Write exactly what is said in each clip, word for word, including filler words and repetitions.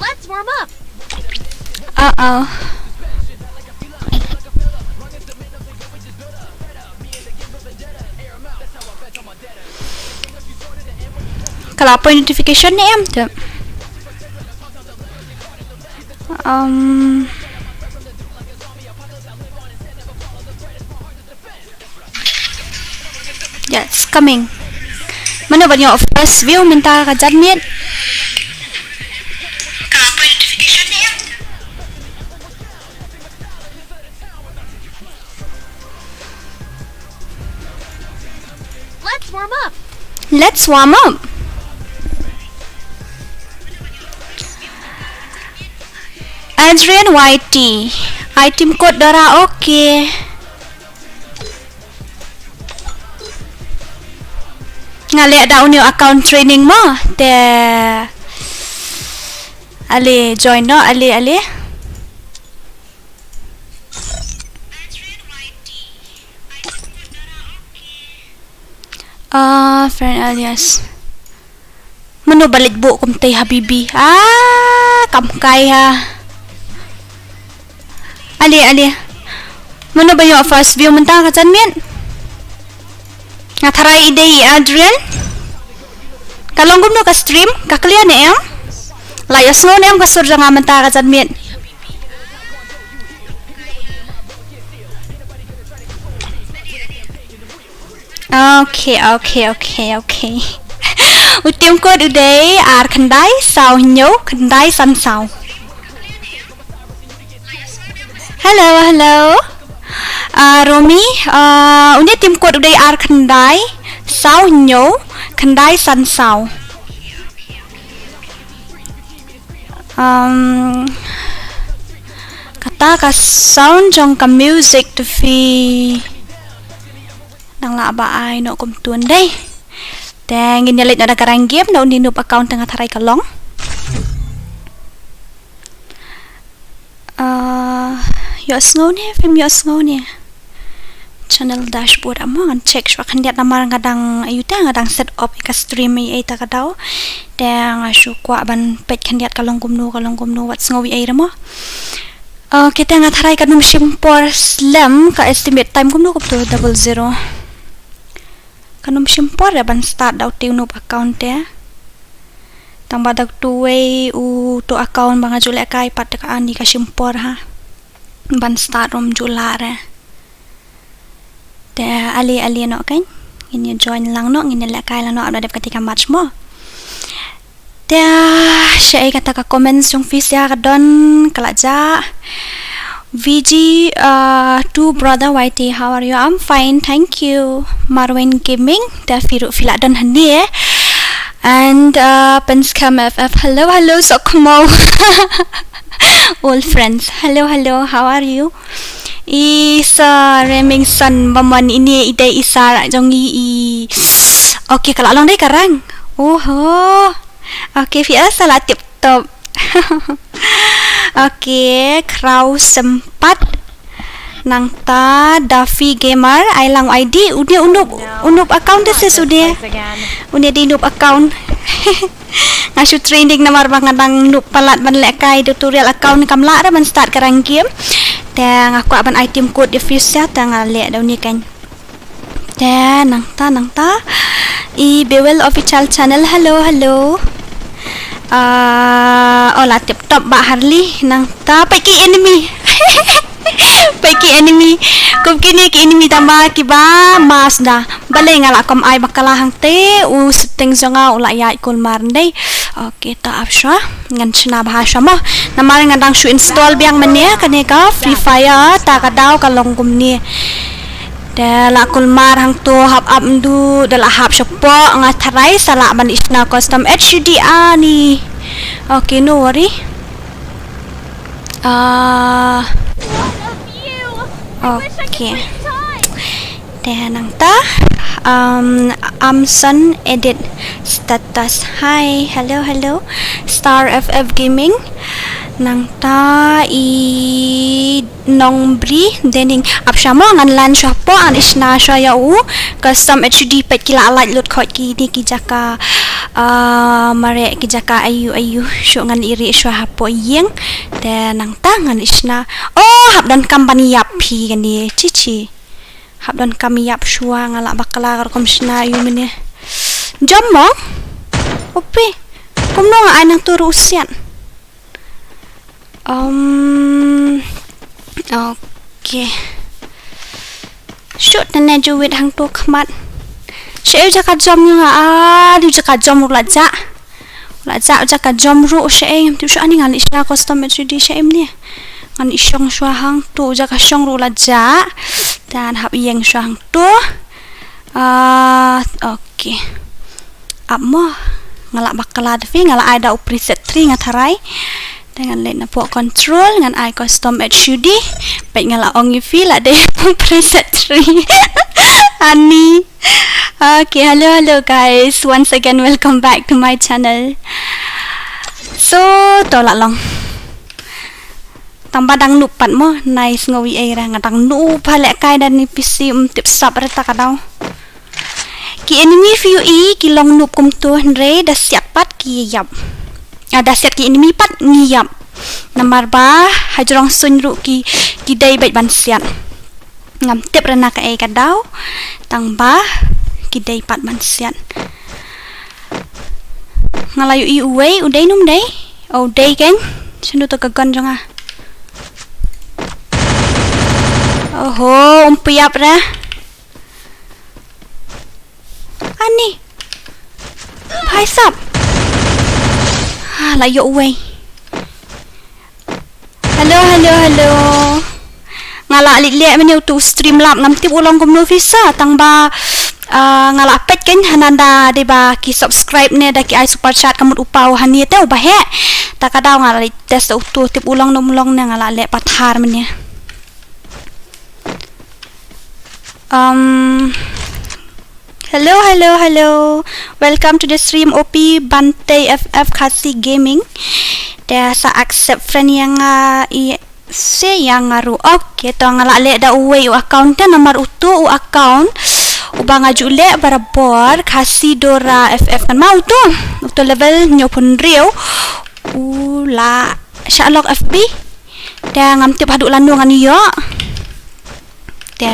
Let's warm up. Uh oh. Ka la poi notification ne em te? Um. Yes, coming. Mano ban ïoh first view mynta ka janmiet? Let's warm up. Let's warm up. Adrian Y T. Item code Dora, okay. Nga leh da u new account training mo te. Ale join noh, ale, ale. Ah, friend alias. Mano ba leit buh kumtei habibi? Ah, kam kai ha. Ale, ale. Mano ba ïoh first view mynta ka janmiet? Nga tharai i dei i Adrian. Ka long kumno ka stream, ka clear ne em? La ïohsngew ne em ka sur jong nga mynta ka janmiet? Okay, okay, okay, okay. U tim code u dei ar khyndai saw hynñiew khyndai san saw. Hello, hello. Ah, Romi, ah, une tim code u dei ar khyndai saw hynñiew khyndai san saw. Um, kata ka sound jong ka music te phi dang lah ba ai noh kumto dei. Te ngin ïa leit noh da ka rank game, da une noob account te nga tharai ka long. Ah, ïohsngew ne, phim ïohsngew ne? Channel dashboard, amo ngan check shuwa khyndiat namar nga dang, ayu te nga dang set up ïa ka stream ïa ita ka daw. Te nga shu kwah ban peit khyndiat ka long kumno, ka long kumno, wat sngew ïa i re mo. Okay, te nga tharai kan ym shim por slem, ka estimate time kumno kumto double zero. Kan ym shim por re ban start da utu u noob account te. Tang ba da utu uwei utu account ba nga ju lehkai pat te ka ani ka shim por ha. Ban start ym ju lah re. Te ale ale noh kan. Ngin ïa join lang noh, ngin ïa lehkai lang noh, ap da dep kata ka match mo. Te shaei kata ka comments jong phi, sha ka don ka la jah. V G, uh, two brother Y T, how are you? I'm fine, thank you. Marwin Gaming, te phi ruh phi la don hangne. And, uh, Penskhem F F, hello, hello, Sokmo. Old friends, hello, hello, how are you? I Sir Remingson, ba mon ine i dei i Sir jong i i. Okay, ka la long dei ka rank. Oho. Okay, phi asa la tip top. Okay, Kraw Sempat. Nangta Duffy Gamer, ai lang I D, une u noob, u noob account te sis une. Une dei noob account. Nga shu training namar ba nga dang noob palat ban lehkai tutorial account, kam lah re ban start ka rank game. Te nga kwah ban ai tim code ïa phi sha, te nga leh da une kan. Te nangta, nangta. I Bewell Official Channel, hello, hello. Ah, oh, la tip top Bah Harley, nangta peit ki enemy. Peit ki enemy. Kum kine ki enemy tang ba kiba mas da. Balei nga la kam ai bakla hangte, u setting jong nga u la ïaid kulmar ndei. Okay, ta ap shuwa. Ngan shna bha shuwa mo. Namar nga dang shu install biang mynne kane ka Free Fire, ta ka daw ka long kumne. Da la kulmar hangto hap ap ndu, da la hap shapoh, nga tharai sa lah ban i shna custom H U D ani. Okay, no worry. Ah, okay. Te nangta, um, Amson edit status. Hi, hello, hello. Star F F Gaming. Nangta i Nongbri Dening. Ap shuwa mo, ngan lan shuwa hapoh, ngan i shna shuwa ïa u custom H U D, peit ki la lait lut khoit kine ki jaka. Ah, mareh ki jaka aiu aiu, shuh ngan ïa rieh shuwa hapoh ïing. Te nangta ngan ïa shna. Oh, hap donkam ban ïap phi kane, chichi. Hap donkam ïap shuwa, nga lah bakla ka rukom shna aiu mynne. Jom mo? Upi. Kumno nga ai nangtu ruh u siat. Um, okay. Shuh tane ju wit hangtu khmat. Shaei u jaka jom nga, ah, u jaka jom ruh la jah. La jah u jaka jom ruh shaei, ngam tip shuh ani ngan ïa shna custom H U D shaei mynne. Ngan ïa shong shuwa hangtu u jaka shong ruh la jah. Te ngan hap ïeng shuwa hangtu. Ah, okay. Ap mo, nga lah bakla da phi, nga lah ai da u preset three nga tharai. Te ngan leit napoh control, ngan ai custom H U D. Peit nga lah ong ïa phi lah dei preset three. Ani. Okay, hello, hello guys. Once again, welcome back to my channel. So, to lah long. Tang ba dang noob pat mo, nice nga wi ei ra nga dang noob ha lehkai da ni P C, um tip sap re ta ka daw. Ki enemy phi ïohi ki long noob kumto hynrei da siat pat ki ïap. Ah, da siat ki enemy pat ngi ïap. Namar ba hajrong suiñ ruh ki, ki dei beit ban siat. Ngam tip re na kaei ka daw. Tang ba ki dei pat ban siat. Nga la ïohi uwei, u dei ne um dei? Oh, u dei keiñ. Shano to ka gun jong nga? Oho, um pynïap re. Ani. Bhai sab. Ah, la ïoh uwei. Hello, hello, hello. Nga la leit leh mynne utu u Streamlabs, ngam tip u long kumno phi sa, tang ba, ah, nga la peit keiñ hanan da dei ba ki subscribe ne da ki ai super chat ka mut u paw hangne te uba heh. Ta ka daw nga la leit test utu tip u long ne um long ne, nga la leh pathar mynne. Um, hello, hello, hello. Welcome to the stream, O P Bante F F Khasi Gaming. Te sa accept friend ïa nga, i, se ïa nga ruh. Okay, to nga la leh da uwei u account te, namar utu u account uba nga ju leh barabor, Khasi Dora F F kan ma utu. Utu level hynñiewphew hynriew. U la shah lok F B. Te ngam tip haduh lano ngan ïoh. Te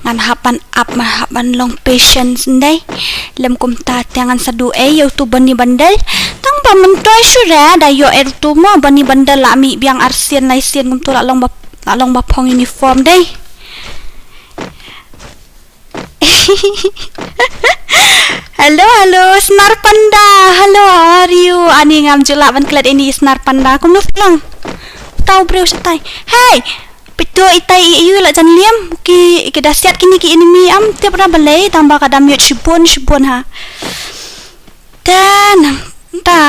ngan hap ban ap, ngan hap ban long patience ndei. Lem kumta te ngan sa duh ei ïa utu Bonnie Bundle. Tang ba myntoi shuh re da ïoh ei utu mo Bonnie Bundle, la mih biang arsien laisien kumtu la long ba, la long ba phong uniform dei. Hello, hello, Snar Panda. Hello, how are you? Ani ngam ju lah ban klet ini Snar Panda. Kumno phi long? Tau briew shatai. Hey, pito itai i yu la jan liam. Ki, ki da siat kini ki enemy, am tip ra balei, tang ba ka da mute shibun shibun ha. Te nangta,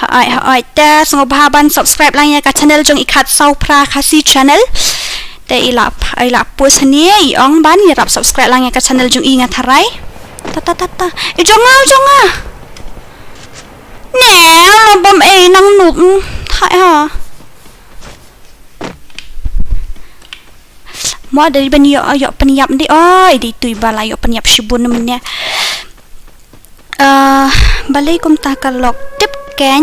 hooid, hooid, te sngewbha ban subscribe lang ïa ka channel jong i Khatsaw Phra Khasi channel. Te i la, i la post hangne, i ong ban ïarap subscribe lang ïa ka channel jong i nga tharai. Ta, ta, ta, ta. I jong nga, jong nga. Ne, la bam ei nang noob. Hmm, hai ha. Mo da ban ïoh, ïoh pynïap ndei. Oi, dei tu i ba la ïoh pynïap shibun mynne. Ah, balei kumta ka lok tip keiñ,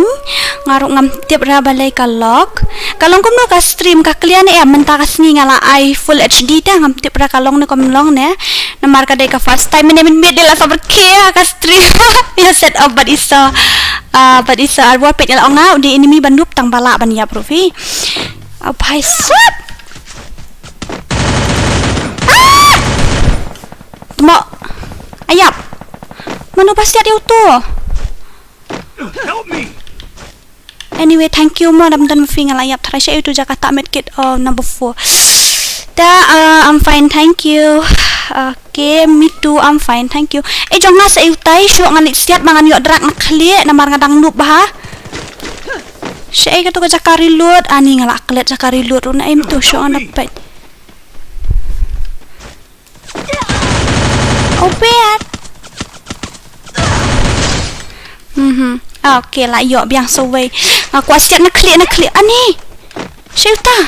nga ruh ngam tip ra balei ka lok. Ka long kumno ka stream, ka clear ne em, mynta ka sngi nga la ai full H D te, ngam tip ra ka long ne kam long ne. Namar ka dei ka first time mynne mynmiet dei la sabar ke ka stream. Ïa set up bad isa. Ah, bad isa arwa peit la ong nga u dei enemy ban noob tang ba lah ban ïap ruh phi. Ah, bhai sab. Ah! Tmo. Ïap. Mano ba siat ïa utu? Help me. Anyway, thank you mo, dam don phi nga la ïap tharai sha ïa utu jaka ta medkit, oh, number four. Ta, uh, I'm fine, thank you. Okay, me too, I'm fine, thank you. Eh, jong nga sa ïa utai shuh ngan leit siat ba ngan ïoh drag na khlieh namar nga dang noob bha. Sha ïa katu ka jaka reload, ani nga la klet jaka reload ruh na em tu shuh ngan da peit. Oh, bad. Mhm. Okay, la ïoh biang sawei. Nga kwah siat na khlieh, na khlieh. Ani. Shelter.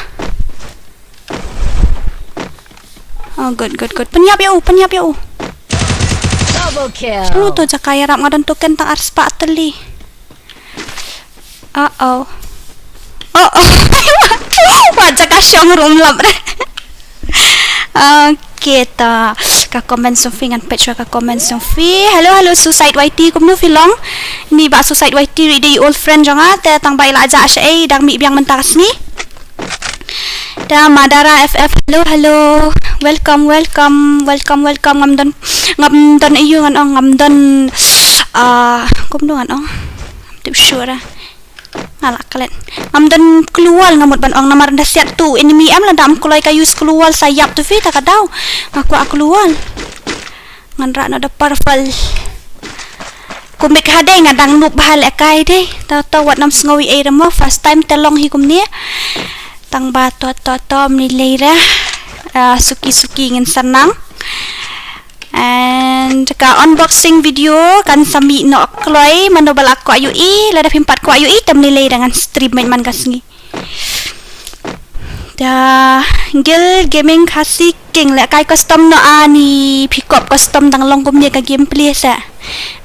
Oh, good, good, good. Pynïap ïa u, pynïap ïa u. Double kill. Shano to jaka ïarap, nga don token tang arspah tylli. Uh oh. Uh oh. Wat jaka shong rum lap re. Okay ta. Ka comment song phi ngan peit shuwa ka comment song phi. Hello, hello, Suicide Y T, kumno phi long? Ni ba Suicide Y T, ri dei old friend jong nga, te tang ba i la jah sha ei, dang mih biang mynta ka sngi. Da Madara F F, hello, hello. Welcome, welcome, welcome, welcome. Ngam don, ngam don aiu ngan ong, ngam don, ah, kumno ngan ong. Tip sure. Nga la klet. Ngam don kloi nga mut ban ong namar da siat tu enemy em, lada ym kloi ka use kloi sa ïap tu phi ta ka daw. Nga kwah kloi. Ngan rah noh da purple. Kumne ka dei nga dang noob bha lehkai dei. To to wat nym sngew ei re mo, first time te long hi kumne. Tang ba to to to mni lei re. Ah, suki suki ngin sa nang. And ka unboxing video kan sa mih noh kloi, mano ba la kwah ïohi, lada phim pat kwah ïohi te mni lei re ngan stream man ka sngi. Da Gil Gaming Khasi King lehkai custom noh ani, phi kop custom dang long kumne ka gameplay se.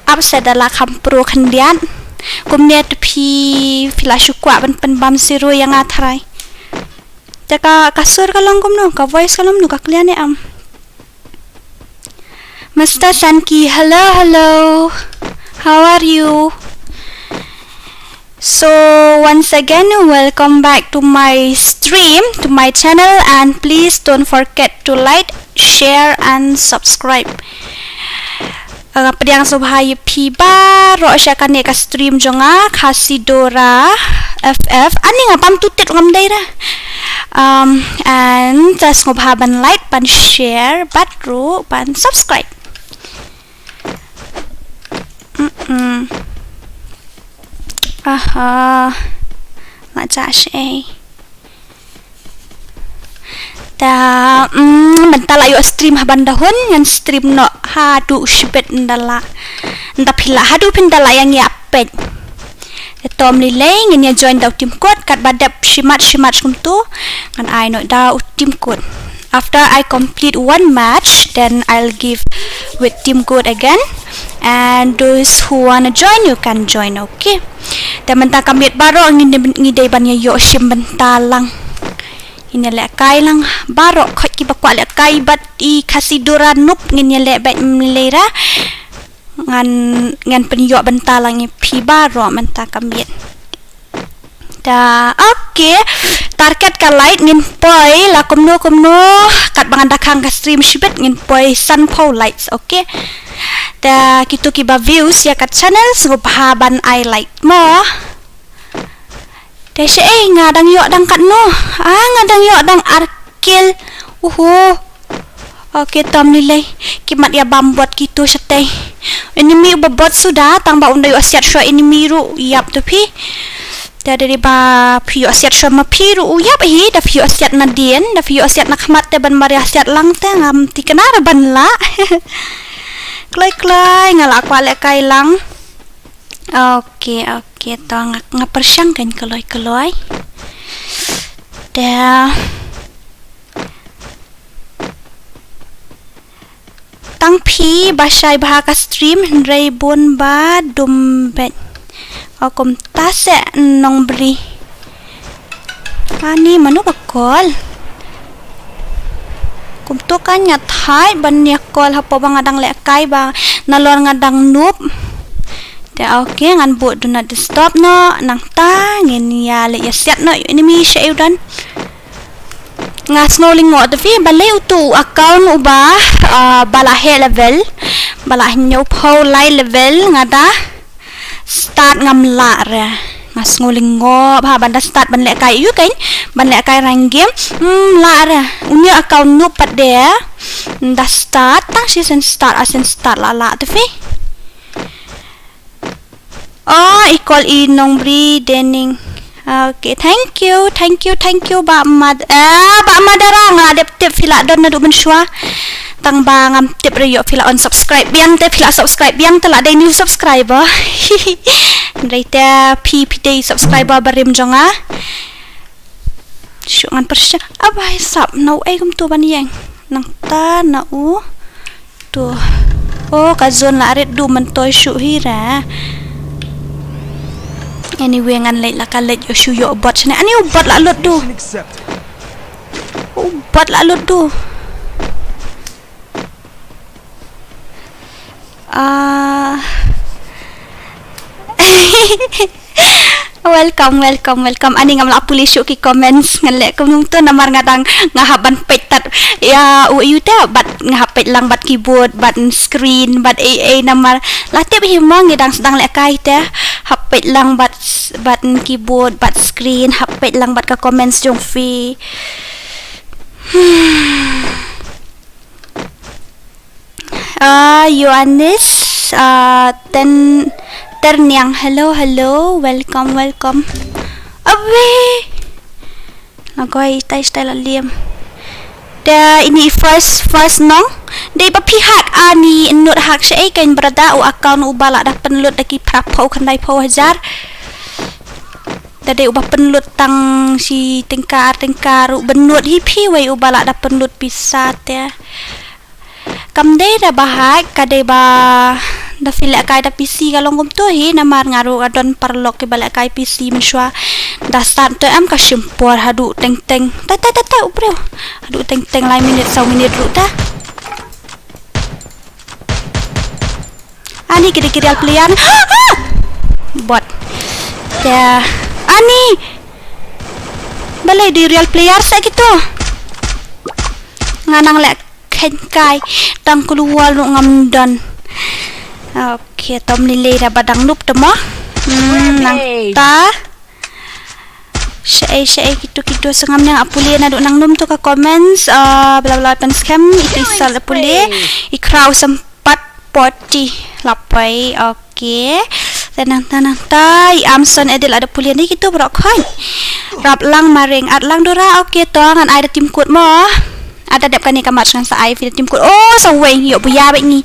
Ap se da la kham pro khyndiat. Kumne te phi, phi la shu kwah ban pynbam siro ïa nga tharai. Te ka, ka sur ka long kumno, ka voice ka long kumno, ka clear ne em? Mister Sanki, hello, hello. How are you? So, once again, welcome back to my stream, to my channel, and please don't forget to like, share, and subscribe. Ah, pdiang sngewbha ïa phi baroh sha kane ka stream jong nga, Khasidora F F. Ani nga pam tu tit ngam dei ra. Um, and, ah, sngewbha ban like, ban share, bad ruh ban subscribe. Mm-mm. Aha. Nga ja shei. Ta, mm, mynta la ïoh stream ha ban da hun, ngan stream noh haduh shibit ynda la. Ynda phi la, haduh phin da la ïa ngi ïa peit. Te to mni lei ngin ïa join da u team code, katba dep shimat shimat kumtu. Ngan ai noh da u team code. After I complete one match, then I'll give with team code again. And those who wanna join, you can join, okay? Te mynta ka miet baroh ngi dei, ngi dei ban ïa ïoh shim bynta lang. Ngin ïa lehkai lang baroh, khoit kiba kwah lehkai bad i Khasidora noob ngin ïa leh bad mlei ra. Ngan, ngan pynïoh bynta lang ïa phi baroh mynta ka miet. Da, okay. Target ka like ngin poi la kumno kumno, katba ngan da khang ka stream shibit ngin poi sanphew likes, okay. Da kitu kiba views ïa ka channel sngewbha ban ai like mo. Te shei nga dang ïoh dang katno? Ah, nga dang ïoh dang ar kill. Uhu. Okay, to mni lei. Ki mat ïa bam bot kitu shatei. Enemy uba bot suda, tang ba ynda ïoh siat shuwa enemy ruh ïap tu phi. Te da dei ba phi ïoh siat shuwa ma phi ruh u ïap hi, da phi ïoh siat nadien, da phi ïoh siat na khmat te ban mar ïa siat lang te ngam thikna ra ban lah. Kloi kloi, nga la kwah lehkai lang. Okay, okay, to nga, nga pyrshang kan kloi kloi. Da. Tang phi ba shai bha ka stream, hynrei bun ba dum bad. O kumta se Nongbri. Ani mano ba call? Kumto kan ïa thait ban ïa call hapoh ba nga dang lehkai ba nalor nga dang noob. Te okay, ngan buh do not disturb noh, nangta ngin ïa leit ïa siat noh ïa u enemy sha u don. Nga sngew lyngngoh te phi, balei utu u account uba, ah, ba la heh level, ba la hynñiewphew lai level nga da start ngam lah re. Nga sngew lyngngoh bha ban da start ban lehkai ïa u kein, ban lehkai rank game. Hmm, lah re. Une u account noob pat de. Da start, tang shisien start, ar sien start la lah te phi. Oh, i call i Nongbri Dening. Okay, thank you, thank you, thank you, Bah Mad-, eh, Bah Madara, nga dep tip phi la don naduh mynshuwa. Tang ba ngam tip re ïoh phi la unsubscribe biang te, phi la subscribe biang te, la dei new subscriber. Hynrei te phi, phi dei subscriber barim jong nga. Shu ngan pyrshah. Abai sap, na u ei kumto ban ïeng. Nangta na u. To. Oh, ka zone la rit du man toi shu hi ra. Anyway, ngan leit la ka leit ïoh shu ïoh bot shane. Ani u bot la lut du. U bot la lut du. Ah. Welcome, welcome, welcome. Ani ngam lah pule shuh ki comments, ngan leh kumno to namar nga dang, nga hap ban peit tad ïa u yu te, bad nga hap peit lang bad keyboard, bad screen, bad ei ei namar la tip hi mo ngi dang sdang lehkai te. Hap peit lang bad, bad keyboard, bad screen, hap peit lang bad ka comments jong phi. Ah, Ioannis, ah, Ten, Terniang. Hello, hello. Welcome, welcome. Abe. Nagoi, tai, tai la liam. Da ini first, first nong. Dei ba phi hack ani nut hack sha ei kein brother u account u ba la da pynlut da ki phra phew khyndai phew hajar. Da dei u ba pynlut tang shi tyngka ar tyngka ruh ban nud hi phi wei u ba la da pynlut pisa te. Kam dei da ba hack ka dei ba da phi lehkai da P C ka long kumto hi namar nga ruh ka don paralok ki ba lehkai P C mynshuwa. Da start to em ka shim por haduh teng teng. Tai tai tai tai u briew. Haduh teng teng lai minit saw minit ruh ta. Ani ki dei ki real player. Ah! Bot. Ya. Ani. Balei dei real player sa kito. Nga nang leh khein kai. Tang kulu wal ruh ngam don. Okay, tom lei lei da ba dang noob te mo. Hmm, nangta. Shaei, shaei, kito, kito, sngam nang a pule naduh nang num to ka comments, ah, bla bla pen skhem, iti sal a pule, i kraw sempat poti, lapai, okay. Tenang, tenang, tai, Amson edit la da pule ni kito bro khan. Rap lang maring, at lang dora, okay, to ngan ai da tim kut mo. Ada dep kane ka match ngan sa ai phi da tim kut. Oh, sa wei, ïoh buya bad ngi.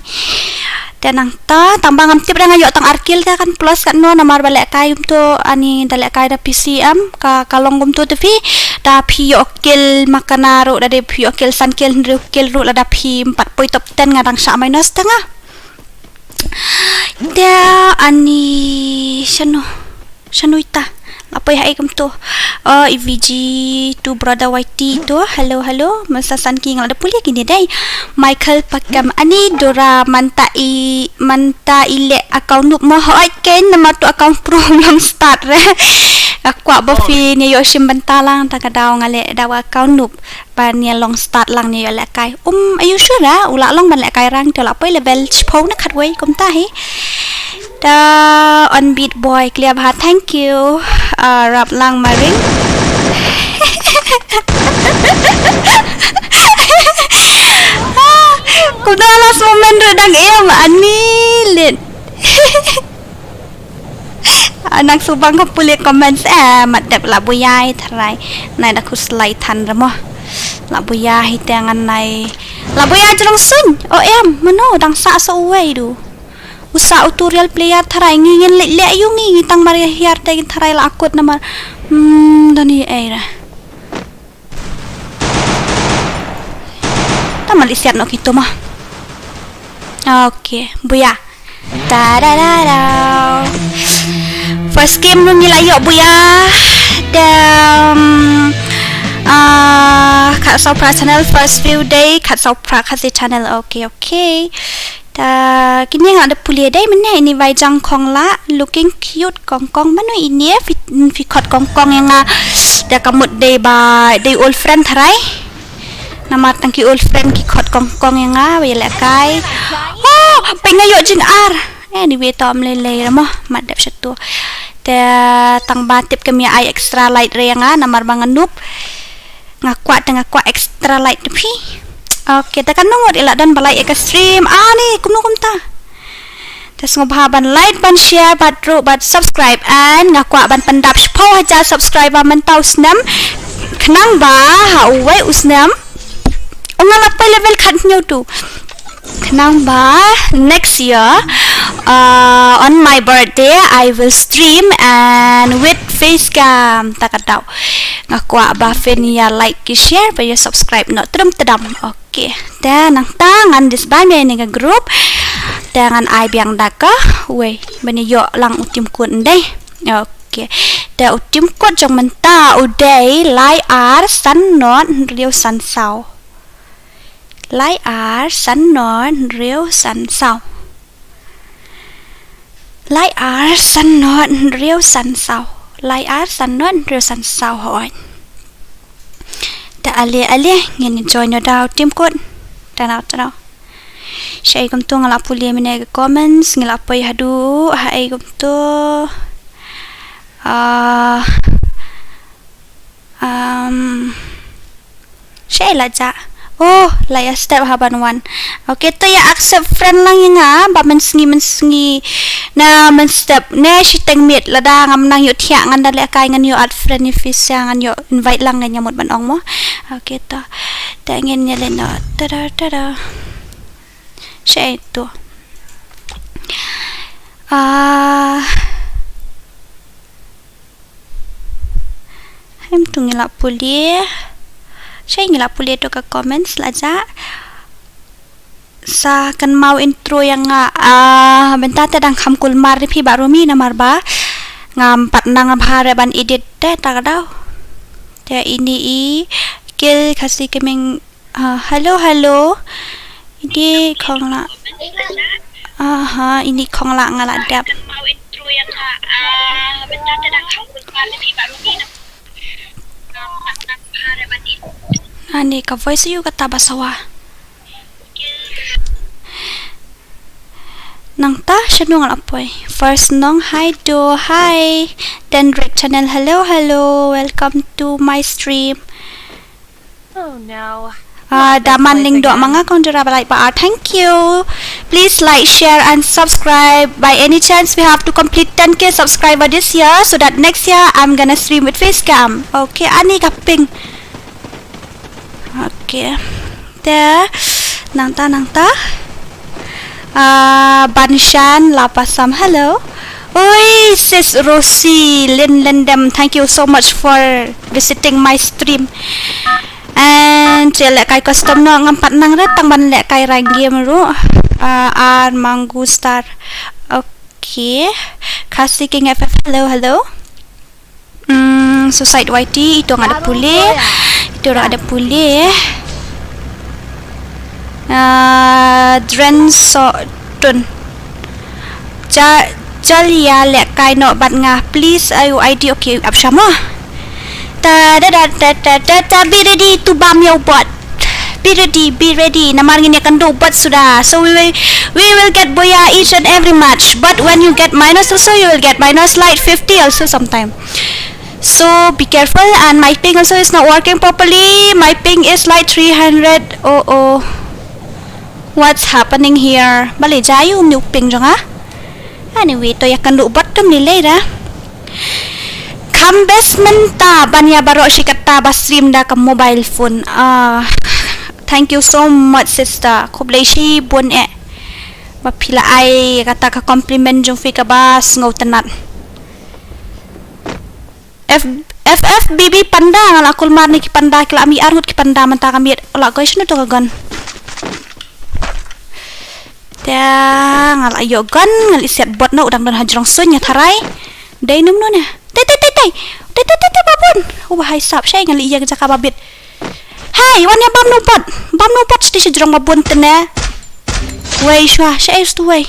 Te nangta, tang ba ngam tip da nga ïoh tang ar kill te kan plus kat no namar ba lehkai kumto ani da lehkai da P C em ka ka long kumto te phi da phi ïoh kill makana ruh da dei phi ïoh kill san kill hynriew kill ruh lada phi em pat poi top ten nga dang shah minus te nga. Te ani shano shano ita. Lapoi hai kumto. Oh, E V G to brother Y T to. Hello, hello. Masa san ki ngal da pule kini dei. Michael Pakam ani dora manta i manta i leh account noob mo hoi ken namar to account pro ngam start re. Akwa ba phi ni ïoh shim bynta lang ta ka daw nga leh daw account noob. Ban ïa long start lang ni ïa lehkai. Um, are you sure ah? U lah long ban lehkai rang te lah poi level shiphew na khatwei kumta hi. Da on beat boy clear bha, thank you. Ah, rap lang maring. Ah, kumta last moment re dang em ani lit. Ah, nang subang ka pule comments eh mat dep la buya hi tharai. Nai da khuslai than remo. La buya hi te ngan nai. La buya jrong suñ. O em, mano dang sa sa uwei du. U sa u tu real player tharai ngi ngin leh leh yu ngi ngi tang mar ïa hiar te ngi tharai la akut namar. Hmm, dani ei ra. Ta mali siat no kito ma. Okay, buya. Da da da da. First game ngi la ïoh buya. Dem ah, Khatsaw Pra channel first view day Khatsaw Pra Khasi channel. Okay, okay. Ta kini nga da pule dei mene ini bai jang khong la looking cute kong kong mano ini eh, phi, phi khot kong kong ïa nga. Da ka mut dei ba dei old friend tharai. Namar tang ki old friend ki khot kong kong ïa nga ba ïa lehkai. Oh, pynga ïoh jing ar. Anyway, to am lei lei ramo mat dep shatu. Te tang ba tip kem ïa ai extra light re ïa nga namar ba nga noob. Nga kwah te nga kwah extra light te phi. Okay, te kan nongot ila don ba light ïa ka stream. Ah, ni kumno kumta. Te sngewbha ban like, ban share, bad ruh, bad subscribe, and nga kwah ban pyndap shiphew hajar subscriber mynta u snem. Khnang ba ha uwei u snem. Ong nga la poi level khat hynñiew tu. Khnang ba next year, uh, on my birthday, I will stream and with face cam. Ta ka daw. Nga kwah ba phin ïa like ki share ba ïa subscribe noh trum tdam. Okay. Te nangta ngan disband ïa ine i group. Te ngan ai biang da ka wei ban ïoh lang u tim code ndei. Okay. Te u tim code jong mynta u dei lai ar san not hynriew san saw. Lai ar san not hynriew san saw. Lai ar san not hynriew san saw. Lai ar san not hynriew san saw hooid. Te ale ale ngin join noh da u tim code. Tana tana. Shaei kumto nga la pule mynne ka comments ngi la poi haduh haei kumto. Ah, Um, shaei la jah. Oh, la ïa step ha ban wan. Okay, to ïa accept friend lang ïa nga ba mynsngi mynsngi na mynstep ne shiteng miet lada ngam nang ïoh thiah ngan da lehkai ngan ïoh add friend ïa phi sha ngan ïoh invite lang ngan ïa mut ban ong mo. Okay, to. Te ngin ïa leh noh. Tada tada. Shaei to. Ah. Hem tu ngi la pule. Shaei ngi la pule to ka comments la jah. Sa kynmaw intro ïa nga, ah, mynta te dang kham kulmar ïa phi Bah Rumi namar ba ngam pat nang bha re ban edit te ta ka daw. Te ini i Kil Khasi Kmie. Ah, hello, hello. Ini khong la. Aha, ini khong la nga la dep. Ani ka voice ïa u kata ba sawa. Nangta shano nga la poi. First nong hi do, hi. Dendrick channel, hello, hello. Welcome to my stream. Oh no. Ah, Daman Lyngdoh ma nga kong jura ba like ba ar. Thank you. Please like, share and subscribe. By any chance we have to complete ten K subscriber this year so that next year I'm gonna stream with face cam. Okay, ani ka ping. Okay. Te nangta nangta. Ah, Banshan Lapasam, hello. Oi, sis Rosie Lin Lendem, thank you so much for visiting my stream. And lehkai custom noh ngam pat nang re tang ban lehkai rank game ruh. Ah, ar Mangu Star. Okay. Khasi King F F, hello, hello. Hmm, Suicide Y T, ito nga da pule. Ito nga da pule. Ah, Dren So Tun. Ja, jal ïa lehkai noh bad nga, please, ai u I D, okay, ap shamo. Ta da da ta ta ta ta, be ready to bam ïa u bot. Be ready, be ready. Namar ngin ïa kynduh bot suda. So we will, we will get boya each and every match. But when you get minus also, you will get minus like fifty also sometime. So be careful, and my ping also is not working properly. My ping is like three hundred. Oh oh. What's happening here? Balei jia ïa u ping jong nga? Anyway, to ïa kynduh bot tum lei lei da. Kham best mynta ban ïa baroh shi katta ba stream da ka mobile phone. Ah, thank you so much sister. Khublei shibun eh. Ba phi la ai kata ka compliment jong phi kaba sngewtynnat. F, F F B B panda, nga la kulmar ne ki panda, ki la mih arngut ki panda mynta ka miet. Ola koi shano to ka gun. Te nga la ïoh gun, nga la siat bot noh, u dang don hajrong suiñ, nga tharai. Dei num nune. Tei tei tei tei. Tei tei tei tei babun. U bahai sap shaei, nga la ïa ka jaka babit. Hei, wan ïa bam noh bot. Bam noh bot sdei shi jrong babun tene. Wei shwa, shaei stu wei.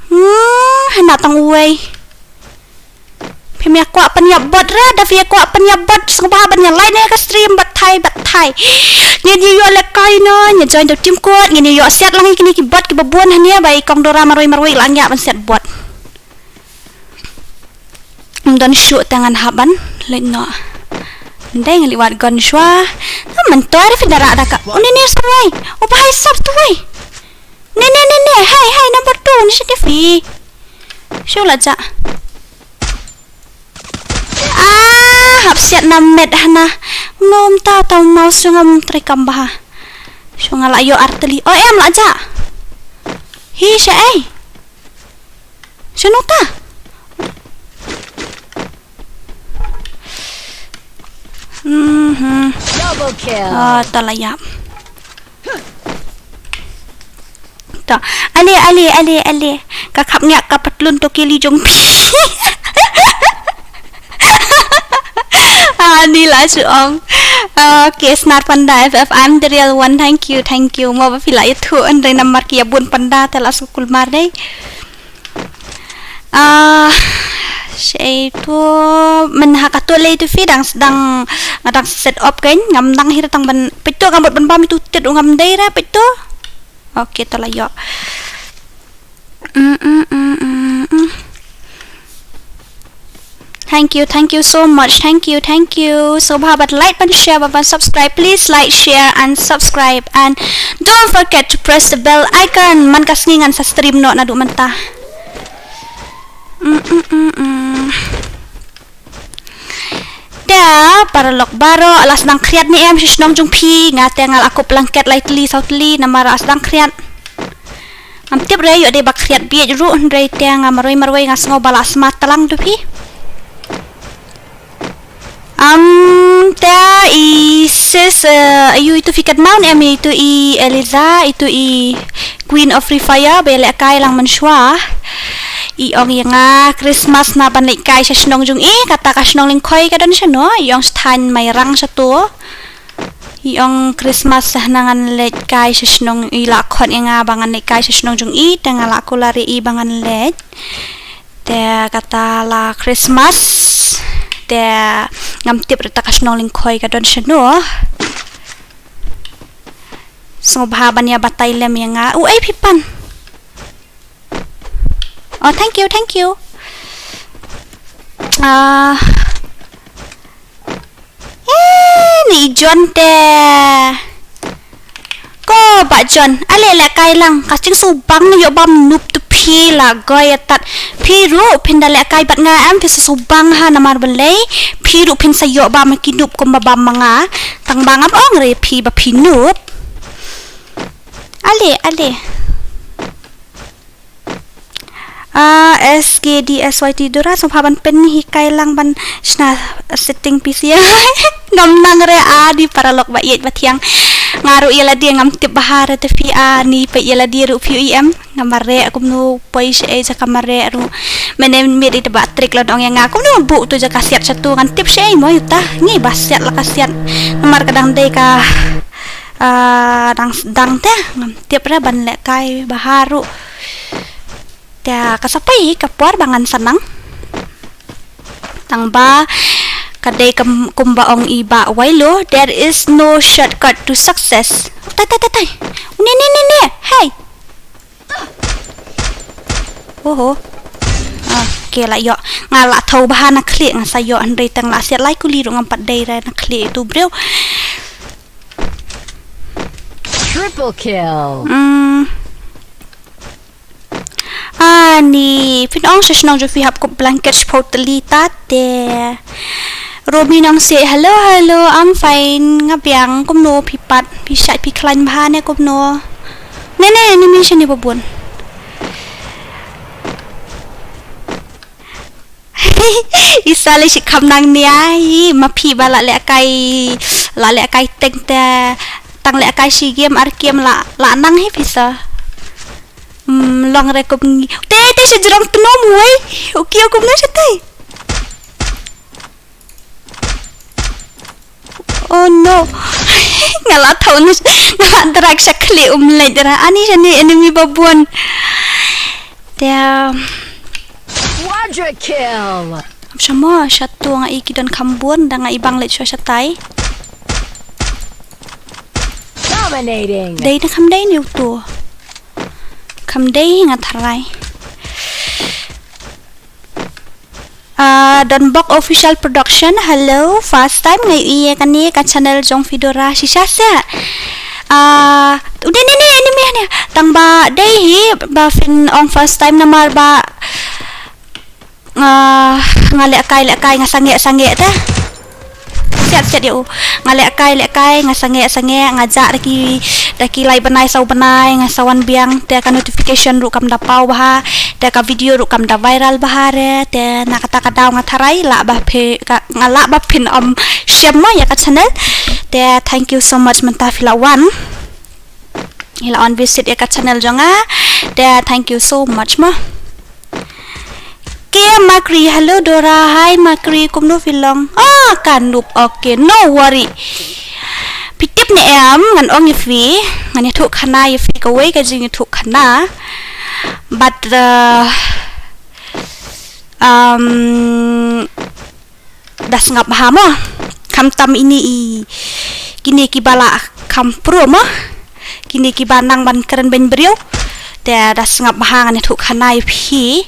Hmm, hana tang wei. Phim ïa kwah pynïap bot re, da phi ïa kwah pynïap bot sngewbha ban ïa like ne ka stream bad thai bad thai. Ngin ïa ïoh lehkai noh, ngin ïa join da u team code, ngin ïa ïoh siat lang ïa kine ki bot kiba bun hangne ba i kong Dora marwei marwei la ngiah ban siat bot. Ym don shuh te ngan hap ban leit noh. Ndei ngan leit wad gun shwa. Ka myntoi re phi da rah da ka. Une ne sa wei. U bahai sap tu wei. Ne ne ne ne. Hai hai number two ne sha te phi. Shu la ja. Ah, hap siat na met hana. Ngom ta ta mouse ngom trei kam bha. Shu nga la ïoh artylli. Oh em la ja. Hi shaei. Shano ta? Hmm. Double kill. Ah, ta la ïap. Ta. Ale, ale, ale, ale. Ka khap ngiak ka patlun to kili jong phi. Ah, ni la shu ong. Okay, Snar Panda F F, I'm the real one. Thank you, thank you. Mo ba phi la ïathuh, hynrei namar ki ïa bun panda te la shu kulmar dei. Ah, shei tu, men ha ka tu lei tu phi dang, dang, dang set up kan, ngam dang hir tang ban, peit tu ngam bot ban bam itu tit u ngam dei re, peit tu. Okay, to la ïoh. Mm, mm, mm, mm, mm. Thank you, thank you so much. Thank you, thank you. So, bha bad like, ban share, ban subscribe. Please like, share, and subscribe. And don't forget to press the bell icon. Man ka sngi ngan sa stream noh naduh mynta. Mm, mm, mm, mm. Te, paralok baroh, la sdang khriat ne em sha shnong jong phi, nga te nga la kup blanket lai tylli saw tylli, namar la sdang khriat. Ngam tip re, ïoh dei ba khriat bieit ruh, hynrei te nga marwei marwei nga sngew ba la sma tlang tu phi. Am, te i sis, eh, ayu itu phi kat maun em itu i Eliza, itu i Queen of Free Fire, ba ïalehkai lang mynshuwa. I ong ïa nga Christmas na ban leit kai sha shnong jong i, kata ka shnong Lyngkhoi ka don shano, i ong sha thaiñ Mairang shato. I ong Christmas sa na ngan leit kai sha shnong i la khot ïa nga ba ngan leit kai sha shnong jong i, te nga la kular ïa i ba ngan leit. Te kata la Christmas. Te ngam tip re ta ka shnong Lyngkhoi ka don shano. Sngewbha ban ïa batai lem ïa nga. U ei phi pan. Oh, thank you, thank you. Ah. Eh, ni John te. Ko ba John, ale lehkai lang, ka jingsubang ïoh bam noob tu phi la goi atat. Phi ruh phin da lehkai bad nga em, phi sa subang ha namar balei. Phi ruh phin sa ïoh bam ki noob kumba bam ma nga. Tang ba ngam ong re phi ba phi noob. Ale, ale. Ah, S K D S Y T Dura, sngewbha ban pyn hi kai lang ban shna setting P C. Ngam nang re a di paralok ba ïeit ba thiang. Nga ruh ïa lade ngam tip bha re te phi a ni peit ïa lade ruh phi u i em. Nga mareh kumno poi sha ei jaka mareh ruh. Mene miet ite ba trick lon ong ïa nga kumno buh tu jaka siat shatu ngan tip sha ei mo ita. Ngi ba siat la ka siat. Namar ka dang dei ka, ah, dang sdang te ngam tip re ban lehkai bha ruh. Te ka sa poi ka por ba ngan sa nang. Tang ba ka dei kum, kumba ong i Bah Wailo, there is no shortcut to success. Tai, tai, tai, tai. Ne, ne, ne, ne. Hey. Oho. Ah, okay la ïoh. Nga la thaw bha na khlieh nga sa ïoh hynrei tang la siat lai kuli ruh ngam pat dei re na khlieh itu briew. Triple kill. Hmm. Ani, phin ong sha shnong jong phi hap kup blanket shiphew tylli ta te. Romi Nongsiej, hello, hello, I'm fine. Nga biang, kumno phi pat, phi shait phi khlaiñ bha ne kumno. Ne, ne, enemy shane ba bun. Isa le shi kham nang nia hi, ma phi ba la lehkai, la lehkai teng te, tang lehkai shi game ar game la, la nang hi phi sa. Hmm, long re kup ngi. Te, te sha jrong tnom wei. Okay, okay, na sha te. Oh no. Nga la thaw na, nga la drag sha khlieh um leit ra. Ani shane enemy ba bun. Te. Quadra kill. Am shamo, shatu nga i ki don kham bun, da nga i bang leit sha shatai. Dominating. Dei na kham dei ni utu. Kham dei nga tharai. Ah, Donbok Official Production, hello, first time nga ïohi ïa kane ka channel jong phi Dora, shisha seh. Ah, u dei ne ne ne me ne. Tang ba dei hi ba phin ong first time namar ba nga, nga lehkai lehkai nga sangeh sangeh te. Te Siat ïa u. Nga lehkai lehkai, nga sangeh sangeh, nga jah da ki, da ki lai bnai saw bnai, nga sa wan biang, te ka notification ruh kam da paw bha, te ka video ruh kam da viral bha re, te na kata ka daw nga tharai lah ba phi, ka, nga lah ba phin ym shim mo ïa ka channel. Te thank you so much mynta phi la wan. Phi la wan visit ïa ka channel jong nga. Te thank you so much mo. Ke Makri, hello Dora, hi Makri, kumno phi long? Ah, ka nup, okay, no worry. Phi tip ne em, ngan ong ïa phi, ngan ïathuh khana ïa phi kawei ka jingïathuh khana. But, uh, um, da sngap bha mo. Khamtam ine i, kine kiba la kham pro mo. Kine kiba nang ban kren beiñ briew. Te da sngap bha ngan ïathuh khana ïa phi.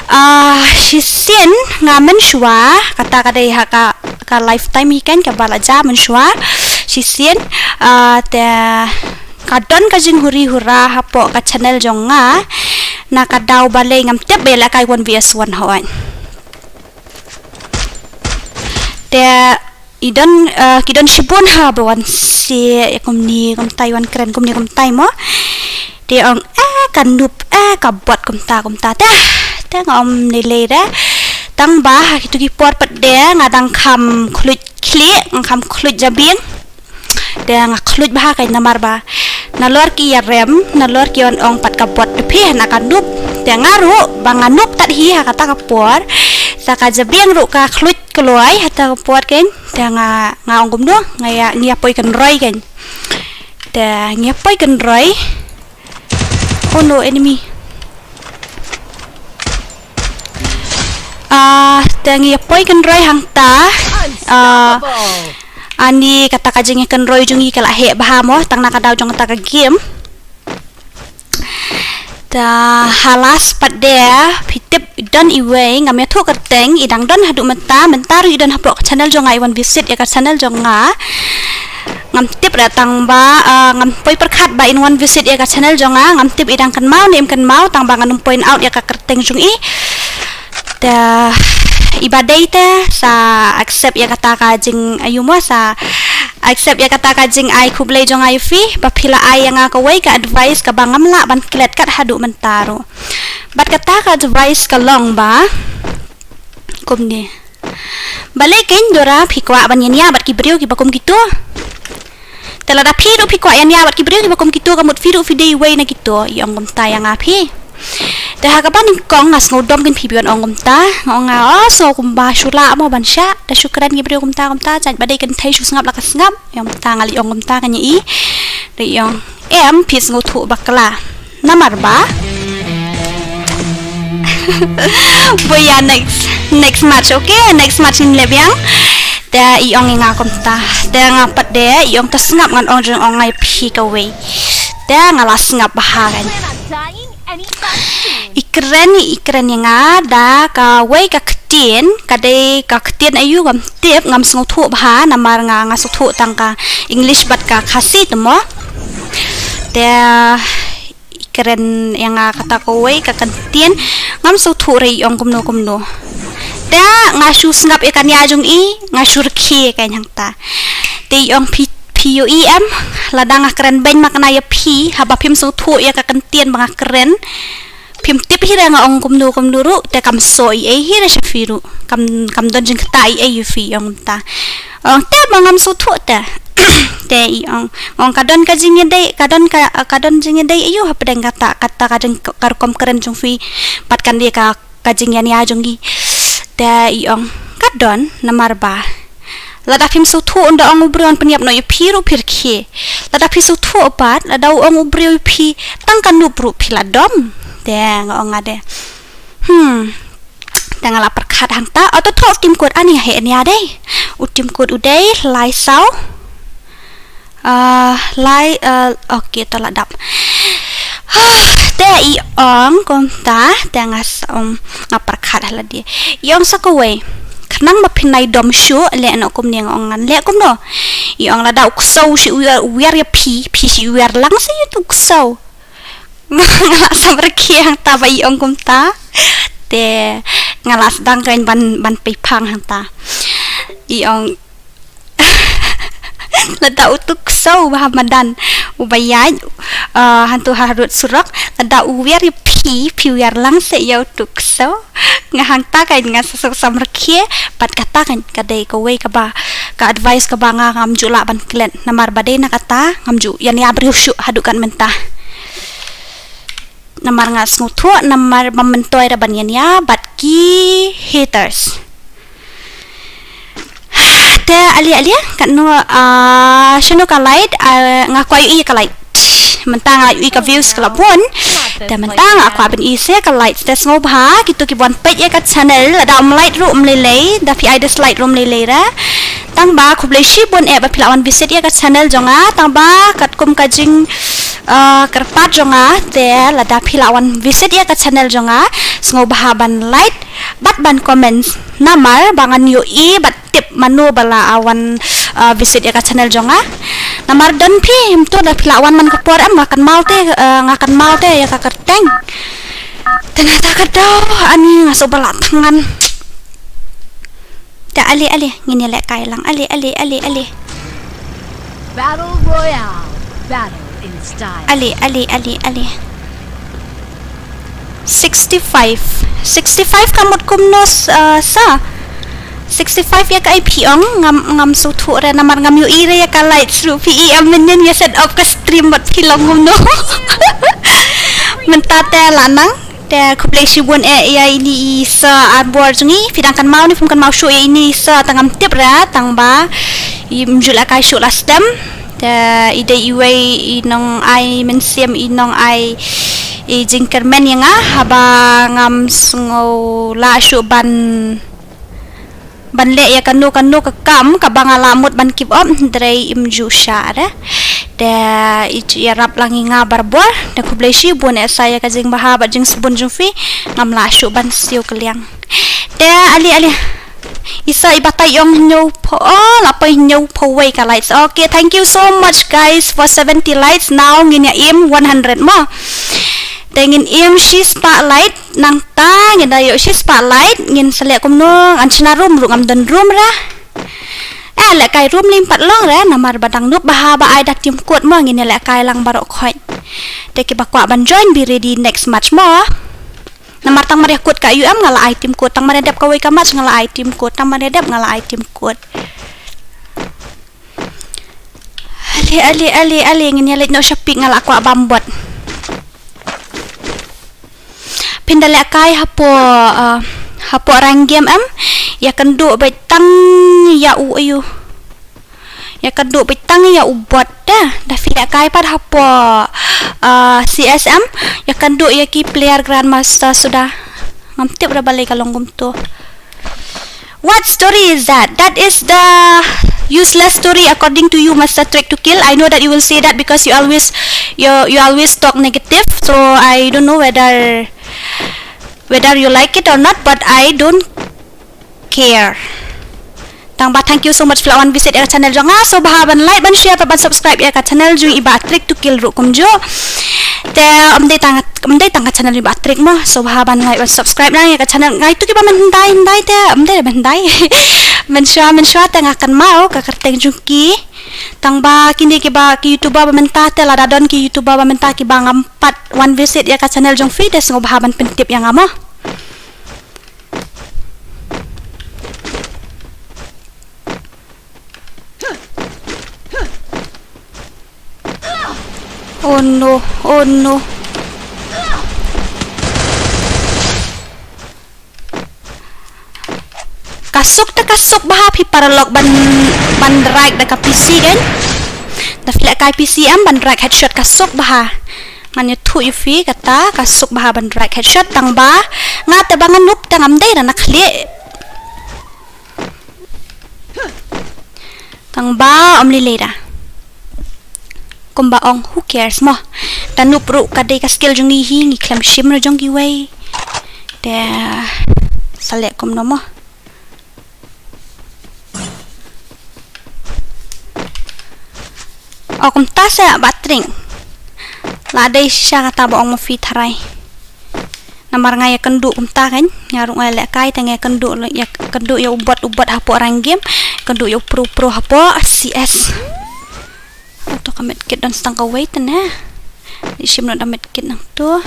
Ah, shisien nga mynshuwa, kata ka dei ha ka, ka lifetime hi kan kaba la jia mynshuwa. Shisien, ah, te ka don ka jinghuri hura hapoh ka channel jong nga. Na ka daw balei ngam tip ba la kai one V S one hooid. Te i don, eh, ki don shibun ha ba wan se, eh, kumne kumtai, wan kren kumne kumtai mo. Te ong, eh, ka nup, eh, ka bot kumta kumta te. Te nga ym lei lei de. Tang ba ha kitu ki por pat de nga dang kham khluit khlieh, nga kham khluit jabieng. Te nga khluit bha ka namar ba nalor ki ïarem, nalor ki ong ong pat ka bot te phi na ka nup. Te nga ruh ba nga nup tat hi ha kata ka por. Sa ka jabieng ruh ka khluit kloi ha kata ka por kan. Te nga, nga ong kumno, nga ïa, ngi ïa poi kynroi kan. Te ngi ïa poi kynroi. Oh no, enemy. Ah, te ngi ïa poi kynroi hangta. Ah, ani kata ka jingïakynroi jong ngi ka la heh bha mo, tang na ka daw jong kata ka game. Te ha last pat de, phi tip don iwei, ngam ïathuh kyrteng, i dang don haduh mynta, mynta ruh i don hapoh ka channel jong nga, i wan visit ïa ka channel jong nga. Ngam tip re tang ba, ah, ngam poi pyrkhat ba in wan visit ïa ka channel jong nga, ngam tip i dang kynmaw ne im kynmaw, tang ba ngan ym point out ïa ka kyrteng jong i. Te i ba dei te sa accept ïa kata ka jing, ayu mo, sa accept ïa kata ka jingai khublei jong nga ïa phi, ba phi la ai ïa nga kawei ka advice kaba ngam lah ban klet kat haduh mynta ruh. Bad kata ka advice ka long ba kumne. Balei kein Dora phi kwah ban ïania bad ki briew kiba kum kito? Te lada phi ruh phi kwah ïania bad ki briew kiba kum kito, ka mut phi ruh phi dei iwei na kito, i ong kumta ïa nga phi. Te ha kaba nyngkong nga sngewdom kein phi ba ong kumta, nga ong nga, oh, sngew kumba shu lah mo ban shah, da shu kren ki briew kumta kumta, jait ba dei kynthei shu sngap la ka sngap, i ong kumta, nga leh ong kumta kein ïa i. Da i ong, em, phi sngewthuh bakla. Namar ba Boya next, next match, okay? Next match ngin leh biang. Te i ong ïa nga kumta. Te nga pat de, i ong ta sngap ngan ong jong ong ngai phi kawei. Te nga la sngap bha kan. I kren, i kren ïa nga da kawei ka ktien, ka dei ka ktien ayu ngam tip, ngam sngewthuh bha, namar nga, nga sngewthuh tang ka English bad ka Khasi te mo. Te i kren ïa nga kata kawei ka ktien, ngam sngewthuh re i ong kumno kumno. Te nga shu sngap ïa ka nia jong i, nga shu rkhie kein hangta. Te i ong phi, phi ïohi em, lada nga kren beiñ makna ïa phi, haba phim sngewthuh ïa ka ktien ba nga kren. Phim tip hi re nga ong kumno kumno ruh, te kam soi ei hi re sha phi ruh. Kam, kam don jingkata ei ei ïa phi, i ong kumta. Ong te ba ngam sngewthuh te. Te i ong, ong ka don ka jingïadei, ka don ka, ka don jingïadei ayu hapdeng kata, kata ka jing, ka rukom kren jong phi. Bad kan dei ka, ka jingïania jong ngi. Te i ong, ka don, namar ba lada phim sngewthuh ynda ong u briew un pynïap noh ïa phi ruh phi rkhie. Lada phi sngewthuh pat, lada u ong u briew ïa phi, tang ka nup ruh phi la dom. Te nga ong nga de. Hmm. Te nga la pyrkhat hangta, o to thoh u tim kut ani heh nia dei. U tim kut u dei, lai saw. Ah, lai, ah, okay, to la dap. Te i ong kumta, te nga sa, um, nga pyrkhat ha lade. I ong sa kawei. Khnang ba phin nai dom shuh, leh noh kumne nga ong ngan leh kumno. I ong lada u ksew shi wiar, wiar ïa phi, phi shi wiar lang sa ïa tu ksew. Nga la sam rkhie hangta ba i ong kumta. Te nga la sdang kein ban, ban pei phang hangta. I ong Lada utu u ksew uba ha madan, uba ïaid, eh, hangtu ha rud surok, lada u wiar ïa phi, phi wiar lang seh ïa utu u ksew. Nga hangta kein nga sa suk samrkhie, bad kata kein ka dei kawei kaba, ka advice kaba nga ngam ju lah ban klet. Namar ba dei na kata, ngam ju ïa nia briew shuh haduh kat mynta. Namar nga sngewthuh, namar ba myntoi ra ban ïa nia, bad ki haters. Te ale ale, katno, ah, shano ka light, ah, nga kwah ïohi ka light. Mynta nga ïohi ka views ka la bun. Te mynta nga kwah ban ïohi se ka light. Te sngewbha, kito ki ban peit ïa ka channel, lada ym light ruh ym lei lei, da phi ai dislike ruh ym lei lei re. Tang ba khublei shibun eh ba phi la wan visit ïa ka channel jong nga, tang ba katkum ka jing, ah, kyrpad jong nga, te lada phi la wan visit ïa ka channel jong nga, sngewbha ban like, bad ban comment. Namar ba ngan ïohi, bad tip mano ba la wan, ah, visit ïa ka channel jong nga. Namar don phi, ym tu da phi la wan man ka por em, nga kynmaw te, ah, nga kynmaw te ïa ka kyrteng. Te na ta ka daw, ani nga sngewbha la thngan. Te ale ale, ngin ïa lehkai lang. Ale ale ale ale. Battle Royale. Battle in style. Ale ale ale ale. Sixty-five. Sixty-five ka mut kumno s-, ah, sa? Sixty-five ïa kaei phi ong, ngam, ngam sngewthuh re namar ngam ïohi re ïa ka lights ruh phi i em mynnin ïa set up ka stream bad phi long kumno. Mynta te la nang. Te khublei shibun eh ïa ine i sir Arbor jong ngi, phi dang kynmaw ne phim kynmaw shuh ïa ine i sir, tang ngam tip re tang ba ym ju lehkai shuh last time. Te i dei iwei i nongai mynsiem, i nongai, i jingkyrmen ïa nga haba ngam sngew lah shuh ban ban leh ïa kano kano ka kam kaba nga la mut ban keep up, hynrei im ju shah re. Te i ju ïarap lang ïa nga barabor. Te khublei shibun eh sir ïa ka jingbha bad jingsbun jong phi. Ngam lah shuh ban siew kylliang. Te ale ale, i sir i batai ong hynñiewphew, oh, la poi hynñiewphew wei ka likes. Okay, thank you so much guys for seventy likes. Now ngin ïa im one hundred mo. Te ngin im shispah like. Nangta ngin da ïoh shispah like, ngin sa leh kumno, ngan shna room ruh ngam don room re. Eh, lehkai room lym pat long re, namar ba dang nop bha ba ai da team code mo, ngin ïa lehkai lang baroh khoit. Te kiba kwah ban join, be ready next match mo. Namar tang mar ïa kut ka U M nga la ai team code, tang mar ïa dep kawei ka match nga la ai team code, tang mar ïa dep nga la ai team code. Ale ale ale ale, ngin ïa leit noh sha peak, nga la kwah bam bot. Phin da lehkai hapoh, uh, hapoh rank game em. Ïa kynduh beit tang ïa u, aiu. Ïa kynduh beit tang ïa u bot te. Da phi lehkai pat hapoh, uh, C S em. Ïa kynduh ïa ki player grandmaster suda. Ngam tip re balei ka long kumto. What story is that? That is the useless story according to you, Master Trick to Kill. I know that you will say that because you always, you, you always talk negative. So I don't know whether, whether you like it or not, but I don't care. Tang ba thank you so much phi la wan visit ïa ka channel jong nga. Sngewbha ban like, ban share, ban subscribe ïa ka channel jong i Bah Trick to Kill ruh kumjuh. Te ym dei tang, ym dei tang ka channel i Bah Trick mo. Sngewbha ban like, ban subscribe nang ïa ka channel. Nga itu kiba mynhyndai hyndai te, ym dei mynhyndai. Mynshuwa mynshuwa te nga kynmaw ka kyrteng jong ki. Tang ba kine kiba ki YouTuber ba mynta te, lada don ki YouTuber ba mynta kiba ngam pat wan visit ïa ka channel jong phi te sngewbha ban pyntip ïa nga mo. Oh no, oh no. Ka suk te ka suk bha phi paralok ban, ban drag da ka P C kan. Da phi lehkai P C em ban drag headshot ka suk bha. Ngan ïathuh ïa phi kata ka suk bha ban drag headshot tang ba nga te ba nga noob te ngam dei ra na khlieh. Tang ba ym lei lei da. Kumba ong, who cares mo. Da noob ruh ka dei ka skill jong ngi hi, ngi khlem shim ruh jong kiwei. Te sa leh kumno mo. O kumta sa Bah Trick. La dei shisha kata ba ong ma phi tharai. Namar nga ïa kynduh kumta kan, nga ruh nga lehkai te nga ïa kynduh, ïa kynduh ïa u bot u bot hapoh rank game, kynduh ïa u pro pro hapoh C S. Uto ka medkit don stang kawei te ne. Dei shim noh da medkit nangto.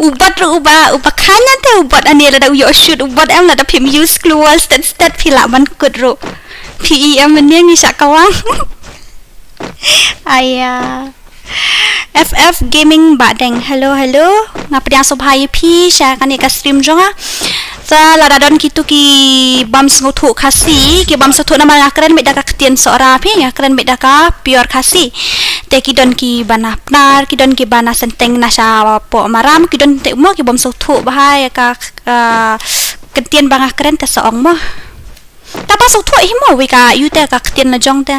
U bot ruh uba, uba kha ngan te u bot ane lada u ïoh shoot u bot em lada phim use gloo wall stet stet phi lah ban kut ruh. Phi i em mynne ngi shah kawang. Aya. F F Gaming Bahdeng. Hello, hello. Nga pdiang sngewbha ïa phi sha kane ka stream jong nga. Sa lada don kitu ki bym sngewthuh Khasi, ki bym sngewthuh namar nga kren beit da ka ktien Sohra phi, nga kren beit da ka pure Khasi. Te ki don ki ba na Pnar, ki don ki ba na Senteng na shapoh Maram, ki don te mo ki bym sngewthuh bha ïa ka, ah, ktien ba nga kren te sa ong mo. Tang ba sngewthuh hi mo wei ka ïu te ka ktien la jong te.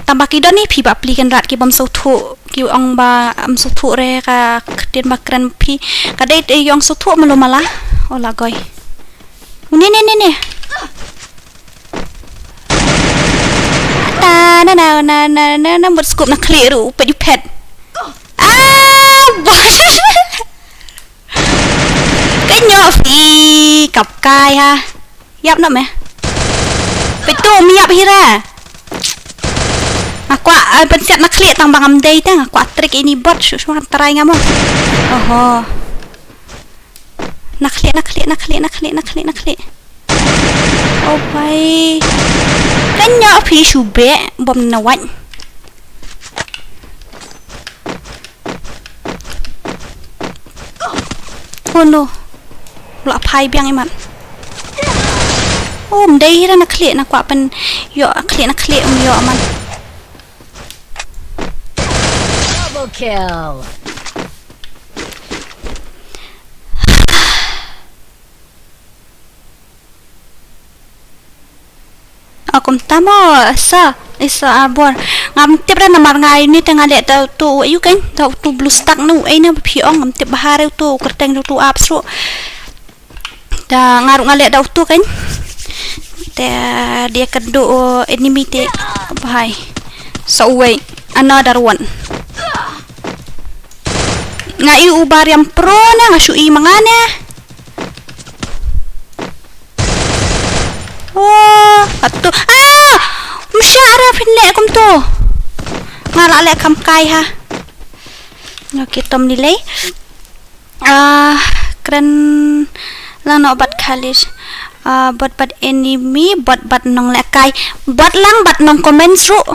Tang ba ki don hi phi ba pli Kynrad ki bym sngewthuh, ki ong ba ym sngewthuh re ka ktien ba kren phi. Ka dei te ïong sngewthuh malu mala. O la goi. Une ne ne ne. Ta na na na na na na mut skup na khlieh ruh pet ïu phet. Ah, boy. Ka nyoh phi kap kai ha. Ïap noh me. Peit to, um ïap hi ra. Nga kwah, eh, pynsiat na khlieh tang ba ngam dei te nga kwah trick ini bot shu shu ngan try nga mo. Oho. Na khlieh, na khlieh, na khlieh, na khlieh, na khlieh, na khlieh. Oh bai. Ka nyoh phi shu beh bom na wait. Oh no. Lah phai biang imat. Oh, um dei hi ra na khlieh na kwah pyn ïoh khlieh na khlieh um ïoh man. Double kill. A kumta mo, sa, isa abor. Ngam tip ra namar nga ini te nga leh da utu u ayu kan, da utu blue stack nu, ai na phi ong, ngam tip bha re utu, kyrteng utu app sru. Da nga ruh nga leh da utu kan. Te dia kynduh u enemy te, bhai. Sa uwei, another one. Nga i u Bariam Pro na, nga shu i ma nga ne. Oh, atu. Ah! Msha ara phin leh kumto. Nga la leh kam kai ha. Okay, tom ni lei. Ah, kren lang noh bad Khalish. Ah, bot bad enemy, bot bad nong leh kai. Bot lang bad nong comment ruh.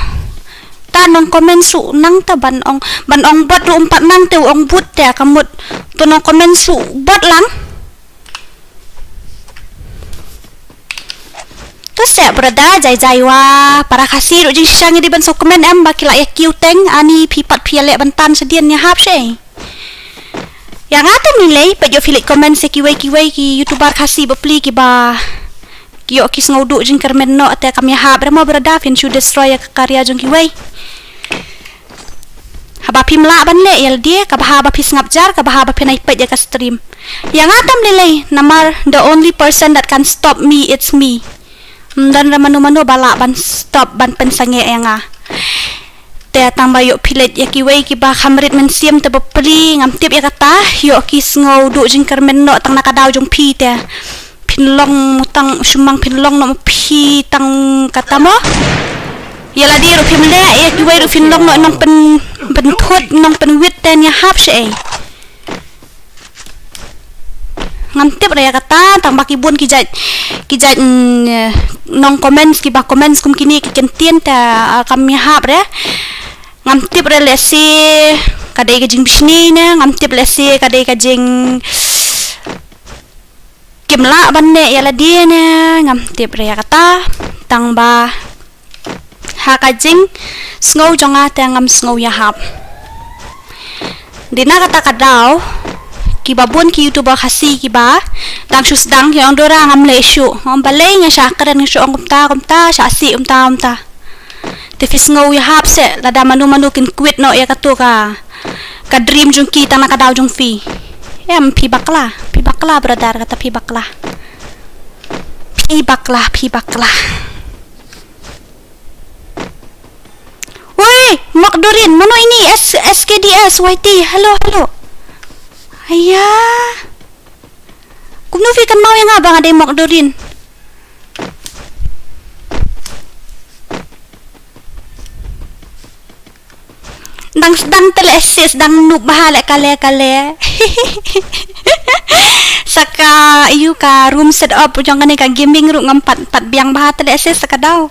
Ta nong comment ruh nang ta ban ong, ban ong bot ruh um pat nang te ong but te ka mut. To nong comment ruh bot lang. To seh brother, jai jai wa para Khasi ruh jingshisha ngi dei ban sngewkmen em ba ki la ïa kiew teng, ani phi pat phi ïa leh ban tan sha dien ïa hap sha ei. Ïa nga te ngi lei, peit ïoh phi leit comment sha kiwei kiwei ki YouTuber Khasi bapli kiba ki ïoh ki sngewduh jingkyrmen noh te kam ïa hap re mo brother, phin shu destroy ïa ka career jong kiwei. Haba phim lah ban leh ïa lade, kaba haba phi sngap jar, kaba haba phin ai peit ïa ka stream. Ïa nga tam lei lei, namar the only person that can stop me, it's me. Ym don re mano mano ba lah ban stop ban pynsangeh ïa nga. Te tang ba ïoh phi leit ïa kiwei kiba kham rit mynsiem te bapli, ngam tip ïa kata, ïoh ki sngewduh jingkyrmen noh tang na ka daw jong phi te. Phin long mo tang shu mang phin long noh mo phi tang kata mo. Ïa lade ruh phim leh, ïa kiwei ruh phin long noh nong pyn, pynthut, nong pynwit te ïa hap sha ei. Ngam tip re ïa kata, tang ba ki bun ki jait, ki jait, mm, eh, nong comments, kiba comments kum kine ki kyntien te, ah, kam ïa hap re. Ngam tip re lehse ka dei ka jingbishni ne, ngam tip lehse ka dei ka jing kim lah ban leh ïa lade ne, ngam tip re ïa kata, tang ba ha ka jingsngew jong nga te ngam sngew ïa hap. Dei na kata ka daw, kiba bun ki YouTuber Khasi kiba dang shu sdang ki ong Dora ngam leh shuh. Ngam balei nga sha kren nga shu ong kumta, kumta, sha si kumta, kumta. Te phi sngew ïa hap seh, lada mano mano kin quit noh ïa kato ka, ka dream jong ki tang na ka daw jong phi. Em, phi bakla, phi bakla brother, kata phi bakla. Phi bakla, phi bakla. Woi, Mok Dorin, mano ini? S, S K D S Y T, hello, hello. Aya. Kumno phi kynmaw ïa nga ba nga dei Mok Dorin? Dang sdang te leh sis, dang noob bha leh kale kale. Sa ka, ïoh ka room setup jong kane ka gaming ruh ngam pat, pat biang bha te leh sis sa ka daw.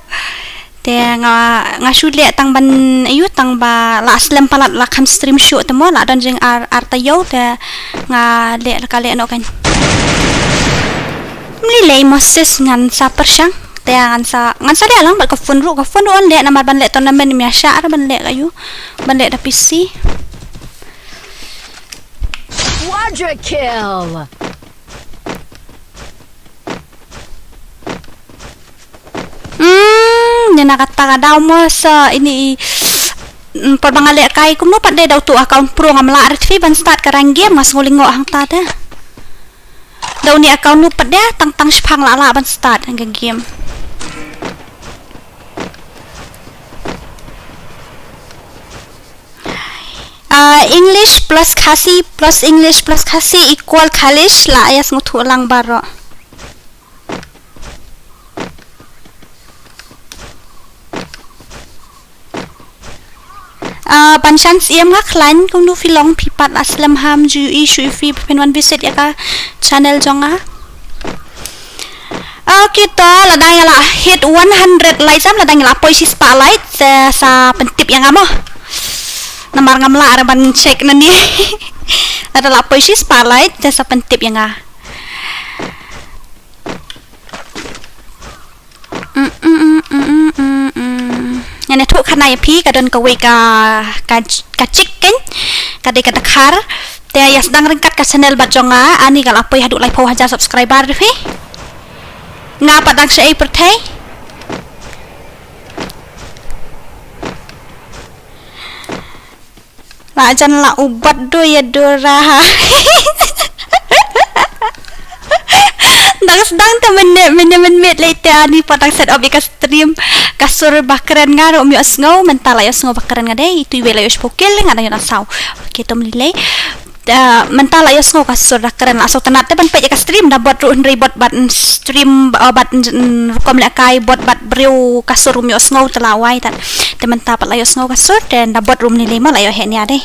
Te nga, nga shu leh tang ban, ïoh tang ba la slem palat la kham stream shuh te mo, la don jing ar, ar taïew te nga leh la ka leh noh kan. Mli lei mo sis ngan sa pyrshang. Te ngan sa, ngan sa leh lang bad ka phone ruh, ka phone ruh yn leh namar ban leh tournament ym ïa shah re ban leh ka ïoh, ban leh da P C. Quadra kill. Hmm, ne na kata ka daw mo sa ini i, mm, por ba nga leh kai kumno pat de daw tu account pro ngam lah re tvi ban start ka rank game nga sngew lyngngoh hangta te. Daw ni account nu pat de tang tang shipang lah lah ban start ka game. Ah, English plus Khasi plus English plus Khasi equal Khalish la ïa sngewthuh lang baroh. Ah, ban shan siem nga khlaiñ kumno phi long phi pat la slem ham ju i shu i phi phin wan visit ïa ka channel jong nga. Okay to, lada ngi la hit one hundred likes, am lada ngi la poi shi spah likes, te sa pyntip ïa nga mo. Namar ngam lah re ban check nangne. Lada la poi shi spah likes, te sa pyntip ïa nga. Mm, mm, mm. Ngan ïathuh khana ïa phi, ka don kawei ka, ka, ka chick kan, ka dei ka dkhar. Te ïa sdang ryngkat ka channel bad jong nga, ani ka la poi haduh laiphew hajar subscriber de phi. Nga pat dang shaei pyrthei. La jan la u bad do ïa Dora ha. Dang sdang te mynne, mynne mynmiet lei te ani pat dang set up ïa ka stream. Ka sur ba kren nga ruh ym ïohsngew, mynta la ïohsngew ba kren nga dei, itu iwei la ïoh shiphew kill, nga dang ïoh na saw. Okay, to mli lei. Ah, mynta la ïohsngew ka sur da kren la sngewtynnat te ban peit ïa ka stream da bot ruh hynrei bot bad, mm, stream, ah, bad, mm, mm, rukom lehkai bot bad briew ka sur ym ïohsngew te la wai tat. Te mynta pat la ïohsngew ka sur te da bot ruh mli lei mo la ïoh heh nia dei.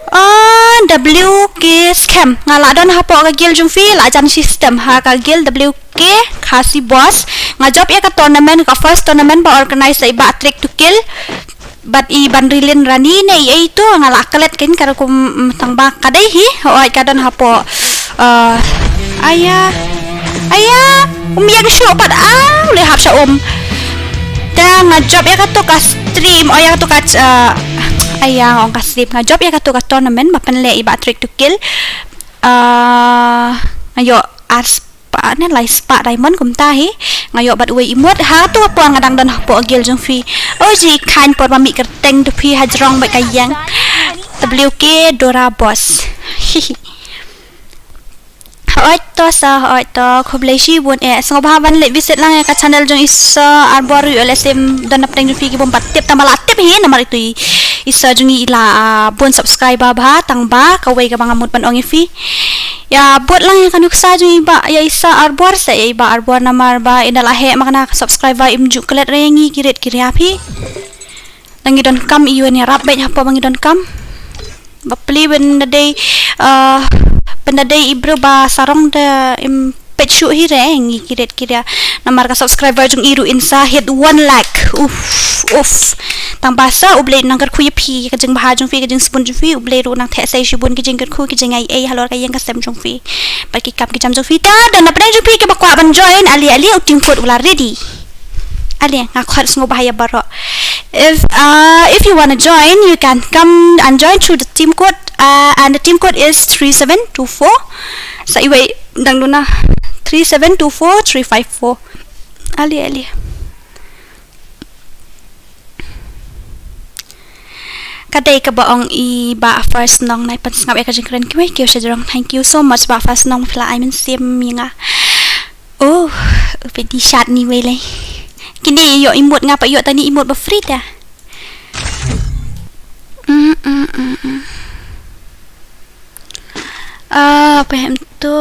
Ah, W K scam. Nga la don hapoh ka guild jong phi, la jan system ha ka guild W K Khasi boss. Nga jop ïa ka tournament, ka first tournament ba organize da i Bah Trick to Kill. Bad i Banrilin Rani ne i ei to nga la klet kin ka rukom, mm, tang ba ka dei hi, hooid ka don hapoh, eh, aya, aya, um ïa ka shuh pat, ah, u leh hap sha um. Te nga jop ïa kato ka stream, oh ïa kato ka, eh, aya, ong ka stream, nga jop ïa kato ka tournament, ba pynleh i Bah Trick to Kill. Eh, nga ïoh ar spah ne lai spah diamond kumta hi. Nga ïoh bad uwei emote. Ha tu hapoh nga dang don hapoh guild jong phi. Oh ji khan por ba mih kyrteng tu phi hajrong bad ka ïeng. W K Dora boss. Hooid to sa, hooid to, khublei shibun eh. Sngewbha ban leit visit lang ïa ka channel jong i sa Arbor ïoh leh sim don na pdeng jong phi ki bym pat tip tang ba la tip hi namar itu i, i sa jong i la, ah, bun subscriber bha tang ba kawei kaba nga mut ban ong ïa phi. Ïa bud lang ïa ka nuksa jong i Bah, ïa i sa Arbor sa ïa i Bah Arbor namar ba i da la heh ma kane ka subscriber im ju klet re ïa ngi ki rit ki ria phi. Nang ngi donkam i ïoh ïarap beit hapoh ba ngi donkam. Bapli ban da dei, eh, ban da dei i briew ba sarong da im peit shuh hi re ngi ki rit ki ria. Namar ka subscriber jong i ruh in sa hit one lakh. Uff, uff. Tang ba sa U Blei nang kyrkhu ïa phi ka jingbha jong phi ka jingsbun jong phi U Blei ruh nang theh sei shibun ki jingkyrkhu ki jingai ei halor ka ïing ka sem jong phi. Bad ki kam ki jam jong phi ta don na pdeng jong phi kiba kwah ban join ali ali u team code u la ready. Ali nga khot sngewbha ïa baroh. If, uh, if you wanna join, you can come and join through the team code, uh, and the team code is three seven two four. Sa iwei dang duna three seven two four three five four. Ali, ali. Ka dei kaba ong i Bah First Nong, nai pynsngap ïa ka jingkren kiwei kiwei sha jrong. Thank you so much Bah First Nong, phi la ai mynsiem ïa nga. Oh, u peit di shat ni wei lei. Kine ïoh emote nga pat ïoh tang ni emote ba free ta. Mm, mm, mm, mm. Ah, apa hem tu?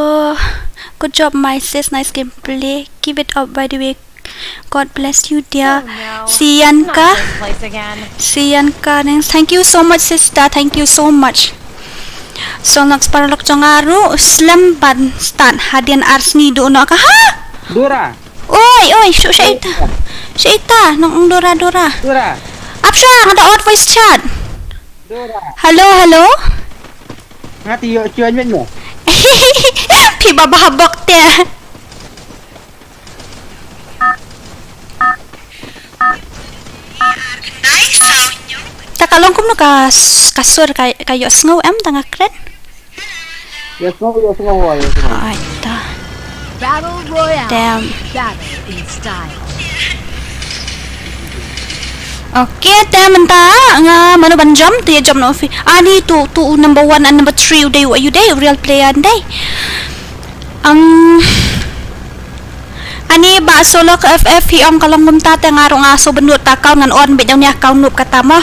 Good job my sis, nice gameplay. Keep it up by the way. God bless you, dear. Oh, no. Sianka. Not this place again. Sianka, thank you so much, sister. Thank you so much. Song Nox paralok jong nga ruh slem ban start hadien ar sngi duh noh ka ha. Dora. Oi, oi, shu sha ita. Sha ita, nong ong Dora, Dora. Dora. Ap sha, nga da ot voice chat. Dora. Hello, hello. Nga ti yo chuan men mo. Phi ba ba bok te. Ta ka long kumno ka s-, ka sur ka, ka ïohsngew em ta nga kren? Ïohsngew, ïohsngew, ïohsngew. Ai ta. Battle Royale. Damn. Battle in style. Okay, te mynta nga mano ban jam, te jam no fi. Ani tu, tu number one and number three u dei, u dei, u real player u dei. Um, Ani ba solo ka F F hi ong ka long kumta te nga ruh nga so bynnud ta account ngan on beit jong nia account nup kata mo.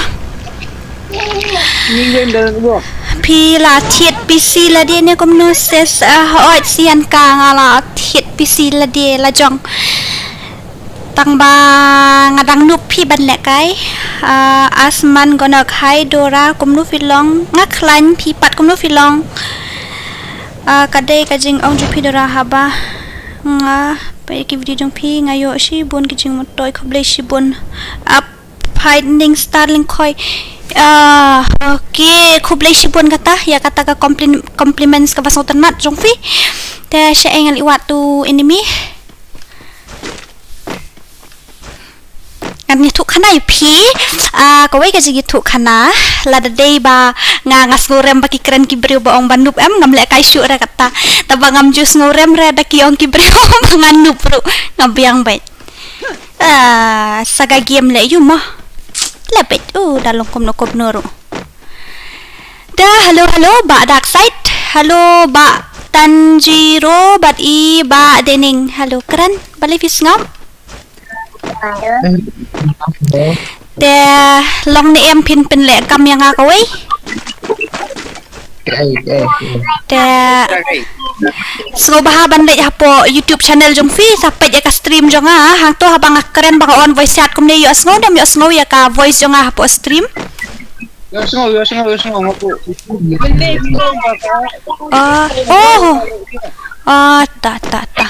Phi la thied P C lade ne kumno ses, ah, hooid Sianka nga la thied P C lade la jong. Tang ba nga dang nup phi ban lehkai. Ah, Asman Gonok, hi Dora, kumno phi long? Nga khlaiñ, phi pat kumno phi long? Ah, ka dei ka jingong jong phi Dora haba nga peit ïa ki video jong phi nga ïoh shibun ki jingmyntoi, khublei shibun. Ap Lightning Starlink khoi. Ah, okay, khublei shibun kata ïa kata ka compli-, compliments kaba sngewtynnat jong phi. Te sha eng ali wat tu enemy. Ngan ïathuh khana ïa phi, ah, kawei ka jingïathuh khana, lada dei ba nga, nga sngewrem ba ki kren ki briew ba ong ba noob em, ngam lehkai shuh re kata. Taba ngam ju sngewrem re da ki ong ki briew ba nga noob ruh, nga biang beit. Ah, sa ka game leh ïu mo. Leh beit, uh, da long kumno kumno ruh. Da, hello, hello, Bah Darkseid. Hello, Bah Tanjiro, bad i Bah Dening. Hello, kren, balei phi sngap? Te long ne em phin pynleh kam ïa nga kawei. Te sngewbha ban leit hapoh YouTube channel jong phi, sa peit ïa ka stream jong nga, hangto haba nga kren ba nga on voice chat kumne ïohsngew, dam ïohsngew ïa ka voice jong nga hapoh stream. Ïohsngew, ïohsngew, ïohsngew nga pu. Oh, oh. Oh, ta, ta, ta.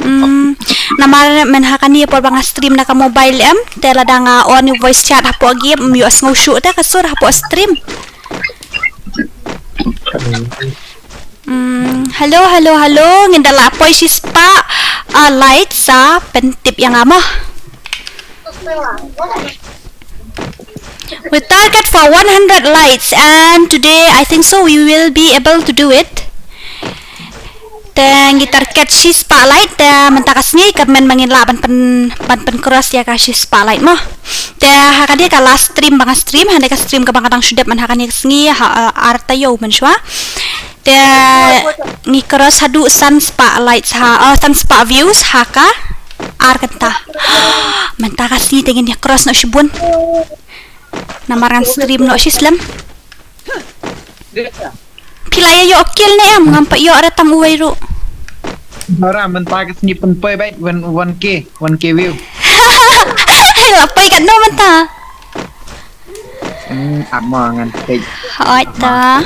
Hmm, namar mynha kane por ba nga stream na ka mobile em, te lada nga on ïa voice chat hapoh game, ym ïohsngew shuh te ka sur hapoh stream. Hmm, hello, hello, hello, ngin da la poi shispah, ah, likes sa pyntip ïa nga mo. We target for one hundred likes, and today I think so we will be able to do it. Te ngi target shispah like, te mynta ka sngi kyrmen ma ngin lah ban pyn, ban pyn cross ïa ka shispah like mo. Te ha kane ka last stream ba nga stream, ha kane ka stream kaba nga dang shu dep mynha kane ka sngi, ha, uh, ar taïew mynshuwa. Te ngi cross haduh san spah likes ha, oh, san spah views ha ka ar kynta. Mynta ka sngi te ngin ïa cross noh shibun. Namar ngan stream noh shi slem. Phi la ïa ïoh kill ne em, ngam pat ïoh re tang uwei ruh. Dora, mynta ka sngi pynpoi beit one, one K, one K view. La poi katno mynta? Hmm, ap mo ngan peit. Hooid ta.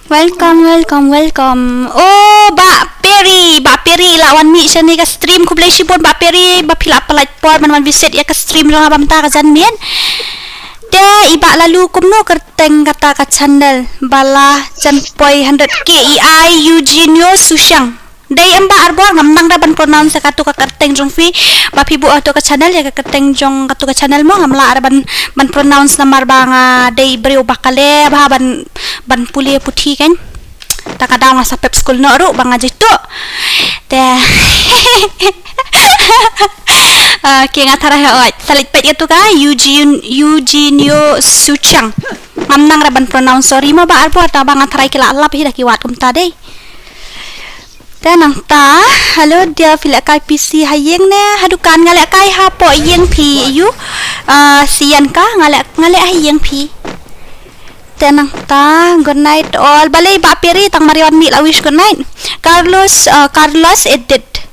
Welcome, welcome, welcome. Oh, Bah Peri, Bah Peri la wan mih shane ka stream, khublei shibun Bah Peri ba phi la pynlait por ban wan visit ïa ka stream jong nga ba mynta ka janmiet. Te i Bah Lalu kumno kyrteng kata ka channel ba la jan poi hundred K, i ai Eugenio Sushang. Dei em Bah Arbor, ngam nang da ban pronounce katu ka kyrteng jong phi. Ba phi buh katu ka channel, ïa ka kyrteng jong katu ka channel mo, ngam lah da ban, ban pronounce namar ba nga dei briew ba kale bha ban, ban pule puthi kan. Ta ka daw nga sa pep skul noh ruh ba nga jitu. Te. Okay, nga tharai ha oi. Sa leit peit katu ka Eugene, Eugenio Suchang. Ngam nang da ban pronounce, sorry mo Bah Arbor, ta ba nga tharai ki la lap hi da ki wad kumta dei. Te nangta, hello dear, phi lehkai P C ha ïing ne ha dukan? Nga lehkai hapoh ïing phi ïa u, ah, Sian ka, nga leh, nga leh ha ïing phi. Te nangta, good night all. Balei Bah Peri, tang mar ïa wan mih la wish good night. Carlos, uh, Carlos Edit.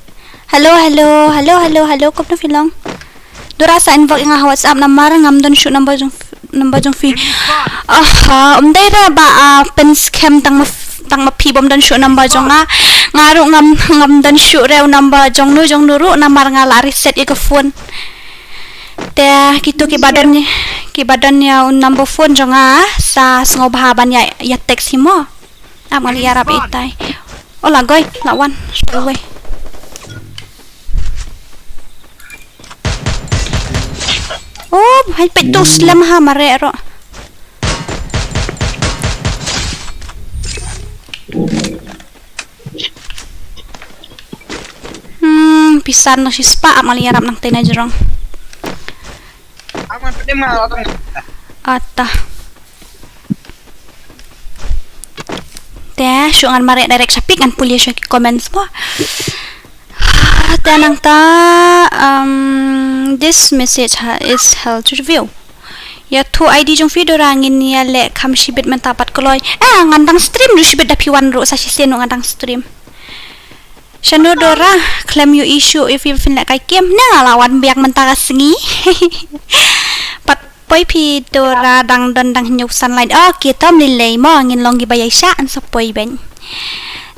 Hello, hello, hello, hello, hello, kumno phi long? Dora sa inbox ïa nga ha WhatsApp namar ngam don shuh number jong, number jong phi. Ah, um dei re ba, ah, pynskhem tang ma, tang ma phi bym don shuh number jong nga. Nga ruh ngam, ngam don shuh re u number jong nu, jong nu ruh namar nga la reset ïa ka phone. Te kito kiba don, kiba don ïa u number phone jong nga sa sngewbha ban ïa, ïa text hi mo. Ap ngan ïarap itai. Ola goi, la wan. Shwai wei. Oh, hai peit tu slem ha mareh ro. Hmm, pisan na shispah ap ngan ïarap nangta na jrong. Ata. Te, shu ngan mareh direct sha pik ngan pule sha ki comments mo. Te nangta, um, this message ha, is held to view. Ïathuh I D jong phi Dora ngin ïaleh kham shibit mynta pat kloi. Eh, ngan dang stream ruh shibit da phi wan ruh sa shisien ruh ngan dang stream. Shano Dora, khlem ïohi shuh ïa phi ba phin leh kai kem. Nga la wan biang mynta ka sngi. Pat poi phi Dora dang don dang hynñiew san like. Okay, to ym lei lei mo, ngin long kiba ïaishah, yn sa poi beiñ.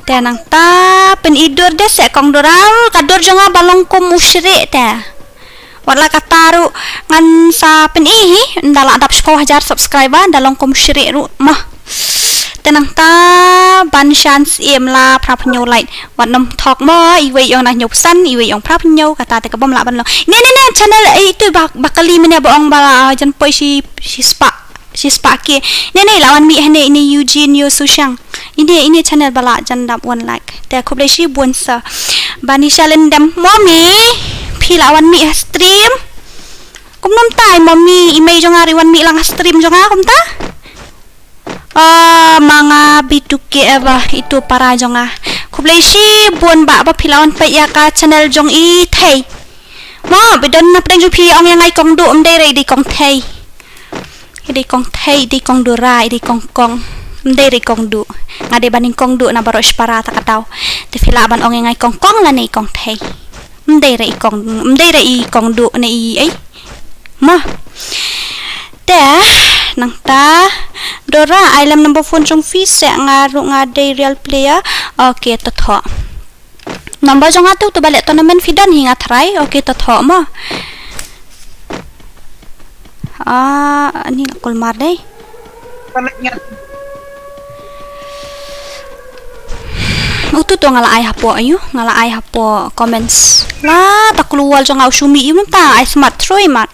Te nangta pyn-i dur de seh kong Dora, ka dur jong nga ba long kum u shrieh te. Wat la katta ruh ngan sa pyn-i hi, ynda la dap shiphew hajar subscriber, da long kum shrieh ruh mah. Te nangta ban shan syiem la phra phew hynñiew like. Wat nym thok mo, iwei ong na hynñiew phew san, iwei ong phra phew hynñiew, kata te ka bym lah ban long. Ne, ne, ne, channel, eh, itu ba, ba kali mane ba ong ba la jan poi shi, shispah. Shispah ki. Ne ne la wan mih hane ine Eugene Yo Sushang. Ine, ine channel ba la jan dap one lakh. Te khublei shibun sa. Bani Shalin Dem. Mommy, phi la wan mih ha stream. Kumno mynta i mommy, i mei jong nga ruh i wan mih lang ha stream jong nga kumta. Ah, ma nga bitu ke eva itu para jong nga. Khublei shibun ba, ba phi la wan peit ïa ka channel jong i thei. Mo, ba don na pdeng jong phi ong ïa nga i kong Duh, ym dei re i dei kong thei. I dei kong thei, i dei kong Dora, i dei kong kong. Ym dei re i kong Duh. Nga dei ban ïeng kong Duh na baroh shipara ta ka daw. Te phi lah ban ong ïa nga i kong kong lane i kong thei. Ym dei re i kong, ym dei re i kong Duh ne i ei. Mo. Te nangta Dora ai lem number phone jong phi seh nga ruh nga dei real player. Okay, to thoh. Number jong nga tu, tu ba leh tournament phi don hi nga try. Okay, to thoh mo. Ah, ni la kulmar dei. Utu tu nga la ai hapoh, ayu, nga la ai hapoh comments. La, ta klur wal jong nga u shu mih, yu mynta ai smat troi mat.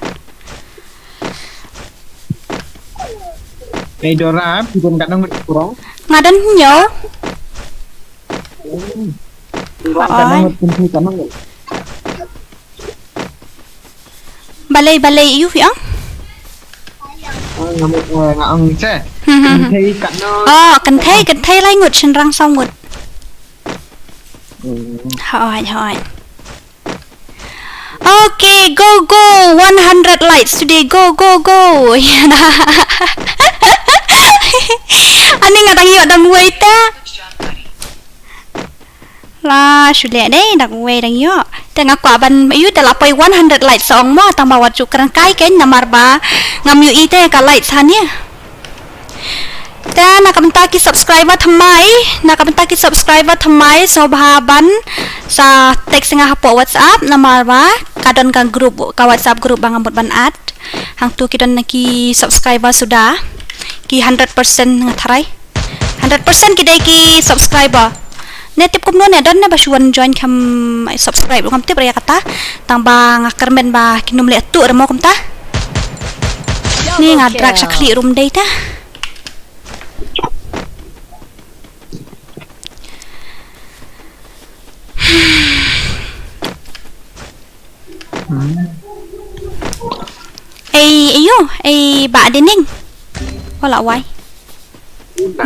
Ei Dora, phi don katno ngut pura? Nga don hynñiew. Balei, balei ïu phi ong? Nga ong, eh, nga ong che. Hmm, hmm, hmm. Kynthei katno? Oh, kynthei, kynthei lai ngut, shynrang saw ngut. Hmm. Hooid, hooid. Okay, go, go. One hundred likes today. Go, go, go. Ani nga dang ïoh dang wei ta. La, shu leh dei, dang wei dang ïoh. Te nga kwah ban ïoh te la poi one hundred likes sa ong mo, tang ba wat ju kren kai kein namar ba ngam ïohi te ka likes hangne. Te na ka bynta ki subscriber thymmai, na ka bynta ki subscriber thymmai sngewbha ban sa text nga hapoh WhatsApp namar ba ka don ka group, ka WhatsApp group ba nga mut ban add. Hangtu ki don na ki subscriber suda, ki hundred percent nga tharai. Hundred percent ki dei ki subscriber. Ne tip kumno ne don ne ba shu wan join kham subscribe ruh ngam tip re ïa kata. Tang ba nga kyrmen ba kin ym leh tuh re mo kumta. Ni nga drag sha khlieh ruh ym dei ta. Ei, ayo, ei, Bah Dining. Wala wai.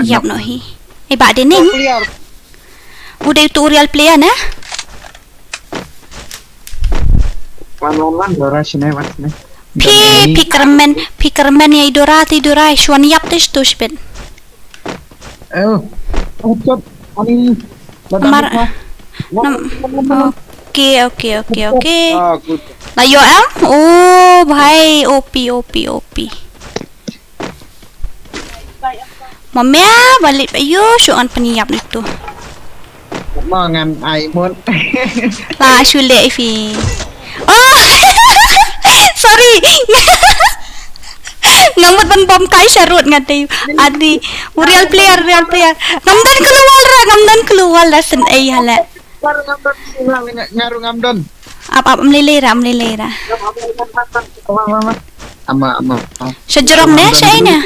Yap no hi. Ei, Bah Dining. U dei utu u real player na? Wan, wan, wan, Dora, sini, wan, sini. Phi, phi kyrmen, phi kyrmen ïa i Dora, te i Dora i shu wan ïap te shu shibit. Oh. Ani. Mar. Nam. Okay, okay, okay, okay. Ah, good. La ïoh em? Oh, bhai, O P, O P, O P. Mo mia, balei ba ïoh shu ngan pynïap ni tu. Mo ngan ai mut. La shu leh phi. Oh. Sorry. Nga mut ban bom kai sharud nga te. Adi. U real player, real player. Ngam don klewal ra, ngam don klewal ra sen ei hala. Ngaru ngam don. Ap ap, am lele ra, am lele ra. Ama ama. Sha jrong ne sha ei ne?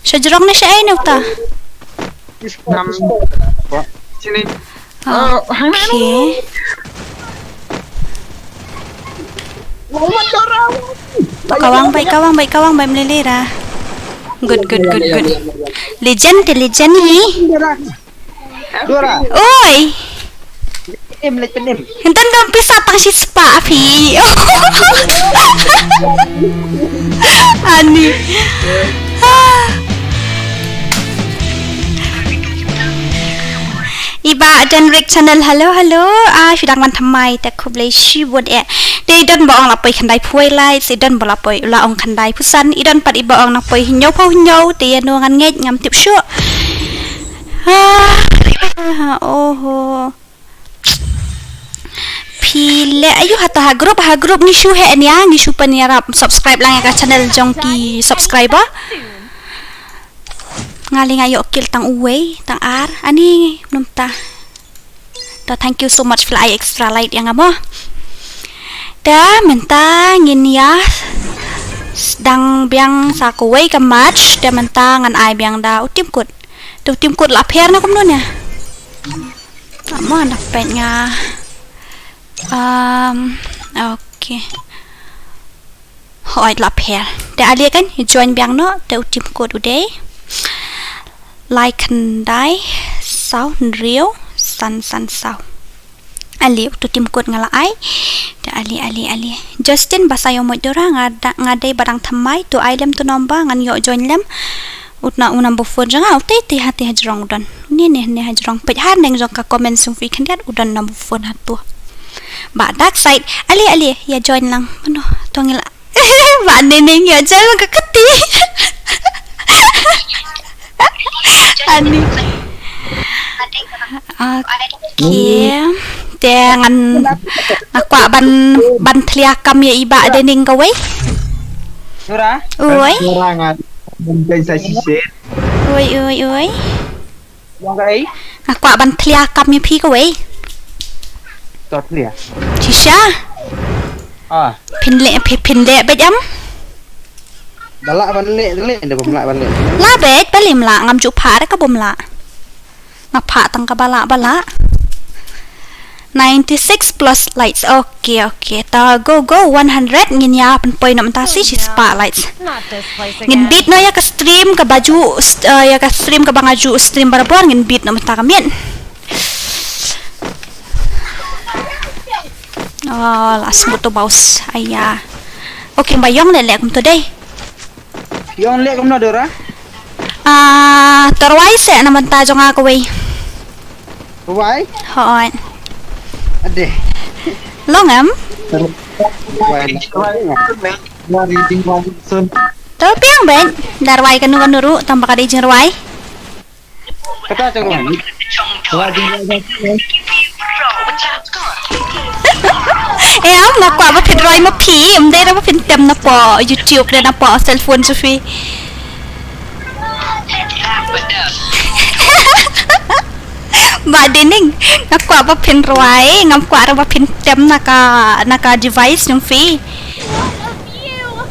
Sha jrong ne sha ei ne uta? Ngam. Sini. Oh, hang na. Okay. Ba kawang, ba kawang, ba kawang, ba mlele ra. Good, good, good, good. Legend te legend ni. Dora. Oi. Em, leh penem. Enten dong pisa tang shi spah phi. Ani. Iba Denrick Channel, hello, hello. Ah, shu dang wan thymmai te khublei shibun eh. Te i don ba ong la poi khyndai phew lights, i don ba la poi la ong khyndai phew san, i don pat iba ong na poi hynñiew phew hynñiew, te ïa no ngan ngeit ngam tip shuh. Ah, oho. Phi leh ayu hata ha group, ha group ngi shu heh nia, ngi shu pynïarap subscribe lang ïa ka channel jong ki subscriber. Nga leh nga ïoh kill tang uwei, tang ar, ani mynta. Ta thank you so much phi la ai extra light ïa nga mo. Ta mynta ngin ïa sdang biang sa kawei ka match, ta mynta ngan ai biang da u team code. Tu team code la pher na kumno ne? Mo na peit nga. Um, okay. Hooid la pher. Te ale kan join biang noh, te u team code u dei lai khyndai saw hynriew san san saw. Ale utu team code nga la ai. Te ale ale ale. Justin Basaïawmoit Dora, nga da, nga dei ba dang thymmai, to ai lem tu number ngan ïoh join lem. Utna u number phone jong nga, u tei tei ha tei ha jrong u don. Ne ne ne ha jrong, peit ha neng jong ka comment jong phi khyndiat u don number phone ha tu. Ba Dark Side, ale ale ïa join lang. Mano to ngi la. Ba ne ne ïa join lang ka kti. Ani. Okay. Te ngan, nga kwah ban, ban thlia kam ïa i Bah Dening kawei. Dora. Oi. Dora ngan ban sa shisien. Oi oi oi. Nga kwah ban thlia kam ïa phi kawei. To thlia. Shisha. Ah. Phin leh, phi, phin leh beit em? Ba lah ban leh, leh, da bym lah ban leh. Lah beit, balei ym lah, ngam ju phah re ka bym lah. Nga phah tang kaba lah ba lah. Ninety six plus likes. Okay, okay. Ta go, go, one hundred ngin ïa pynpoi noh mynta shi, shi spah likes. Ngin beat noh ïa ka stream kaba ju, st-, uh, ïa ka stream kaba nga ju stream barabor, ngin beat noh mynta ka miet. Oh, la sngewthuh mouse. Aya. Okay, ba ïong leh leh kumto dei. Ïong leh kumno Dora? Ah, to rwai seh na bynta jong nga kawei. Rwai? Hooid. Ade. Long em? Rwai. To biang beit, da rwai kano kano ruh, tang ba ka dei jingrwai. Kata te ko. Eh, nga kwah ba phin rwai ma phi, ym dei ba phin tem na poh YouTube, dei na poh cellphone jong phi. Bah Dening, nga kwah ba phin rwai, ngam kwah ba phin tem na ka, na ka device jong phi.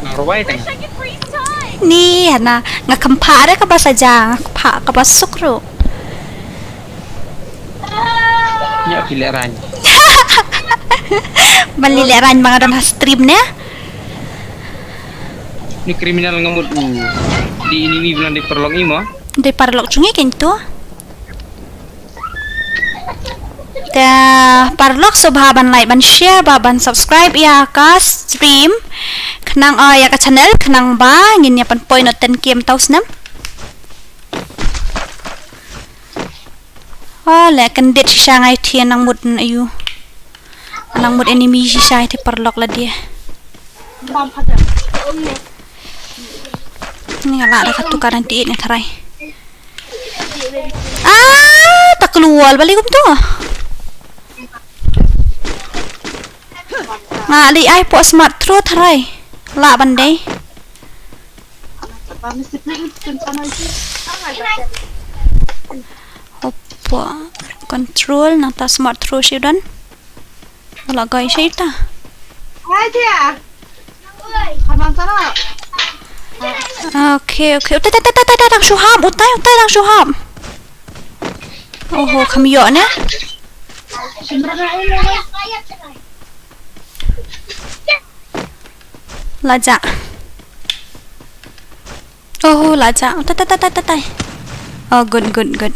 Nga rwai tang. Ni hana, nga kham phah re kaba saja, nga phah kaba suk ruh. Ïa phi lehraiñ. Ban leh lehraiñ ba nga don ha stream ne. Ni criminal nga mut u. Dei enemy ba ngan dei paralok i mo. Dei paralok jong ngi kein to. Te paralok sngewbha ban like, ban share, bad ban subscribe ïa ka stream. Ka Khnang, ah, ïa ka channel, khnang ba ngin ïa pynpoi noh ten K mynta u snem. Oh, leh kyndit shisha nga ïa u thie nang mut na ïa u. Nang mut enemy shisha ïa u thie paralok lade. Ni nga lah da katu ka ninety-eight nga tharai. Ah, ta kloi wall balei kumto. Nga leh ai hapoh smart throw tharai. Lah ban dei. Hapoh control nangta smart throw shi don. Lah kai shi ta. Okay, okay. Utai, utai, utai, utai, utai, dang shu hap, utai, utai, dang shu hap. Oho, kham ïoh ne. La jah. Oho, la jah. Utai, utai, utai, utai, utai. Oh, good, good, good.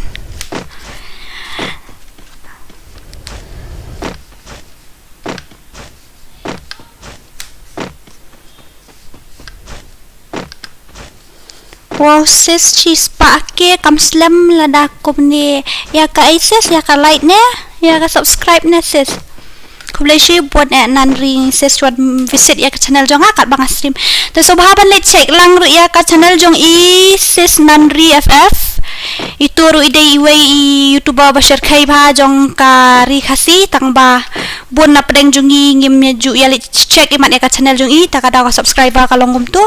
Wow, sis, shispah K, kam slem lada kumne. Ïa ka ai sis, ïa ka like ne, ïa ka subscribe ne sis. Khublei shibun eh Nanri sis, wat visit ïa ka channel jong nga katba nga stream. Te sngewbha ban leit check lang ruh ïa ka channel jong i sis Nanri F F. Itu ruh i dei iwei i YouTuber ba shyrkhei bha jong ka ri Khasi, tang ba bun na pdeng jong i ngim ju ïa leit check imat ïa ka channel jong i, ta ka daw ka subscriber ka long kumtu.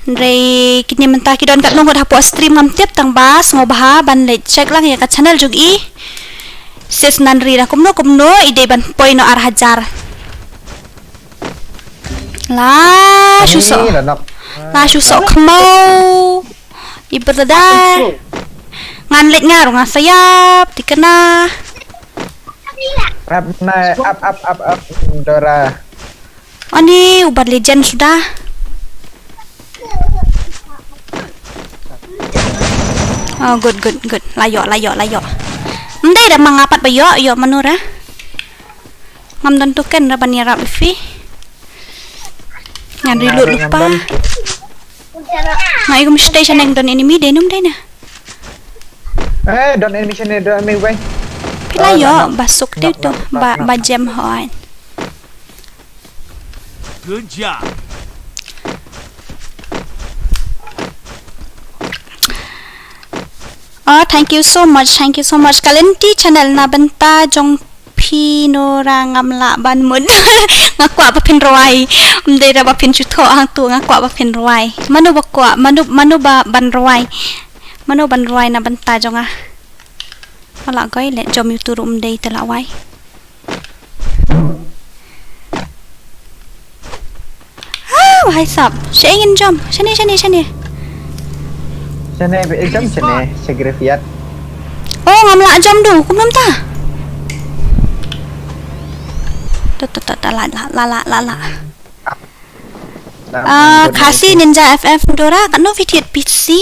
Hynrei kine mynta ki don katno ngut hapoh stream ngam tip, tang ba sngewbha ban leit check lang ïa ka channel jong i. Sis Nanri, da kumno kumno i dei ban poi noh ar hajar. La shu soh. La shu soh khmau. I brother. Ngan leit nga ruh nga sa ïap, thikna. Ap na, ap, ap, ap, ap, Dora. Ani u bat legend suda. Oh, good, good, good. La ïoh, la ïoh, la ïoh. Ym dei da ma nga pat ba ïoh, ïoh mano ra. Ngam don token ra ban ïarap ïa phi. Ngan reload lypa. Nga ïohi kum stage shaneng don enemy dei ne ym dei ne. Eh, don enemy shaneng, don enemy wei. Phi la ïoh ba suk te to ba, ba jem hoi. Good job. Oh, thank you so much, thank you so much. Ka lynti channel, na bynta jong phi Nora ngam lah ban mut. Nga kwah ba phin rwai. Ym dei da ba phin shu thoh hangtu, nga kwah ba phin rwai. Mano ba kwah, mano, mano ba ban rwai. Mano ban rwai na bynta jong nga. Nga lah koi leh jom ïa utu ruh ym dei te lah wai. Ah, wahai sap. Sha ngin jom. Shane, shane, shane. Shane, ba jom shane, sha graveyard. Oh, ngam lah jom du, kumno mynta. Ta, ta, ta, ta, la, la, la, la, la, la. Ah, Khasi Ninja F F Dora, katno phi thied P C?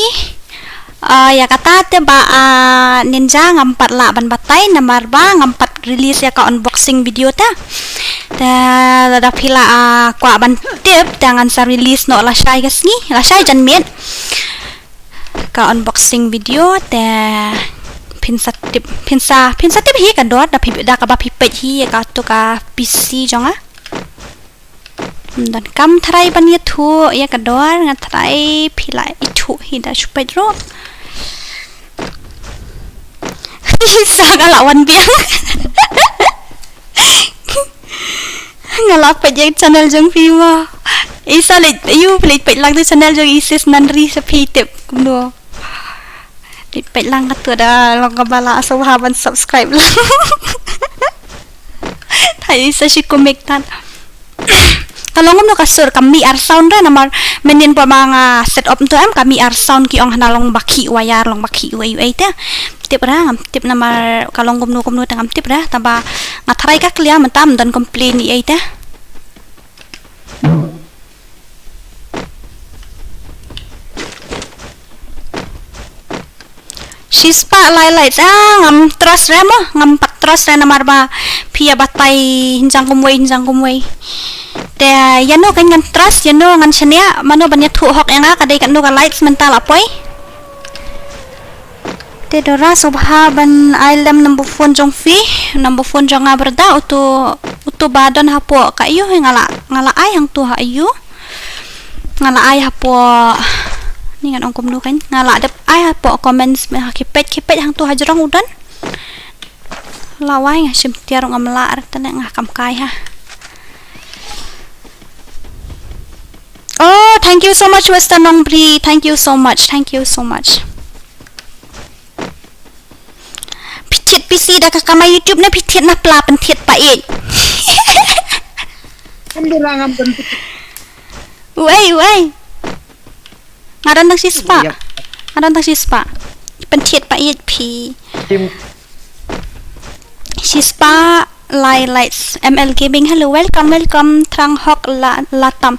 Ah, ïa kata te ba, ah, Ninja ngam pat lah ban batai namar ba ngam pat release ïa ka unboxing video ta. Te lada phi la, ah, kwah ban tip te ngan sa release noh lashai ka sngi, lashai janmiet. Ka unboxing video te phin sa tip, phin sa, phin sa tip hi ka dor da phi, da kaba phi peit hi ïa kato ka P C jong nga. Ym donkam tharai ban ïathuh ïa ka dor, nga tharai phi la ithuh hi da shu peit ruh. Sa nga la wan biang. Nga la peit ïa channel jong phi ma. Isa leit, ayu, leit peit lang tu channel jong i sis Nanri sa phi tip kumno. Leit peit lang katu da long kaba la sngewbha ban subscribe lang. Tharai sa shu kumne tat. Ka long kumno ka sur, ka mih ar sound re namar mynnin ba ma nga set up to em ka mih ar sound ki ong hana long ba khih wire long ba khih wire ei te. Tip ra ngam tip namar ka long kumno kumno te ngam tip ra taba nga tharai ka clear mynta ym don complain ei te. Shispah lai lai, ah, ngam trust re mo, ngam pat trust re namar ba phi ïa batai hynjang kumwei, hynjang kumwei. Te ïano kan ngan trust, ïano ngan shaniah, mano ban ïathuh hok ïa nga, ka dei katno ka likes mynta la poi. Te Dora sngewbha ban ai lem number phone jong phi, number phone jong nga brother, uto, uto ba don hapoh ka aiu, nga la, nga la ai hangto ha aiu. Nga la ai hapoh, ni ngan ong kumno kan, nga la dep ai hapoh comments, ha ki page, ki page hangto ha jrong u don. La wai nga shim tiar ngam lah re tane nga kam kai ha. Oh, thank you so much, Western Nongbri. Thank you so much. Thank you so much. Phi thied phi si da ka kamai YouTube ne phi thied na pla pynthied pa ïeit. Kam dei la ngam kan. Uei, uei. Nga don tang shispah. Yep. Nga don tang shispah. Pynthied pa ïeit phi. Tim. Shispah lai likes. M L Gaming, hello, welcome, welcome. Thrang hok la, la tam.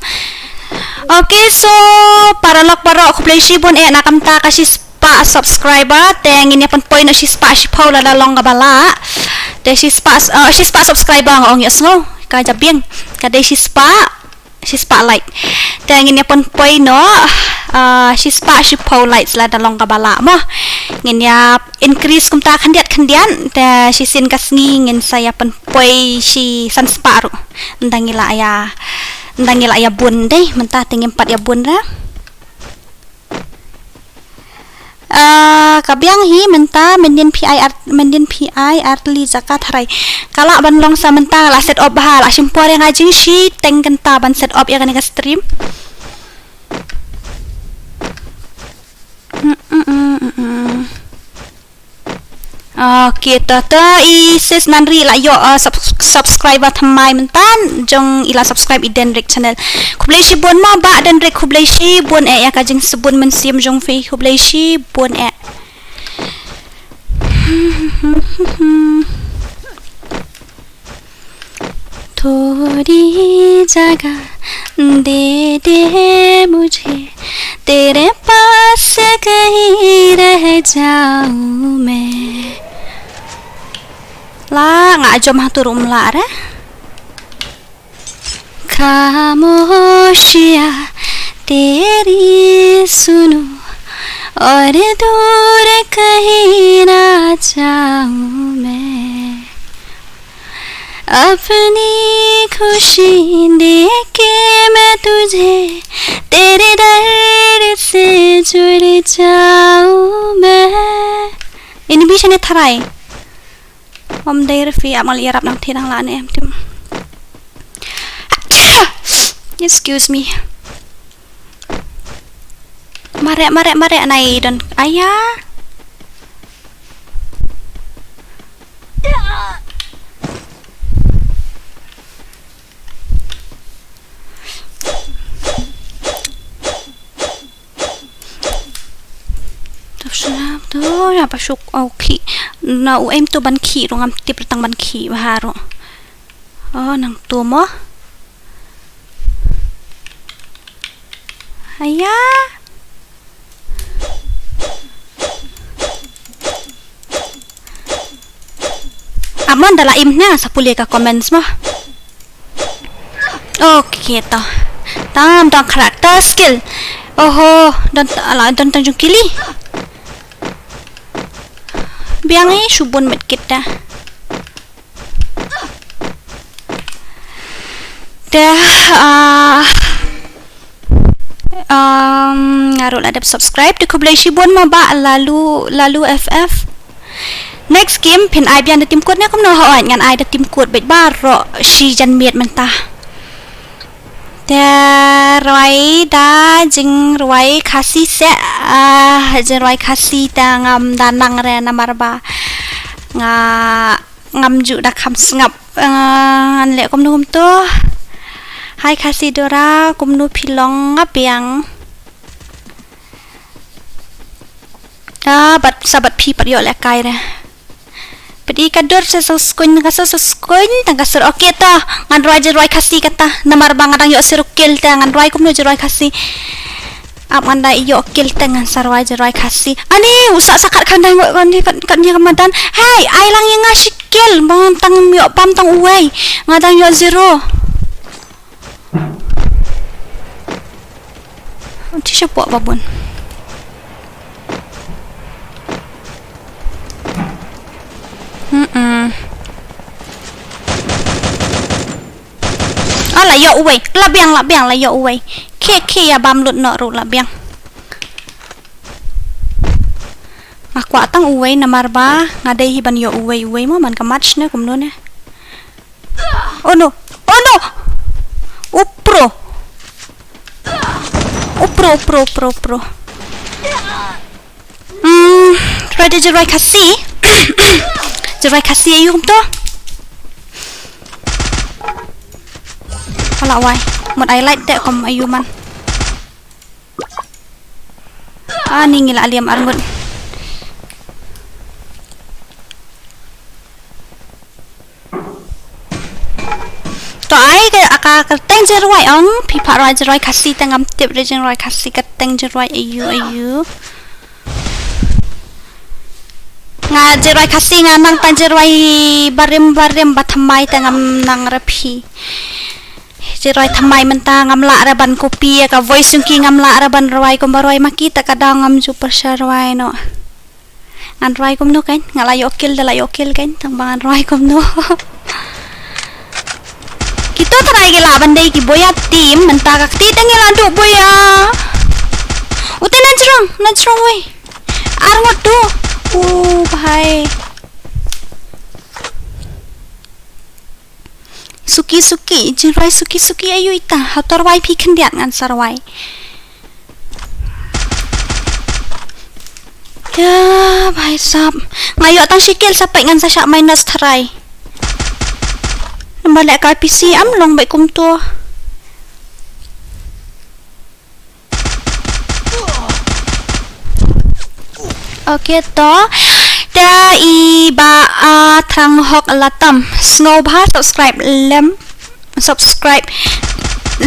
Okay, so paralok baroh, khublei shibun eh na ka bynta ka shispah subscriber. Te ngin ïa pynpoi noh shispah shiphew lada long kaba lah. Te shispah, uh, shispah subscriber nga ong ïohsngew. Ka jabieng. Ka dei shispah shispah like. Te ngin ïa pynpoi noh, ah, shispah shiphew likes lada long kaba lah mo. Ngin ïa increase kumta khyndiat khyndiat, te shisien ka sngi ngin sa ïa pynpoi shi san spah ruh. Ynda ngi la ïa, ynda ngi la ïa bun dei, mynta te ngim pat ïa bun re. Ah, ka biang hi mynta, mynnin phi ai ar-, mynnin phi ai artylli jaka tharai. Ka lah ban long sa mynta, la set up bha, la shim por ïa nga jingshiteng kynta ban set up ïa kane ka stream. Mm, mm, mm, mm, mm. Okay, to, to, i sis Nanri la ïoh, uh, sub-, subscriber thymmai mynta, jong i la subscribe i Denrik channel. Khublei shibun mo bah Denrik, khublei shibun eh ïa ka jingsbun mynsiem jong phi, khublei shibun eh. थोड़ी जगह दे दे मुझे, तेरे पास कहीं रह जाऊं मैं. La nga jom ha tu rum la re. खामोशियाँ तेरी सुनूं और दूर कहीं ना जाऊं मैं. अपनी खुशी दे के मैं तुझे तेरे दर्द से जुड़ जाऊं मैं. Ini bisa ni tharai. Om dei re phi, ap nga la ïarap nang thi nang la ne em tim. Excuse me. Mareh, mareh, mareh, nai don. Aya. To shnam to, ïa pa shuk, oh, khih. Na u em to ban khih ruh ngam tip tang ban khih bha ruh. Oh, nang to mo. Aya. Amon da la im hna sa pule ka comments mo. Okay to. Tam tang character skill. Oho, don ta-, ala don tang jong kili. Biang eh, shu bun met kit da. Te, ah, um, nga ruh la dep subscribe, te khublei shibun mo bah Lalu, Lalu F F. Next game, phin ai biang da team code ne kumno, hooid, ngan ai da team code beit baroh shi janmiet mynta. Te rwai da jingrwai Khasi seh, ah, jingrwai Khasi te ngam da nang re namar ba nga ngam ju da kham sngap. Ah, ngan leh kumno kumto. Hai Khasi Dora, kumno phi long, nga biang. Ah, bad sa bad phi pat ïoh lehkai re. Peit i ka dur sa sa skuin, ka sa sa skuin, tang ka sur. Okay to, ngan rwai jingrwai Khasi kata. Namar ba nga dang ïoh siruk kill te, ngan rwai kumno jingrwai Khasi. Ap ngan da ïoh kill te ngan sa rwai jingrwai Khasi. Ani, u sah sa kat kan dang ïoh kan ni, kan, kan ni ka madan. Hey, ai lang ïa nga shi kill, ba ngan tang ïoh pam tang uwei. Nga dang ïoh zero. Ti sha pok babun. Hmm. Ah, la ïoh uwei. La biang, la biang, la ïoh uwei. Khie, khie ïa bam lut noh ruh la biang. Nga kwah tang uwei namar ba nga dei hi ban ïoh uwei, uwei mo man ka match ne kumno ne. Oh no. Oh no. Upro. Upro, upro, upro, upro. Hmm, try da jingrwai Khasi. Jingrwai Khasi aïu kumto. Pala wai. Mut ai light te kum aïu man. Ani ngi la liam arngut. To ai ka, ka, ka teng jingrwai ong, phi pat rwai jingrwai Khasi te ngam tip re jingrwai Khasi ka teng jingrwai aïu, aïu. Nga jingrwai Khasi nga nang tang jingrwai barim barim ba thymmai te ngam nang re phi. Jingrwai thymmai mynta ngam lah re ban copy ïa ka voice jong ki, ngam lah re ban rwai kumba rwai ma ki, te ka daw ngam ju pyrshah rwai noh. Ngan rwai kumno kan, nga la ïoh kill da la ïoh kill kan, tang ba ngan rwai kumno. Kito trai ki lah ban dei ki buya team, mynta ka kti te ngi la duh buya. Ute na jrong, na jrong wei. Arngut tu. Uh, bhai. Suki suki, jingrwai suki suki aïu ita. Hato rwai phi khyndiat ngan sa rwai. Ya, bhai sab. Nga ïoh tang shi kill sa peit ngan sa shah minus tharai. Namar leh ka R P C am long beit kumto. Okay to. Te i ba, ah, Thrang Hok Latam. Sngewbha subscribe lem. Subscribe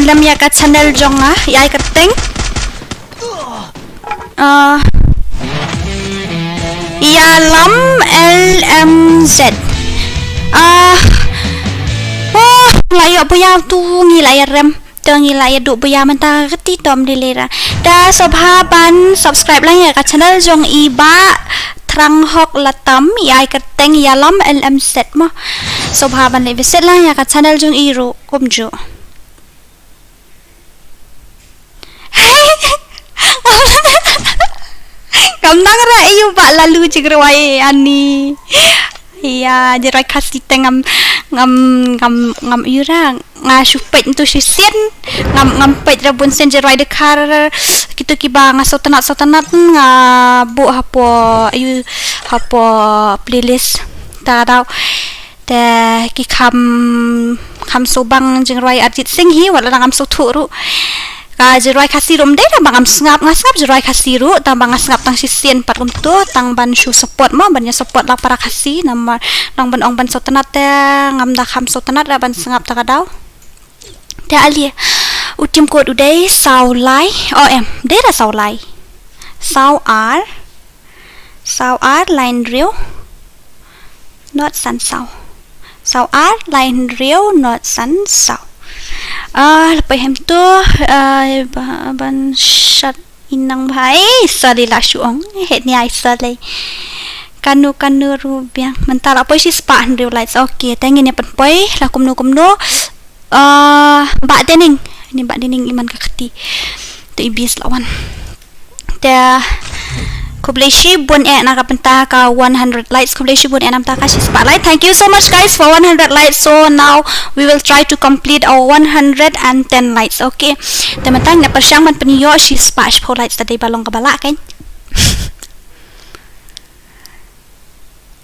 lem ïa ka channel jong nga, ïa ka teng. Ah, Ïalam L M Z. Ah, oh, la ïoh buya tu ngi la ïa rem. To ngi la ïa duh buya mynta ka kti tom di lera. Da sngewbha ban subscribe lang ïa ka channel jong i ba Thrang Hok Latam, ïa ka teng Ïalam L M Z mo. Sngewbha ban leit visit lang ïa ka channel jong i ruh kumjuh. Ngam nang ra aïu ba la lu jingrwai ani. Ïa, jingrwai Khasi te ngam, ngam, ngam, ngam aïu ra. Nga shu peit ntu shisien. Ngam, ngam peit ra bun sien jingrwai Dkhar. Kito kiba nga sngewtynnat, sngewtynnat nga buh hapoh, aïu, hapoh playlist. Ta daw. Te ki kham, kham sngewbang jingrwai Arijit Singh hi, wat la ngam sngewthuh ruh. Ka jingrwai Khasi ruh ym dei tang ba ngam sngap, nga sngap jingrwai Khasi ruh, tang ba nga sngap tang shisien pat kumto, tang ban shu support mo, ban ïa support la para Khasi, namar nang ban ong ban sngewtynnat te, ngam da kham sngewtynnat ra ban sngap ta ka daw. Te ale, u tim code u dei saw lai, oh em, dei ra saw lai. Saw ar, Saw ar lai hynriew not san saw. Saw ar lai hynriew not san saw. Ah, la poi hem tu, ah, ba, ban shot inang bhai. Sorry la shu ong. Het ni ai sorry. Kanu kanu ruh biang. Mynta la poi shi spah hynriew likes. Okay, te ngin ïa pynpoi la kumno kumno. Ah, Bah Dening. Ni Bah Dening iman ka kti. Tu i bis la wan. Te khublei shibun eh na ka bynta ka one hundred likes. Khublei shibun eh na ka bynta ka shi spah likes. Thank you so much guys for one hundred likes. So now we will try to complete our one hundred and ten likes. Okay. Te mynta ngin pyrshang ban pynïoh shi spah shiphew likes, ta dei ba long kaba lah kan.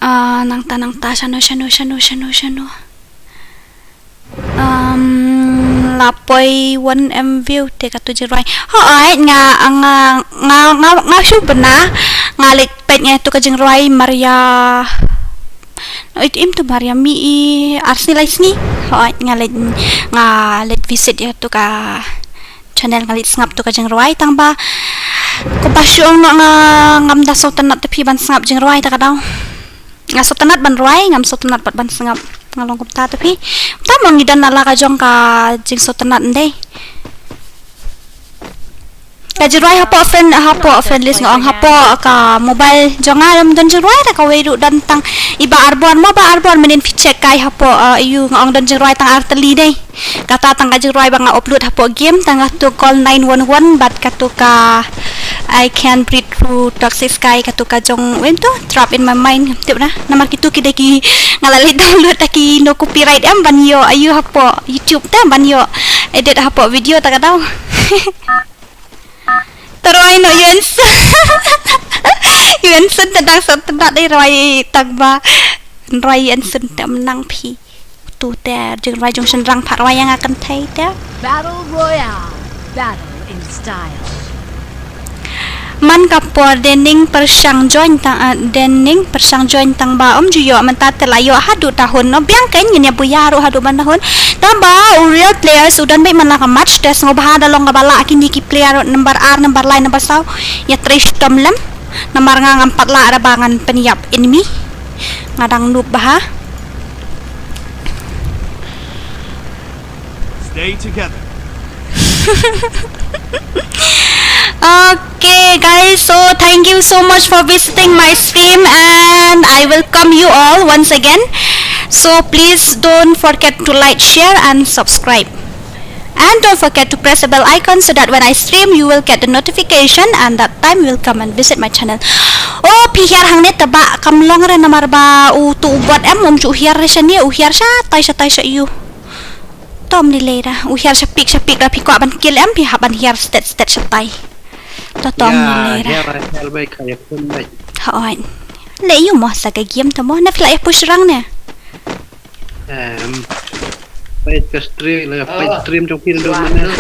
Ah, nangta, nangta, shano, shano, shano, shano, shano. Um, la poi one M view te katu jingrwai. Hooid, nga, nga, nga, nga, nga shu bna, nga leit peit nga tu ka jingrwai Maria. No, it im tu Maria mi i arsni lai sngi. Hooid, nga leit, nga leit visit ïa tu ka channel, nga leit sngap tu ka jingrwai tang ba. Ko ba shu ong no nga ngam da sngewtynnat te phi ban sngap jingrwai ta ka daw. Nga sngewtynnat ban rwai, ngam sngewtynnat pat ban sngap. Nga long kumta te phi. Ta mo ngi don na la ka jong ka jingsngewtynnat ndei. Ka jingrwai hapoh friend, hapoh friend list nga ong, hapoh ka mobile jong nga ym don jingrwai, da kawei ruh don tang i Bah Arbor, mo Bah Arbor, mynnin phi check kai hapoh, uh, aiu nga ong don jingrwai tang ar tylli dei. Kata tang ka jingrwai ba nga upload hapoh game, tang katu call nine one one, bad katu ka I can breathe through toxic sky, katu ka jong, wem tu, trap in my mind, tip na. Namar kitu ki dei ki nga la leh download, ta ki no copyright em ban ïoh aiu hapoh YouTube te ban ïoh edit hapoh video ta ka daw. Te rwai noh ïa u Ensign. Ïa u Ensign te dang sa tynat dei rwai tang ba. Rwai ïa u Ensign te ym nang phi. Tu te jingrwai jong shynrang pat rwai ïa nga kynthei te. Battle Royale. Battle in style. Man ka por Dening pyrshang join tang, ah, Dening pyrshang join tang ba ym ju ïoh, mynta te la ïoh haduh tahun, no biang kein ngin ïa buya ruh haduh ban tahun. Tang ba u real players u don beit man la ka match te sngewbha da long kaba lah kine ki player number ar, number lai, number saw ïa trei shitom lem. Namar nga ngam pat lah ra ba ngan pynïap enemy. Nga dang noob bha. Stay together. Okay, guys, so thank you so much for visiting my stream, and I welcome you all once again. So please don't forget to like, share, and subscribe. And don't forget to press the bell icon so that when I stream, you will get the notification and that time you will come and visit my channel. Oh, phi hiar hangne te ba kam long re namar ba u tu u bot em um ju hiar re shane, u hiar shatai shatai sha ïu. Tom ni lei ra, u hiar shapik shapik ra phi kwah ban kill em phi hap ban hiar stet stet shatai. To tom ni lei ra. Hiar hiar bai ka ya kun bai. Hooid. Leh ïu mo sa ka game to mo. Na phi la ïa push rang ne? Em. Peit ka stream, la peit stream jong phi na dum mane.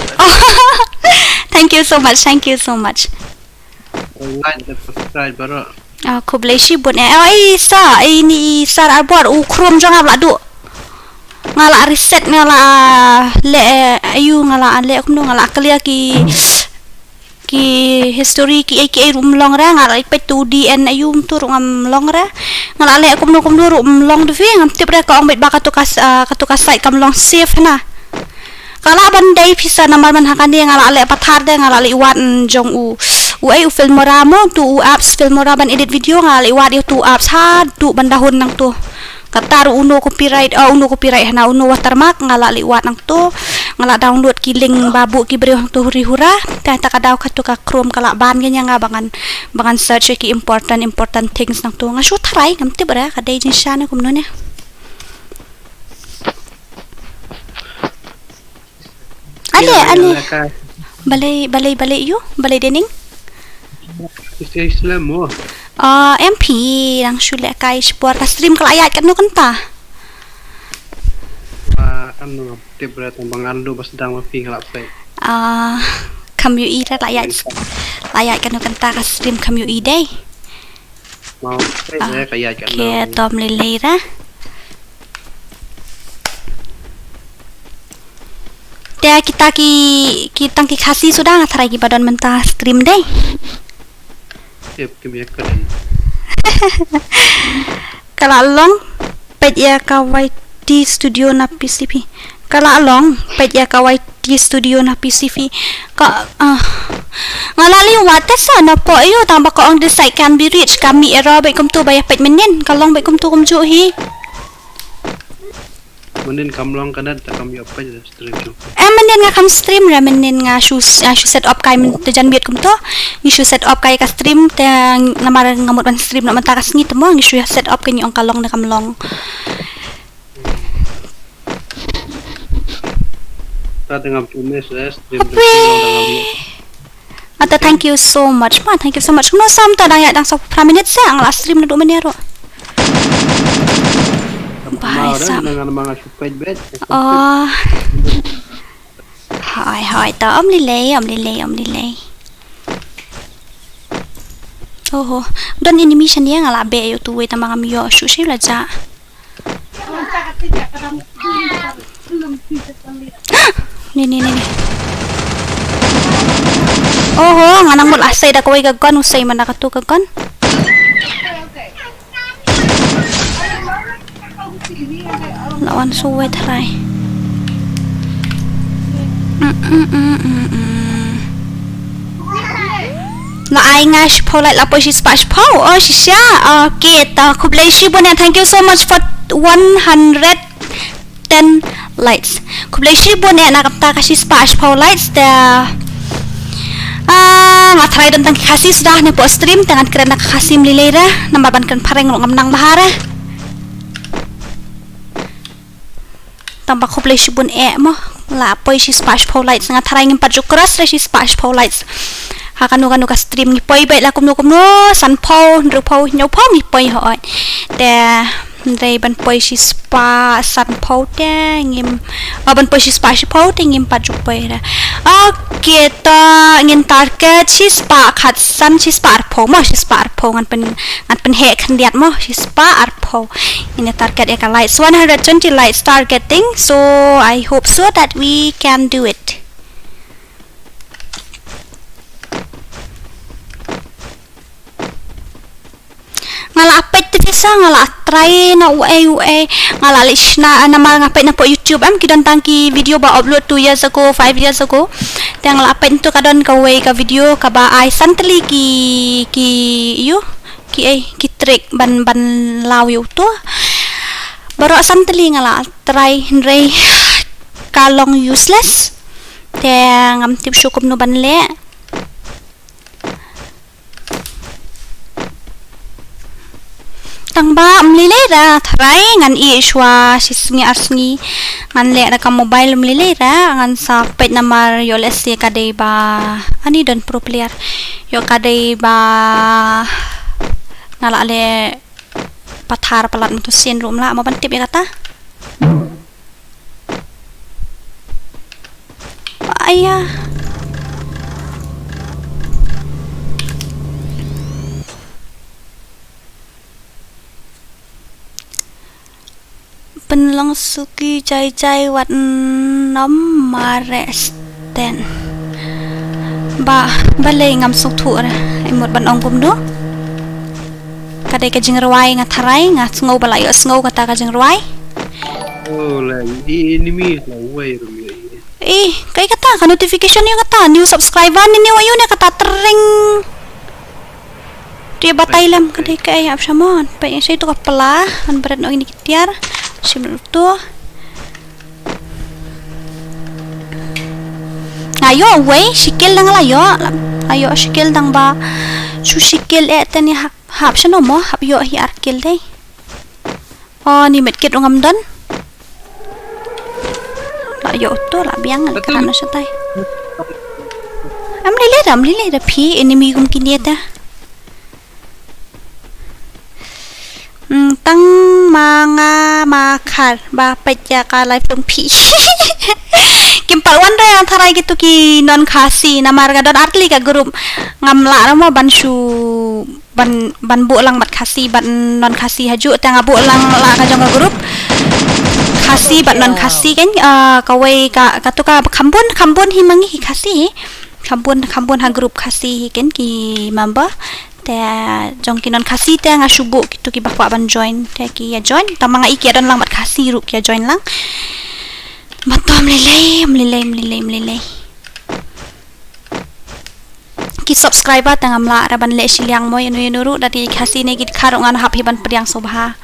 Thank you so much, thank you so much. Like dan subscribe baroh. Ah, khublei shibun eh. Oh, i sa, i ni i sa ar bor u Chrome jong nga la duh. Nga la reset, nga la leh, eh, ayu nga la leh kumno, nga la clear ki ki history ki ei ki ei ruh ym long re, nga la peit tu D N ayu tu ruh ngam long re. Nga la leh kumno kumno ruh ym long de phi, ngam tip re, ka ong beit ba katu ka s-, ah, katu ka site kam long safe na. Ka lah ban dei pisa namar man ha kane nga la leh pathar de, nga la leh wad, mm, jong u, u ei u Filmora mo, tu u apps Filmora ban edit video, nga la leh wad ïa tu apps haduh ban dahun nangtu. Kata ruh u no copyright, ah, u no copyright hana, u no watermark, nga la leh wad nangtu. Nga la download ki link ba buh ki briew hangtu huri hura. Te ta ka daw katu ka Chrome ka la ban ïa nga ba ngan, ba ngan search ïa ki important, important things nangtu. Nga shu tharai, ngam tip re ka dei jingshisha ne kumno ne. Ale, ale. Balei, balei, balei ïu, balei Dening? Isi Islam mo. Ah, M P, dang shu leh kai shipor ka stream ka la ïaid katno kynta? Wa, kan no tip re tang ba ngan duh ba sdang ma phi nga la peit. Ah, kam ïohi re la ïaid, la ïaid katno kynta ka stream kam ïohi dei. Mau peit re ka ïaid katno. Ke tom lei lei re. Te kita ki, ki tang ki Khasi suda nga tharai ki ba don mynta stream dei. Yep, kim ïa ka dei. Ka la long peit ïa ka Y T studio na P C P. Ka la long peit ïa ka Y T studio na P C P. Ka, ah, nga la leh wad te sa na po ïu tang ba ka ong this site can be reached, ka mih error beit kumtu ba ïa peit mynnin ka long beit kumtu kumjuh hi. Mynnin kam long ka net ta kam ïoh peit da stream jong. Eh, mynnin nga kam stream re, mynnin nga shu, nga shu set up kai mynta jan miet kumto. Ngi shu set up kai ka stream te namar nga mut ban stream noh mynta ka sngi te mo ngi shu ïa set up kai ngi ong ka long ne kam long. Ta te ngam tu mes re stream jong. Ata, thank you so much. Ma, thank you so much. Kumno sam ta dang ïa dang sa phra minit sa nga la stream naduh mynne ruh. Bye sam. Oh. Hai, hai, ta om lilei, om lilei, om lilei. Oho. Don enemy shane nga la beh ïa utu wei tang ba ngam ïoh shuh shuh la ja. Ni, ni, ni, ni. Oho, nga nang mut la sei da kawei ka gun, u sei man da katu ka gun. La wan shuh wei tharai. Mm, mm, mm, mm, mm. La ai nga shiphew like, la poi shispah shiphew. Oh, shisha. Okay, ta khublei shibun eh. Thank you so much for one hundred ten likes. Khublei shibun eh na ka bynta ka shispah shiphew likes te. Ah, nga tharai don tang ki Khasi suda hapoh stream te ngan kren da ka Khasi ym lei lei re. Namar ban kren phareng ruh ngam nang bha re. Tang ba khublei shibun eh mo. La poi shispah shiphew likes, nga tharai ngim pat ju cross re shispah shiphew likes ha kano kano ka stream. Ngi poi beit la kumno kumno, sanphew, hynriewphew, hynñiewphew ngi poi hooid. Te hynrei ban poi shispah sanphew te ngim, oh, ban poi shispah shiphew te ngim pat ju poi re. Okay, to ngin target shispah khatsan, shispah arphew mo, shispah arphew ngan pyn, ngan pynheh khyndiat mo, shispah arphew. Ngin ïa target ïa ka likes, one hundred twenty likes targeting. So I hope so that we can do it. Nga la peit te pisa, nga la try na uei uei. Nga la leh shna, namar nga peit na pdeng YouTube em ki don tang ki video ba upload two years ago, five years ago. Te nga la peit tu ka don kawei ka video kaba ai san tylli ki, ki ïa u, ki ei, ki trick ban, ban law ïa uto. Baroh san tylli nga la try hynrei ka long useless. Te ngam tip shuh kumno ban leh. Tang ba ym lei lei re, tharai ngan ïeh shuwa shi sngi ar sngi. Ngan leh da ka mobile, ym lei lei re, ngan sa peit namar ïoh lehse ka dei ba ani don pro player. Ïoh ka dei ba nga la leh pathar palat mynta sien ruh ym lah mo ban tip ïa kata. Aya. Pynlong suki jai jai wat nom mare sten. Ba, balei ngam sngewthuh re. Ai mut ban ong kumno. Ka dei ka jingrwai nga tharai, nga sngew ba la ïoh sngew kata ka jingrwai. Oh, la i enemy la wai rum ïa i. Eh, kai kata ka notification ïa kata new subscriber ni, ni wa ïa ne kata tring. Te batai lem ka dei ka ai ap shamon. Pa ïa sai tu ka pla, an bret no ini ki tiar. Shim tu. Nga ïoh wei, shi kill dang la ïoh, la ïoh shi kill dang ba. Shu shi kill eh te ni hap, hap shano mo, hap ïoh hi ar kill dei. Oh, ni medkit ruh ngam don. La ïoh to, la biang, la kran na shatai. Am lele da, am lele da phi, enemy kum kine ta. Hmm, tang ma nga ma khar ba peit ïa ka live jong phi. Kim pat wan re tharai kitu ki non Khasi namar ka don artylli ka group ngam lah re mo ban shu ban, ban buh lang bad Khasi bad non Khasi hajuh te nga buh lang la ka jong ka group Khasi bad non Khasi kan, ah, kawei ka, katu ka khambun, khambun hi mangi hi Khasi hi. Khambun, khambun ha group Khasi hi kan ki member. Te jong ki non Khasi te nga shu buh kitu kiba kwah ban join te ki ïa join. Tang ma nga i ki ïa don lang bad Khasi ruh ki ïa join lang. Matom lelei, lelei, lelei, lelei. Ki subscriber te ngam lah re ban leh shiliang mo ïano ïano ruh da ki Khasi ne ki Khar ruh ngan hap hi ban pdiang sngewbha.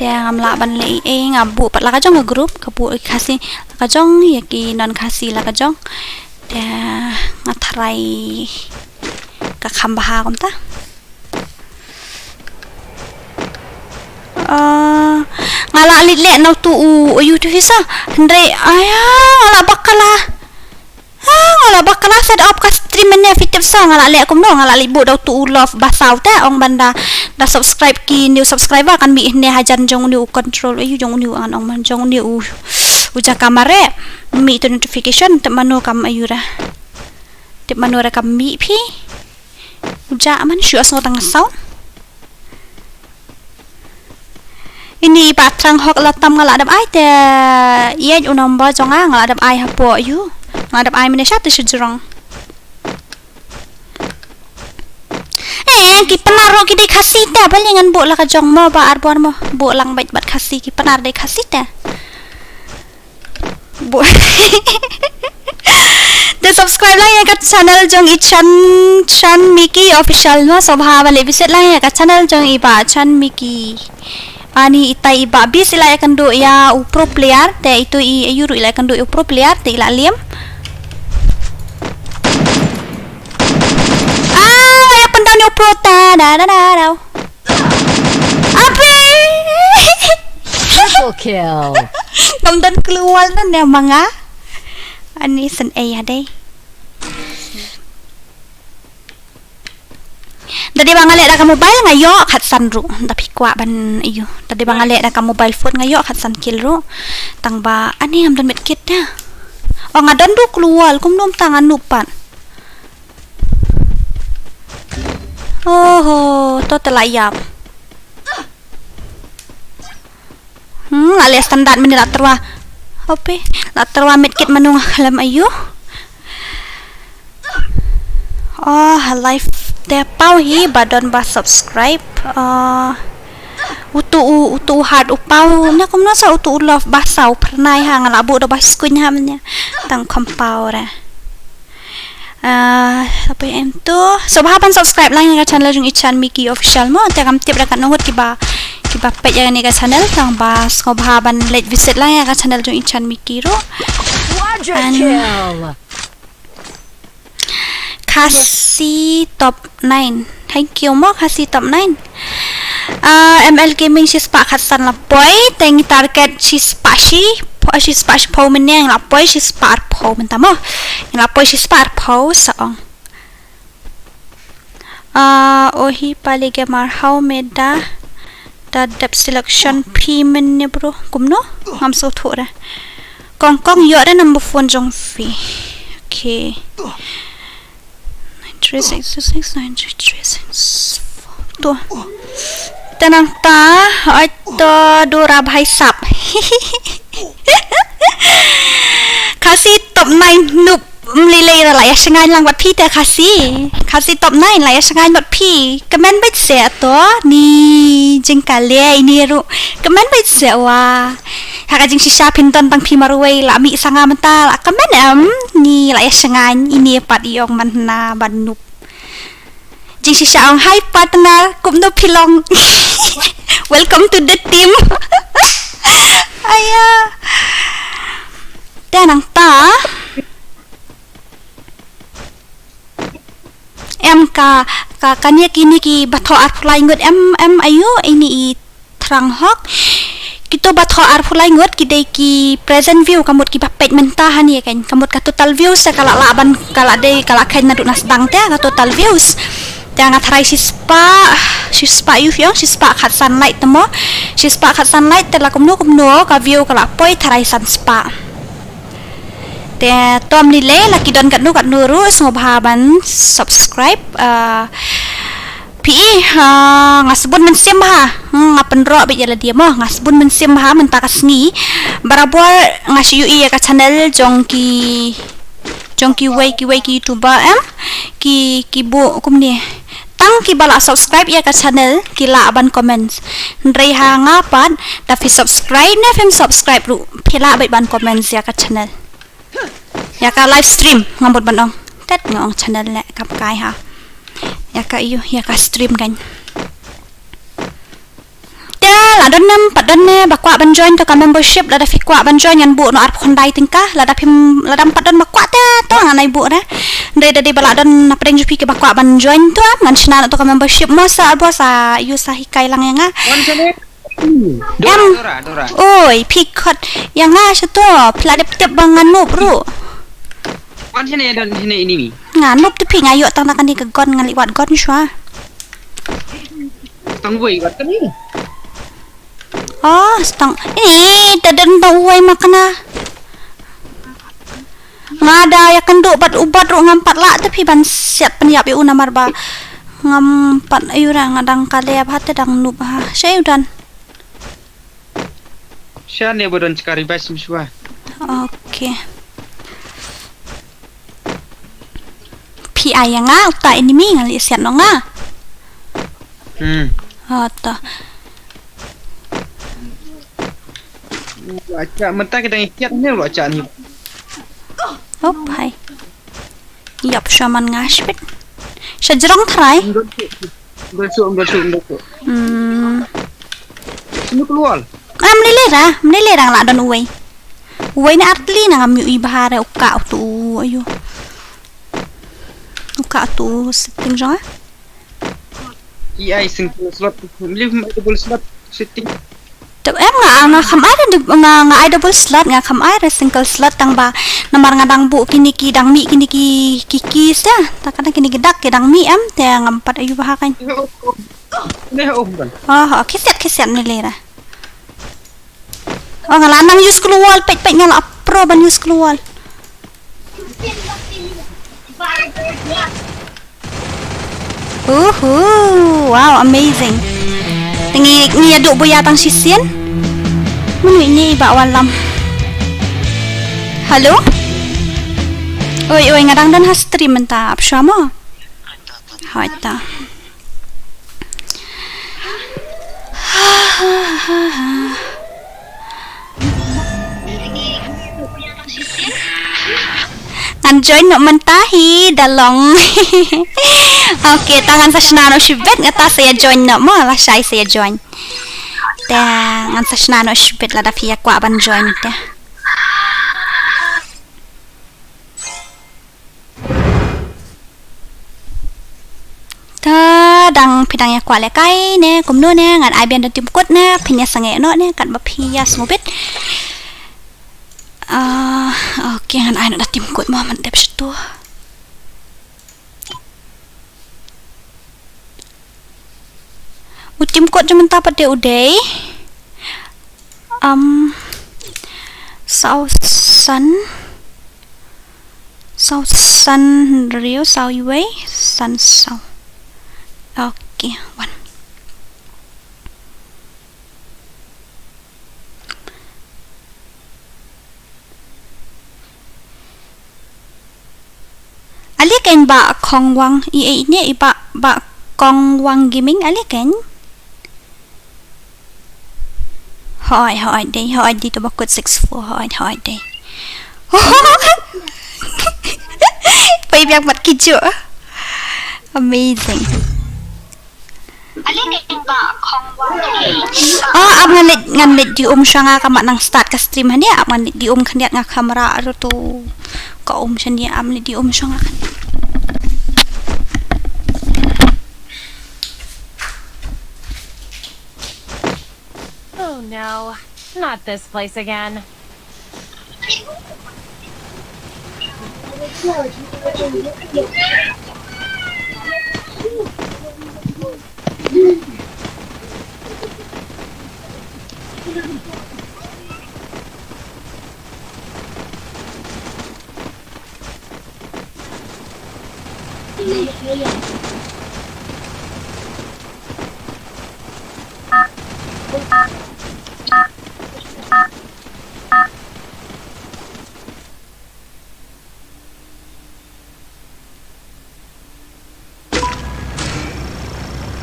Te ngam lah ban leh ei, nga buh pat la ka jong ka group, ka buh Khasi la ka jong, ïa ki non Khasi la ka jong. Te nga tharai ka kham bha kumta. Ah, nga la leit leh na utu u, u youth officer. Hynrei, aya, nga la bakla. Ah, nga la bakla set up ka stream ne fitip sa, nga la leh kumno, nga la leit buh da utu u love ba saw te, ong ban da, da subscribe ki new subscriber kan mih ne hajan jong u control, ayu jong u an ong man jong u, u jaka mare, mih tu notification, te mano kam ayu ra. Tip mano re kam mih phi. Uja man shu asngo tang sound. Ini pa trang hok la tam nga la dap ai te. Ïa u number jong nga nga la dap ai hapoh yu. Nga la dap ai mane sha te shu jrong. Eh, ki Pnar ro ki dei Khasi te ba lingan buh la ka jong mo ba arbor mo. Buh lang bait bat Khasi ki Pnar dei Khasi te. Buh. Te subscribe lang ïa ka channel jong i Chan, Chan Miki Official mo, sngewbha ban leit visit lang ïa ka channel jong i Bah Chan Miki. Ani itai i Bah Bis i la ïakynduh ïa u pro player, te itu i ayu ruh i la ïakynduh ïa u pro player, te i la lem. Ah, ïa pyndonkam ïa u pro ta, da, da, da, da. Ape! Triple kill. Ngam don clue wal na ne manga. Ani sen ei ha dei. Tadi ba nga leh da ka mobile nga ïoh khatsan ruh. Da phi kwah ban ïoh. Tadi ba nga leh da ka mobile phone nga ïoh khatsan kill ruh. Tang ba ani ngam don medkit da. O nga don ruh clue wal kumno mynta nga noob pat. Oho, to te la ïap. Hmm, la leh standard mynne la tyrwa. Ope, la tyrwa medkit mano nga khlem ayu. Oh, live te paw hi ba don ba subscribe. Oh, utu u, utu u heart u paw. Na kumno sa utu u love ba saw phyrnai ha nga la buh da ba skuin ha mynne. Tang kham paw re. Ah, apa em tu? Sngewbha ban subscribe lang ïa ka channel jong i Chan Miki Official mo. Te kam tip da katno ngut kiba, kiba peit ïa kane ka channel tang ba sngewbha ban leit visit lang ïa ka channel jong i Chan Miki ruh. Quadra An- kill. Khasi top nine. Thank you mo Khasi top nine. Ah, M L Gaming shispah khatsan la poi, te ngi target shispah shi, pho-, shispah shiphew mynne ngi la poi shispah arphew mynta mo. Ngi la poi shispah arphew sa ong. Ah, ohi pali gamer how me da, da dep selection phi mynne bro. Kumno? Ngam sngewthuh re. Kong kong ïoh re number phone jong phi. Okay. Nine three six six nine three three six four. To. Te nangta, oi to Dora bhai sap. Khasi top nine noob. Mlilei ra la ïa shngaiñ lang bad phi te Khasi. Khasi top nine la ïa shngaiñ bad phi. Kmen bad se to ni jingkale ini ruh. Kmen bad se wa. Ha ka jingshisha phin don tang phi marwei la mih sa nga mynta la kmen em ni la ïa shngaiñ ini pat i ong man hna ban noob. Jingshisha ong hi partner kumno phi long. Welcome to the team. Aya. Te nangta. Em ka, ka, kane kine kiba thoh arphew lai ngut em, em ayu, ini i thrang hok. Kito ba thoh arphew lai ngut ki dei ki present view, ka mut kiba peit mynta hangne kan. Ka mut ka total views te ka la lah ban, ka la dei, ka la kheiñ naduh na sdang te ka total views. Te nga tharai shispah, shispah ïu ïong, shispah khatsan like te mo. Shispah khatsan like te la kumno kumno ka view ka la poi tharai san spah. Te to mlilei la ki don katno katno ruh sngewbha ban subscribe, ah, phi i, ah, nga sbun mynsiem bha. Hmm, nga pynroh beit ïa lade mo, nga sbun mynsiem bha mynta ka sngi. Barabor nga shu ïohi ïa ka channel jong ki, jong kiwei kiwei ki YouTuber em, ki, ki buh kumne. Tang kiba la subscribe ïa ka channel ki lah ban comment. Hynrei ha nga pat da phi subscribe ne phim subscribe ruh phi lah beit ban comment ïa ka channel. Ïa ka live stream nga mut ban ong. Tet nga ong channel ne kam kai ha. Ïa ka ïu, ïa ka stream kan. Te la don ne em pat don ne ba kwah ban join to ka membership, lada phi kwah ban join ngan buh noh arphew khyndai tyngka, lada phim, lada em pat don ba kwah te to ngan ai buh re. Hynrei da dei ba la don na pdeng jong phi kiba kwah ban join to ngan shna noh to ka membership mo sa arbo sa ïu sa hikai lang ïa nga. Wan sini. Dora, em. Dora, Dora. Oi, phi khot ïa nga sha to, phi la dep tip ba nga noob ruh. Wan sini don sini ini mi. Nga noob te phi nga ïoh tang na kane ka gun nga leh wat gun shuwa. Tang wei wat kane. Oh, stang. Eh, ta don tang wei ma kane. Nga da ïakynduh bad u bot ruh ngam pat lah te phi ban siat pynïap ïa u namar ba ngam pat ïu ra nga dang kale bha te dang noob bha. Sha ïu don. Sha ne ba don chkari bai sim shuwa. Okay. Phi ai ïa nga uta enemy nga leh siat noh nga. Hmm. Oh, to. Lo acha mynta ka dang kiat ne lo acha ni. Oh, hai. Ïap sha man nga shibit. Sha jrong trai. Ym don shuh, ym don shuh, ym don shuh. Hmm. Sini keluar. Ah, mlei lei ra, mlei lei ra nga la don uwei. Uwei ne artylli na ngam ïohi bha re u ka utu, ayo. U ka utu setting jong nga. E I single slot, mlei double slot setting. Te em nga, nga kham ai re dub-, nga, nga ai double slot, nga kham ai re single slot tang ba namar nga dang buh kine ki dang mih kine ki, ki keys te. Ta ka dang kine ki dak ki dang mih em te ngam pat ïohi bha kan. Ne, oh, oh, oh, ban. Oh, oh, khisiat, khisiat mlei lei ra. Oh, nga la nang use gloo wall, peit, peit, nga la pro ban use gloo wall. Uhu, wow, amazing. Te ngi, ngi ïa duh buya tang shisien. Mano ine i Bah Wallam? Hello? Oi, oi, nga dang don ha stream mynta, ap shuwa mo. Hoi ta. Ngan join noh mynta hi, da long. Okay, ta ngan sa shna noh shibit, nga ta sa ïa join noh mo, lashai sa ïa join. Ta ngan sa shna noh shibit lada phi ïa kwah ban join ta. Ta dang phi dang ïa kwah lehkai ne kumno ne, ngan ai biang da tim kut ne, phin ïa sangeh noh ne katba phi ïa sngewbit. Ah, okay, ngan ai noh da tim kut mo, man dep shitu. U tim kut jong mynta pat de u dei, um, saw san, saw san hynriew, saw iwei, san saw. Okay, wan. Ale kein Bah Khongwang, i, i, ne i Bah, Bah Khongwang Gaming, ale kein. Hoi, hoi, dei, hoi, dei, to ba kut six four, hoi, hoi, dei. Pai biang mat kijo. Amazing. Ah, ap ngan leit, ngan leit di um sha nga, ka mat nang start ka stream hangne, ap ngan leit di um khyndiat, nga khamra ruh tu ka um shane, ap leit di um sha nga. Oh no, not this place again.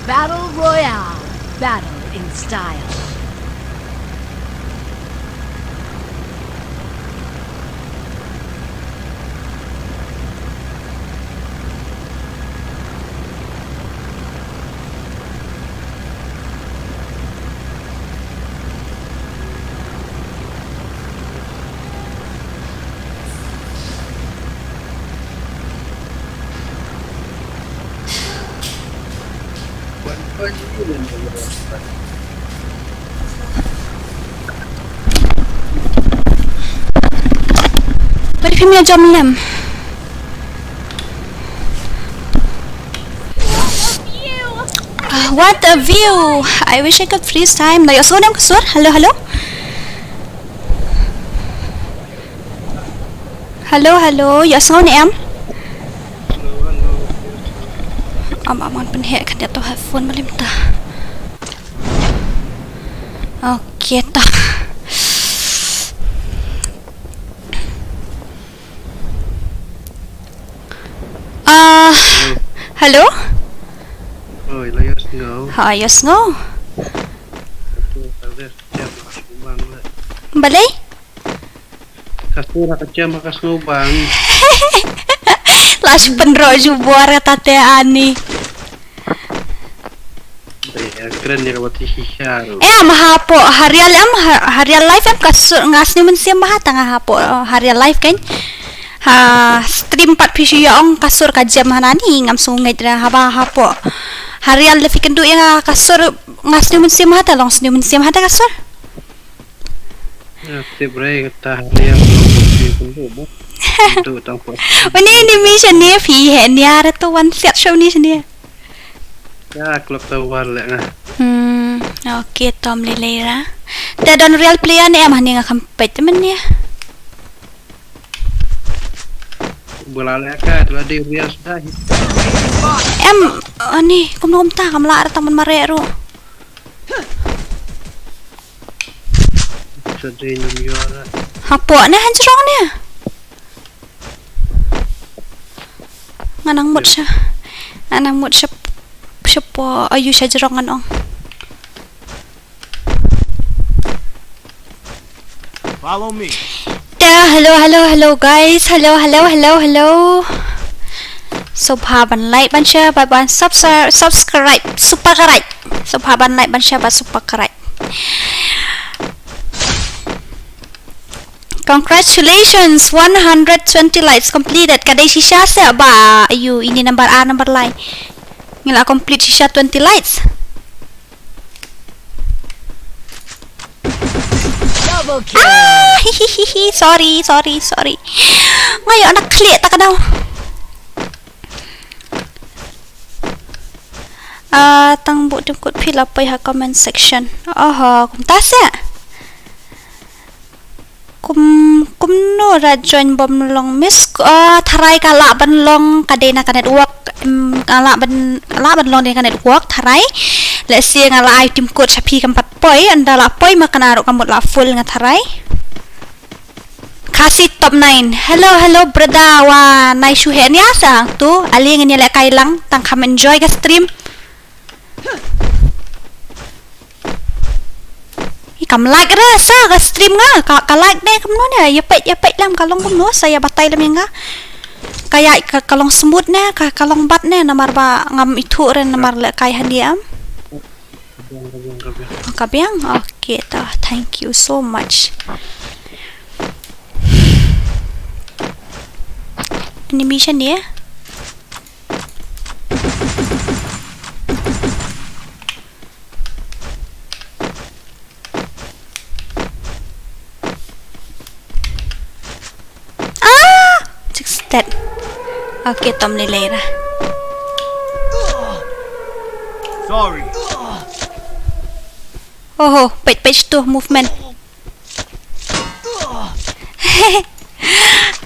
Battle Royale. Battle in style. Bad phim ïa jam lem. Ah, what a view. I wish I could freeze time. Na ïohsngew ne em ka sur? Hello, hello. Hello, hello. Ïohsngew ne em? Am, am, ngan pynheh khyndiat to headphone ba lim ta. Okay ta. Ah, hello? Oi, la ïohsngew. Ha, ïohsngew. Balei? Ka sura ka jam ka sngewbang. Tash pynro ju bor kata te ani. Em hapoh ha real em ha, ha real life em ka sur nga sniew mynsiem bha tang hapoh ha real life kan. Ha stream pat phi shu ïa ong ka sur ka jem hanani ngam sngewbha ra haba hapoh. Ha real da phi kynduh ïa nga ka sur nga sniew mynsiem bha ta long sniew mynsiem bha ta ka sur. Uni ni mi shane phi he nia re to wan siat show ni shane. Ya klop ta war le nga. Hmm, okay tom le le ra. Te don real player ne em hani nga kam pet men nia. Bula le ka tu di real sudah. Em ani kum kum ta kam la ra tang mare ru. Hapoh ne hanjrong ne. Ngan nang mut sha. Ngan nang mut sha. Sha po ayu sha jrong ngan ong. Follow me. Te hello hello hello guys. Hello hello hello hello. Sngewbha ban like ban share ban subscribe subscribe super right. Sngewbha ban like ban share ban super right. Congratulations, one hundred twenty likes completed. Ka dei shisha se ba ayu ini number a number lai. Ngi la complete shisha twenty likes. Double kill. Ah, hihihihi, sorry, sorry, sorry. Ngayo anak klik tak kenal. Ah, tang bu tim kut phi la poi ha comment section. Oho, kumta se. Kum kumno ra join bom long miss. Ah, tharai ka lah ban long ka dei na ka network. Em, ka lah ban lah ban long dei na ka network tharai. Let's see nga la ai tim kut sha phi kam pat poi ynda la poi ma ka na ruh ka mut la full nga tharai. Khasi top nine. Hello hello brother wa nai shu he nia sa tu. Ali ngin ïa leh kai lang tang kham enjoy ka stream. Ih, kam like re sa ka stream nga ka, ka like ne kumno ne ïa peit ïa peit lam ka long kumno sa ïa batai lam ïa nga. Ka ïa ka, ka long smooth ne ka, ka long bad ne namar ba ngam ithuh re namar leh kai handia am. Ka biang. Okay ta thank you so much. Animation ya. Ah! Six dead. Okay, tom lilay ra. Sorry. Oho, page page two movement.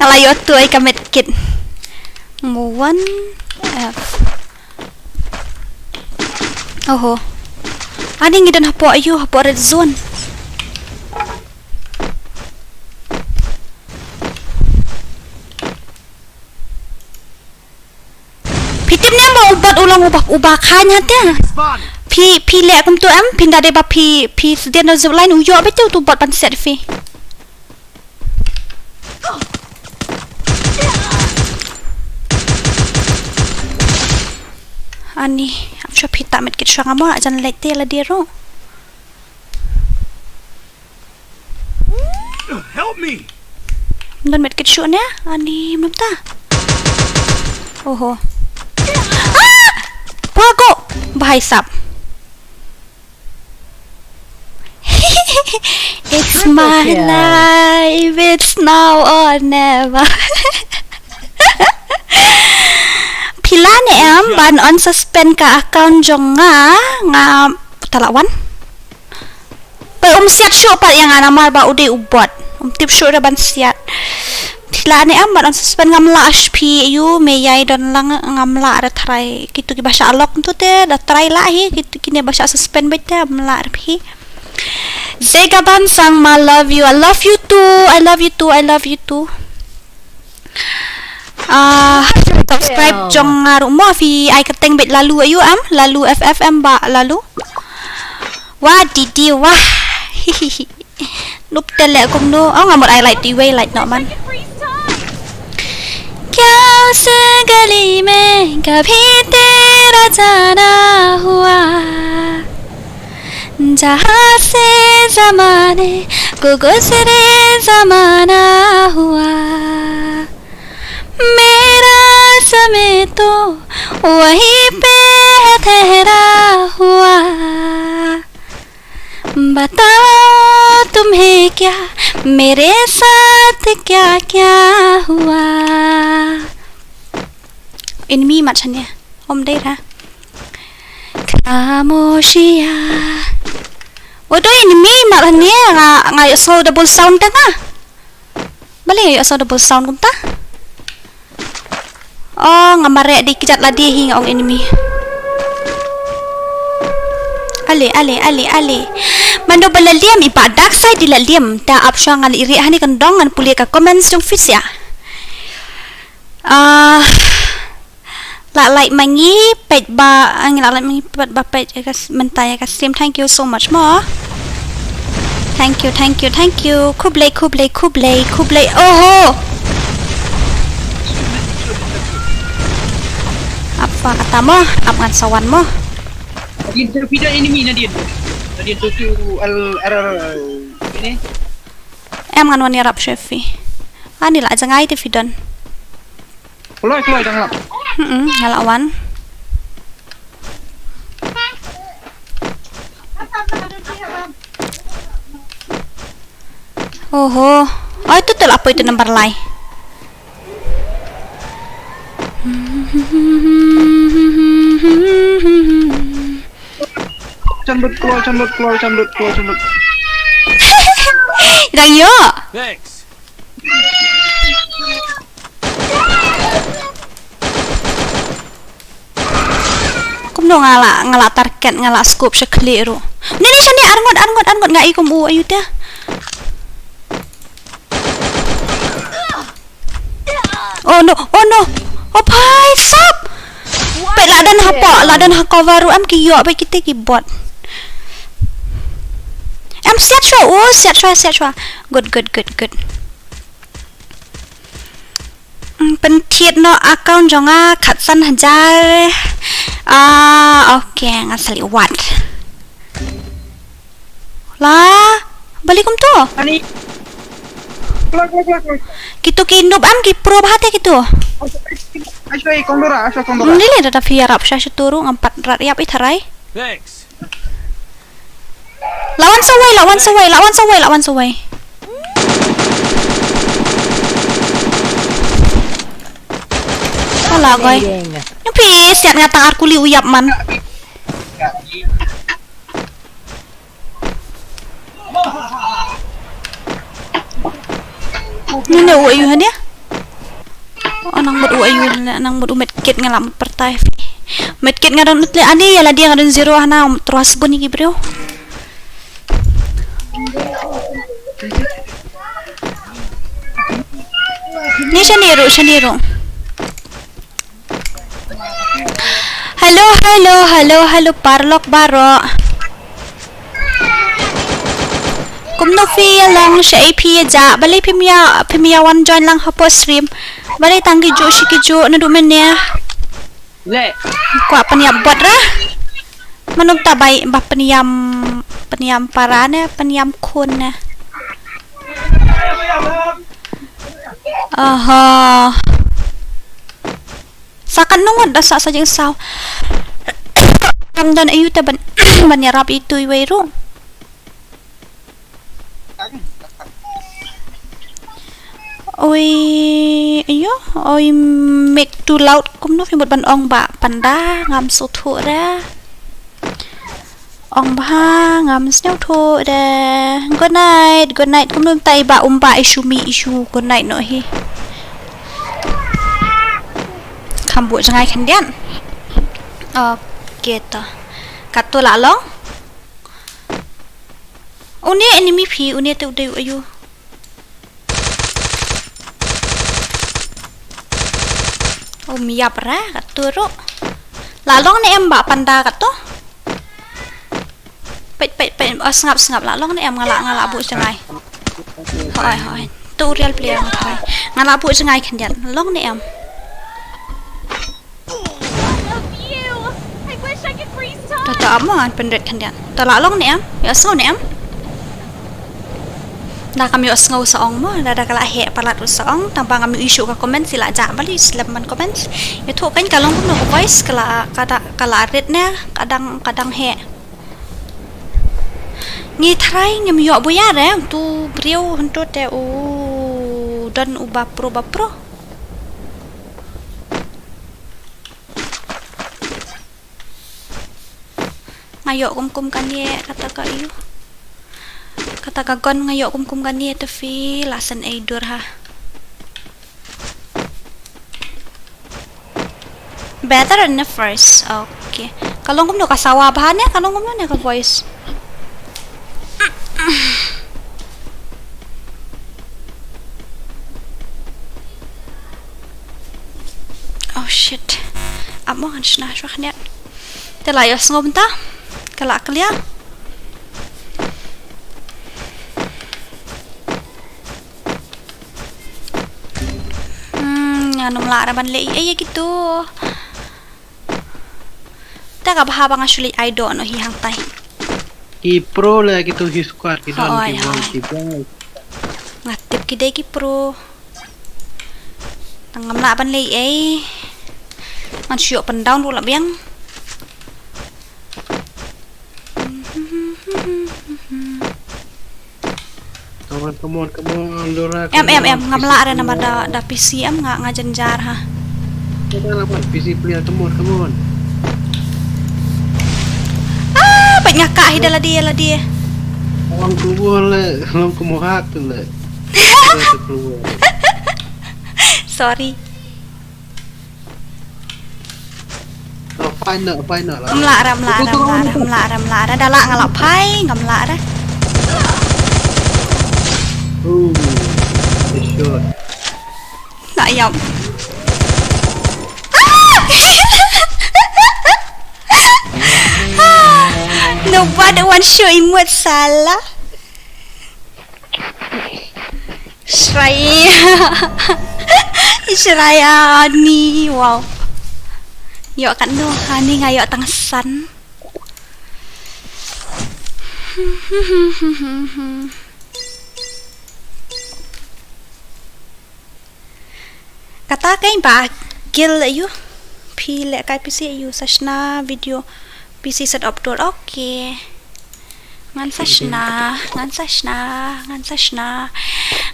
Nga la ïoh tu ai ka medkit. Mo one F. Oho. Ani ngi don hapoh ayu hapoh red zone. Phi tip ne ba u bot u long uba uba khain hate. Phi phi leh kumtu em phin da dei ba phi phi sdien da zip line u ïoh beit te utu bot ban set phi. Ani, am sure phi ta medkit shuwa nga mo jan leit te la diro. Help me. Don medkit shuh ne? Ani mynta. Oho. Ah! Pago. Bahai sap. It's my life, it's now or never. Phi lah ne em ban unsuspend ka account jong nga, nga tala wan. Pei um siat shuh pat ïa nga namar ba u dei u bot. Um tip shuh re ban siat. Phi lah ne em ban unsuspend ngam lah ash phi yu me ïai don lang ngam lah re tharai kitu ki ba shah lock tu te da tharai lah hi kitu kine ba shah suspend beit te ngam lah re phi. Zegaban Sangma love you. I love you too. I love you too. I love you too. Ah, subscribe jong nga ruh mo phi ai kyrteng beit Lalu ayu am Lalu F F M ba Lalu. Wah didi wah. Nup tele kumno. Oh nga mut ai light iwei light no man. उस गली में कभी तेरा जाना हुआ, जहाँ से जमाने को गुजरे जमाना हुआ। मेरा समय तो वहीं पे है ठहरा हुआ। बताओ तुम्हें क्या, मेरे साथ क्या क्या हुआ। Enemy mat shane. Om dei ra. Khamoshiya. O to enemy mat shane, nga nga ïohsngew double sound te nga. Balei ïohsngew double sound kumta? Oh, nga mareh dei kjat lade hi nga ong enemy. Ale, ale, ale, ale. Mano ba la liam, i ba dark side dei la liam. Ta ap shuwa nga la ïa rieh hani kyndong, ngan pule ka comments jong phi sha. Ah, la like ma ngi peit ba, ah, ngi la like ma ngi peit ba peit ïa ka s-, mynta ïa ka stream. Thank you so much mo. Thank you, thank you, thank you. Khublei, khublei, khublei, khublei. Oho. Ap fa kata mo, ap ngan sa wan mo. Nadien tu phi don enemy nadien tu. Nadien tu tu al ar ar ini. Em ngan wan ïarap sha phi. Ani la jngai te phi don. Kloi kloi dang lap. Hmm, nga la wan. Oho. Oi tu tu la poi tu number lai. Chan lut kloi, chan lut kloi, chan lut kloi, chan lut. Dang ïoh. Thanks. Kumno nga la, nga la target, nga la scope sha khlieh ruh. Ni ni shane, arngut, arngut, arngut, nga i kum u ayu te. Oh no, oh no. Oh bhai sab. Peit la don hapoh, la don ha cover ruh, em ki ïoh bad kite ki bot. Em siat shuwa, oh siat shuwa, siat shuwa. Good, good, good, good. Mm, pynthied noh account jong nga khatsan hajar. Ah, okay, nga sa leit wad. La, balei kumto? Ani. Klak klak klak klak. Kito ki noob em ki pro bha te kito. Ashoi kong dora, ashoi kong dora. Ni le da phi ïarap sha sha turu ngam pat rat ïap i tharai. Thanks. La wan sawai, la wan sawai, la wan sawai, la wan sawai. Ala goi. Nyampi siat nga tang ar kuli u ïap man. Ni ne u ayu hadia? Oh, nang mut u ayu, nang mut u medkit nga la mut pyrthai. Medkit nga don utle ani ïa la dia nga don zero hana, um, terus bun ni ki briew. Ni shane ruh, shane ruh. Hello, hello, hello, hello, paralok baroh. Kumno phi ïa long, shaei phi ïa jah, balei phim ïa, phim ïa wan join lang hapoh stream. Balei tang ki juh shi ki juh naduh mynne. Le. Kwah pynïap bot ra. Mano ta bai ba pynïam, pynïam para ne, pynïam khun ne. Aha. Sa katno ngut da sah sa jingsaw. Kam don ayu te ban, ban ïarap itu iwei ruh. Oi, ayo, oi, mic too loud. Kumno phi mut ban ong ba panda, ngam sngewthuh re. Ong bha ngam sngewthuh de. Good night, good night. Kumno mynta i Bah Umba i shu mih i shu good night noh hi. Kham buh jngai khyndiat. Ok to. Katto la long. Une enemy phi, une te u dei u ayu. Um ïap ra katto ruh. La long ne em Bah Panda katto. Peit peit peit, oh, sngap sngap, la long ne em, nga la, nga la buh jngai. Hoi hoi. Tu real player nga hoi. Nga la buh jngai khyndiat. Long ne em. To ap mo ngan pynrit khyndiat. To lah long ne em? Ïohsngew ne em? Da kam ïohsngew sa ong mo, da da ka la heh palat u sa ong, tang ba ngam ïohi shuh ka comment, i la jah bali slem ban comment. Ïathuh kan ka long kumno ka voice, ka la, ka da, ka la rit ne, ka dang, ka dang heh. Ngi tharai ngim ïoh buya re, tu briew hynto te u don u bapro bapro. Nga ïoh kum kum kane kata ka ïu. Kata ka gun nga ïoh kum kum kane te phi la san ei dur ha. Better than the first. Okay. Ka long kumno ka sawa bha ne, ka long kumno ne ka voice. Oh shit. Ap mo ngan shna shuwa khyndiat. Te la ïohsngew mynta. Ka la clear. Hmm, ngan ym lah re ban leh ei ei kitu. Te ka bha ba nga shu leit ai doh noh hi hangtai. Ki pro le kitu hi squad ki don. Hooid, ki bom hooid. Ki bom. Nga tip ki dei ki pro. Tang ngam lah ban leh ei. Ngan shu ïoh pyndown ruh la biang. Come on, come on, come on, Laura, em, come em, on, em, ngam lah re P C namar da, da P C em nga, nga jynjar ha. Kita lah buat P C player, come on, come on. Ah, bad nga kah hi da lade, lade. Orang keluar le, orang kemuhak tu le. Orang keluar. Sorry. Oh, fine na, fine na lah. Ngam lah re, ngam lah re, ngam lah re, ngam lah re, ngam lah re. Da lah nga lah phai, ngam lah re. Oh, they shot. Nak yap. Ah! Nobody want show imut salah. Shreya. Shreya ani, wow. Ïoh katno, ani nga ïoh tang san. Kata kein ba kill ïa u. Phi lehkai P C ïa u sa shna video P C set up tool. Okay. Ngan sa shna, ngan sa shna, ngan sa shna.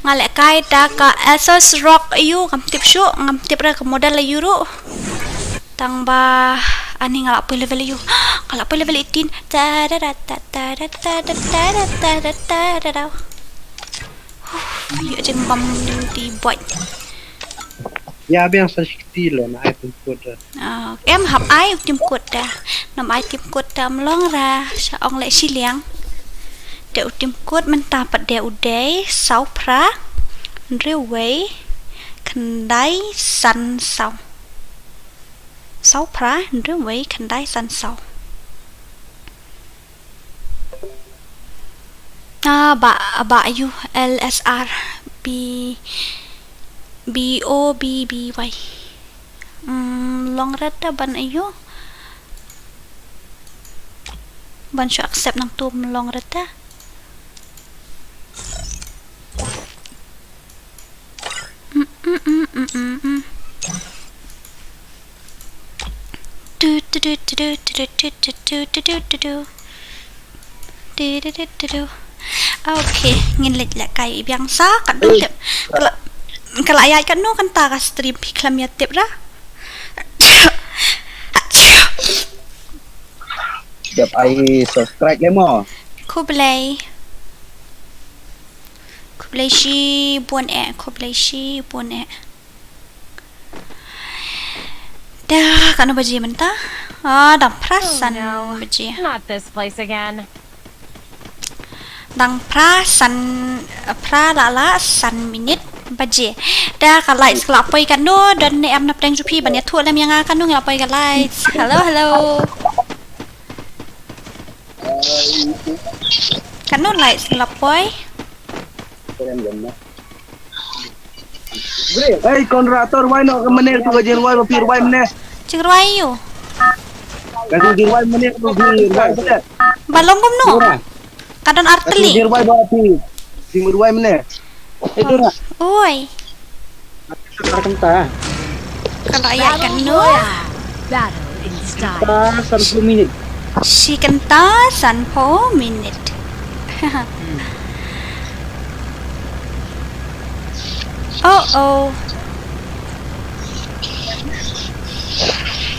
Nga lehkai da ka Asus ROG ïa u, ngam tip shuh, ngam tip re ka model ïa u ruh. Tang ba ani nga lah poi level ïa u. Nga lah poi level eighteen. Ta da da ta ta da ta da ta da ta da ta da. Ïa jingbam ti boy. Ïa biang sa shikti lo na ai pun kut da. Ah, em hap ai u tim kut da. Nam ai tim kut da mlong ra sa ong leh shiliang. Te u tim kut mynta pat de u dei saw phra hynriew wei khyndai san saw. Saw phra hynriew wei khyndai san saw. Ah, ba, ba ïa u L S R B, B O B B Y. Mm, long rata ban ïa u. Ban shu accept nang tu long rata. Mm, mm, mm, mm, mm, mm. Du, du, du. Du, du, du, du. Okay, ngin leit lehkai biang sa katno. Ui. Tip. Ka la, ka la ïaid katno kynta ka stream phi khlem ïa tip ra. Dep ai subscribe le mo. Khublei. Khublei shibun eh, khublei shibun eh. Da, katno baje mynta? Ah, dang phra san baje. Not this place again. Dang phra san, phra la la san minit baje. Da ka light ka la poi katno, don ne em na pdeng jong phi ban ïathuh lem ïa nga katno ngi la poi ka light. Hello, hello. Katno light ka la poi. Hey, Konrad, to rwai noh ka mynne tu ka jingrwai ba phi rwai mynne. Jingrwai ïa u. Ka jingdirwai mynne, ka jingdirwai mynne. Ba long kumno? Ka don ar tylli. Ka jingdirwai ba phi. Jingdirwai mynne. Oi. Ka kynta. Ka la ïaid katno? Battle in style. Kynta sanphew minit. Shi kynta sanphew minit. Hmm. Oh, oh.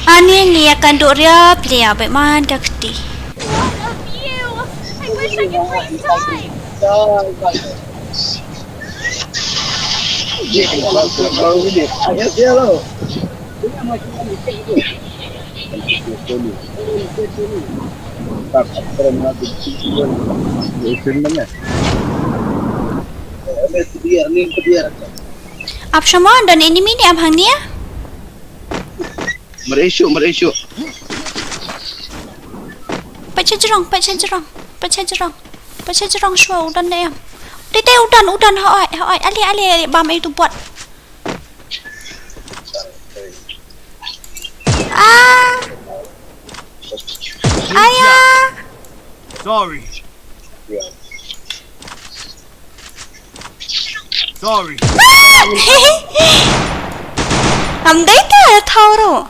Ani ngi ïa kynduh riap liap bad man ka kti. What a view! I wish I could freeze time! Ap sha mo, don enemy ne em hangne? Mar issue, mar issue. Peit sha jrong, peit sha jrong, peit sha jrong. Peit sha jrong shuwa u don ne em. Dei dei u don, u don, hooid, hooid. Ale, ale, ale, bam ai tu bot. Ah. Aya. Sorry. Sorry. Am dei ta thaw ruh.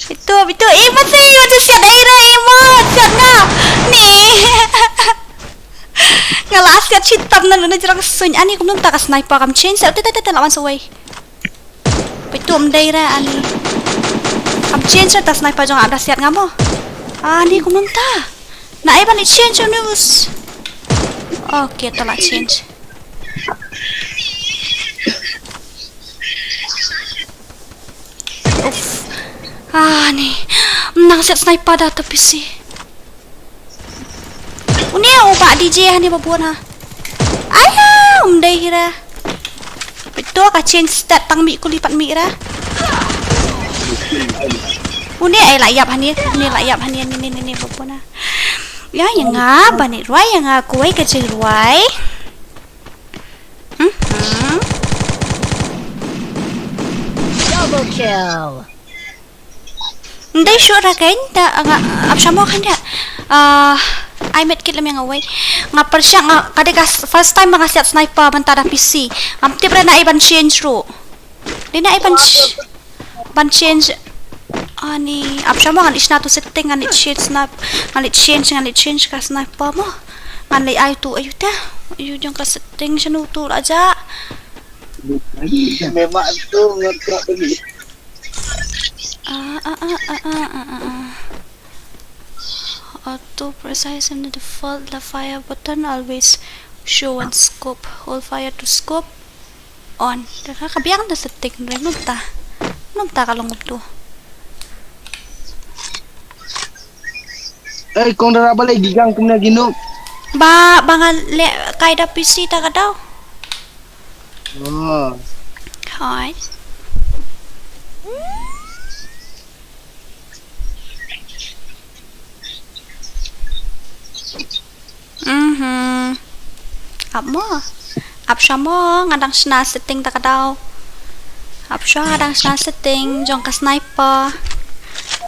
Itu, itu. Eh, masih, masih siat dei ruh, eh, mat, siat nga. Ni. Nga la siat shitom na luna jrong suiñ. Ani kumno ta ka sniper kam change. Te, te, te, te, la wan sawei. Peit tu ym dei re ani. Kam change ta sniper jong nga, ap da siat nga mo. Ani kumno ta. Na ai ban change news. Okay, to la change. Uff. Ani. Nang siat sniper da to P C. Une u bah D J hani ba bun ha. Aya, um dei hi ra. Betul ka change stat tang mi kuli pat mi ra. Une ai la ïap hani, une la ïap hani, ni ni ni ni ba bun ha. Ya, ya nga ba ni rwai ya nga kuai ka jing rwai. Hmm. Double kill. Ndei shuh ra kein ta nga ap shamo khan dia. Ah, ai medkit lem ïa nga wei. Nga pyrshah nga ka dei ka first time ba nga siat sniper mynta da P C. Ngam tip re na ai ban change ruh. Dei na ai ban ch-, ban change. Ani ap shamo ngan leit shna tu setting ngan leit change snap. Ngan leit change ngan leit change ka sniper mo. Ngan leit ai tu ayu ta. Ayu jong ka setting shano tu raja. Memang tu ngan tak beli. Ah, ah, ah. Auto precise and the default, the fire button always show one scope. Hold fire to scope on. Te ka biang da setting re num ta. Num ta ka long tu. Eh, kong dara balei gigang kumne ginu. Ba, ba nga le kai da P C ta ka dau. Oh. Hi. Mhm. Ap mo. Ap shamo nga dang shna setting ta ka dau. Ap shwa nga dang shna setting jong ka sniper.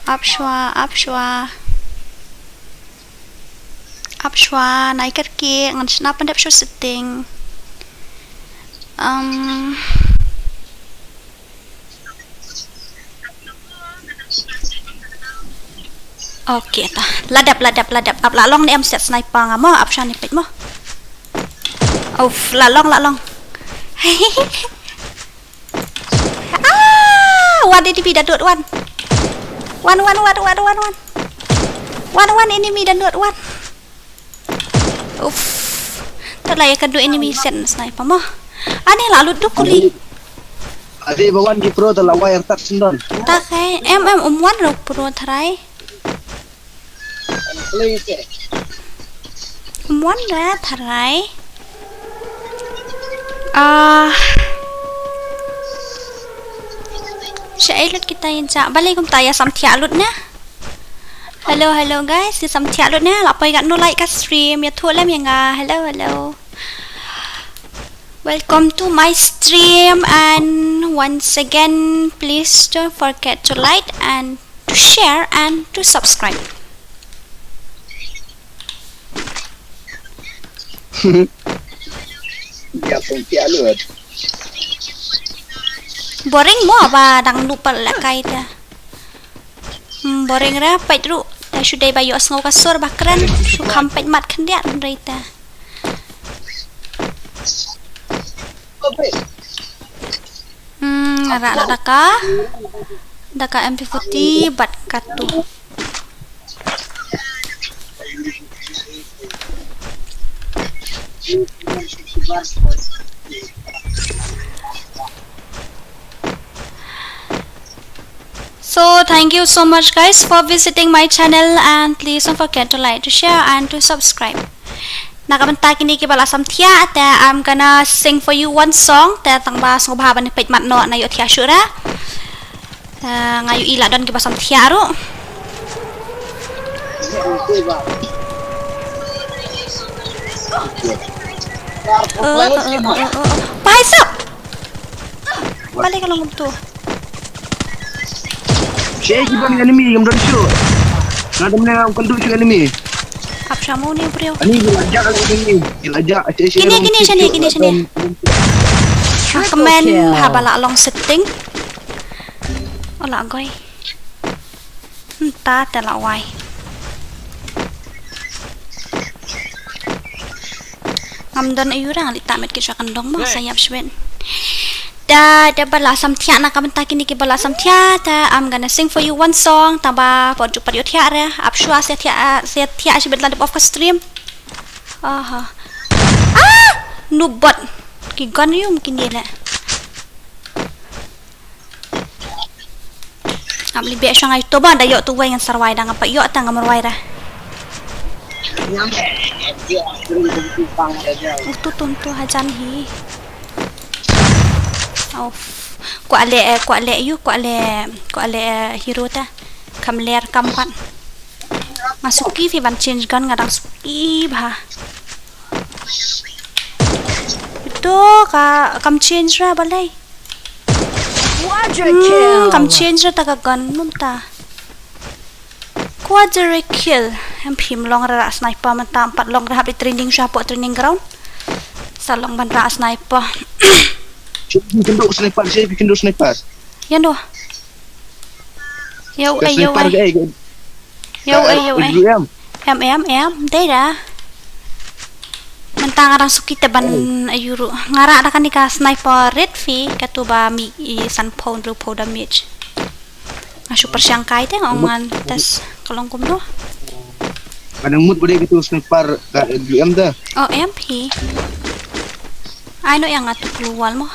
Ap shwa, ap shwa. Ap shwa nai kerki ngan shna pyndep shwa setting. Um. Okay ta. Ladap, ladap, ladap. Ap la long ne em siat sniper nga mo ap shwa ni peit mo. Uff, la long, la long. Ah, wan enemy da dot wan. Wan, wan, wan, wan, wan, wan. Wan, wan enemy da dot wan. Uff. Tala ya ka dot enemy siat sniper mo. Ani la lut duk kuli. Ade ba wan ki pro tala wire tak sindon. Tak eh, em em um wan ro pro tharai. Mon da tharai. Ah. Sha ai lut kita ïa ja. Balei kumta ïa sam thiah lut na. Hello, hello guys. Ïa sam thiah lut na. La poi gat no like ka stream. Ïa thuh lem ïa nga. Hello, hello. Welcome to my stream and once again please don't forget to like and to share and to subscribe. Ïa pun pia lut. Boring mo ba dang duh pat la kai ta. Hmm, boring ra pait ruh. Ta shu dei ba ïoh sngew ka sur ba kren. Shu kham pait mat khyndiat rei ta. Hmm, ara da ka. Da ka M P forty bad ka tu. So thank you so much guys for visiting my channel and please don't forget to like, to share and to subscribe. Na ka bynta kine kiba la samthiah te I'm gonna sing for you one song te tang ba sngewbha ban peit mat noh na ïoh thiah shuh ra. Te nga ïohi la don kiba samthiah ruh. Pai sap. Balik ka long kumtu. Sha ki ban enemy ngam don shuh. Nga dam ne ngam kynduh shuh enemy. Ap shamu ni brio. Ani ki lajak enemy. Ki lajak. Kini kini shani kini shani. Kmen ha ba la long setting. Ola goi. Nta te la wai. Ngam don ayu ra ngali ta met ki sha kan dong ma sa yap shwet. Da da ba la samthiah na ka bynta kini kiba la samthiah ta I'm gonna sing for you one song ta ba por ju pat ïoh thiah re ap shwa se thiah se thiah shi bit la dep off ka stream. Aha. Ah! Nubot. Ki gun yum kini le. Ap li beh shong ai to ba da ïoh tu wei ngan sarwai da ngam pat ïoh ta ngam rwai ra. Utu tuntu hajan hi. Of. Kwah leh, eh, kwah leh ïu, kwah leh, kwah leh, eh, hero ta. Kam ler kam pat. Nga suki phi ban change gun nga dang suki bha. Ito ka kam change ra balei. Quadra kill. Kam change ra ta ka gun num ta. Quadra kill. Em phim long ra sniper mynta em pat long ra hap training sha po training ground. Sa long ban ra sniper. Sniper, sniper, sniper, sniper. Yan do. Yow ai yow ai. Yow ai yow ai. Em em em dei da. Mynta nga dang suki te ban ayu ruh. Nga rah da kane ka sniper red fi katu ba mi i san phew hynriew phew damage. Nga shu pyrshang kai te nga ong ngan test ka long kumno. Ka dang mut ba dei katu sniper ka M P M da. Oh M P. Ai no yang atu keluar mo.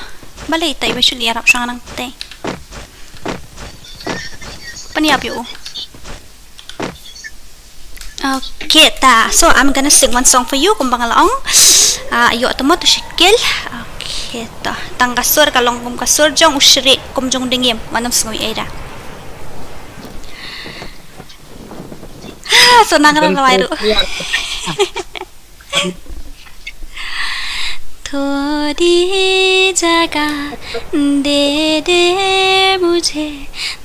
Balei tai ba shu li arap shang nang te. Pani ap ïoh. Okay ta. So I'm gonna sing one song for you kumba nga la ong. Ah, ïoh te mo tu shi kill. Okay ta. Tang ka sur ka long kum ka sur jong u Shrek kum jong dengim. Wanam sngew ïa da. Ah, so nang rang rwai ruh. थोड़ी जगह दे दे मुझे,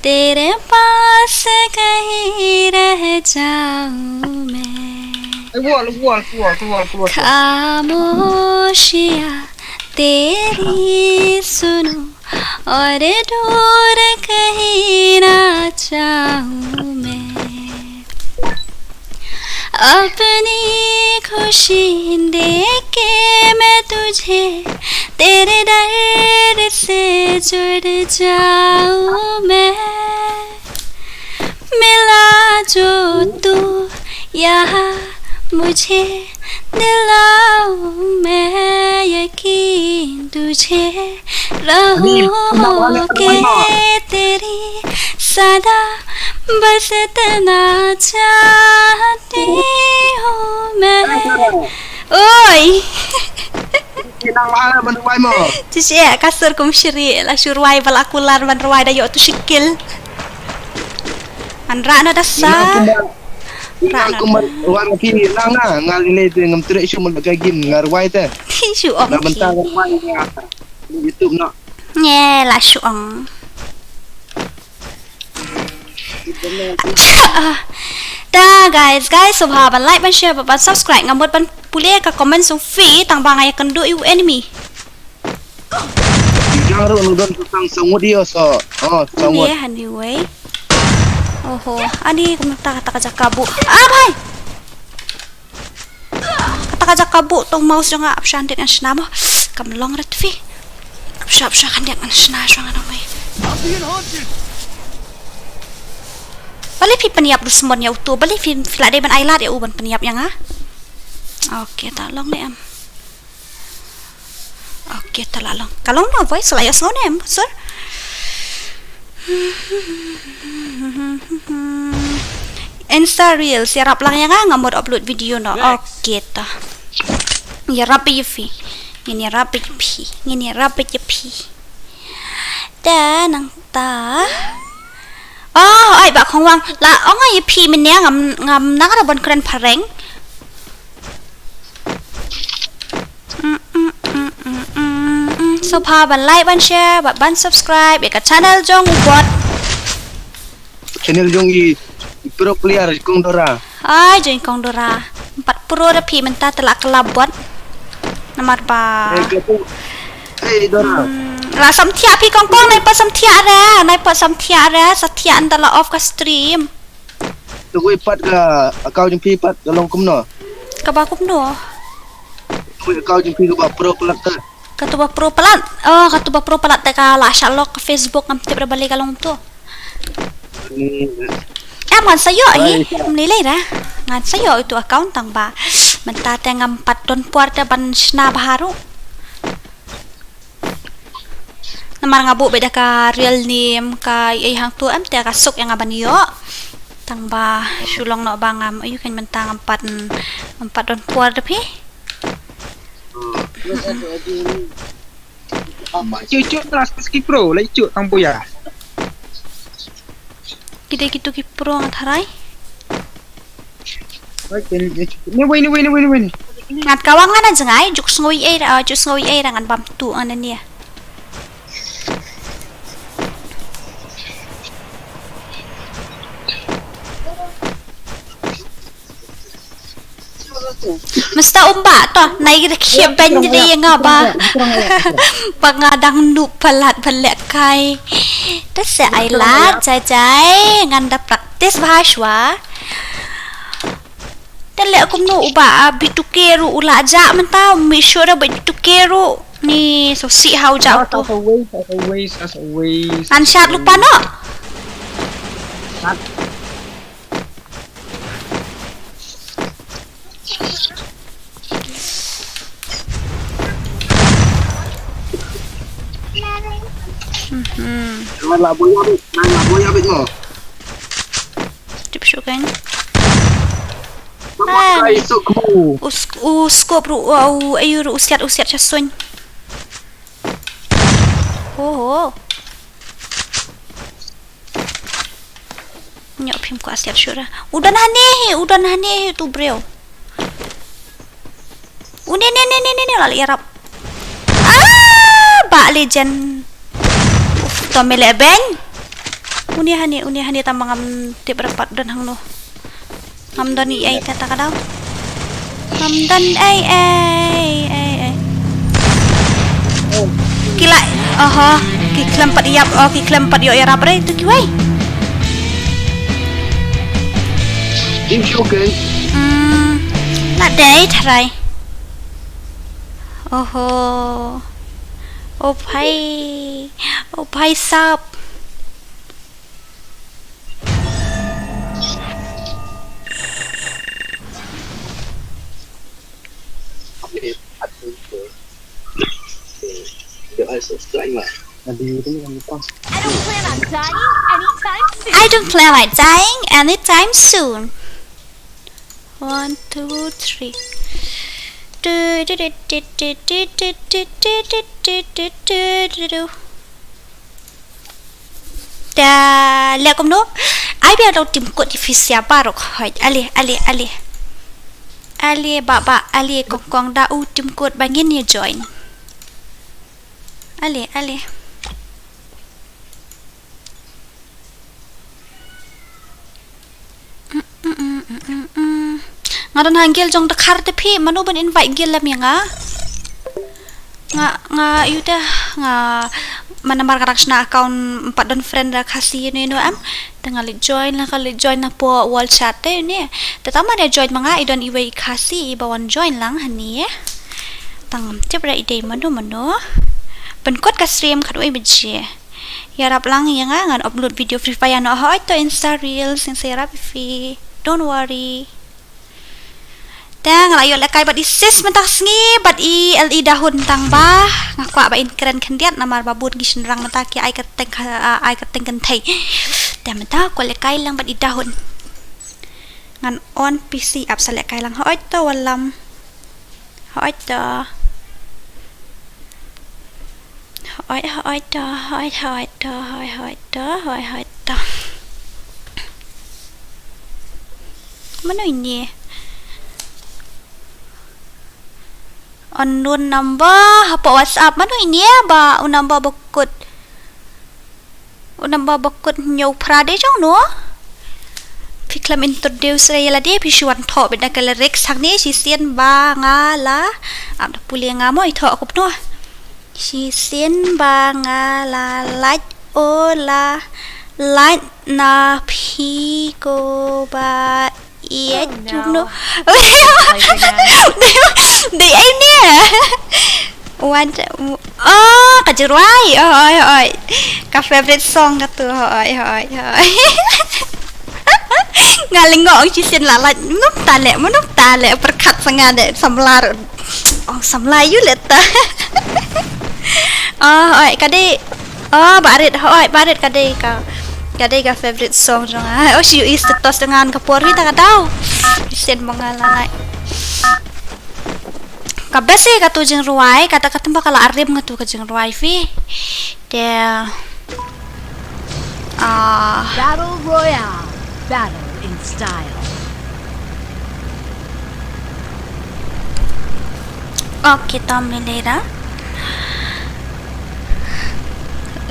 तेरे पास कहीं रह जाऊं मैं। Ay, wall, wall, wall, wall, wall. खामोशियाँ तेरी सुनूं और दूर कहीं ना जाऊं मैं। अपनी खुशी दे के मैं तुझे, तेरे दर्द से जुड़ जाऊं मैं। मिला जो तू यहाँ मुझे, दिलाऊं मैं यकीन तुझे, रहूं होके तेरी सदा, बस इतना चाहती हूँ मैं। Oi. Ki nang ba ban rwai mo. Shisha ka sur kum shiri la shu rwai ba la kular ban rwai da ïoh tu shi kill. An rah na da sa. Rah na. Kum rwai ki nang na ngal ile te ngam trek shu mo ka game nga rwai te. Ti shu ong. Na benta rwai nga. YouTube na. Nye la shu ong. Ah. Da guys, guys, sngewbha ban like, ban share, ban subscribe, nga mut ban pule ka comment jong phi tang ba nga ïa kynduh ïa u enemy. Jang ruh nang don tang sangut ïa so. Oh, sangut. Anyway. Oho, ani kumta kata ka jaka bu. Ah, bhai. Kata ka jaka bu tong mouse jong nga ap shan dit ngan shna mo. Kam long rat phi. Ap sha, ap sha kan dit ngan shna jong nga nang mai. Balei phi pynïap dusmon ïa uto, balei phi phi la dei ban ai lad ïa u ban pynïap ïa nga. Okay, ta long ne em. Okay, ta la long. Ka long na voice la ïa sngew ne em, sir. Insta Reels, ïarap lang ïa nga, nga mut upload video noh. Okay ta. Ïarap ïa phi. Ngin ïarap ïa phi. Ngin ïarap ïa phi. Ta nangta. Oh, ai ba khong wang. La ong ai phi mynne ngam ngam nang ra ban kren phareng. Mm, mm, mm, mm, mm, mm. Sngewbha ban like, ban share, bad ban subscribe ïa ka channel jong u bot. Channel jong i, i pro player, i Kong Dora. Ai, jong i Kong Dora. Em pat pro da phi mynta te la kylla bot. Namar ba. Eh, ka tu. Eh, Dora. Hmm, la samthiah phi Kong Kong, nai pat samthiah re, nai pat samthiah re, samthiah ynda la off ka stream. Te wei pat ka account jong phi pat ka long kumno? Kaba kumno? Wei account jong phi kaba pro palat ka. Katu ba pro palat. Oh, katu ba pro palat te ka la shah lock ka Facebook, ngam tip ra balei ka long tu. Hmm. Em ngan sa ïoh hi, em lei lei ra. Ngan sa ïoh itu account tang ba mynta te ngam pat don por te ban shna bha ruh. Namar nga buh beit da ka real name ka ei hangtu, em te ka suk ïa nga ban ïoh. Tang ba shu long noh ba ngam, ayu kan mynta ngam pat, ngam pat don por da phi. Cuk cuk, la skip pro, la cuk tang buya. Ki dei kitu ki pro nga tharai. Ni wei, ni wei, ni wei, ni wei. Ngat kawang ngan jngai, juk sngew ei, ah, juk sngew ei ra ngan bam tu ngan ni. Mesta umba to, nai da khia ban de nga ba. Ba nga dang nu palat ba leh kai. Ta se ai lad jai jai ngan da practice bha shwa. Te leh kumno uba, ah, bituke ruh u la ja mynta, mi sure ba bituke ruh. Ni so si hau ja uto. As always, as always, as always. An shat lupa no. Mhm. Jangan lah boya bit, jangan lah boya bit mo. Tip shu kan. Sama kai sok mo. Us, us kop ru, u ayu ru usiat usiat chasun. Oh. Nyok phim ko asiat shura. Udan hane he, udan hane he tu breo. Une ne ne ne ne ne lali arap. Ah, ba legend. Uf, to mele beng. Une hane, une hane tama ngam tip rapat udan hangno. Ngam don i ai ta ta ka dau. Ngam don ai ai ai ai. Ki la, oho, ki khlem pat ïap, oh, ki khlem pat ïoh ïarap re tu kiwei. Dim shu ken. Hmm, la dei tharai. Oho. Oh bhai. Oh bhai sab. I don't plan on dying anytime soon. I don't plan on dying anytime soon. One, two, three. Da leh kumno? Ai bia dau tim kut i fisia barok hoi. Ale, ale, ale. Ale ba ba, ale kong kong da u tim kut ba ngin ïa join. Ale, ale. Mm-mm. Nga don ha guild jong Dkhar te phi, mano ban invite guild lem ïa nga? Nga, nga ïoh te, nga, man namar nga dang shna account ym pat don friend da Khasi ïa ne no em. Te nga leit join lang, nga leit join na po wall chat te ne. Te tang ba ne join ma nga, i don iwei i Khasi iba wan join lang hangne. Tang ngam tip re i dei mano mano. Pynkut ka stream khatwei baje. Ïarap lang ïa nga, ngan upload video Free Fire noh. Hooid to, Insta Reels ngan sa ïarap ïa phi. Don't worry. Te nga la ïoh lehkai bad i sis mynta ka sngi bad i L E Dahun, tang ba nga kwah ba in kren khyndiat namar ba bun ki shynrang mynta ki ai kyrteng ka, ah, ai kyrteng kynthei. Te mynta kwah lehkai lang bad i Dahun. Ngan on P C ap sa lehkai lang. Hooid to Wallam. Hooid to. Hooid, hooid to, hooid, hooid to, hooid, hooid to, hooid, hooid to. Mano ini? Unknown number hapoh WhatsApp. Mano ini ba u number ba kut? U number ba kut hynñiew phra dei jong no? Phi khlem introduce re ïa lade, phi shu wan thoh beit da ka lyrics hangne, shisien ba nga la, ap da pule nga mo i thoh kumno. Shisien ba nga la lait, o la lait na phi ko ba ïa jong no. Dei ai ne. Wan, oh, ka jingrwai. Oh, oi, oi. Ka favorite song ka tu. Oh, oi, oi, oi. Nga lyngngoh shisien la lait. Mynta leh, mynta leh pyrkhat sa nga de samla. Oh, samla ïa u leh ta. Oh, oi, ka dei. Oh, Barit, hooid, Barit ka dei ka, ka dei ka favorite song jong nga. Oh, shu ïohi status jong nga ka por hi ta ka daw. Shisien ba nga la lait. Ka best hi katu jingrwai, kata ka tymba ka la rim katu ka jingrwai phi. Te, ah. Battle Royale. Battle in style. Okay, to ym lei lei da.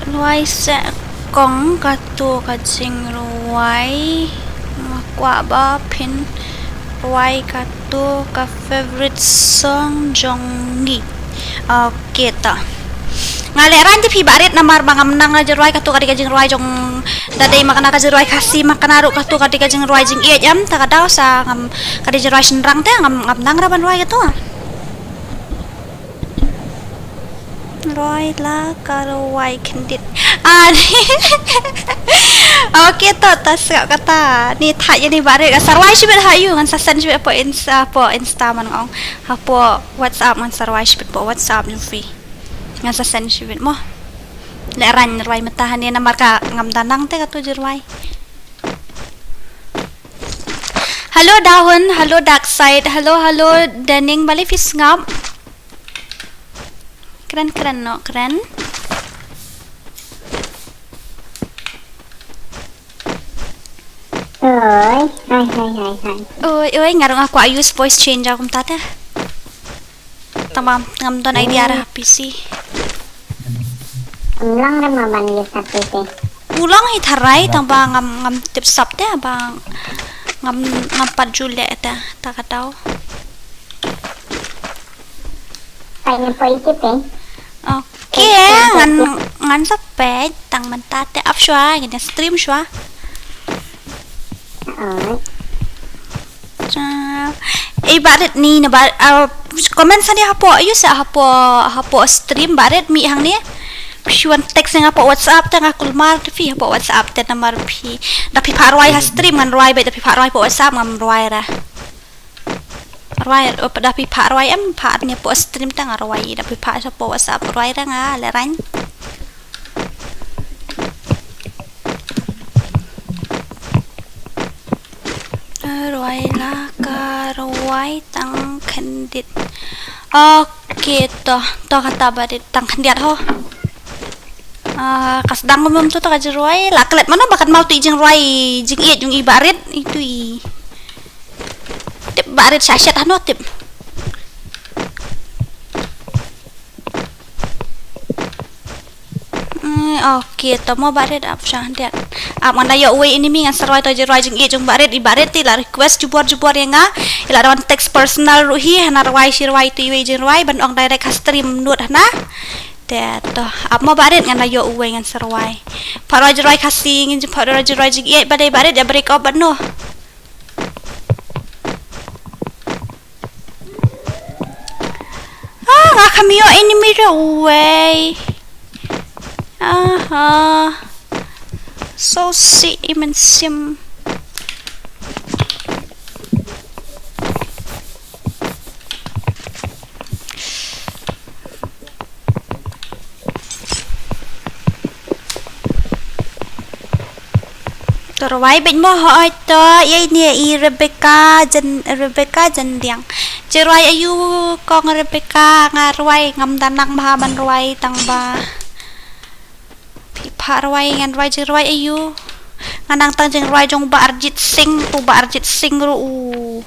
Rwai seh kong katu ka jingrwai. Nga kwah ba phin rwai katu ka favorite song jong ngi. Okay to. Nga lehraiñ te phi Barit namar ba ngam nang ra jingrwai katu ka dei ka jingrwai jong da dei ma kane ka jingrwai Khasi ma kane ruh katu ka dei ka jingrwai jingïeit em ta ka daw sa ngam ka dei jingrwai shynrang te ngam, ngam nang ra ban rwai katu. Rwai la ka rwai khyndiat. Ah, okay to, ta sngap kata. Ni thait ïa ni Barit, ka sa rwai shibit ha ïu, ngan sa send shibit hapoh Insta, hapoh Insta man nga ong. Hapoh WhatsApp ngan sa rwai shibit hapoh WhatsApp jong phi. Ngan sa send shibit mo. Lehraiñ rwai mynta hangne namar ka ngam da nang te katu jingrwai. Hello Dahun, hello Dark Side, hello, hello Dening, balei phi sngap? Kren, kren noh, kren. Oi, hai, hai, hai, hai. Oi, oi, nga ruh nga kwah use voice changer kumta te. Tang ba ngam don idea ra ha P C. Em long re mo ban use ha P C. U long hi tharai tang ba ngam, ngam tip sap te ba ngam, ngam pat ju leh te ta ka daw. Peit na poi ki te. Okay, ngan, ngan sa peit tang mynta te ap shuwa, ngin ïa stream shuwa. Oi. Ei Barit ni na ba, ah, comment sa ni hapoh, ïoh sa hapoh, hapoh stream Barit mih hangne. Phi wan text nga hapoh WhatsApp te nga kulmar te phi hapoh WhatsApp te namar phi. Da phi phah rwai ha stream ngan rwai beit, da phi phah rwai hapoh WhatsApp ngam rwai ra. Rwai, oh, da phi phah rwai em, phah ne hapoh stream te nga rwai, da phi phah sa hapoh WhatsApp rwai ra nga lehraiñ. Rwai la ka rwai tang khyndiat. Okay, to, to kata Barit tang khyndiat ho. Ah, ka sdang kumno to ta ka jingrwai, la klet mano ba kan mao tu i jingrwai, jingïeit jong i Barit, itu i. Tip Barit sha shet hano tip. Okay, to mo Bah Rit ap shah diat. Ap ngan da ïoh uwei enemy ngan sa rwai to jingrwai jingïeit jong Bah Rit, i Bah Rit te i la request jubor jubor ïa nga. I la da wan text personal ruh hi, hana rwai shi rwai to iwei jingrwai, ban ong direct ha stream nud hana. Te to, ap mo Bah Rit ngan da ïoh uwei ngan sa rwai. Phah rwai jingrwai Khasi, ngin jin phah rwai jingrwai jingïeit, balei Bah Rit ïa break up bad no. Ah, nga kham ïoh enemy ruh uwei. Aha. So si i mynsiem. To rwai beit mo hooid to, ïa ine i Rebecca Jan, Rebecca Jandiang. Jingrwai aïu kong Rebecca, nga rwai ngam da nang bha ban rwai tang ba. Phi phah rwai ngan rwai jingrwai aïu. Nga nang tang jingrwai jong Bah Arjit Singh, u Bah Arjit Singh ruh u.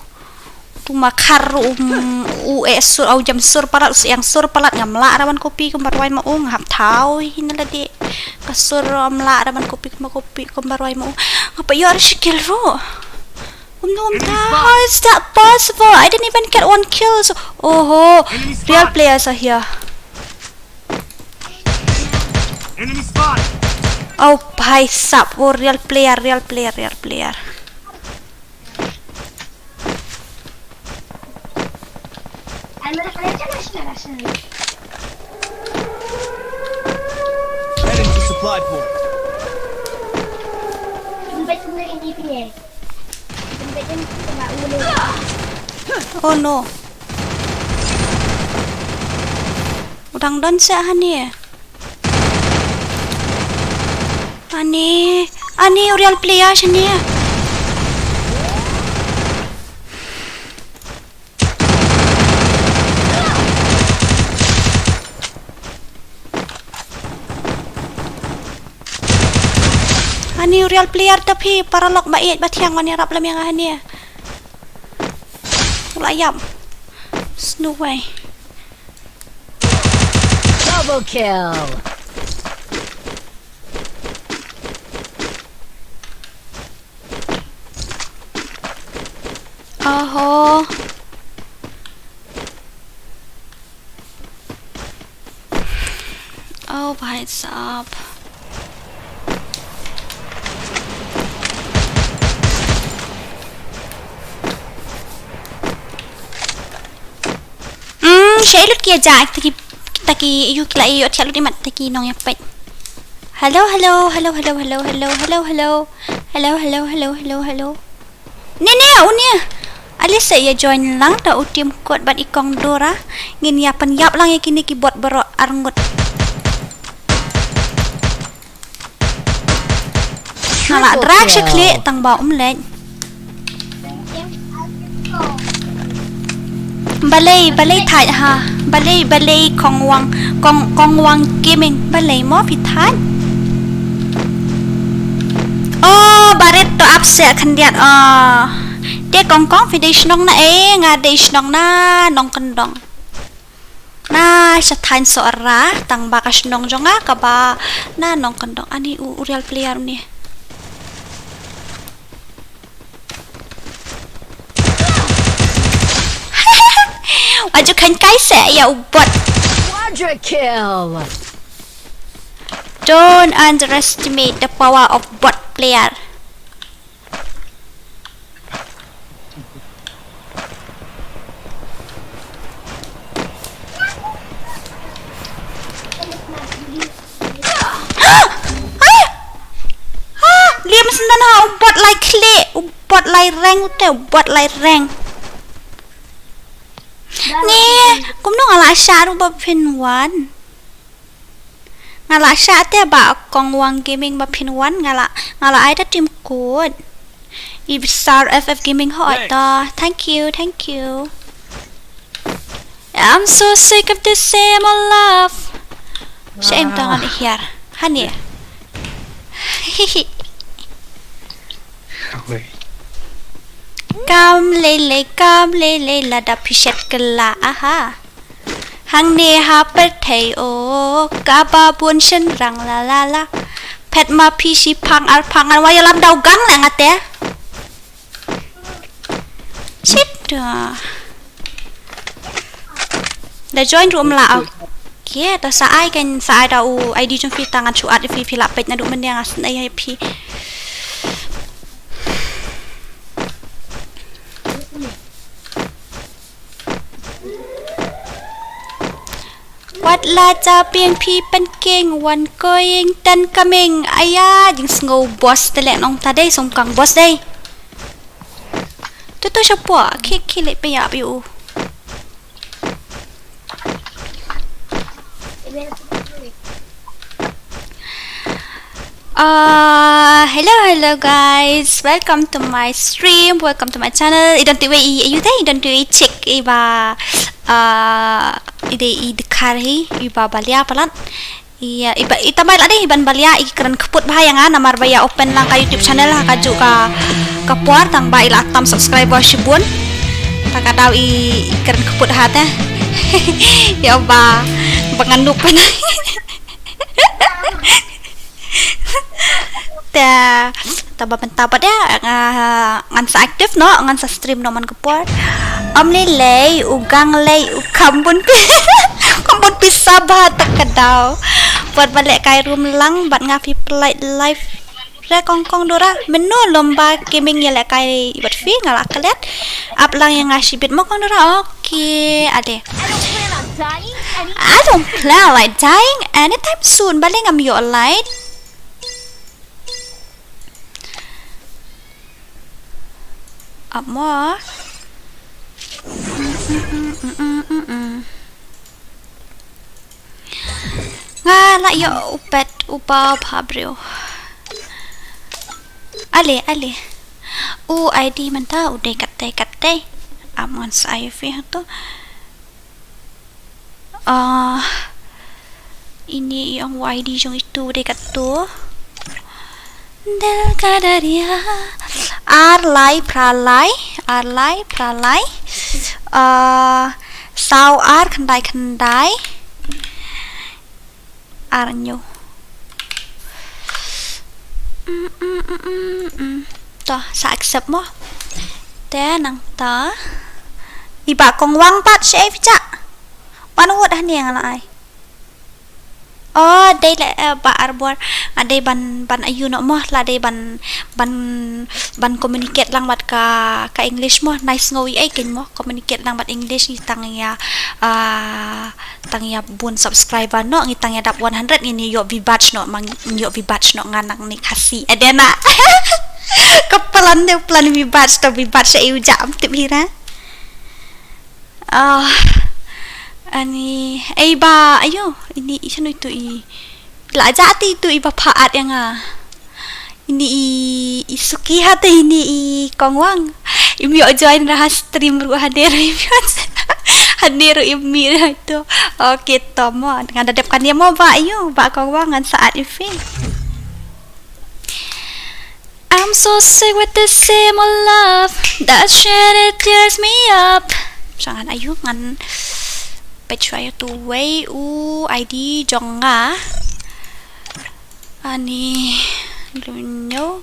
Tu ma khar u, um, u eh sur, au jam sur palat, u siang sur palat, ngam lah ra ban copy kumba rwai ma u, nga hap thaw hi na lade. Ka sur ngam lah ra ban copy kumba copy kumba rwai ma u. Nga pat ïoh ra shi kill ruh. Um, no, um, how is that possible? I didn't even get one kill. So, oho, real players are here. Enemy spot. Oh, bhai sahab, oh, real player, real player, real player. Heading to supply point. Oh no. U dang don seh hangne. Ani, ani u real player shane. Ani u real player ta phi, paralok ba ïeit ba thiang wan ïarap lem ïa nga hangne. U la ïap. There's no way. Double kill. Oho. Oh, bhai sahab. Hmm, sha lut ki ja, kita ki, kita ki ïoh ki la ïoh thiah lut imat kita ki nong ïa peit. Hello, hello, hello, hello. Hello, hello, hello, hello. Ne, ne, u ne. Ale sa ïa join lang da u Tim Kot bad i Kong Dora. Ngin ïa pynïap lang ïa kine ki bot baroh arngut. Nga la drag sha khlieh tang ba um leit. Balei, balei thait ha. Balei, balei Kong Wang, Kong, Kong Wang Gaming. Balei mo phi thait. Oh, barit to ap seh khyndiat. Oh. Te Kong Kong phi dei shnong na ei, nga dei shnong na Nongkyndong. Na sha thaiñ Sohra, tang ba ka shnong jong nga kaba na Nongkyndong. Ani u, u real player une. Wat ju khein kai seh ïa u bot. Quadra kill. Don't underestimate the power of bot player. Liam sngewdon ha u bot lai khlieh, u bot lai reng, u te u bot lai reng. Ne, kumno nga la shah ruh ba phin wan. Nga la shah te ba Kong Wang Gaming ba phin wan, nga la, nga la ai da tim kut. I Star F F Gaming ho ai ta. Thank you, thank you. I'm so sick of the same old love. Sha em ta ngan hiar. Hani. Kam lei lei, kam lei lei, lada phi shet kylla, aha. Hangne ha pyrthei o. Oh, kaba bun shynrang la la la. Phet ma phi shi phang ar phang ngan wa ïalam da u gang la nga te. Shit. Da join ruh mla. Okay, ta sa ai kan sa ai da u I D jong phi ta ngan shu add phi phi la peit naduh mynne nga snei ïa phi. Wat la cha pieng phi pen keng wan koing tan kameng aya jingsngew boss te leh nong ta dei song kang boss dei. Tu tu shapoh khi khi leh pe ya pe u. Uh, hello, hello guys. Welcome to my stream. Welcome to my channel. I don't do i you day. I don't do i check i ba uh i de i de kar hi i ba balia palat. Iya, i ba i tamai la de i ban balia i kren keput ba yang namar ba ya open lang ka YouTube channel ha ka ju ka ka por tang ba i la tam subscriber shibun. Ta ka dau i i kren keput ha te. Ya ba ba ngan nup na. Ta ta ba penta pat ya nga ngan sa aktif no ngan sa stream no man ka por. Om lei lei u gang lei u kambun pi kambun pi sabha ta ka dau. Pat ba leh kai rum lang bat nga phi play live. Re kong kong dora menu lomba gaming ya leh kai bat phi nga la klet. Ap lang ya nga shibit mo kong dora. Okay, ade. I don't plan on dying anytime soon. Bale ngam yo light. Ap mo. Nga la yo upet upa pha brio. Ale ale. U I D menta u dei kat dei kat dei. Ap ngan sa ai fi hatu. Ah, ini i ong Y D jong itu dei kat tu. Del kadaria. Ar lai pra lai, ar lai pra lai. Ah, saw ar khyndai khyndai. Ar nyu. Mm, mm, mm, mm, mm. To sa accept mo. Te nang ta. Iba kong wang pat she ai ficha. Ban wot hani nga la ai. Oh, dei le eh, ba arbor. Nga dei ban ban ayu no mo la dei ban ban ban communicate lang wat ka ka English mo. Nice ngo i ai kin mo communicate lang wat English ni tang ya. Ah, tang ya bun subscriber no ngi tang ya dap one hundred ngi ni yo vi batch no mang ngi yo vi batch no ngan nang ni Khasi adena. Ka plan de plan vi batch to vi batch e uja am tip hira. Ah, ani ai ba ayo ini i sanu itu i la ja ti itu i ba pha at yang a. Ini i, i suki ha te ini i kongwang. Im yo join raha stream ru hadir im yo hadir im mi raha tu. Okay to mo. Ngan da dep kan mo ba ayo ba kongwang ngan saat ifi. I'm so sick with this same old love. That shit it tears me up. Jangan ayo ngan pechwa yo tu wei u I D jong nga. Ani lunyo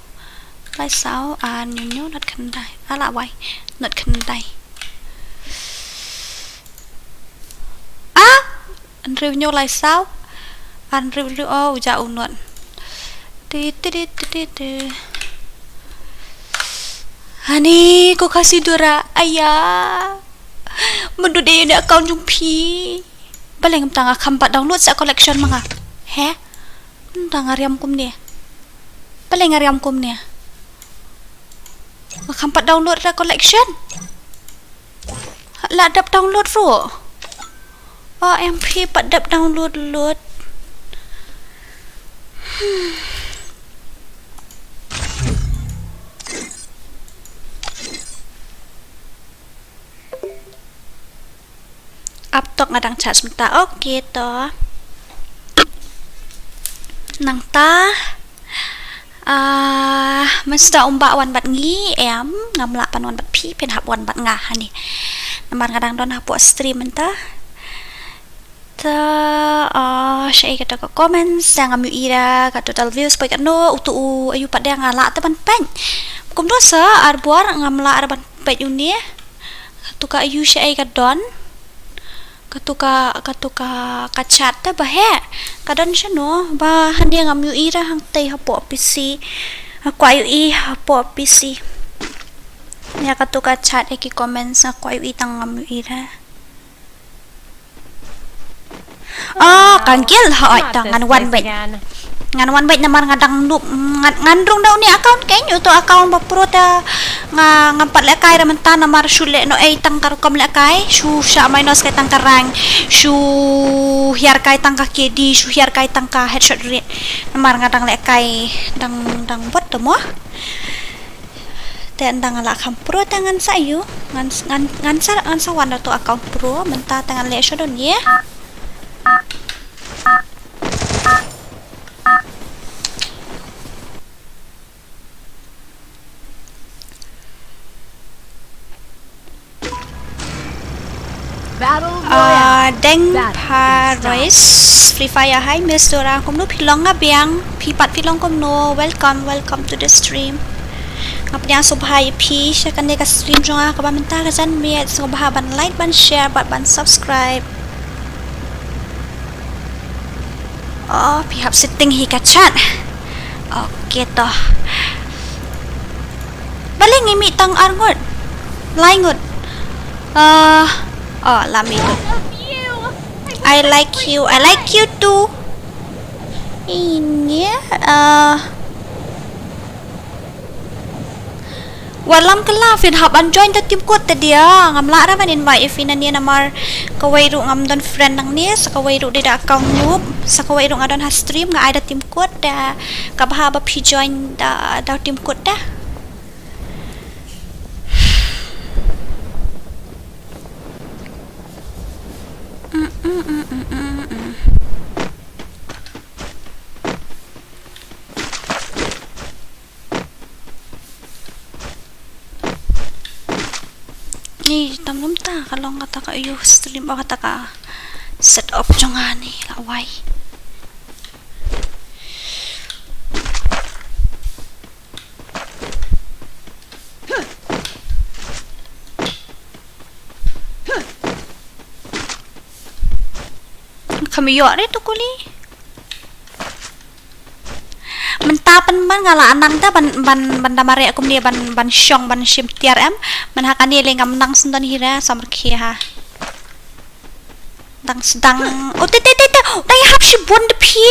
lai saw an lunyo not khyndai ala wai not khyndai. Ah, an revenue lai saw an revenue oh ja unot. Ti ti ti ti ti. Ani ko Khasi dura aya. Mendu de ne account jong phi. Baleng tang a kham pat download sa collection manga. He? Tang a riam kumne. Baleng a riam kumne. Nga kham pat download ra collection. La dap download ro. O M P pat dap download load. Hmm. Aptok nga dang charge mynta. Okay to. Nangta ah mynta um ba wan bad ngi em ngam lah pan wan bad phi phin hap wan bad nga hani. Namar nga dang don hapoh stream mynta. Ta, ah, shaei kata ka comments, ngam ïohi ra ka total views, poi katno, utu u, aïu pat de nga lah te ban peit. Kumno sa, arbor, ngam lah ra ban peit une. Katu ka aïu shaei ka don. Katu ka, katu ka, ka chat te ba heh. Ka don shano, ba hangne ngam ïohi ra hangtei hapoh P C. Nga kwah ïohi hapoh P C. Ïa katu ka chat ïa ki comments nga kwah ïohi tang ngam ïohi ra. Ah, kan gil ha oi ta ngan wan beit. Ngan wan beit namar nga dang noob, ngan, ngan rung da une account kein, uto account ba pro ta nga ngam pat lehkai ra mynta namar shu leh noh ei tang ka rukom lehkai, shu shah minus kai tang ka rank, shu hiar kai tang ka K D, shu hiar kai tang ka headshot rate. Namar nga dang lehkai dang, dang bot to mo. Te ynda nga la kham pro te ngan sa ïoh, ngan, ngan, ngan sa, ngan sa wan da uto account pro, mynta te ngan leh sha don ïa. Battle Royale. Ah, Deng Battle Paris, Free Fire, hi Miss Dora, kumno phi long nga biang, phi pat phi long kumno, welcome, welcome to the stream. Nga pdiang sngewbha ïa phi sha kane ka stream jong nga kaba mynta ka janmiet, sngewbha ban like, ban share, bad ban subscribe. Oh, phi hap setting hi ka chat. Okay to. Balei ngi mih tang ar ngut? Lai ngut. Ah, oh, la mih ngut. I like you. I like you too. Ini, ah, Wallam kylla, phin hap ban join da team code te dia. Ngam lah ra ban invite ïa phi nangne namar kawei ruh ngam don friend nangne, sa kawei ruh dei da account noob, sa kawei ruh nga don ha stream nga ai da team code da, kaba hap ba phi join da, da team code da. Mm, mm, mm, mm, mm, mm. Ni tam lum ta ka long kata ka aïu stream ba kata ka set up jong nga ni la wai. Kham ïoh re to kuli. Mynta pynban nga la nang da ban, ban, ban da mareh kumne ban, ban shong ban shim tiar em. Mynha kane lei ngam nang sngewdon hi re samar khie ha. Dang sdang. Oh, te, te, te, te. Dang hap shibun de phi.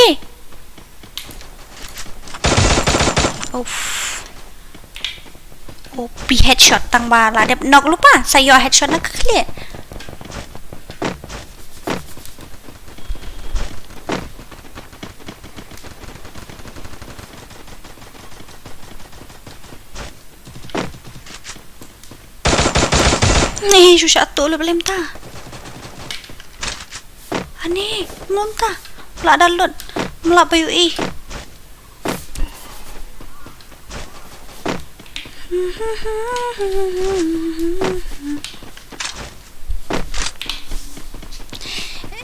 Uff. Oh, phi headshot tang ba la dep knock lypa. Sa ïoh headshot na ka khlieh. Ni shu sha tu le blem ta. Ani, mum ta. Mla da lut. Mla bayu i.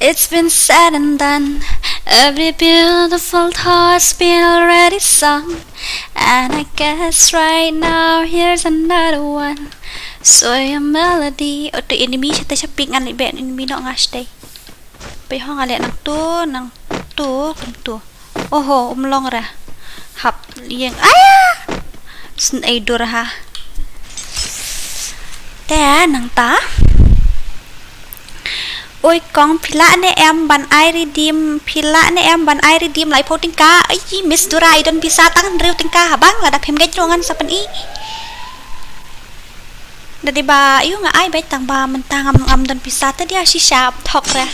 It's been said and done. Every beautiful thought's been already sung. And I guess right now here's another one. So your melody. Oh, tu enemy shatei sha pik ngan leit beh enemy noh nga shatei. Pei ho nga leh nang tu, nang tu, kum tu. Oho, um long re. Hap ïeng. Aya! Sngewdon ha. Te nangta. Oi kong, phi lah ne em ban ai redeem, phi lah ne em ban ai redeem laiphew tyngka. Ai, Miss Dora, i don pisa tang hynriew tyngka ha bank, lada phim ngeit ruh ngan sa pyni. Da dei ba ïoh nga ai beit tang ba mynta ngam, ngam don pisa te dia shisha thok re.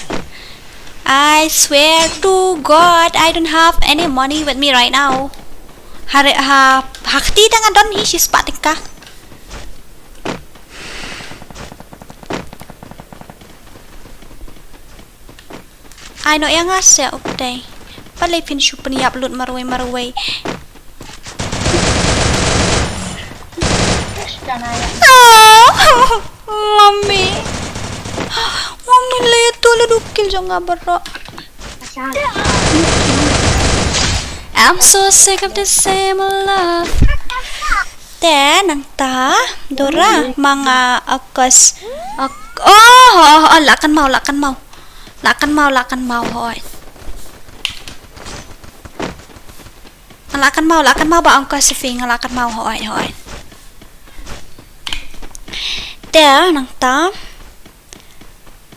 I swear to God, I don't have any money with me right now. Hare ha, ha kti da nga don hi shispah tyngka. Ai noh ïa nga se u pdei. Balei phin shu pynïap lut marwei marwei. Oh, Mommy. Mommy, le tu le duke. Kill jong nga baroh. I'm so sick of the same love. Te nangta Dora ma nga, August. Ak- oh, oh, oh, la kynmaw, la kynmaw. La kynmaw, la kynmaw, hoi. La kynmaw, la kynmaw ba ong ka Sophie, la kynmaw, hoi, hoi. Te nangta.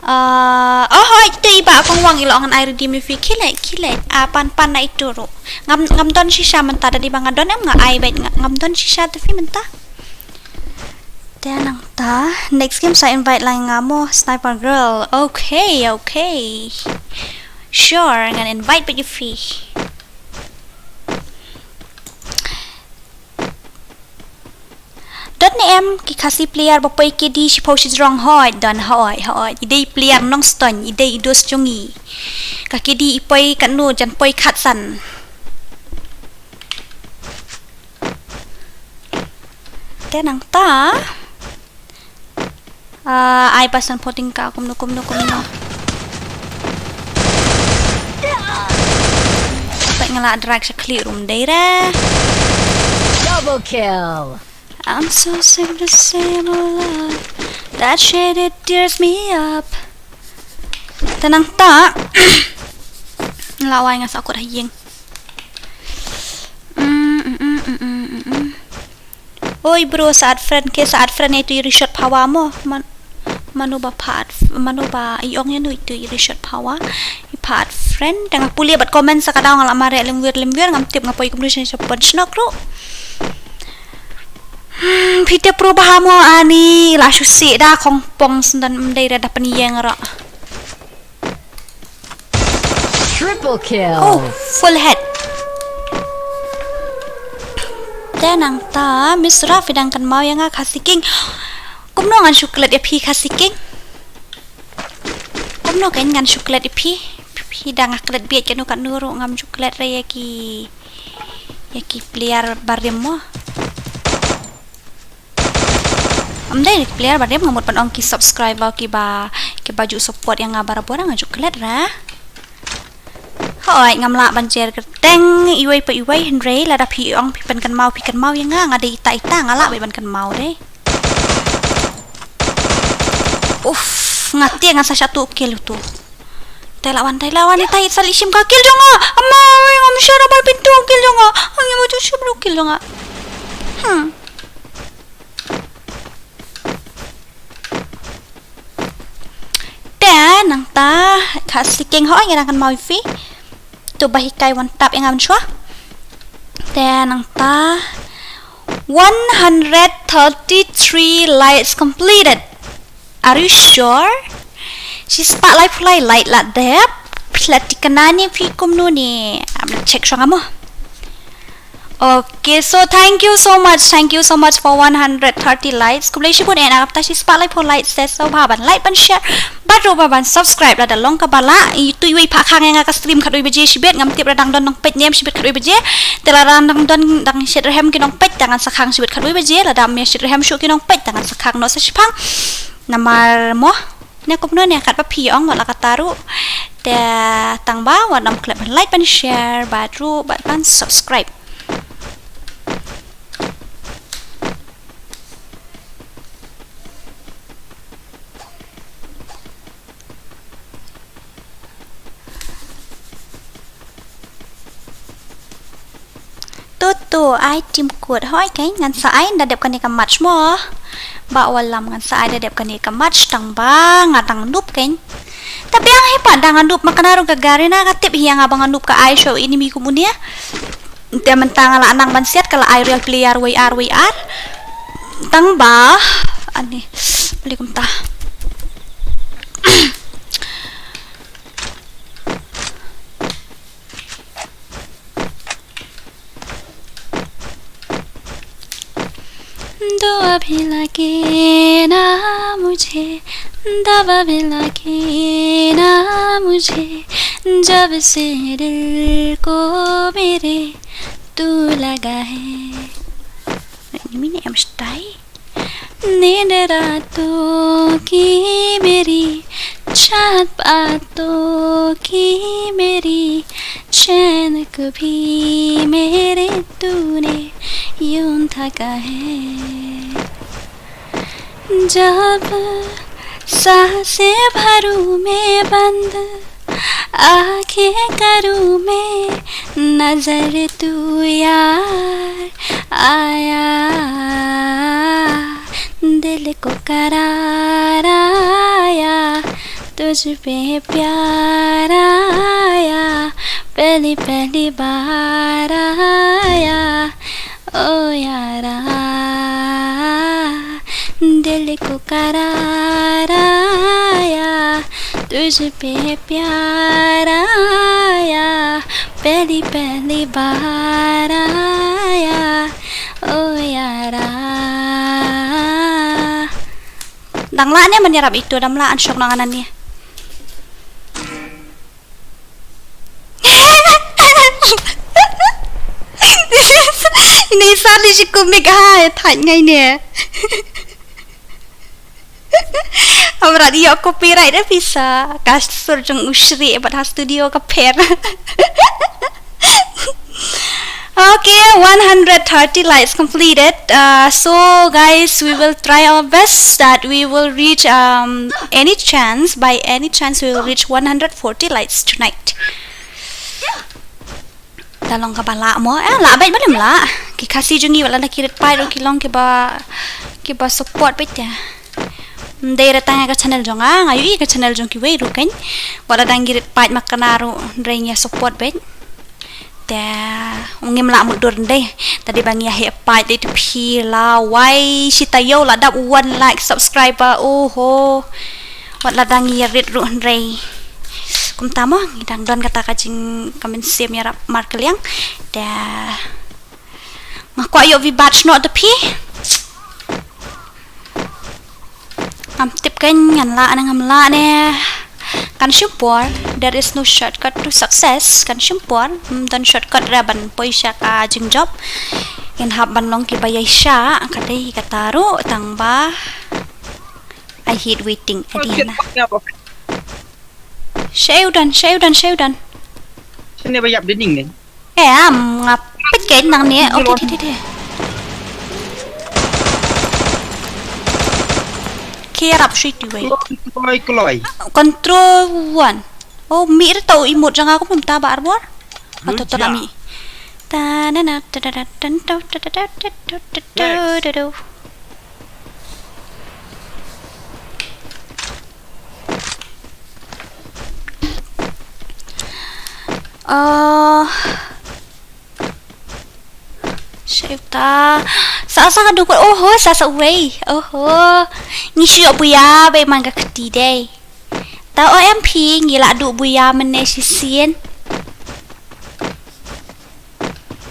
Ah, oh, hoi, te i ba kong wang i la ong ngan ai redeem ïa phi, khie leit, khie leit. Ah, pan, pan na itu ruh. Ngam, ngam don shisha mynta, da dei ba nga don em nga ai beit, nga, ngam don shisha te phi mynta. Te nangta, next game sa invite lang nga mo, Sniper Girl. Okay, okay. Sure, ngan invite beit ïa phi. Don ne em ki Khasi player ba poi K D shiphew shijrong? Hoi, don, hoi, hoi. I dei player Nongstoiñ, i dei i dos jong ngi. Ka K D i poi katno, jan poi khatsan. Te nangta. Ah, ai pasan poting ka, kumno, kumno, kumno. Peit nga la drag sha khlieh ruh ym dei re. Double kill. I'm so sick of the same old love. That shit, it tears me up. Te nangta. La wai nga sa kut ha ïing. Mm, mm, mm, mm, mm, mm, mm. Oi bro, sa add friend ke, sa add friend ïa itu i Rishot Phawa mo. Man, mano ba pha add f-, mano ba i ong ïa no itu i Rishot Phawa. I pha add friend, te nga pule bad comment sa ka daw nga la mareh lem wir lem wir, ngam tip nga poi kumno sha pon shnok ruh. Hmm, phi tip pro ba ha mo ani, la shu sih da khongpong, sngewdon ym dei da pynïeng ruh. Triple kill. Oh, full head. Te nangta, Miss Ra, phi dang kynmaw ïa nga Khasi King? Kumno ngan shu klet ïa phi Khasi King? Kumno kein ngan shu klet ïa phi? Phi dang nga klet bieit kano kano ruh ngam shu klet re ïa ki, ïa ki player barim mo. Ym dei player barim, nga mut ban ong ki subscriber kiba, kiba ju support ïa nga barabor, nga ju klet ra. Hooid, ngam lah ban jer kyrteng iwei pa iwei, hynrei lada phi ong phi pynkynmaw, phi kynmaw ïa nga, nga dei ita ita, nga lah beit ban kynmaw de. Uff, nga tieng ngan sa shatu kill utu. Te la wan, te la wan, ita ita sa leit shim ka kill jong nga. Ama, wei, ngam shah na bar pintu kill jong nga. Ang ïa ma ju shim ruh kill jong nga. Hmm. Te nangta Khasi King, hooid nga dang kynmaw ïa phi. To ba hikai wan tap ïa nga mynshuwa. Te nangta one hundred thirty-three likes completed. Are you sure? Shispah laiphew lai like la dep. Phi la thikna ne phi kumno ne? Am check shwa nga mo. Okay, so thank you so much, thank you so much for one hundred thirty likes. Khublei shibun eh, na ka bynta shispah laiphew likes te sngewbha ban like, ban share bad ruh ban subscribe lada long kaba lah. Itu iwei pha khang ïa nga ka stream khatwei baje shibit, ngam tip lada dang don nongpeit ne em shibit khatwei baje. Te lada dang don, dang shitrhem ki nongpeit te ngan sa khang shibit khatwei baje, lada ym ïa shitrhem shuh ki nongpeit te ngan sa khang noh sa shiphang. Namar mo, ne kumno ne katba phi ong wat la katta ruh. Te tang ba wat nym klet ban like, ban share bad ruh bad ban subscribe. To to, ai tim kut. Hooid kein, ngan sa ai ynda dep kane ka match mo. Bah Wallam, ngan sa ai ynda dep kane ka match, tang ba nga dang noob kein. Te biang hi pat da nga noob, ma kane ruh ka Garena ka tip hi ïa nga ba nga noob, ka ai shuh enemy kum une. Te mynta nga la nang ban siat, ka la ai real player wei ar wei ar. Tang ba ani, beli kumta. दुआ भी लगे ना मुझे, दवा भी लगे ना मुझे, जब से दिल को मेरे तू लगा है. Ini mini em stai. नींद रातों की मेरी चांद बातों की मेरी चैन कभी मेरे तूने यूं ठगा है। जब सांसें भरूं मैं बंद, आंखें करूं मैं नजर, तू यार आया, दिल को करार आया, तुझ पे प्यार आया, पहली पहली बार आया, ओ यारा, दिल को करार आया, तुझ पे प्यार आया, पहली पहली बार आया, ओ यारा. Dang lah ne, man ïarap itu, dang lah, an shok nang anan ne. Ine sa ni shi kumik ha, thait ngai ne. Amra ïoh copyright eh pisa. Ka sur jong u Shri bad ha studio ka pher. Okay, one hundred thirty likes completed. Uh, so guys, we will try our best that we will reach, um, any chance, by any chance we will reach one hundred forty likes tonight. Ta long kaba lah mo, eh, lah bad ba ym lah. Ki Khasi jong ngi wat la da ki rit paid ruh ki long kiba, kiba support bad te. Ym dei re tang ka channel jong nga, nga ïohi ka channel jong kiwei ruh kan. Wat la dang ki rit paid ma kane ruh, hynrei ngi support bad. Te ngim lah mutdur ndei. Te dei ba ngi ïa heh paid dei te phi la wai shi taïew la dap one lakh subscriber. Oho. Wat la dang ngi ïa rit ruh hynrei. Kumta mo ngi dang don kata ka jing ka mynsiem ïarap markylliang. Te nga kwah ïoh view badge noh te phi. Ngam tip kan ngan lah ne ngam lah ne. Kan shim por, there is no shortcut to success. Kan shim por, ym don shortcut re ban poi sha ka jingjop. Ngin hap ban long kiba ïaishah, ka dei kata ruh tang ba. I hate waiting, Adiana. Shayu dan, shayu dan, shayu dan. Shane ba ïap de ning ne. Eh, am, nga peit kein nangne. Oh, te, te, te, te. Ki ïarap shuh iti wei. Kloi, kloi, kloi. Control one. Oh, mih re tau emote jong nga kum mynta ba arbor. Good job. Ato to la mih. Ta na na ta ta ta ta ta ta ta ta ta ta ta ta. Nice. Oh. Shayu ta. Sa sa ka dukut. Oho, sa sa uwei. Oho. Ngi shu ïoh buya ba man ka kti dei. Ta O M P ngi la duh buya mynne shisien.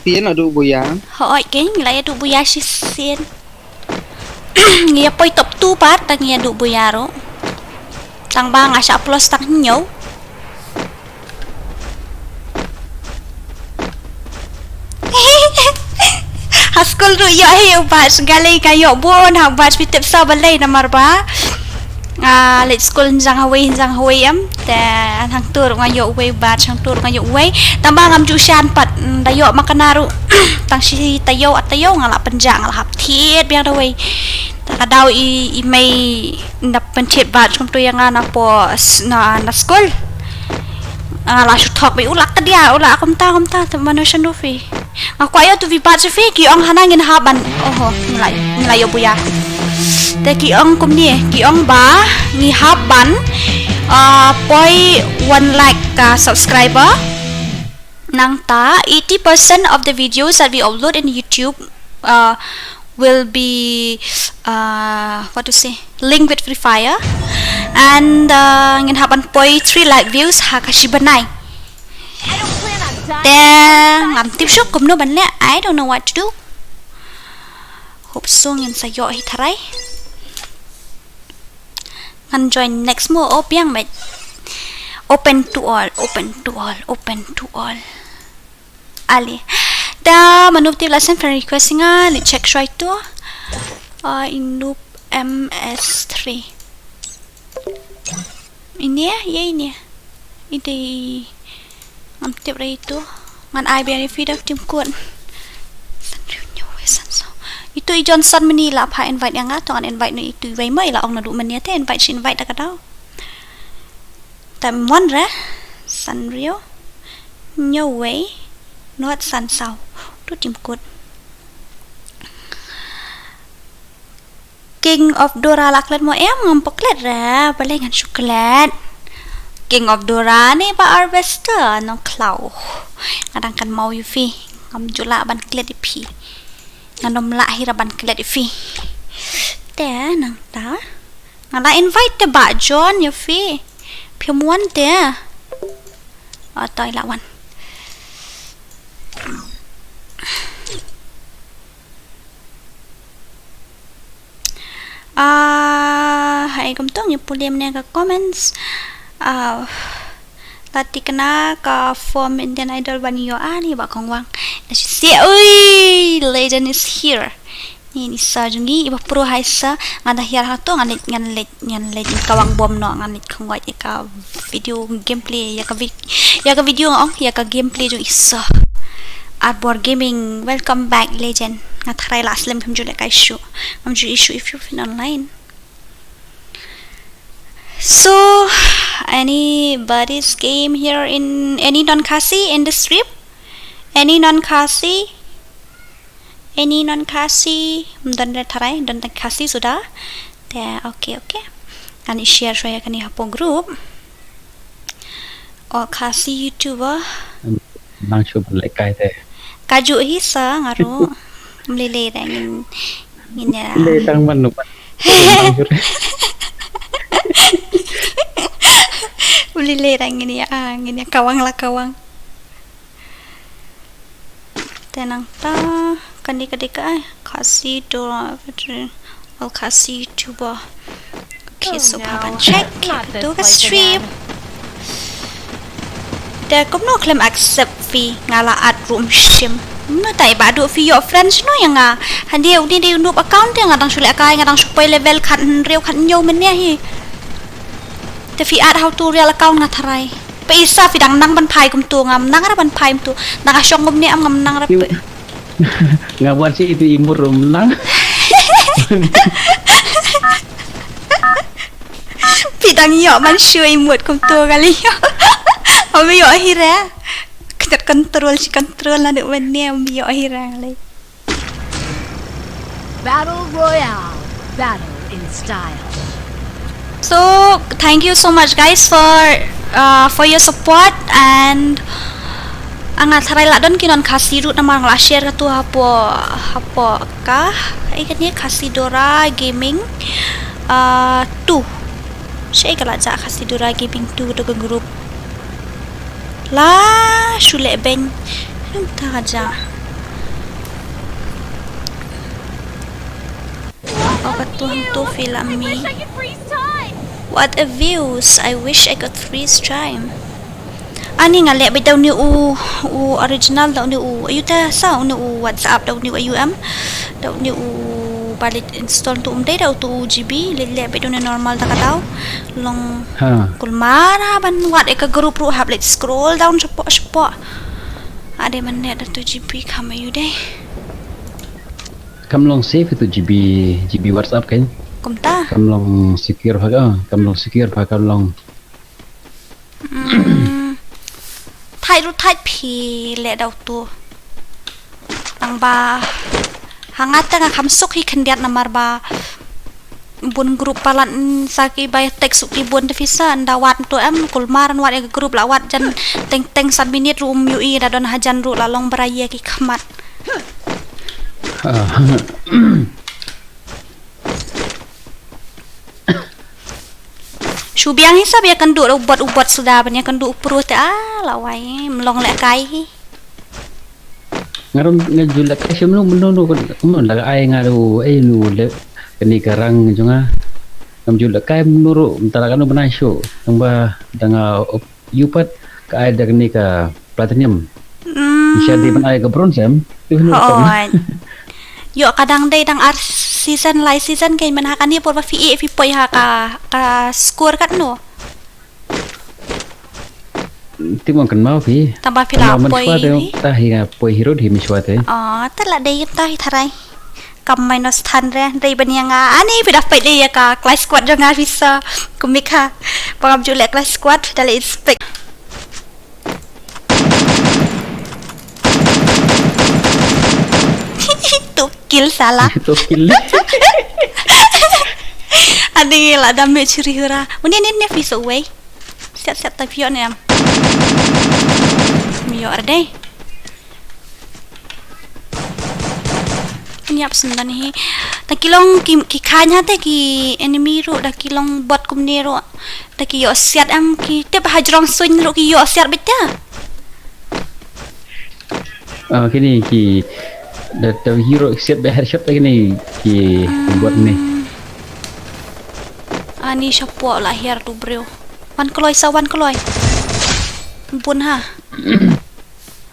Shisien la duh buya. Hooid, kein ngi la ïa duh buya shisien. Ngi ïa poi top two pat tang ngi ïa duh buya ruh. Tang ba nga shah plus tang hynñiew. Ha skul ruh ïoh hi u badge, nga lei ka ïoh bun ha u badge, phi tip sa balei namar ba nga leit skul hynjang hawei hynjang hawei em. Te hangto ruh nga ïoh uwei u badge, hangto ruh nga ïoh uwei. Tang ba ngam ju shan pat, mm, da ïoh ma kane ruh. Tang shi taïew ar taïew nga la pynjah, nga la hap thied biang da uwei. Te ka daw i, i mei da pynthied badge kumto ïa nga napoh s-, na, na skul. Nga la shu thok beit u la kadiah, u la kumta kumta, te mano shano phi. Nga kwah ïoh tu view badge phi, ki ong hana ngin hap ban. Oho, ngi la, ngi la ïoh buya. Te ki ong kumne, ki ong ba ngi hap ban, ah, poi one lakh ka subscriber. Nangta eighty percent of the videos that we upload in YouTube, uh, will be, uh, what to say, linked with Free Fire. And, uh, ngin hap ban poi three lakh views ha ka shi bnai. Te ngam tip shuh kumno ban leh, I don't know what to do. Hope so ngin sa ïoh hi tharai. Ngan join next mo, oh, biang beit. Open to all, open to all, open to all. Ale. Da mano ba tip la send friend request nga, leit check shuwa ito. Ah, i noob M S three. Ini ya, ya ini ya. Ini ngam tip re itu. Ngan ai biar video tim kut. San riu hynñiew wei san saw. Itu i Johnson mynne la pha invite ïa nga, to ngan invite noh itu iwei mo, i la ong naduh mynne te invite shi invite da ka daw. Te mon re san riu hynñiew wei nod san saw. Tu tim kut. King of Dora la klet mo em? Ngam pat klet re, balei ngan shu klet. King of Dora ne ba Harvester Nongkhlaw. Nga dang kynmaw ïa phi. Ngam ju lah ban klet ïa phi. Ngan ym lah hi ruh ban klet ïa phi. Te nangta nga la invite te Bah John ïa phi. Phim wan te. Oh, to i la wan. Ah, hai kumto ngi pule mynne ka comments. Ah, la thikna ka form Indian Idol ban ïoh ani ba kong wang. Na shi se, ui, legend is here. Ni ni sa jong ngi, iba pro hai sa, ngan da hiar hato, ngan leit, ngan leit, ngan leit, ka wang bom noh, ngan leit khong wait, ïa ka video gameplay, ïa ka vi-, ïa ka video nga ong, ïa ka gameplay jong i sa. Arbor Gaming, welcome back, legend. Nga tharai la slem kam ju leh kai shu. Ngam ju issue if you've been online. So, anybody's game here in, any non Khasi in the stream? Any non Khasi? Any non Khasi? Ym don re tharai, don tang Khasi suda. Te, okay, okay. Ngan share shuwa ïa kane hapoh group. O Khasi YouTuber. Nang shu ban leh kai te. Ka ju hi sa nga ruh. Ym lei lei re ngin, ngin ïa. Lei tang man nu. Ym lei lei re ngin ïa, ah, ngin ïa kawang la kawang. Te nangta kane ka dei ka, eh, Khasi Dora, all Khasi YouTuber. Okay, so pha ban check to ka stream. Te kumno khlem accept phi, nga la add ruh ym shim. Kumno tai ba duh phi ïoh friends no ïa nga. Hynrei une dei u noob account te, nga dang shu lehkai, nga dang shu poi level khathynriew khathynñiew mynne hi. Te phi add ha uto u real account nga tharai. Phi sa phi dang nang ban phai kumto, ngam nang re ban phai kumto. Dang ka shong kumne em ngam nang re. Nga wan shi itu imur rum nang. Phi dang ïoh man shu imut kumto kali ïoh. Ym ïoh hi re. Kynjat control shi control naduh mynne ym ïoh hi re kali. Battle Royale. Battle in style. So, thank you so much guys for, uh, for your support and, ah, nga tharai la don ki non Khasi ruh namar nga la share kato hapoh, hapoh ka, eh, kane Khasi Dora Gaming, uh, two. Shaei ka la jah Khasi Dora Gaming two kato ka group. La shu leh beiñ. Nangta ka jah. Oh, ka tuh hangto phi la mih. What a views. I wish I could freeze time. Ani nga leh beit da une u, u original da une u, ayu te sa une u WhatsApp da une u ayu em. Da une u ba leit install tu um dei da uto u G B, leit leh beit da une normal da ka daw. Long kulmar ha ban wad ïa ka group ruh hap leit scroll down shapoh shapoh. Ade man ne da tu G B kham ayu dei. Kam long safe itu G B, G B WhatsApp kan? Kumta. Kam long secure bha ka, kam long secure bha kam long. Hmm. Thait ruh thait phi leh da uto. Tang ba ha nga te nga kham suk hi khyndiat namar ba bun group palat, mm, sa ki ba ïa text suk ki bun te phi sa ynda wad to em kulmar wad ïa ka group la wad jan teng teng san minit ruh um ïohi da don hajan ruh la long bra ïa ki khmat. Ah. Shu biang hi sa ba ïakynduh da u bot u bot suda ban ïakynduh u pro te, ah, la wai, ym long lehkai hi. Nga ruh nga ju lehkai shim, no no no, no la ai nga ruh, eh, no le kane ka rang jong nga. Ngam ju lehkai, no ruh mynta la ka no bnai shuh. Tang ba da nga ïoh pat ka ai da kane ka platinum. Hmm. Sha dei ban ai ka bronze em. Hooid. Ïoh ka dang dei dang ar season lai season kein, mynta ha kane por ba phi ïeh phi poi ha ka, ka score katno? Te mo kynmaw phi. Tang ba phi la poi hi. Ta hi nga poi hi rud hi mynshuwa te. Ah, ta la dei ta hi tharai. Kam minus than re, dei ban ïa nga. Ani phi da peit dei ïa ka clash squad jong nga phi sa. Kumik ha. Ba ngam ju leh clash squad, da leh inspect. Tu kill sala. Tu kill. Ani la damage churi hura. Uni ni ni phi sa uwei. Siat siat ta phi ïoh ne em. Mi ïoh ar dei. Nyap sendan hi. Ta ki long ki, ki khaiñ ha te ki enemy ruh, da ki long bot kumne ruh. Da ki ïoh siat em, ki tip ha jrong suiñ ruh ki ïoh siat beit te. Ah, kini ki da, da hero siat beit headshot ta kini ki bot ni. Ani shapoh la hiar tu briew. Wan kloi sa wan kloi. Bun ha.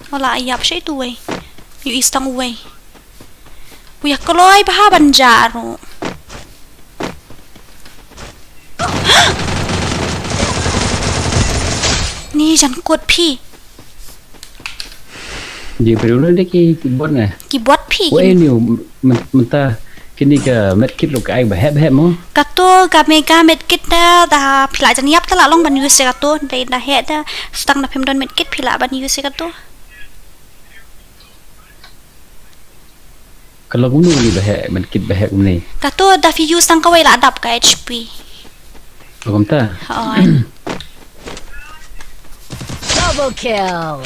Wala ïap shi tu wei. Yu is tang wei. Wi kloi bha ban ja ruh. Ni jan kot phi. Di briew ne de ki, ki bot ne? Ki bot phi. Wei ni mynta kini ka medkit ruh ka ai ba heh ba heh mo. Kato ka mega medkit da, da phi la jan ïap ta la long ban use kato, da da heh da stang da phim don medkit phi la ban use kato. Ka long kumno kumne ba heh, medkit ba heh kumne. Kato da phi use tang kawei la dap ka H P. Kumta. Hooid. Double kill.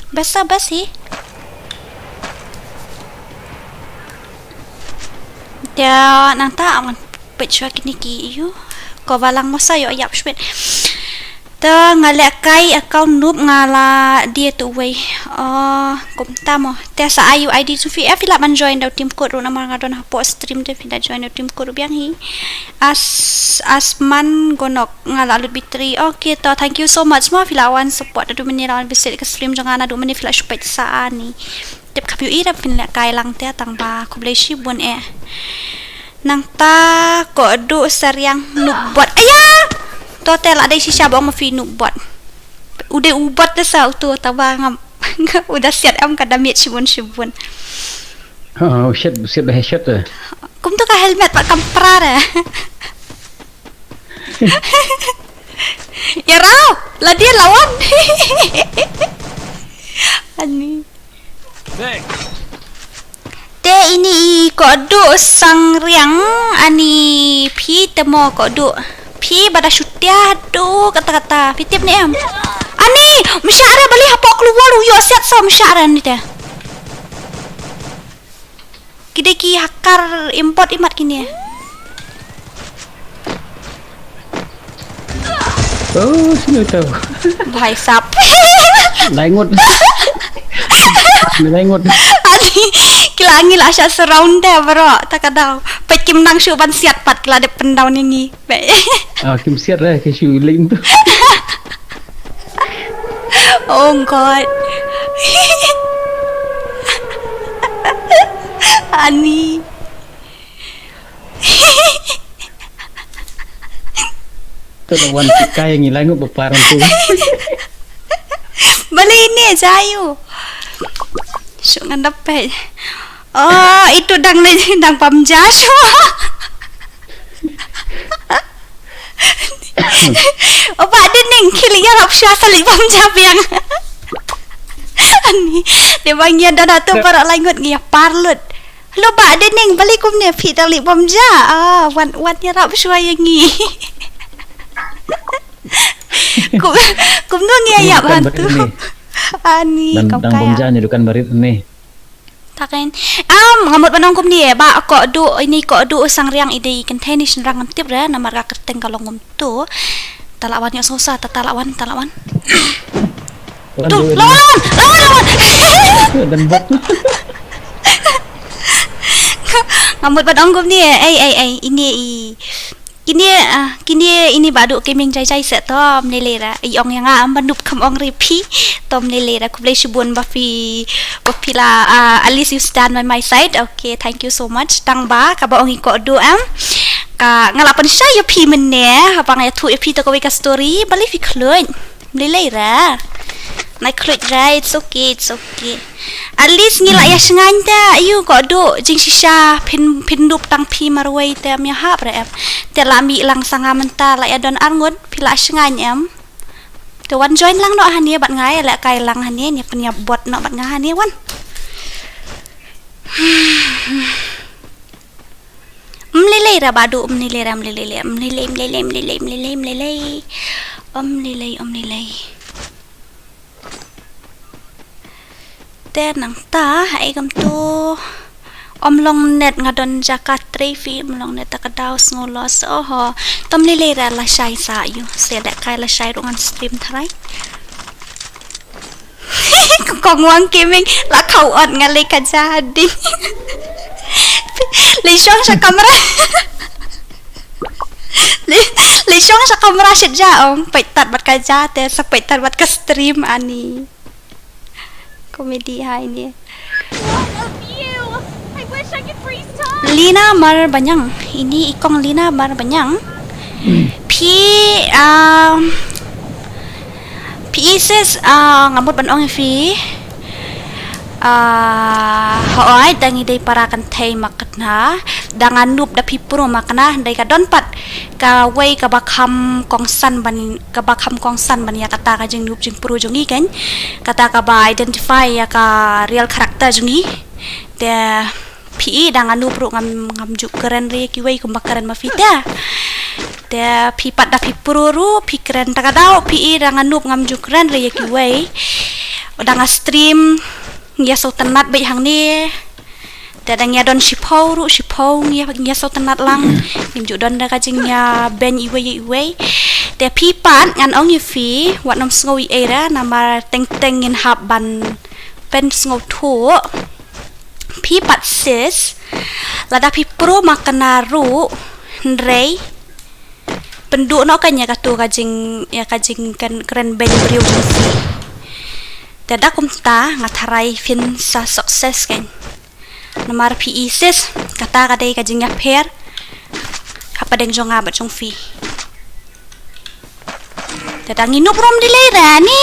Basa basi. Te nangta aman peit shuwa kine ki ïu. Ko ba lang masa ïoh ïap shuwa. Te nga leh kai account noob nga la die tu wei. Oh, kumta mo. Te sa ai ïu I D tu phi, eh, phi lah ban join da u team code ruh namar nga don hapoh stream te phi lah join da u team code ruh biang hi. As, Asman Gonok nga la lut B three. Okay, to thank you so much mo phi lah wan support naduh mynne la wan visit ka stream jong nga naduh mynne phi lah shu peit sa ani. Tip kham ïohi da phin leh kai lang te tang ba khublei shibun eh. Nangta Koduh Sariang noob bot. Aya! To te la dei shisha ba ong ma phi noob bot. U dei u bot te sa uto tang ba ngam u da siat em ka damage shibun shibun. Ha, u siat, u siat ba headshot te. Kumto ka helmet pat kam pra re. Ïa rau, la dien la wan. Ani. Thanks. Te ini i Koduh Sangriang ani phi te mo Koduh. Phi ba da shu tiah tu kata kata. Phi tip ne em? Ani, msha re bali hapoh keluar u ïoh siat sa msha re ani te. Ki dei ki hacker import imat kine. Oh, sino to? Bhai sab. Lai ngut. Lai ngut. Ani, ki la ngi la sha surround de bro, ta ka daw. Peit kim nang shu ban siat pat ki la dep pyndaw ne ngi. Ah, kim siat re ki shu link tu. Oh God. Ani. Tu wan tikai ngi lai ngut ba par tu. Bali ne jayu. Shu ngan dap peit. Oh, itu dang ne dang pam ja shu. Oba dinding kili ïarap sha sali bam ja biang. Ani, de bang ïa dana tu barak lai ngut ngi ïa par lut. Lo ba dinding bali kumne phi dali bam ja. Ah, wan wan ïarap shuwa ïa ngi. Kum kumno ngi ïa ïap hantu. Ani, kam kaya. Dang bam ja ni dukan barit ni. Taken. Am, nga mut ban ong kumne, ba Koduh, ini Koduh Sangriang i dei kynthei ne shynrang ngam tip re, namar ka kyrteng ka long kumto. Ta la wan ïoh sosa, ta, ta la wan, ta la wan. Tu, la wan, la wan, la wan, la wan. Dan bok. Nga mut ban ong kumne, ei, ei, ei, ini i Kine, ah, kine ini Baduh Gaming jai jai se to, ym ne lei ra. I ong ïa nga, ym ba nup kham ong re phi. To ym ne lei ra, khublei shibun ba phi, ba phi la, ah, at least you stand by my side. Okay, thank you so much. Tang ba kaba ong i Koduh em. Ka nga la pynshai ïa phi mynne, haba nga ïathuh ïa phi ta kawei ka story, balei phi khluit? Mlei lei ra. Nai khluit ra, it's okay, it's okay. At least ngi la ïa shngaiñ te, ayu ko du jingshisha phin phin dup tang phi marwei te, ym ïahap re em. Te la mih lang sa nga mynta la ïa don arngut, phi la shngaiñ em. Te wan join lang noh hangne bad nga, ïa lehkai lang hangne, ne pynïap bot noh bad nga hangne wan. Mlei lei ra ba du, mlei lei ra, mlei lei lei, mlei lei, mlei lei, mlei lei, mlei lei, mlei lei. Mlei lei, mlei lei. Te nangta ha i kam tu. Ym long net, nga don jaka trei phi, ym long net ta ka daw sngew loss. Oho. Te mlei lei ra, lashai sa ïa u. Se lehkai lashai ruh ngan stream tharai. Ko ngwang kiming la khau ot nga lei ka ja ding. Lei shong sha kamra. Lei, lei shong sha kamra shit ja ong. Peit tat bad ka ja te, sa peit tat bad ka stream ani. Komedi hai ni. What a view! I wish I could freeze time! Lina Marbanyang. Ini i kong Lina Marbanyang. Phi, um, phi sis, uh, nga mut ban ong ïa phi. Uh, hooid, da ngi dei para kynthei ma kane. Da nga nup da phi pro ma kane, dei ka don pat kawei kaba kham kongsan ban, kaba kham kongsan ban ïa kata ka jingnup jingpro jong ngi kan. Kata kaba identify ïa ka real character jong ngi. Te phi i da nga nup ruh ngam, ngam ju kren re ïa kiwei kumba kren ma phi te. Te phi pat da phi pro ruh, phi kren ta ka daw, phi i da nga nup ngam ju kren re ïa kiwei. Da nga stream, ngi ïa sngewtynnat beit hangne. Te da ngi ïa don shiphew ruh, shiphew ngi ïa, ngi ïa sngewtynnat lang. Ngim ju don da ka jingïabeiñ iwei ïa iwei. Te phi pat ngan ong ïa phi, wat nym sngew ei ei re, namar teng teng ngin hap ban pynsngewthuh. Phi pat sis, lada phi pro ma kane ruh, hynrei pynduh noh kan ïa katu ka jing, ïa ka jing kan kren beiñ briew jong phi. Te da kumta nga tharai phin sa success kan. Namar phi i sis, kata ka dei ka jingïapher hapdeng jong nga bad jong phi. Te da ngi nup ruh ym dei lei ra ni,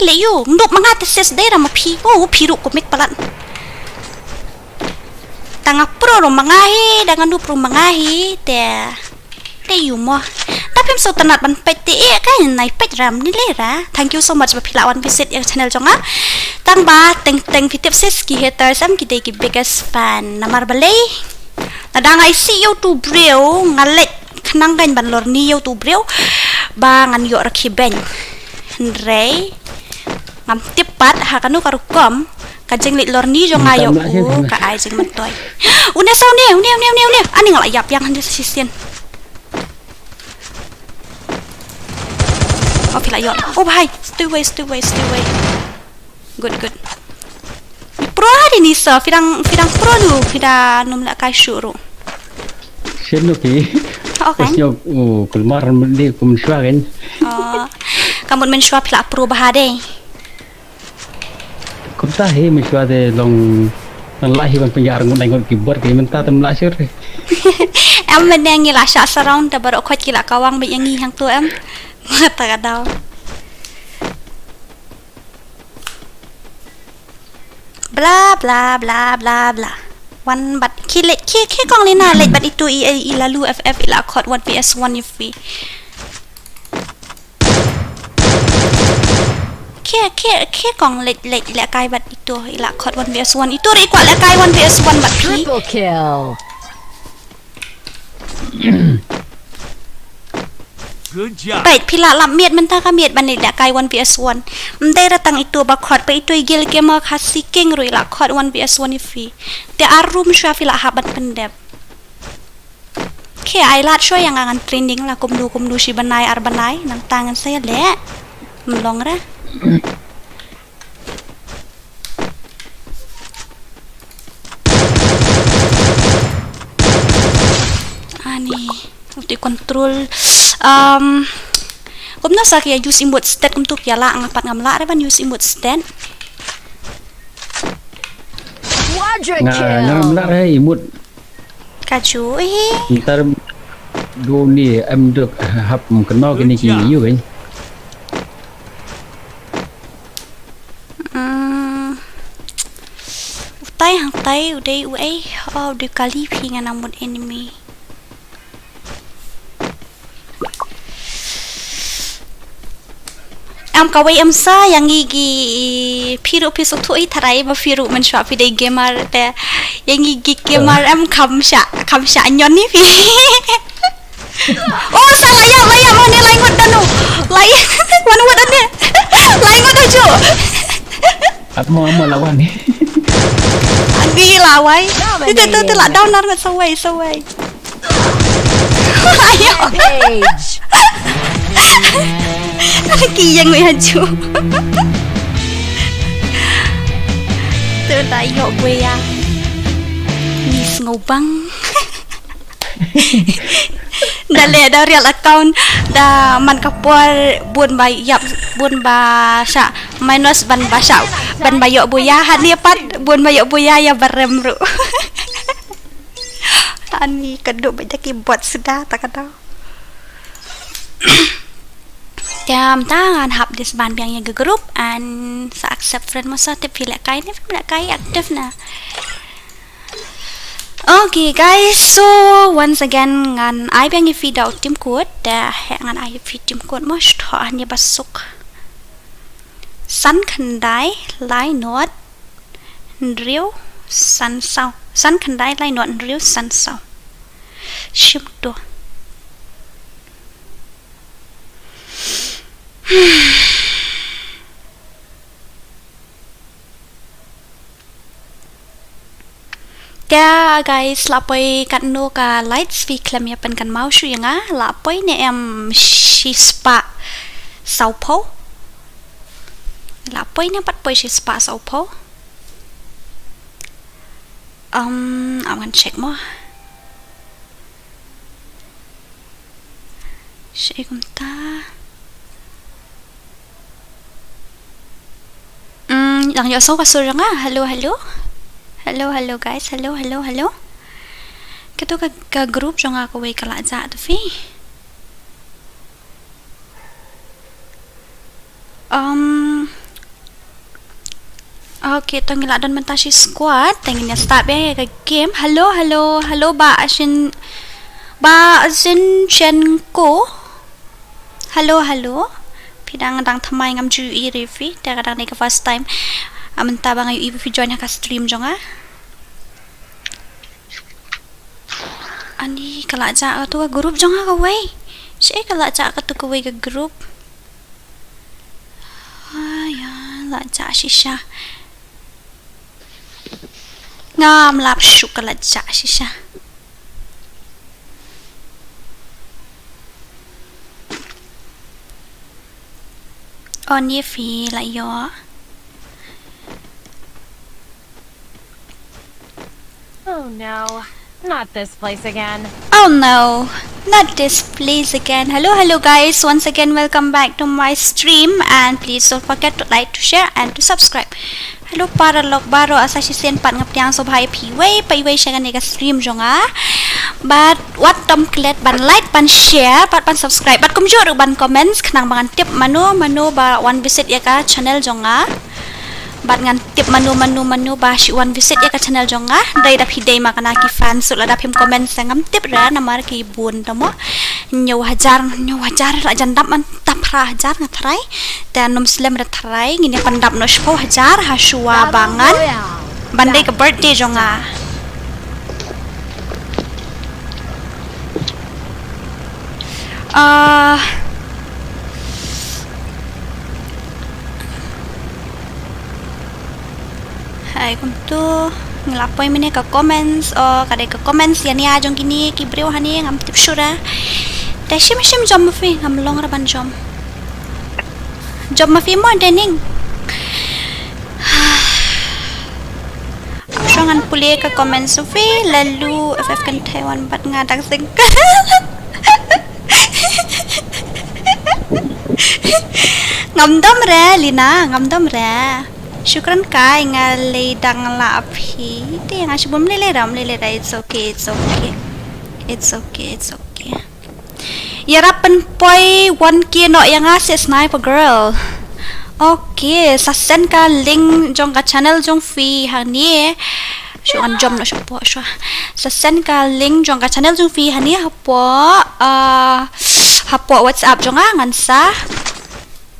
lei ïa u nup ma nga te sis, dei ra ma phi. Oh, phi ruh kumne palat. Te nga pro ruh ma nga hi, da nga nup ruh ma nga hi, te. Te ïa u mo. Da phim sngewtynnat ban peit te, eh, ka nai peit ra ym dei lei ra. Thank you so much ba phi la wan visit ïa ka channel jong nga. Tang ba teng teng phi tip sis, ki haters em ki dei ki biggest fan. Namar balei? Lada nga isih ïa utu u briew, nga leit khnang kan ban lorni ïa utu u briew ba ngan ïoh rakhe beiñ. Hynrei ngam tip pat ha kano ka rukom ka jingleit lorni jong nga ïa u ka ai jingmyntoi. Une sa une, une, une, une, une. Ani nga la ïap ïa nga hynrei sa shisien. Oh, phi la ïoh. Oh, bhai. Stay away, stay away, stay away. Good, good. Pro ha dei ni sa, phi dang, phi dang pro du, phi da nym lehkai shuh ruh. Shen no phi. Oh, kan? Shen, oh, kulmar mending kum shwa kan. Oh, ka mut mynshwa phi la pro bha dei. Kumta hi mynshwa te long nang lah hi ban pynjah arngut nai ngut keyboard ki mynta te ym lah shuh. Em mynne ngi la shah surround te baroh khoit ki la kawang beit ïa ngi hangto em. Kata ka daw. Bla bla bla bla bla. Wan bad ki leit ki, ki kong Lina leit bad itu i, i, i Lalu F F i la khot one V S one ïa phi. Ki, ki, ki kong leit, leit lehkai bad itu i la khot one V S one. Itu ruh i kwah lehkai one V S one bad phi. Triple kill. Good job. Peit, phi la lap miet mynta ka miet ban leit lehkai one V S one. Ym dei ra tang itu ba khot, peit itu i Gil Gamer Khasi King ruh i la khot one V S one ïa phi. Te ar room shuwa phi la hap ban pyndep. Ki ai lad shuwa ïa nga ngan training la kumno kumno shi bnai ar bnai nangta ngan sa ïaleh. Ym long re. Ani, uti control. Um, kumno sa ki ïa use emote stet kumtu ki ïa lah, nga pat ngam lah re ban use emote stet. Quadra kill. Nga, ngam lah re emote. Ka ju hi. Ntar Duni em duk hap kno kini ki yu kan. Hmm. Utai hangtai u dei u ei. Oh, u dei kali phi ngan ïa mut enemy. Em kawei em sa ïa ngi ki phi ruh phi sngewthuh i tharai ba phi ruh mynshuwa phi dei gamer te ïa ngi ki gamer em kham shah kham shah ñion ni phi. Oh sa la ïa la ïa mane lai ngut danu. Lai wan wat ane. Lai ngut danu. At mo mo lawan ni. Agi lawai. Te te te la down nar ngat sawai sawai. Ayo. Rampage. Ki ïeng wei haju. Tu da ïoh buya. Ni sngewbang. Da leh da real account da man ka por bun ba ïap bun ba shah minus ban ba shah ban ba ïoh buya hangne pat bun ba ïoh buya ïa ba rem ruh. Ani ka duk ba jaki bot suda ta ka dau. Te mynta ngan hap disband biang ïa ka group and sa accept friend mo sa te phi leh kai ne phi leh kai active na. Okay guys, so once again ngan ai biang ïa phi da u team code te heh ngan ai ïa phi team code mo shthoh hangne ba suk. San khyndai lai nod hynriew san saw. San khyndai lai nod hynriew san saw. Shim to. Te guys, la poi katno ka likes phi khlem ïa pynkynmaw shuh ïa nga, la poi ne em shispah sawphew. La poi ne pat poi shispah sawphew. Um, I'm gonna check mo. Shi kumta. Mm, dang ïoh song ka sur jong nga. Hello, hello. Hello, hello guys. Hello, hello, hello. Katu ka, ka group jong nga kawei ka la jah tu phi. Um, okay, to ngi la don mynta shi squad, te ngin ïa start biang ïa ka game. Hello, hello, hello, Bah Ashin, Bah Ashin Chen Ko. Hello, hello. Phi dang dang thymmai ngam ju ïohi re phi, te ka dang dei ka first time. Ah, mynta ba nga ïohi ba phi join ha ka stream jong nga. Ani ka la jah katu ka group jong nga kawei. Shi ka la jah katu kawei ka group. Ah, ïa, la jah shisha. Ngam lap shuh ka la jah shisha. On ïa phi la ïoh. Oh no, not this place again. Oh no, not this place again. Hello, hello guys, once again welcome back to my stream and please don't forget to like, to share and to subscribe. Hello paralok baroh, sa shisien pat nga pdiang sngewbha ïa phi iwei pa iwei sha kane ka stream jong nga. Bad wat ym klet ban like, ban share, bad ban subscribe, bad kumjuh ruh ban comments khnang ba ngan tip mano mano ba wan visit ïa ka channel jong nga. Bad ngan tip mano mano mano ba shu wan visit ïa ka channel jong nga. Dei da phi dei ma kane ki fans, shu lada phim comment sa ngam tip re namar ki bun ta mo. Hynñiew hajar, hynñiew hajar la jan dap mynta phra hajar nga tharai. Te ngam slem re tharai, ngin ïa pyndap noh shiphew hajar ha shuwa ba ngan ban dei ka birthday jong nga. Ah. Hai kumtu ngi la poi mynne ka comments, o ka dei ka comments ïa nia jong kine ki briew hangne ngam tip shuh re. Te shim shim jom ma phi, ngam long re ban jom. Jom ma phi mo Dening. Shong ngan pule ka comments u phi, Lalu F F kan Taiwan bad nga dang sing. Ngam dom re Lina, ngam dom re. Shukran kai nga lei dang la phi. Te nga shibun lei lei ram lei lei ra, it's okay, it's okay. It's okay, it's okay. Ïarap pynpoi one K noh ïa nga se Sniper Girl. Okay, sa send ka link jong ka channel jong phi hangne. Shu ngan jom noh shapoh shuwa. Sa send ka link jong ka channel jong phi hangne hapoh, ah, hapoh WhatsApp jong nga, ngan sa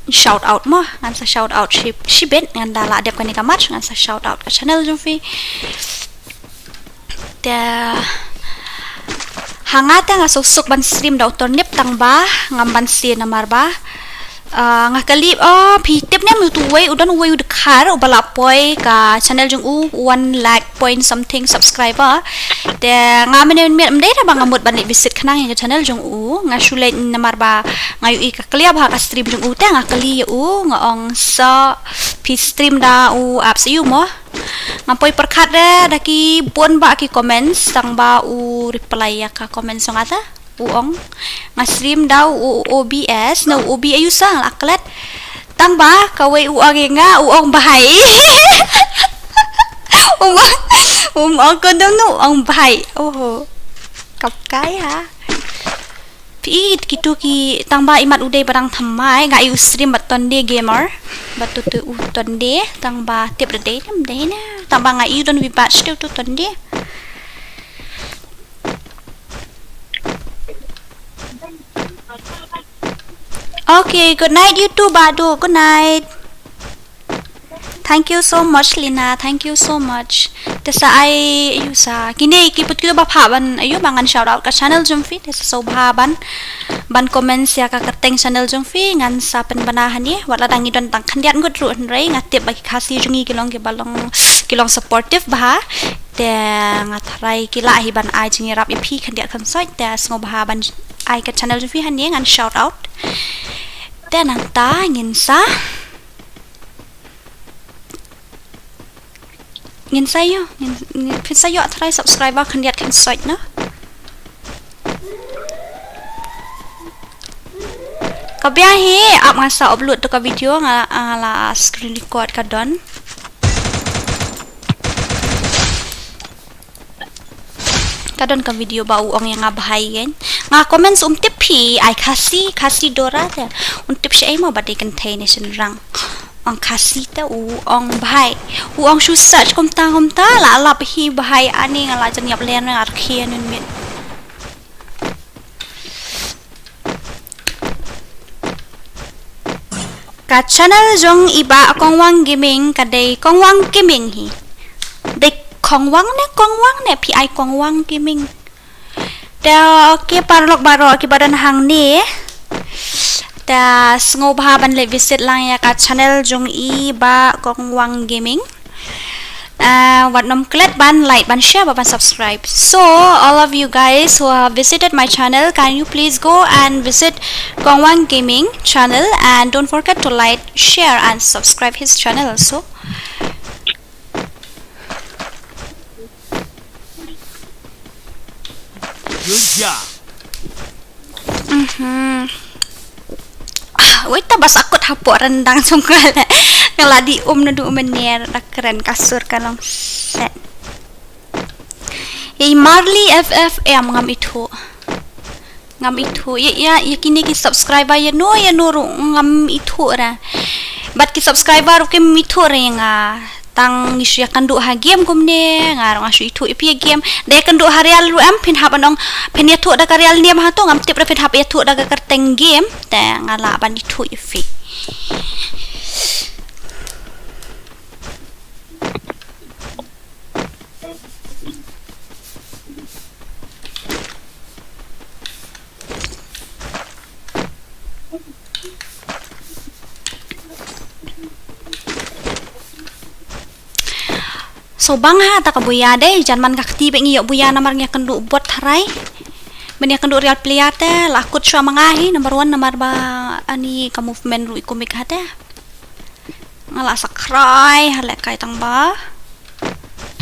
shout out mo, ngan sa shout out shi, shibit, ngan da lah dep kane ka March, ngan sa shout out ka channel jong phi. Te ha nga te nga suk suk ban stream da u Turnip, tang ba ngam banse namar ba, ah, nga kylli, oh, phi tip ne em utu uwei, u don uwei u dkhar uba la poi ka channel jong u one lakh point something subscriber. Te nga mynne mynmiet ym dei da ba nga mut ban leit visit khnang ïa ka channel jong u, nga shu leit namar ba nga ïohi ka clear bha ka stream jong u, te nga kylli ïa u, nga ong, so phi stream da u apps aiu mo? Ngam poi pyrkhat re da ki bun bha ki comments, tang ba u reply ïa ka comments jong nga te. U ong, nga stream da u O B S, na u O B aiu sa, nga la klet. Tang ba kawei u ong ïa nga, u ong Bhai. Um, um ong kondom nu, u ong Bhai. Oho. Kap kai ha. Phi ïeit kitu ki, tang ba imat u dei ba dang thymmai, nga ïohi u stream bad Tonde Gamer. Bad tu tu u Tonde, tang ba tip da dei ne ym dei ne. Tang ba nga ïohi u don wi batch te utu Tonde. Okay, good night you too, Badu. Good night. Thank you so much, Lina. Thank you so much. Te sa ai, aiu sa, kine ki put ki ba pha ban, aiu ba ngan shout out ka channel jong phi. Te sa sngewbha ban, ban comment ïa ka kyrteng channel jong phi, ngan sa pynbna hangne. Wat la dang i don tang khyndiat ngut ruh hynrei nga tip ba ki Khasi jong ngi ki long ki ba long, ki long supportive bha. Te nga tharai ki lah hi ban ai jingïarap ïa phi khyndiat khynsoit, te sngewbha ban ai ka channel jong phi hangne ngan shout out. Te nangta ngin sa, ngin sa ïoh, ngin, ngin, phin sa ïoh tharai subscriber khyndiat khynsoit noh. Ka biang hi ap nga sa upload tu ka video, nga, nga la screen record ka don. Ka don ka video ba u ong ïa nga Bhai ïeng. Nga comment um tip phi ai Khasi, Khasi Dora te. Um tip shi ai mo ba dei kynthei ne shynrang. Ong Khasi te u ong Bhai. U ong shu search kumta kumta la lap hi Bhai ani nga la jan ïap len nga rkhie nun mit. Ka channel jong i Bah Kongwang Gaming ka dei Kongwang Gaming hi. Dei Kongwang ne Kongwang ne phi ai Kongwang Gaming. Te okay paralok baroh ki ba don hangne. Te sngewbha ban leit visit lang ïa ka channel jong i Bah Kongwang Gaming. Uh, wat nym klet ban like, ban share, ban subscribe. So, all of you guys who have visited my channel, can you please go and visit Kongwang Gaming channel and don't forget to like, share and subscribe his channel. So, good job. Mhm. Ah, wait, ta bas akut hapoh rendang sungkal. Nga la dih um naduh mynne da kren ka sur ka long set. Ïa i Marley F F M ngam ithuh. Ngam ithuh. Ïa, ïa, ïa kine ki subscriber ïa no, ïa no ruh ngam ithuh ra. Bad ki subscriber ruh kim ithuh ra ïa nga. Tang ngi shu ïakynduh ha game kumne, nga ruh nga shu ithuh ïa phi ïa game. Da ïakynduh ha real ruh em, phin hap ban ong, phin ïathuh da ka real name ha to, ngam tip re phin hap ïathuh da ka kyrteng game, te nga lah ban ithuh ïa phi. So bang ha ta ka buya de, jan man ka kti bad ngi ïoh buya namar ngi ïakynduh bot tharai. Ban ïakynduh real player te la kut shuwa ma nga hi number one namar ba ani ka movement ruh i kumik ha te. Nga la sakrai ha lehkai tang ba.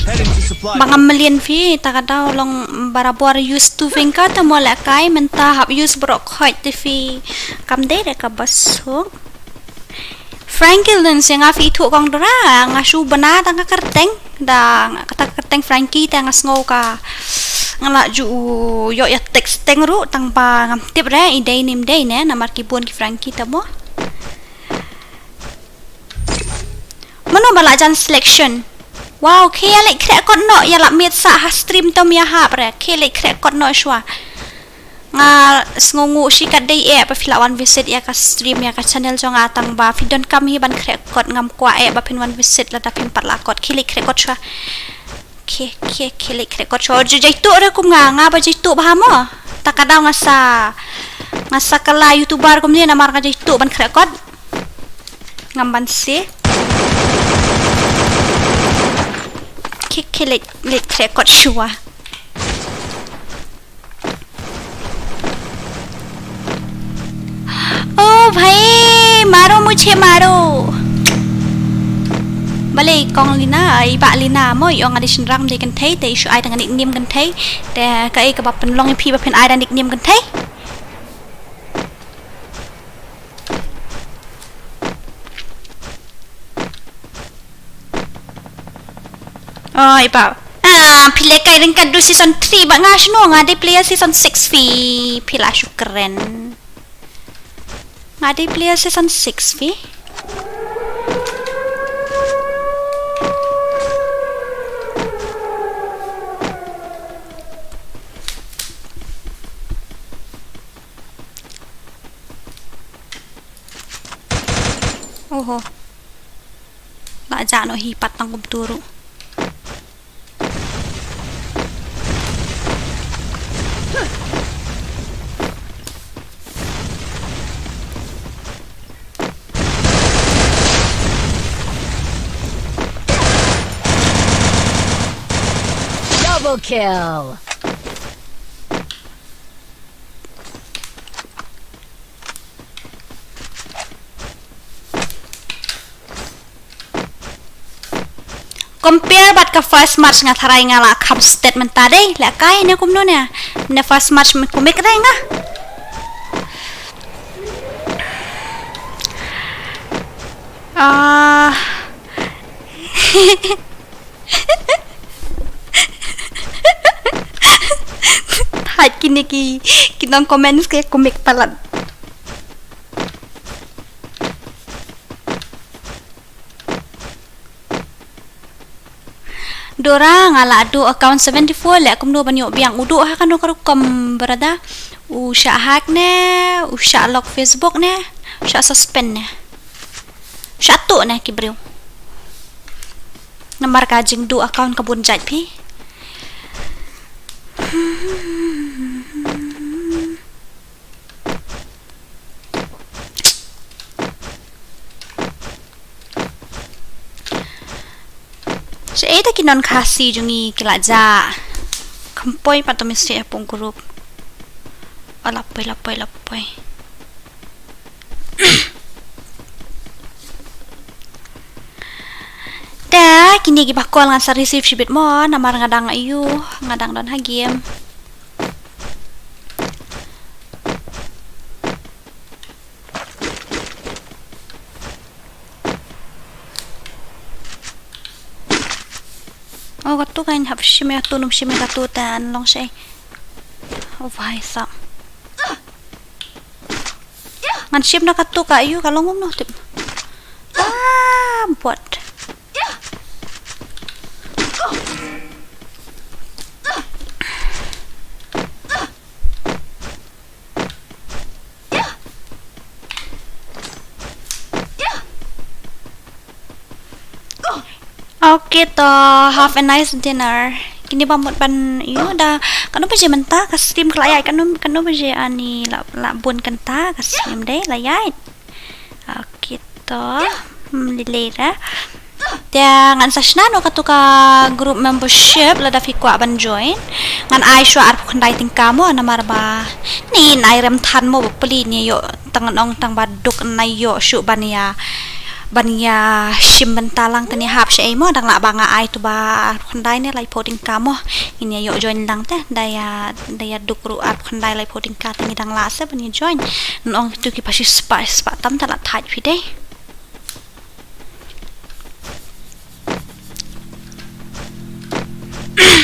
Heading to supply. Ba ngam mlien phi, ta ka daw long barabor use two finger te mo lehkai, mynta hap use baroh khoit te phi. Kam dei re ka ba suk. Frankie Lin se nga phi ithuh kong Dora, nga shu bna tang ka kyrteng, da kata ka kyrteng Frankie te nga sngew ka Nga la ju ïoh ïa text teng ruh tang ba ngam tip re i dei ne ym dei ne namar ki bun ki Frankie te mo. Mano ba la jan selection. Wow, khie ïa leit khreh kot noh ïa la miet sa ha stream te ym ïa hap re. Khie leit khreh kot noh shuwa. Nga sngewnguh shi katdei eh ba phi la wan visit ïa ka stream ïa ka channel jong nga tang ba phi donkam hi ban khreh kot ngam kwah eh ba phin wan visit lada phim pat lah kot khie leit khreh kot shuwa. Khie khie khie leit khreh kot shuwa. Ju jaituh re kum nga nga ba jaituh bha mo. Ta ka daw nga sa nga sa kala YouTuber kum ne namar nga jaituh ban khreh kot. Ngam ban se. Khie khie leit leit khreh kot shuwa. ओ भाई मारो मुझे मारो. Balei kong Lina, i bah Lina mo i ong nga dei shynrang dei kynthei te i shu ai tang nickname kynthei. Te kaei kaba pynlong ïa phi ba phin ai da nickname kynthei. Oi, pau. Ah, phi leh kai ryngkat du season three ba nga shno nga dei player season six phi. Phi la shu kren. Nga dei player season six phi. Oho. Ba ja noh hi pat tang kumtu ruh. Double kill. Compare bad ka first match nga tharai nga la kham stet mynta dei, la kai ne kumno ne. Ne first match me kumik dei nga. Ah. Hai kine ki, ki nong comments ki kumik palat. Dora nga la duh account seventy four leh kumno ban ïoh biang u duh ha kano ka rukom brother. U shah hack ne, u shah lock Facebook ne, u shah suspend ne. Shah tuh ne ki briew. Namar ka jingduh account ka bun jait phi. Sha ita ki non Khasi jong ngi ki la ja. Kham poi pat to message ha pung group. Ala poi, la poi, la poi. Te kine ki ba call ngan sa receive shibit mo namar nga dang aiu, nga dang don ha game. Oh, katu kan hap shim ïa tu, num shim ïa katu tan long shai. Oh, bhai sab. Ngan shim na katu ka ïu ka long um noh tip. Ah, buat. Okay to, have a nice dinner. Kine ba mut ban ïu da, kano baje mynta ka stream ka la ïaid, kano, kano baje ani la, la bun kynta ka stream dei la ïaid. Okay to, hmm, lilera. Te ngan sa shna noh katu ka group membership lada phi kwah ban join. Ngan ai shuwa arphew khyndai tyngka mo namar ba ni nai rem than mo ba pli ni ïoh tang nong tang ba duk nai ïoh shuh ban ïa ban ïa shim bynta lang te ni hap sha ei mo dang lah ba nga ai tu ba arphew khyndai ne laiphew tyngka mo. Ngin ïa ïoh join lang te da ïa da ïa duk ruh arphew khyndai laiphew tyngka te ngi dang lah se ban ïa join. Nong tu ki pa shi spah spah tam te la thait phi dei.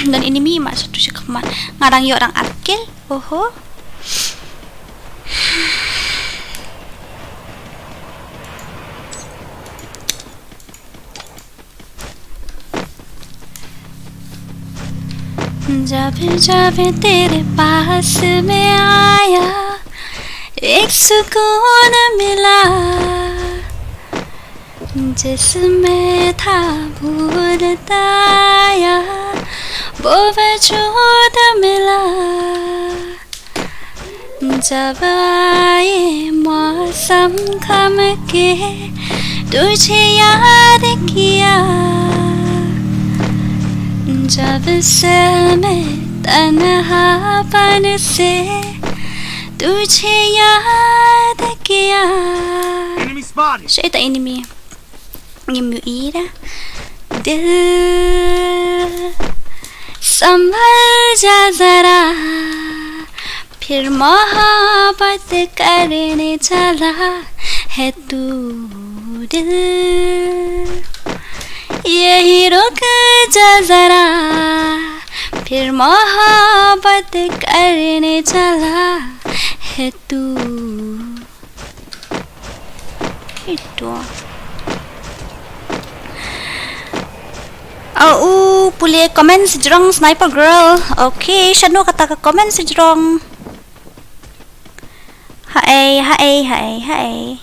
Don enemy ma satu sha khmat. Nga dang ïoh dang arkil. Oho. जब जब तेरे पास मैं आया, एक सुकून मिला, जिसमें था भूलता आया, वो वजूद मिला। जब आए मौसम गम के, तुझे याद किया। जब से मैं तन्हापन से तुझे याद किया. Enemy spotted. Shait ta enemy. Ngim ïohi da. दिल संभल जा जरा, फिर मोहब्बत करने चला है तू दिल. यही रुक जा जरा, फिर मोहब्बत करने चला है तू. Ito. Au, pule comment sejrong Sniper Girl. Okay, shano kata ka comment sejrong. Haei, haei, haei, haei.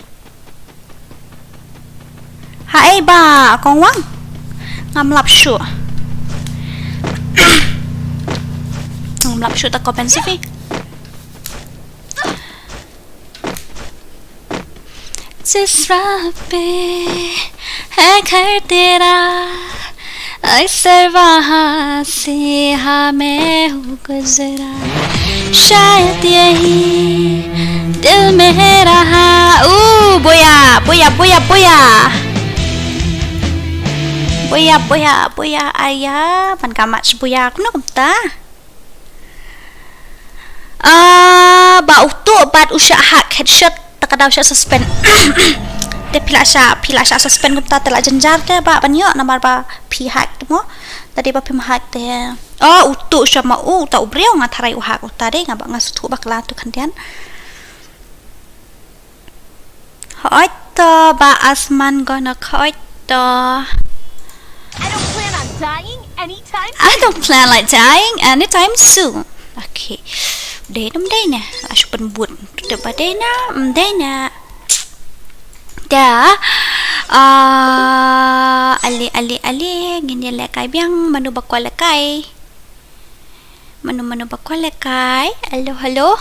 Haei ba, Kong Wang. Ngam lap shuh. Ngam lap shuh ta comment sih. जिस राह पे है घर तेरा, अक्सर वहाँ से हाँ मैं हूँ गुजरा. शायद यही दिल में रहा. Ooh, booyah, booyah, booyah, booyah. Booyah, booyah, booyah, aya. Ban ka match booyah, kumno kumta. Ah, ba uto bad u shah hack headshot, ta ka daw shah suspend. Te phi la shah, phi la shah suspend kumta te la jynjar te ba ban ïoh namar ba phi hack te mo. Tadi ba phim hack te. Oh, uto shah ma u, ta u briew nga tharai u hack uta de, nga ba nga sngewthuh ba kla tu khyndiat. Hooid to ba Asman Gonok, hooid to. I don't plan on dying anytime soon. I don't plan on dying anytime soon. Okay. Dei nam dei na. Ashu pen but. Te ba dei na, mm, dei na. Da. Ah, ali, ali, ali. Ngin ïa lehkai biang mano ba kwah lehkai. Mano mano ba kwah lehkai. Hello, hello.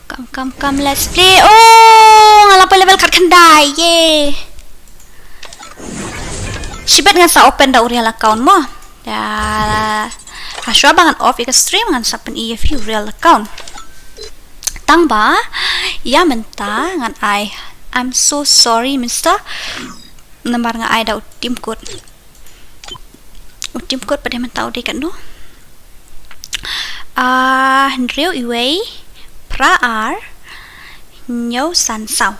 Come, come, come, let's play. Oh, nga la poi level khatkhyndai. Yay. Shibit ngan sa open da u real account mo. Da. Hashwa ba ngan off ïa ka stream ngan sa pyni ïa phi u real account. Tang ba ïa mynta ngan ai. I'm so sorry, mister. Namar nga ai da u team code. U team code pat dei mynta u dei katno. Ah, hynriew iwei phra ar hynñiew san saw.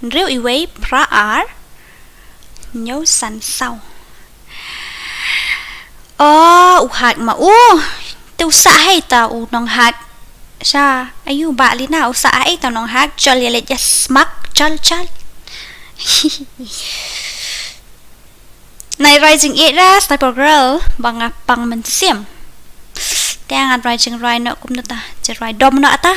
Hynriew iwei phra ar hynñiew san saw. Oh, u hack ma u. Te u sah hei ta u nong hack. Sha, ayu ba Lina u sah hei ta u nong hack. Chol ïa leit ïa smak, chol, chol. Nai Rising eight ra, Sniper Girl, ba nga pang mynsiem. Te ngan Rising Rhino kumno ta, je Rhino dom no ata.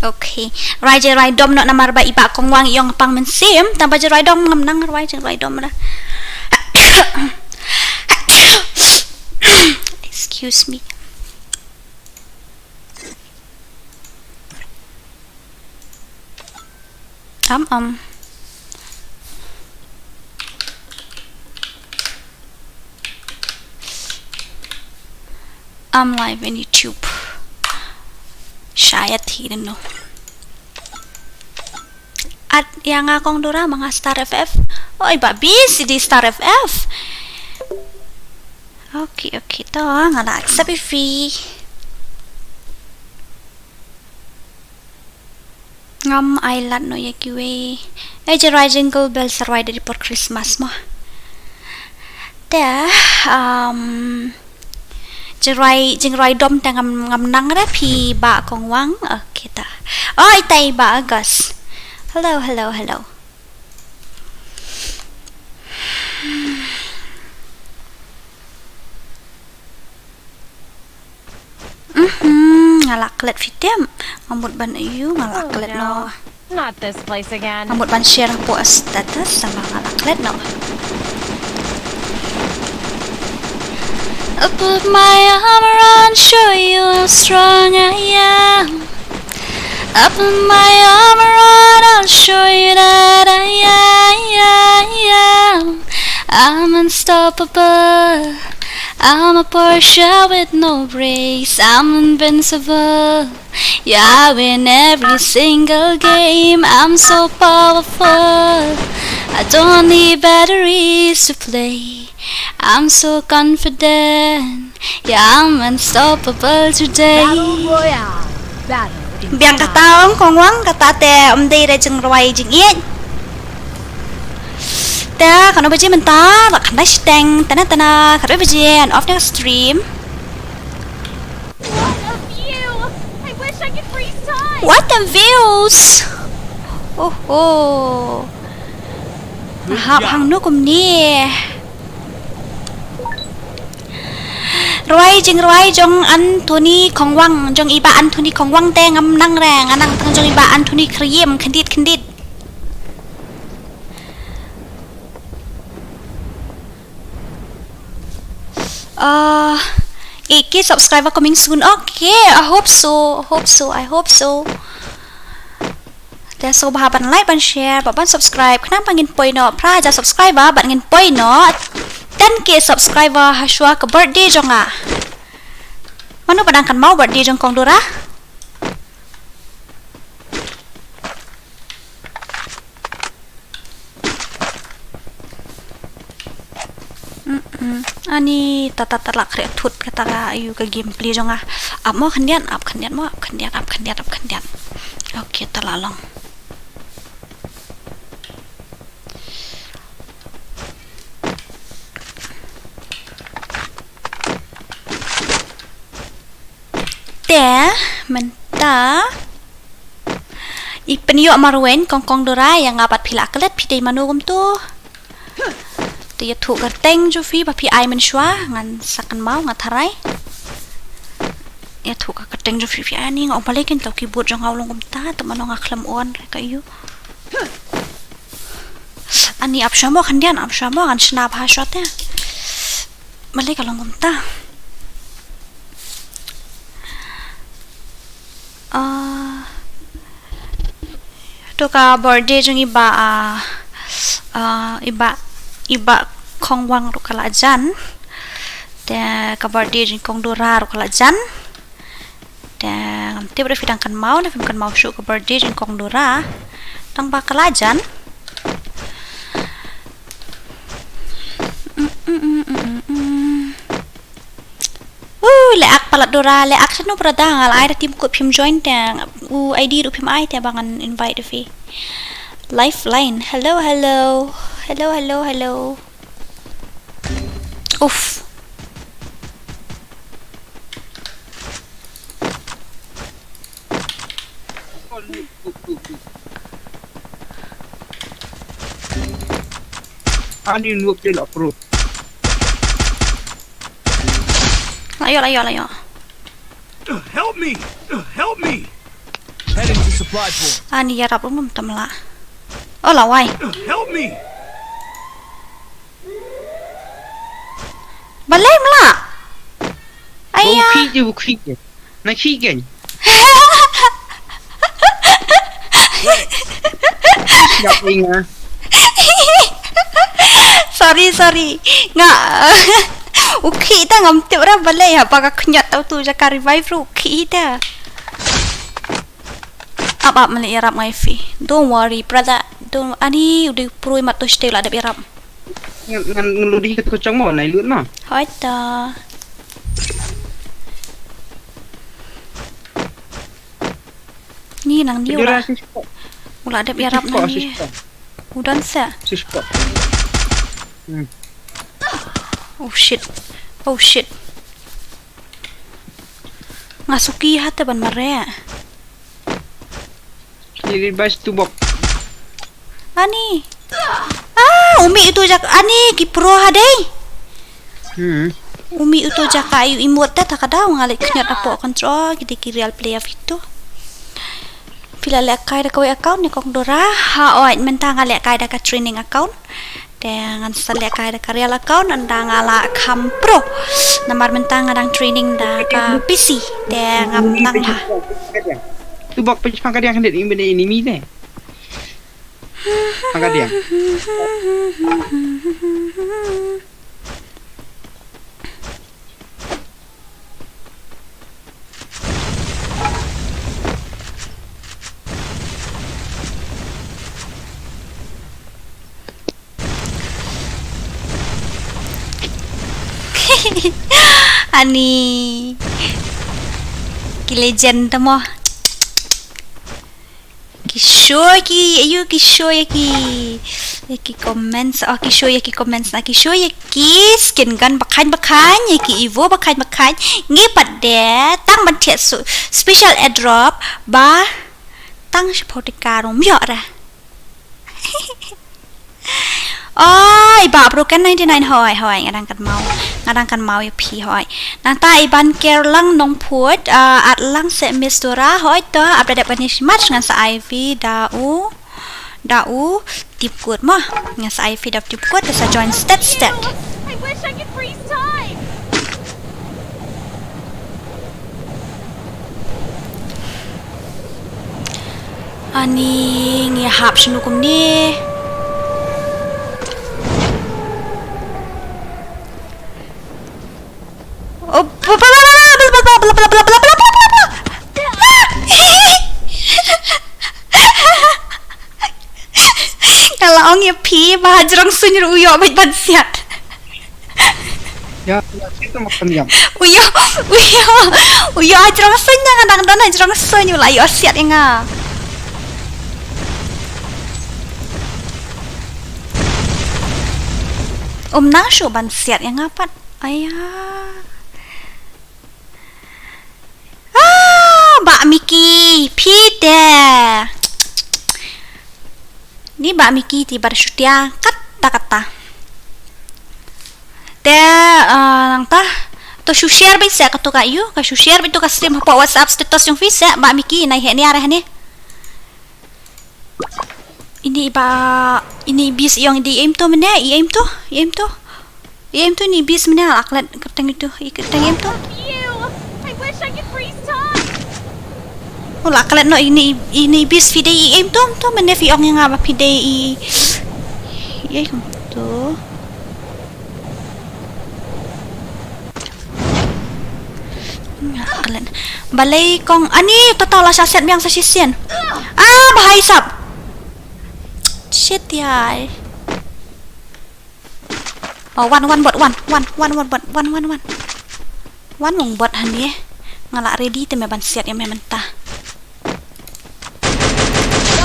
Okay, Rising Rhino dom no namar ba i ba Kong Wang i ong pang mynsiem, tang ba je Rhino dom ngam nang Rising Rhino dom ra. Excuse me. Am, am. Am live in YouTube. Shaya thi no. At ïa nga Kong Dora ma nga Star F F. Oi ba bi si di Star F F. Okay, okay, to nga la accept i free. Ngam ai lad noh ïa kiwei. Eh, je rwai Jingle Bell sa rwai da dei por Christmas mo. Te, um, Jingrwai, jingrwai dom te ngam, ngam nang re phi Bah Kongwang. Okay ta. Oh, ita i Bah Agus. Hello, hello, hello. Mhm, nga la klet phi tem. Nga mut ban ïoh, nga la klet noh. Not this place again. Nga mut ban share hapoh status, tangba nga la klet noh. I put my armor on, show you how strong I am. I put my armor on, I'll show you that I, I, I am. I'm unstoppable. I'm a Portia with no brakes. I'm invincible. Yeah, I win every single game. I'm so powerful. I don't need batteries to play. I'm so confident. Yeah, I'm unstoppable today. Battle Royale. Battle. Biang kata ong Kongwang, kata te ym dei re jingrwai jingïeit. Te katno baje mynta? Ba khyndai shiteng. Tana tana, khatwei baje, and off na stream. What a view! I wish I could freeze time! What a views! Oh oh. Hap hangno kumne. Rwai jingrwai jong Anthony Kongwang, jong i Bah Anthony Kongwang te ngam nang re, nga nang tang jong i Bah Anthony Khriem, khyndiat khyndiat. Uh, eight K subscriber coming soon. Okay, I hope so. I hope so. I hope so. Te sngewbha ban like, ban share, bad ban subscribe. Khnang ba ngin poi noh phra hajar subscriber, bad ngin poi noh ten K subscriber ha shuwa ka birthday jong nga. Mano ba dang kynmaw birthday jong Kong Dora? Mm-mm. Ani ta ta ta la khreh thut kata ka ïoh ka gameplay jong nga. Ap mo khyndiat, ap khyndiat mo, ap khyndiat, ap khyndiat, ap khyndiat. Okay, ta la long. Te mynta i pynïoh marweiñ Kong Kong Dora ïa nga bad phi la klet phi dei mano kumto. Te ïathuh ka kyrteng jong phi ba phi ai mynshuwa ngan sa kynmaw nga tharai. Ïathuh ka kyrteng jong phi phi ai ni nga ong balei kein tau keyboard jong nga u long kumta te mano nga khlem on re ka ïoh. Ani ap shuwa mo khyndiat ap shuwa mo ngan shna bha shuwa te. Balei ka long kumta. Ah, to ka birthday jong i Bah, ah, ah, i Bah, i Bah Khongwang ruh ka la jan. Te ka birthday jong i Kong Dora ruh ka la jan. Te ngam tip ruh phi dang kynmaw ne phim kynmaw shuh ka birthday jong i Kong Dora. Tang ba ka la jan. Uh, le ak palat Dora, le ak sanu brother, nga la ai da tim kut phim join te, u I D ruh phim ai te ba ngan invite da phi. Lifeline, hello, hello, hello, hello, hello. Uff. Ani nup je la pro. Layo, layo, layo. Help me! Help me! Heading to supply point. Ani ïarap um tam la. Oh la wai. Help me! Balei mla? Aya. Bukhi je, bukhi je. Na khi kein. Siap inga. Sorry, sorry. Nga. U khih ta ngam tip ra balei ha ba ka khñiot tau tu ja ka revive ru u khih ta. Ap ap mali ïarap ngai phi. Don't worry, brother. Don't ani u dei prui mat tu shte la dep ïarap. Ngan ngan ngan ludi ka tu chong mo nai lut ma. Hoi ta. Ni nang ni u la. U la dep ïarap nang ni. U don sa. Hmm. Oh shit. Oh shit. Nga suki ha te ban mareh. Ini bas tu bok. Ani. Ah, umi itu jak ani ki pro ha dei. Hmm. Umi uto jaka ïa u emote ta, ta ka daw nga leh khñiot hapoh control, ki dei ki real player phi to. Phi la lehkai da kawei account ne kong Dora? Haoid, mynta nga lehkai da ka training account. Te ngan sa lehkai da ka real account ynda nga la kham pro. Namar mynta nga dang training da ka P C. Te ngam nang bha. Tu bok pynshang ka diang khyndiat, ym bene enemy te. Pynshang ka diang. Ani. Ki legend te mo. Ki show ki, ayu ki show ïa ki, ïa ki comments, oh ki show ïa ki comments na, ki show ïa ki skin gun bakhain bakhain, ïa ki Evo bakhain bakhain, ngi pat de tang ban thiah su, special airdrop, ba tang sha photika rum ïoh ra. Oi, ba broken ninety nine, hoi, hoi, nga dang kan mau. Nga dang kan mau ïa phi, hoi. Nangta i Ban Kerlang Nongphut, ah, at lang se Miss Dora, hoi, to, update ban ni shimat, ngan sa I V da u, da u, tip kut mo. Ngan sa I V da tip kut, da sa join stat stat. I wish I could freeze time. Ani ngi hap shinu kumne. Oh, bla, bla, bla. Nga la ong ïa phi ba ha jrong suiñ ruh u ïoh bad ban siat. Ya, ya, kita makan yam. Uyo, uyo, uyo ha jrong suiñ, nga dang don ha jrong suiñ, u la ïoh siat ïa nga. Um nang shu ban siat ïa nga pat. Aya. Ah, Bah Miki, phi te. Ni Bah Miki te bar shutia, kata kata. Te, ah, nangta. To shu share beit se kato ka ïu, ka shu share beit to ka stream hapoh WhatsApp status jong phi se, Bah Miki, nai he ni are hani. Ini ba, ini bis ïong di aim to mene, i aim to, i aim to. I aim to ni bis mene, la klet kyrteng itu, i kyrteng aim to. Oh, la klet no ini, ini bis phi dei i aim to, to mene phi ong ïa nga ba phi dei i, i aim to. Nga klet. Balei kong ani, to to la sa set biang sa shisien. Ah, bahai sap. Shit yai. Oh, wan, wan bot, wan, wan, wan, wan bot, wan, wan, wan. Wan wong bot hani. Nga la ready te me ban siat ïa me mynta.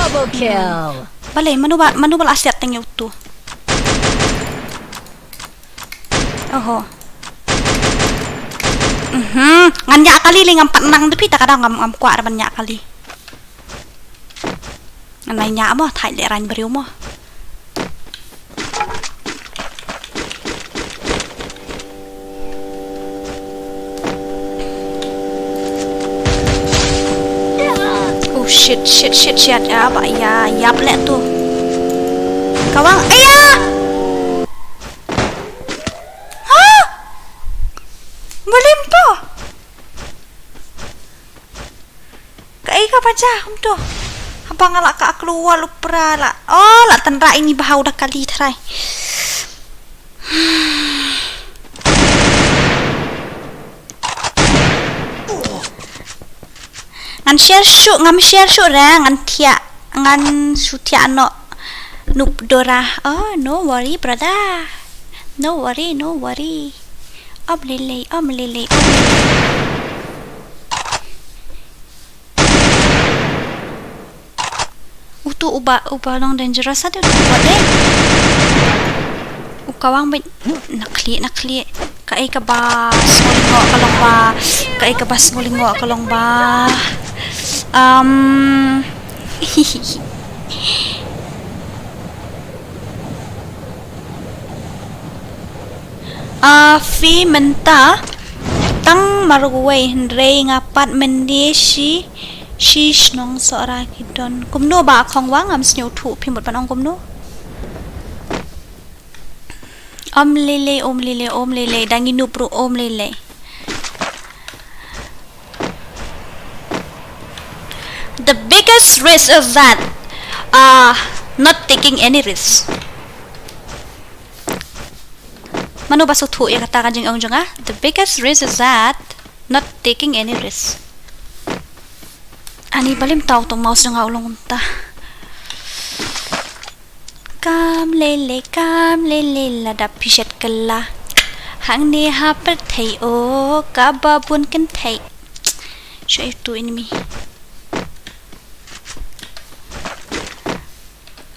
Double kill. Balei, mano ba, mano ba la siat teng ïa utu. Oho. Mhm. Ngan ïa kali li ngam pat nang te phi ta ka dang ngam, ngam kwah ban ïa kali. Ngan ïa mo thai le rain briew mo. Oh shit, shit, shit, shit. Ya, ba, ya, yap le tu. Kawang, aya! Ha? Balim tu. Kaei ka ba jia kumto? Haba nga la ka kloi lypa la. Oh, la tynrai ini ba hau da kali trai. Ngan share shuh, ngam share shuh re, ngan thiah, ngan shu thiah noh. Noob Dora. Oh, no worry, brother. No worry, no worry. Om lele, om lele, om lele. Utu uba, uba long dangerous ade utu uba de. U kawang beit, na khlieh, na khlieh. Ka Kaei kaba sngewlyngngoh ka long ba, kaei kaba sngewlyngngoh ka long ba. Um, Ah, phi mynta tang marwei, hynrei nga pat mynne shi, shi shnong Sohra ki don. Kumno ba khong wa, ngam sngewthuh, phi mut ban ong kumno? Om lele, om lele, om lele, dang inu bro, om lele. The biggest risk is that, uh, not taking any risk. Mano ba sngewthuh ïa kata ka jingong jong nga? The biggest risk is that not taking any risk. Ani, balei mynta u tong mouse jong nga u long kumta. Kam lele, kam lele, lada phi shet kylla. Hangne ha pyrthei, oh, kaba bun kynthei. Shu ïa tu enemy.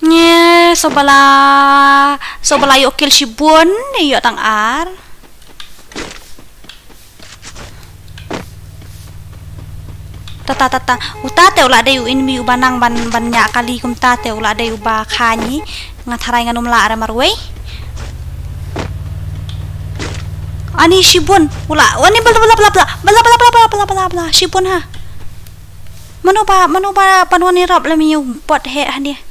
Nye, so ba la, so ba la ïoh kill shibun, ïoh tang ar. Ta, ta, ta, ta. Uta te u la dei u enemy uba nang ban, ban ñiah kali kumta te u la dei uba kha ngi. Nga tharai ngan ym lah re marwei. Ani shibun. U la, ani bla, bla, bla, bla. Bla, bla, bla, bla, bla, bla, bla. Shibun ha. Mano ba, mano ba, ban wan ïarap lem ïa u bot he hangne.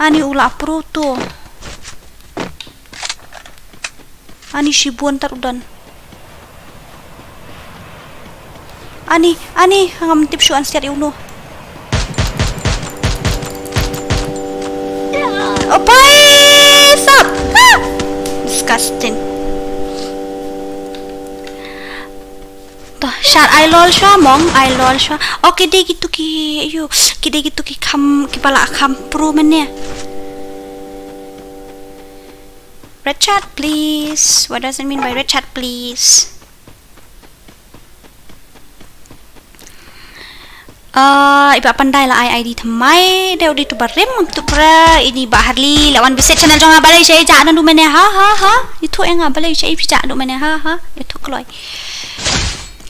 Ani u la pro to. Ani shibun tar u don. Ani, ani, ngam tip shuh an siat ïa uno. Oh, bhai sab. Ah! Disgusting. To, shar ai lol shuwa mong, ai lol shuwa. Oh, ki dei kitu ki, ayo, ki dei kitu ki kham, kiba la kham pro mane. Red chat, please. What does it mean by red chat, please? Ah, i Bah Pandai la ai I D thymmai, dei u dei tu barim, tu pra, ini Bah Harli, la wan visit channel jong nga, balei sha i ja na du mane, ha, ha, ha. Itu ïa nga, balei sha i ja du mane, ha, ha. Itu kloi.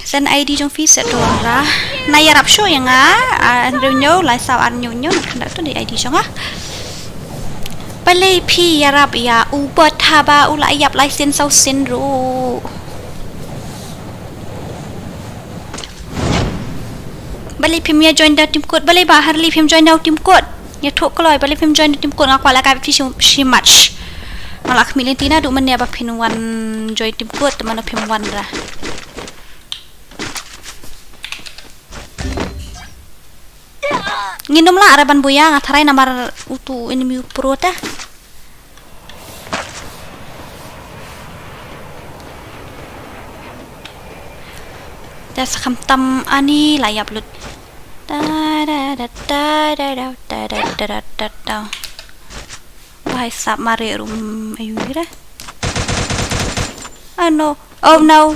Send I D jong phi set tu ra. Na ïarap shuh ïa nga, ah, hynriew hynñiew, lai saw ar hynñiew hynñiew, na kynda tu dei I D jong nga. Balei phi ïarap ïa u bot haba u la ïap lai sien saw sien ruh. Balei phim ïa join da team code, balei Bah Harli phim join da team code. Ïathuh kloi, balei phim join da team code, nga kwah leh ka phi shi, shi match. Nga la khmih lynti naduh mynne ba phin wan join team code, te mano phim wan ra. Ngin ym lah re ban buaia, nga tharai namar utu enemy u pro te. Te sa khamtam ani la ïap lut. Ta da da ta da da ta da da da da da. Bhai sab mare rum ayu ira. Oh no. Oh no.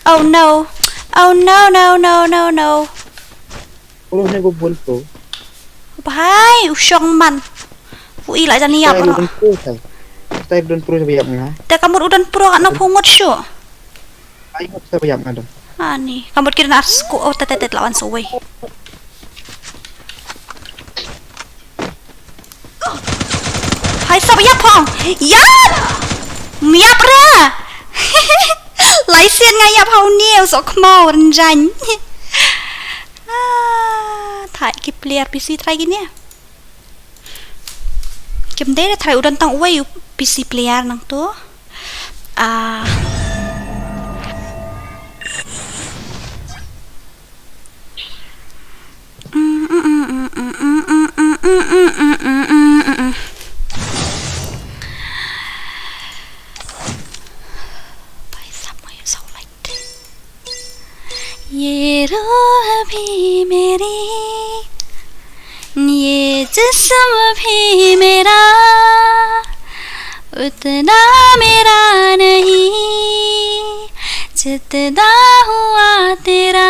Oh no. Oh no, no, no, no, no. Pro ne ko bol pro. Bhai, u shong man. U i la jan ïap. Style no. Don pro sai. Style don pro sa ba ïap nga. Te ka mut u don pro ka no phungut shu. Ai ngot sa ba ïap nga don. Ani, ka mut ki don ar sku, oh, tet, tet, tet, lawan sawei. Hai sab ïap phong. Ïap. Miap ra. Lai sien nga ïap hau ni, u sok khmau rynjang. Ah, thai ki player P C try ki ni. Kim dei da try u don tang uwei u P C player nangtu. Ah. ये रूह भी मेरी, ये जिस्म भी मेरा, उतना मेरा नहीं जितना हुआ तेरा।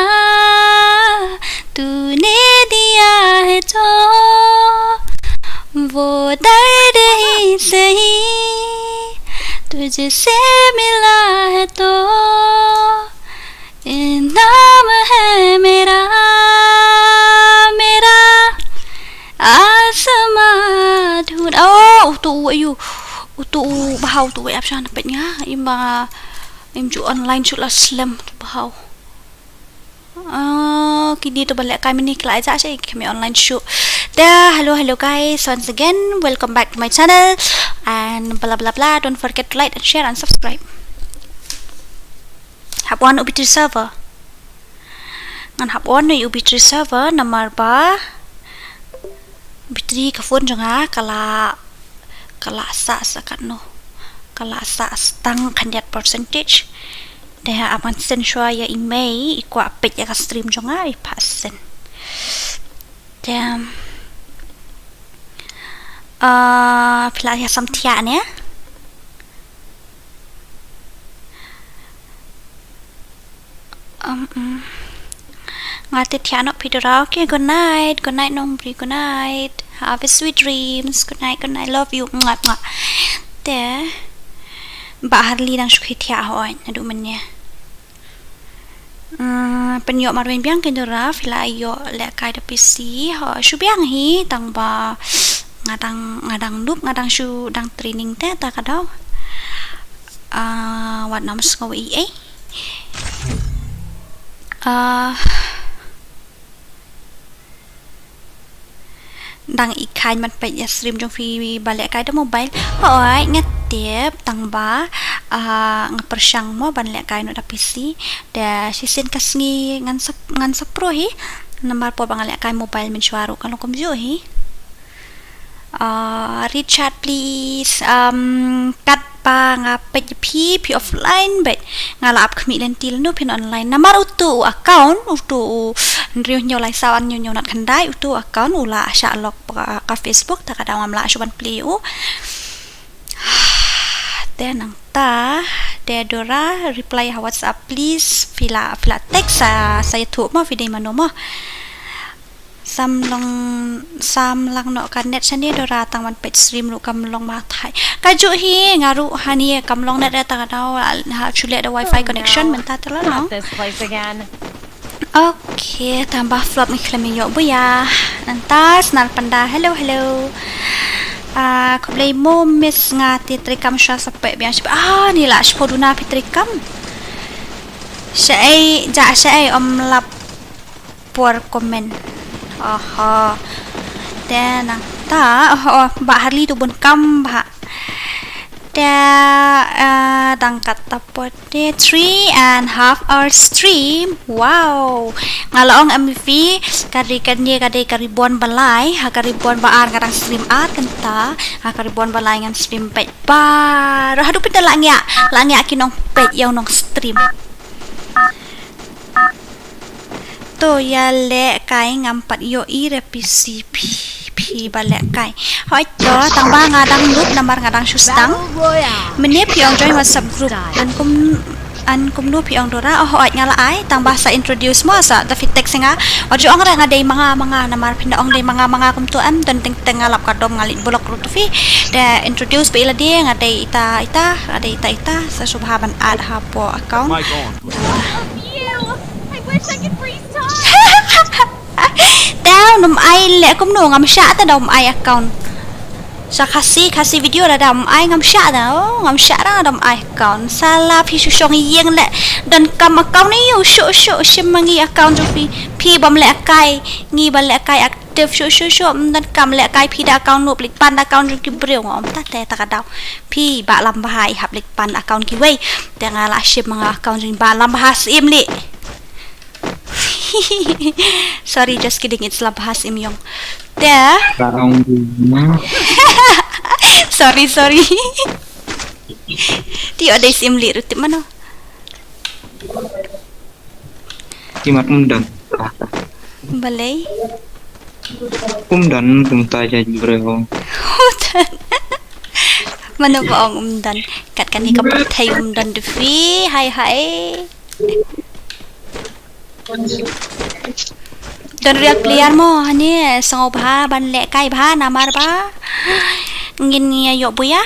तूने दिया है जो वो दर्द ही सही, से मिला है तो ये नाम है मेरा, मेरा आसमां ढूंढ. Oh, uto u, ayu. Uto u bha, uto u ap sha na peit nga. Im ba, im ju online shu la slem uto u bha. Oh, kine to ba lehkai mynne ki la ïa sha, ki khlem online shuh. Te, hello, hello guys, once again, welcome back to my channel. And bla bla bla, don't forget to like and share and subscribe. Hap on u battery saver. Ngan hap on ïa u battery saver namar ba battery ka phone jong nga ka la, ka la sah sa katno, ka la sah sa tang khyndiat percentage. Te hap ngan send shuwa ïa i mei, i kwah peit ïa ka stream jong nga, i phah send. Te, ah, phi la ïa sam thiah ne? Um, mm. Nga te thiah noh phi Dora. Okay, good night. Good night Nongbri. Good night. Have a sweet dreams. Good night. Good night. Love you. Mwah, mwah. Te Bah Harley dang shu khie thiah hoi. Naduh mynne. Ah, pynïoh marwei biang kein Dora, phi la ïoh lehkai da P C. Ho, shu biang hi, tang ba nga dang, nga dang noob, nga dang shu dang training te ta ka daw. Ah, wat nym sngew ei ei. Ah, dang i khein ban peit ïa stream jong phi ba lehkai da mobile. Hooid, nga tip tang ba, ah, nga pyrshang mo ban lehkai noh da P C. Da shisien ka sngi ngan sa, ngan sa pro hi. Namar por ba nga lehkai mobile mynshuwa ruh ka long kumjuh hi. Ah, Richard, please. Um, kat ba nga peit ïa phi, phi offline, bad nga la ap khmih lynti lano phin online. Namar uto u account, uto u hynriew hynñiew lai saw ar hynñiew hynñiew nat khyndai, uto u account u la shah lock ka, ka Facebook, ta ka daw ngam lah shuh ban plie u. Te nangta, te Dora, reply ha WhatsApp, please. Phi la, phi la text sa, sa ïathuh mo, phi dei mano mo. Sam long, sam lang noh ka net shane Dora, tang ban peit stream ruh kam long ma thai. Kajuh hi, nga ruh hangne kam long net re, tang ka daw, ha, shu leh da wifi connection mynta te la long. Not this place again. Okay, tang ba flop ngi khlem ïoh buya. Nangta Snar Panda, hello, hello. Ah, khublei mo miss, nga te treikam shuwa sa peit biang shuwa. Ah, ni la shiphew duna phi treikam. Shaei, ja shaei ym lap por comment. Oho. Te nangta, oho, oh, Bah Harley to bun kam bha. Te, eh, dang kat ta por te three and half hour stream. Wow. Nga la ong M V P, ka ri kane ka dei ka ri bun ba lai, ha ka ri bun ba ar nga dang stream ar kynta, ha ka ri bun ba lai ngan stream peit baroh haduh pynban la ngiah, la ngiah ki nongpeit ïa u nongstream. To ïalehkai ngam pat ïohi re P C, phi, phi ba lehkai. Hooid to, tang ba nga dang noob namar nga dang shu sdang. Mynne phi ong join WhatsApp group. An kum, an kumno phi ong Dora, oh hooid nga la ai, tang ba sa introduce mo sa, da phi text ïa nga. Wat ju ong re nga dei ma nga ma nga, namar phin da ong dei ma nga ma nga kumto em, don teng teng nga lap ka dom nga leit block ruh. Phi da introduce beit ïa lade, nga dei ita ita, nga dei ita ita, sa shu bha ban add hapoh account. Mic on. Love you. I wish I could freeze time. Te ym ai leh kumno, ngam shah te da ym ai account. Sa Khasi, Khasi video da da ym ai, ngam shah da, oh, ngam shah da da ym ai account. Sala phi shu shong ïeng leh donkam account ïa u, shu shu shim ma ngi account jong phi. Phi bym lehkai, ngi ba lehkai ak- Te shu shu shu, ym donkam lehkai phi da account, noob leit pan da account jong ki briew, nga ong ta te ta ka daw. Phi Bah Lambha i hap leit pan da account kiwei. Te nga la shim ma nga account jong Bah Lambha Syiem leh. Sorry, just kidding, it's Lambha Syiem Yong. Te. Ka ong di na. Sorry, sorry. Ti o dei Syiem leh ruh tip mano. Ki mat um don. Balei? Um don, um ta ja jure ho. Mano ba ong um don? Kat kane ka pyrthei um don de phi, hai hai. Don real player mo, hani sngewbha ban lehkai bha namar ba ngin ïa ïoh buya.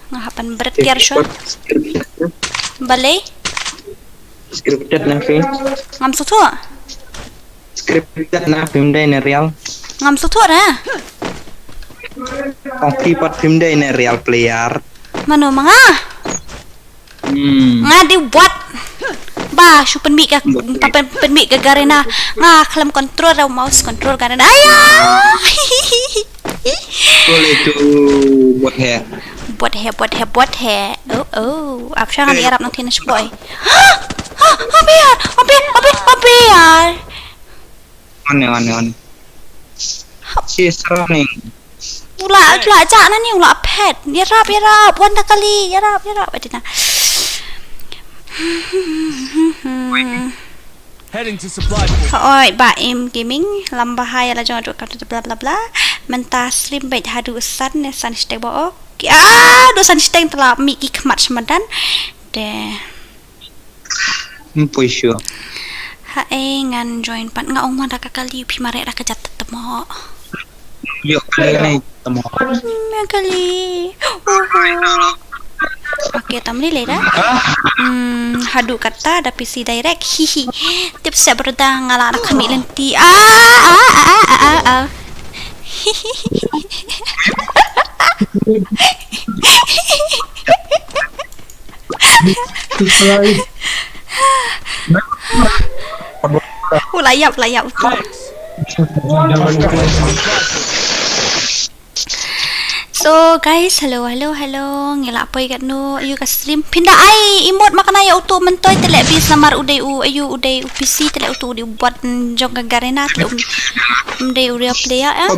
Nga hap Bret kiar shwa. Balei? Scripted na phi. Ngam sngewthuh. Scripted na phim dei na real. Ngam sngewthuh ra. Ong phi pat phim dei na real player. Mano ma nga? Hmm. Nga dei bot. Ba shu pynmih ka, pyn, pynmih ka Garena. Nga khlem control ra mouse control Garena. Aya. Kole tu bot he. Bot he, bot he, bot he. Oh, oh. Ap sha ngan ïarap nang thin shpoi. Ha, ha, biar, ha, biar, ha, biar, ha, biar. One, one, one. She's running. Ula, ula, ja na ni, ula phet. Ïarap, ïarap, wan da kali, ïarap, ïarap. Adina. Heading to supply point. Oi, ba im gaming, lamba hai la jong adu kata bla bla bla. Mynta stream beit haduh san ne san shiteng ba ok. Ah, duh san shiteng tela mih ki khmat shmadan. De. Ym poi shuh. Haei ngan join pat nga ong ma da ka kali phi mareh da ka jat temo. Ïoh kali nai temo. Hmm, kali. Uhu. Okay, tam lei lei da. Hmm, haduh kata da P C direct. Hihi. Tip siap berda nga la da khmih lynti. Ah, ah, ah, ah, ah, ah. Ula ïap, ula ïap. So guys, hello, hello, hello. Ngi la poi katno ïa ka stream. Phin da ai emote ma kane ïa uto myntoi te leh bis namar u dei u, ïa u dei u P C te leh uto u dei u bot jong ka Garena te leh um, um dei u real player eh.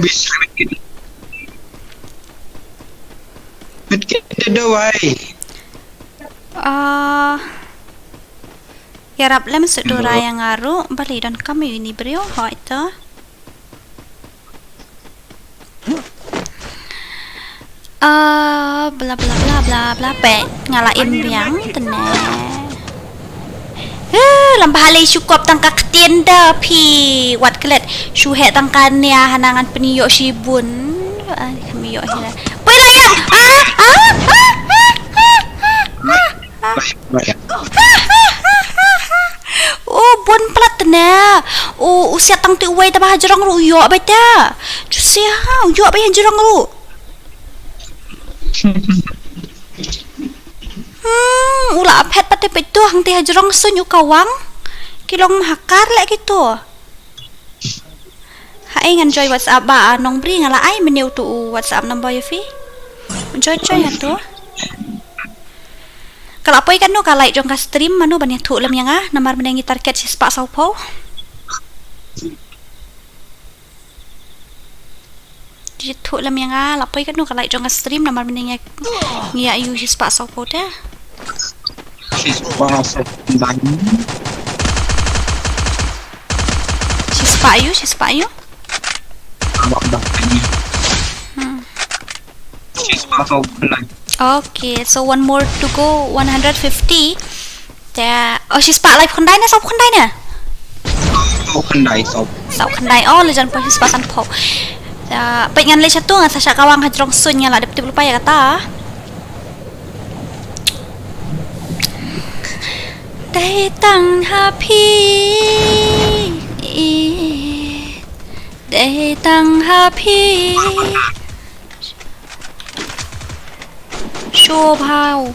Bit kit te do wai. Ah. Ïarap lem suk dura ïa nga ruh, balei don kam ïa uni briew, hoi to. Ah, bla bla bla bla bla peit, nga la im biang tene. Huh, lamba halei shu kop tang ka ktien da phi, wat klet, shu heh tang ka nia hana ngan pynïoh shibun. Ah, kami ïoh hina. Poi la ïa. Ah, ah, ah, ah, ah, ah, ah. Oh, bun palat tene. Oh, u siat tang tu uwei ta ba hajrong ruh u ïoh beit ta. Ju sia, u ïoh beit hajrong ruh. Hmm, u la phet pat te peit tu hangte hajrong suiñ u kawang. Ki long mahakar leh ki tu. Haei ngan join WhatsApp ba, ah, nongbri nga la ai menu tu u WhatsApp number ïa phi. Join, join ha tu. Ka la poi katno ka like jong ka stream mano ban ïathuh lem ïa nga namar mynne ngi target shispah sawphew. Ïathuh lem ïa nga la poi katno ka like jong ka stream namar mynne ngi ïa, ngi ïa ïoh shispah sawphew te. Shispah sawphew. Shispah ïoh, shispah ïoh. Abang dah ini. Hmm. Shispah sawphew. Okay, so one more to go, one hundred fifty. Te, oh, shispah laiphew khyndai ne, sawphew khyndai ne? Sawphew khyndai, saw. Sawphew khyndai, oh, la jan poi shispah sanphew. Te, peit ngan leit shatu, ngan sa shah kawang hajrong suiñ, nga la dep tip lypa ïa kata. Dei tang ha phi. Dei tang ha phi. Shu bhau.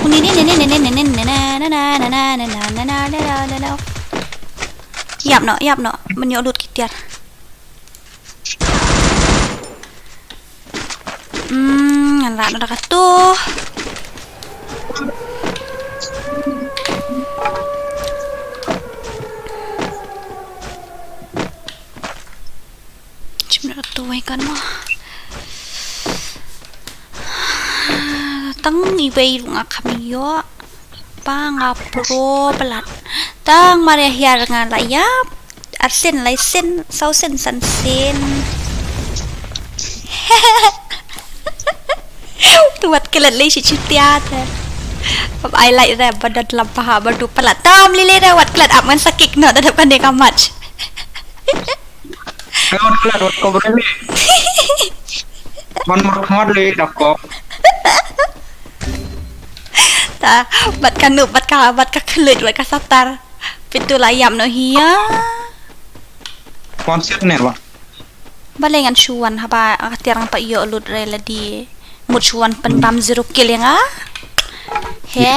Uni ni ni ni ni ni ni ni ni na na na na na na na na na na na na. Ïap noh, ïap noh. Ban ïoh lut ki tiar. Hmm, ngan rah noh da katu. Chim na tu wei kan mo. Tang iwei ruh nga kham ïoh. Ba nga pro palat. Tang mar ïa hiar nga la ïap. Arsien, laisien, sawsien, sansien. Tu wat klet lei shi chitia te. Ab ai lai re ba dot lap ba du palat. Tam lei lei re wat klet ap ngan sa kick noh da dap kan dei ka match. Wat klet, wat ko brani. Wan mar khmat le da ko. Ta, bad ka nup, bad ka, bad ka khluit, bad ka satar. Pitu la yam no hia. Wan set ne ba. Ba le ngan shuan haba ka tiar ngan pa io lut re la di. Mut shuan pen bam zero kill ya nga. He.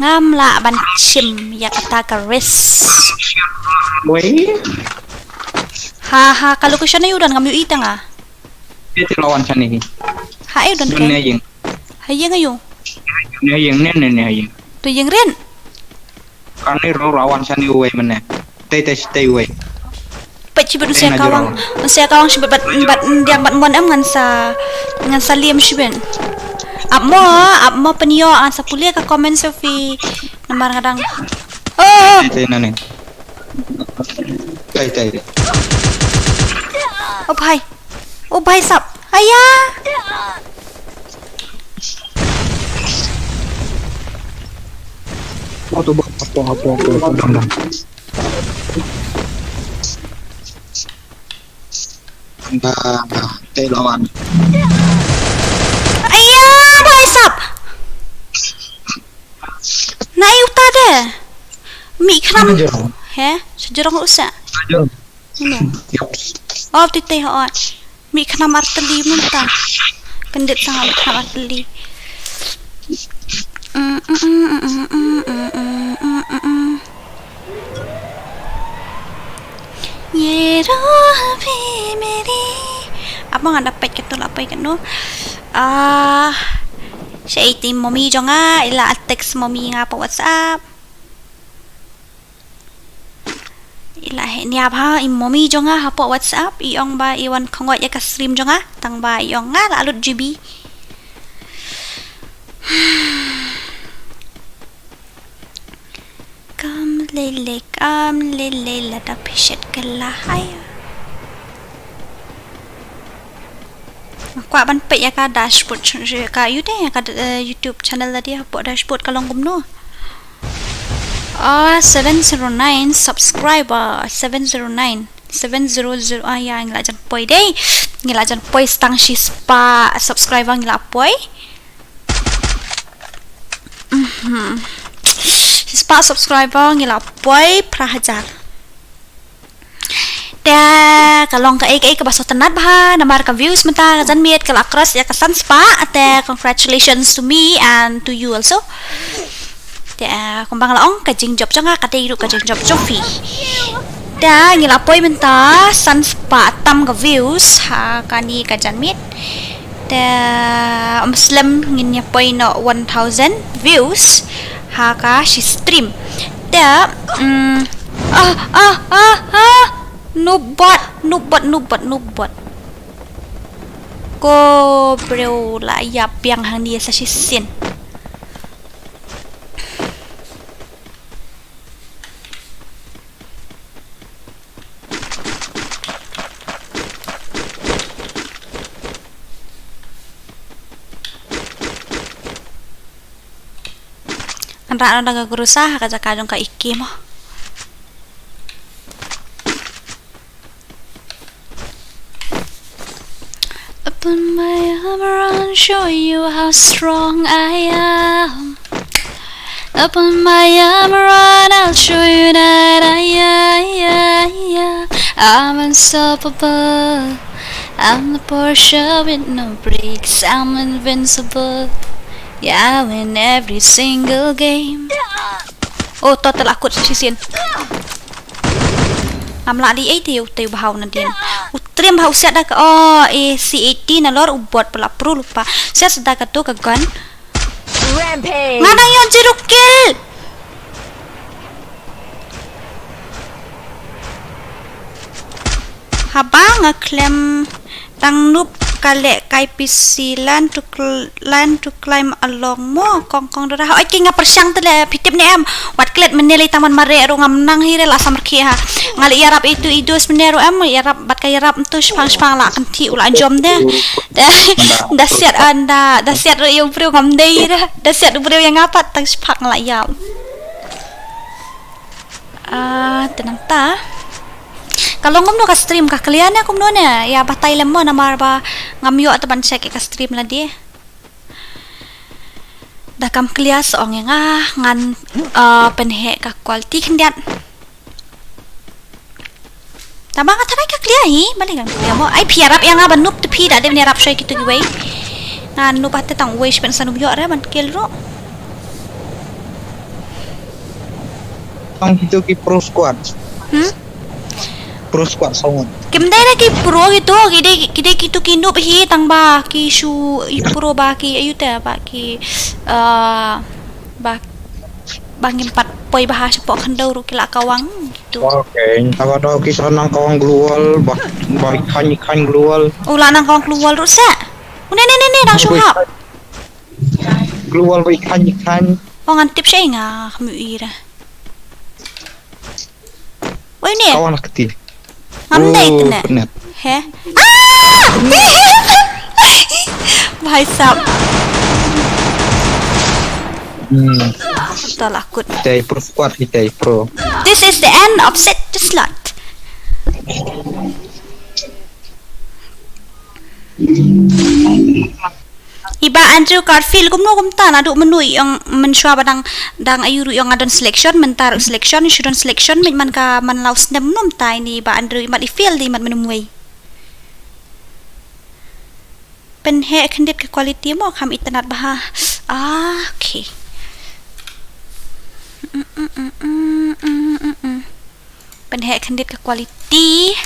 Ngam lah ban shim ïa kata ka risk. Wei. Ha ha, ka location na ïu don ngam ïu i tang ah. Ïa te lawan shane hi. Ha ïu don. Don ne ïing. Ha ïing ïu. Ne ïing ne ne ne ïing. Tu ïing rin. Kan ni ro lawan shane wei mane. Tei tei tei wei. Peit shibit un sa kawang, un sa kawang shibit bad, bad ndiang bad mon em ngan sa, ngan sa liam shibit. Ap mo, ap mo pynïoh ngan sa pule ka comment Sophie. Namar nga dang. Oh! Tei tei nane. Tei tei. Oh bhai. Oh bhai sab. Aya. Auto bot, auto, auto, auto, auto, dang, dang. Dah, dah, tei lawan. Aya, bhai sab. Na ïu ta de. Mi khnam. Shajrong. He? Shajrong usa. Shajrong. Ino. Yep. Oh, tei tei ho. Mi khnam artylli mynta. Kyndit sanga mi khnam artylli. Ye ro bhi meri. Apa nga dapat ketu la pai kenu. Ah, sha iti mommy jong nga, ila text mommy nga pa WhatsApp. Ila he nia bha i mommy jong nga hapoh WhatsApp, i ong ba i wan khongoi ïa ka stream jong nga, tang ba i ong nga la lut G B. Kam lele, kam lele, la da phishet ka la hai. Nga kwah ban peit ïa ka dashboard ch-, ch-, ka yu te, ïa ka, eh, YouTube channel lade hapoh dashboard ka long kumno. Ah, seven zero nine subscriber, seven zero nine, seven zero zero, ah, ïa, ngi la jan poi dei. Ngi la jan poi stang shi spah subscriber ngi la poi. Mhm. Shi spah subscriber ngi la poi phra hajar. Te ka long kaei kaei kaba sngewtynnat bha namar ka views mynta ka janmiet ka la cross ïa ka san spah. Te congratulations to me and to you also. Te, eh, kumba nga la ong ka jingjop jong nga ka dei ruh ka jingjop jong phi. Te ngi la poi mynta san spah tam ka views ha kane ka janmiet. Te, um, slem ngin ïa poi noh one thousand views ha ka shi stream. Te, mm, ah, ah, ah, ah. Noob bot, noob bot, noob bot, noob bot. Ko briew la ïap biang hangne sa shisien. Ngan rah noh da ka grusa ha ka jaka jong ka ike mo. Open my armor and show you how strong I am. Open my armor and I'll show you that I, I, I, I, I'm unstoppable. I'm the Porsche with no brakes. I'm invincible. Yeah, I win every single game. Oh, total akut shisien. Ngam lah di ei te u te u bha u nadien. U trim bha u siat da ka, oh, eh, C eighty nalor u bot pala pro lupa. Siat da ka tu ka gun. Rampage. Nga dang ïoh zero kill. Haba nga khlem tang noob ka leh kai P C learn to cl-, learn to climb along mo kong kong dora. Oi ki nga pyrshang te le phi tip ne em. Wat klet mynne lei tang ban mareh ruh ngam nang hi re la samar khi ha. Nga leh ïarap itu i dus mynne ruh em ïarap bad ka ïarap tu shpang shpang la kan thi u la jom de. Da siat an da, da siat ruh ïa u briew ngam dei da. Da siat u briew ïa nga pat tang shpang la ïap. Ah, tenang ta. Ka long kumno ka stream, ka clear ne kumno ne? Ïa batai lem mo, namar ba ngam ïoh te ban check ïa ka stream lade. Da kam clear sa ong ïa nga, ngan, uh, pynheh ka quality khyndiat. Tangba nga tharai ka clear hi, balei kam clear mo? Ai phi ïarap ïa nga ban noob te phi da dei ban ïarap shuwa ïa kitu kiwei. Nga noob te tang uwei shuwa ban sa noob ïoh re ban kill ruh. Tang kitu ki pro squad. Hmm? Pro squad song. Kim dei da ki pro kitu, ki dei, ki dei kitu ki noob hi, tangba ki shu i pro ba ki ayu te ba ki, uh, ba, ba ngim pat poi bha shapoh khyndew ruh ki la kawang kitu. Okay, taba do ki sa nang kawang global, ba, ba i khan, i khan global. U la nang kawang global ruh sa. U ne, ne, ne, ne, nang shu hap. Global ba i khan, i khan. Oh, ngan tip sha i nga, kham ïohi re. Oi ne. Kawang na kti. Ngam dei. Oh, tene. Penet. He? Ah! Bhai sahab. Hmm. Tala kut. Kitai pro squad, kitai pro. This is the end of set the slot. I Bah Andrew Garfield, kumno kumta, naduh mynno i ong mynshuwa ba dang, dang ayu ruh i ong nga don selection, mynta ruh selection, shu don selection, mynta man ka man la u snem mynno mynta ini Bah Andrew, i mat i fail, i mat mynno mynno. Pynheh khyndiat ka quality mo, kham itynnad bha. Ah, okay. Mm, mm, mm. Pynheh khyndiat ka quality.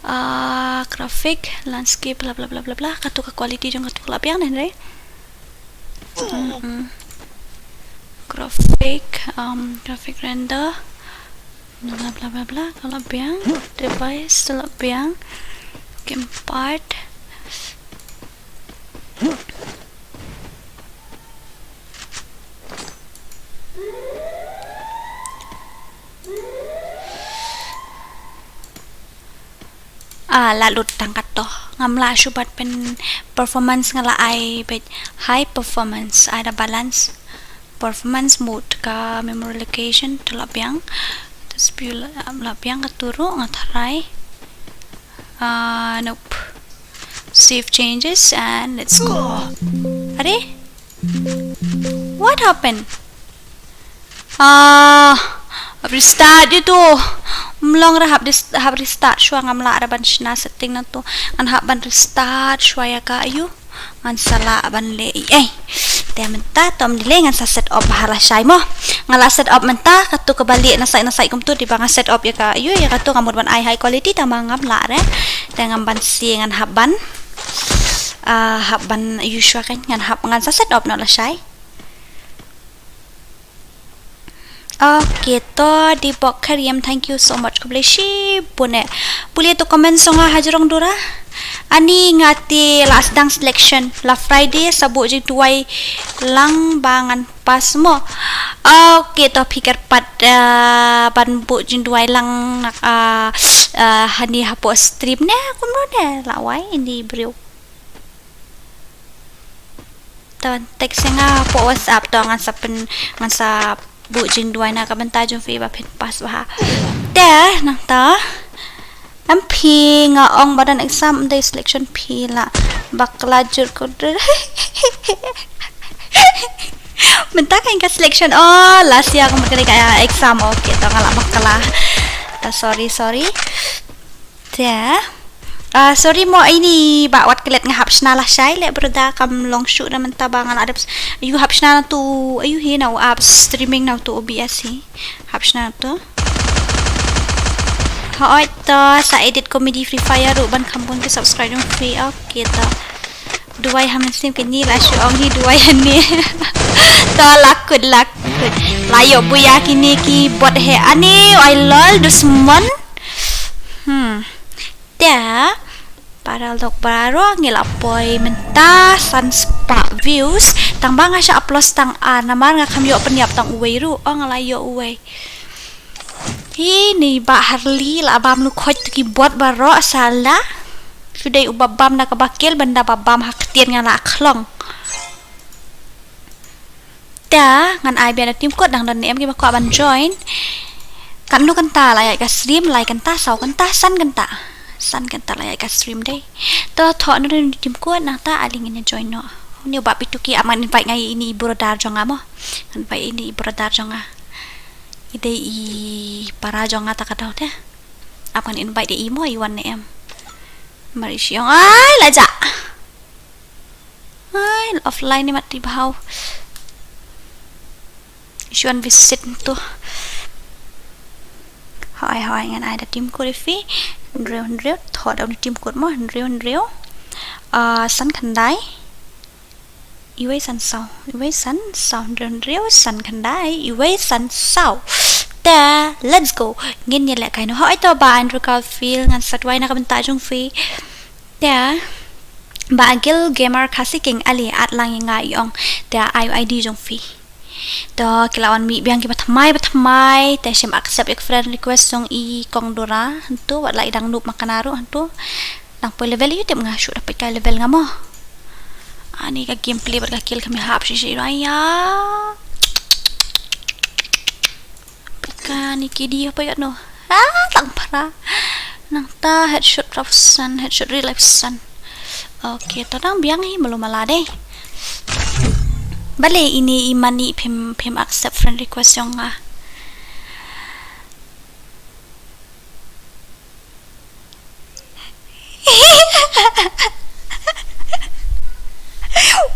Ah, graphic, landscape, bla bla bla bla bla. Katu ka quality jong katu ka la biang ne, hynrei. Mm-mm. Graphic, um, graphic render. Bla bla bla bla, ka la biang. Device, ka la biang. Gamepad. Ah, la lut tang katto. Ngam lah shuh ban pyn performance, nga la ai beit high performance, ai da balance. Performance mode ka memory location to la biang. To speed la, la biang katu ruh nga tharai. Ah, nope. Save changes and let's go. Are? What happened? Ah, restart ïa tu. Mlong ra hap dis-, hap restart shuwa, ngam lah ra ban shna setting na tu. Ngan hap ban restart shuwa ïa ka, ayu. Ngan sa lah ban leh ei. Te mynta to ym delay, ngan sa set up bha lashai mo. Nga la set up mynta, katu kaba lieh na side na side kumtu, dei ba nga set up ïa ka, ayu, ïa katu nga mut ban ai high quality, tangba ngam lah re. Te ngam banse, ngan hap ban. Ah, hap ban, ayu, shuwa kan, ngan hap, ngan sa set up noh lashai. Okay, to Dibok Karim, thank you so much. Khublei shibun eh. Pule to comment song ha jrong dura. Ani nga te la sdang selection. La Friday sa buh jingduwai lang ba ngan pass mo. Okay, to phi kyrpad, ah, ban buh jingduwai lang, ah, ah, hani hapoh stream ne, kumno ne, la wai ini briew. Te text ïa nga hapoh WhatsApp, to ngan sa pyn, ngan sa buh jingduwai na ka bynta jong phi ba phin pass bha. Te nangta, em phi, nga ong ba don exam, ym dei selection, phi la bakla jur ko. Mynta ka ïing ka selection, oh, last year ka mut ka dei ka exam, okay, to nga la bakla. Ta sorry, sorry. Te. Ah, sorry mo, ini ba wat klet nga hap shna lashai, leh brother, kam long shuh na mynta ba nga la dep s-, ayu, hap shna na tu, ayu, hi na u app streaming na tu O B S hi. Hap shna na tu. Hooid to, sa edit comedy Free Fire ruh ban kham bun ki subscribe jong phi. Okay to. Duwai ha mynsiem kine, la shu ong hi duwai hangne. To, la kut, la kut. La ïoh buh ïa kine ki bot hi ani, oi lol, dusmon. Hmm. Te para lok baroh, ngi la poi mynta san spah views. Tangba nga shah upload tang ar, namar nga kham ïoh pynïap tang uwei ruh. Oh, nga la ïoh uwei. Hi ni Bah Harli la bam lukhoit tu ki bot baroh sala. Shu dei uba bam na kaba kill, bynda ba bam ha ktien nga la khlong. Te ngan ai biang da team kot, dang don ne em kiba kwah ban join. Katno kynta la ïaid ka stream, lai kynta, saw kynta, san kynta. San kynta la ïaid ka stream dei. To thoh noh ïa u Tim Kut nangta ale ngin ïa join noh. Une u Bah Pituki, ap ngan invite nga ïa ine i brother jong nga mo. Ngan invite ïa ine i brother jong nga. I dei i para jong nga ta ka daw te. Ap ngan invite ïa i mo, i wan ne em. Mar i shu ong ai la jah. Ai, offline ni mat i bhaw. Shu wan visit tu. Hoi hoi, ngan ai da Tim Kut ïa phi. Hynriew hynriew, thoh da u Tim Kut mo, hynriew hynriew. Ah, san khyndai. Iwei san saw, iwei san saw, hynriew hynriew, san khyndai, iwei san saw. Te, let's go. Ngin ïa leh kai noh. Hoi to Bah Andrew Garfield, ngan sa duwai na ka bynta jong phi. Te, Bah Agil Gamer Khasi King, ale add lang ïa nga, i ong. Te ai u I D jong phi. To ki la wan mih biang kiba thymmai ba thymmai, te shim accept ïa ka friend request jong i Kong Dora hangtu, wat la i dang noob ma kane ruh hangtu. Dang poi level ïa u, tip nga shu da poi kai level nga mo. Ani ka gameplay bad ka kill ka mih hap shi shi ruh ïa. Pika ni ki di apa ïa no. Ah, tang para. Nangta headshot rafsan, headshot real life san. Okay, to dang biang hi malu mala dei. Bale ine i mani phim, phim accept friend request jong nga.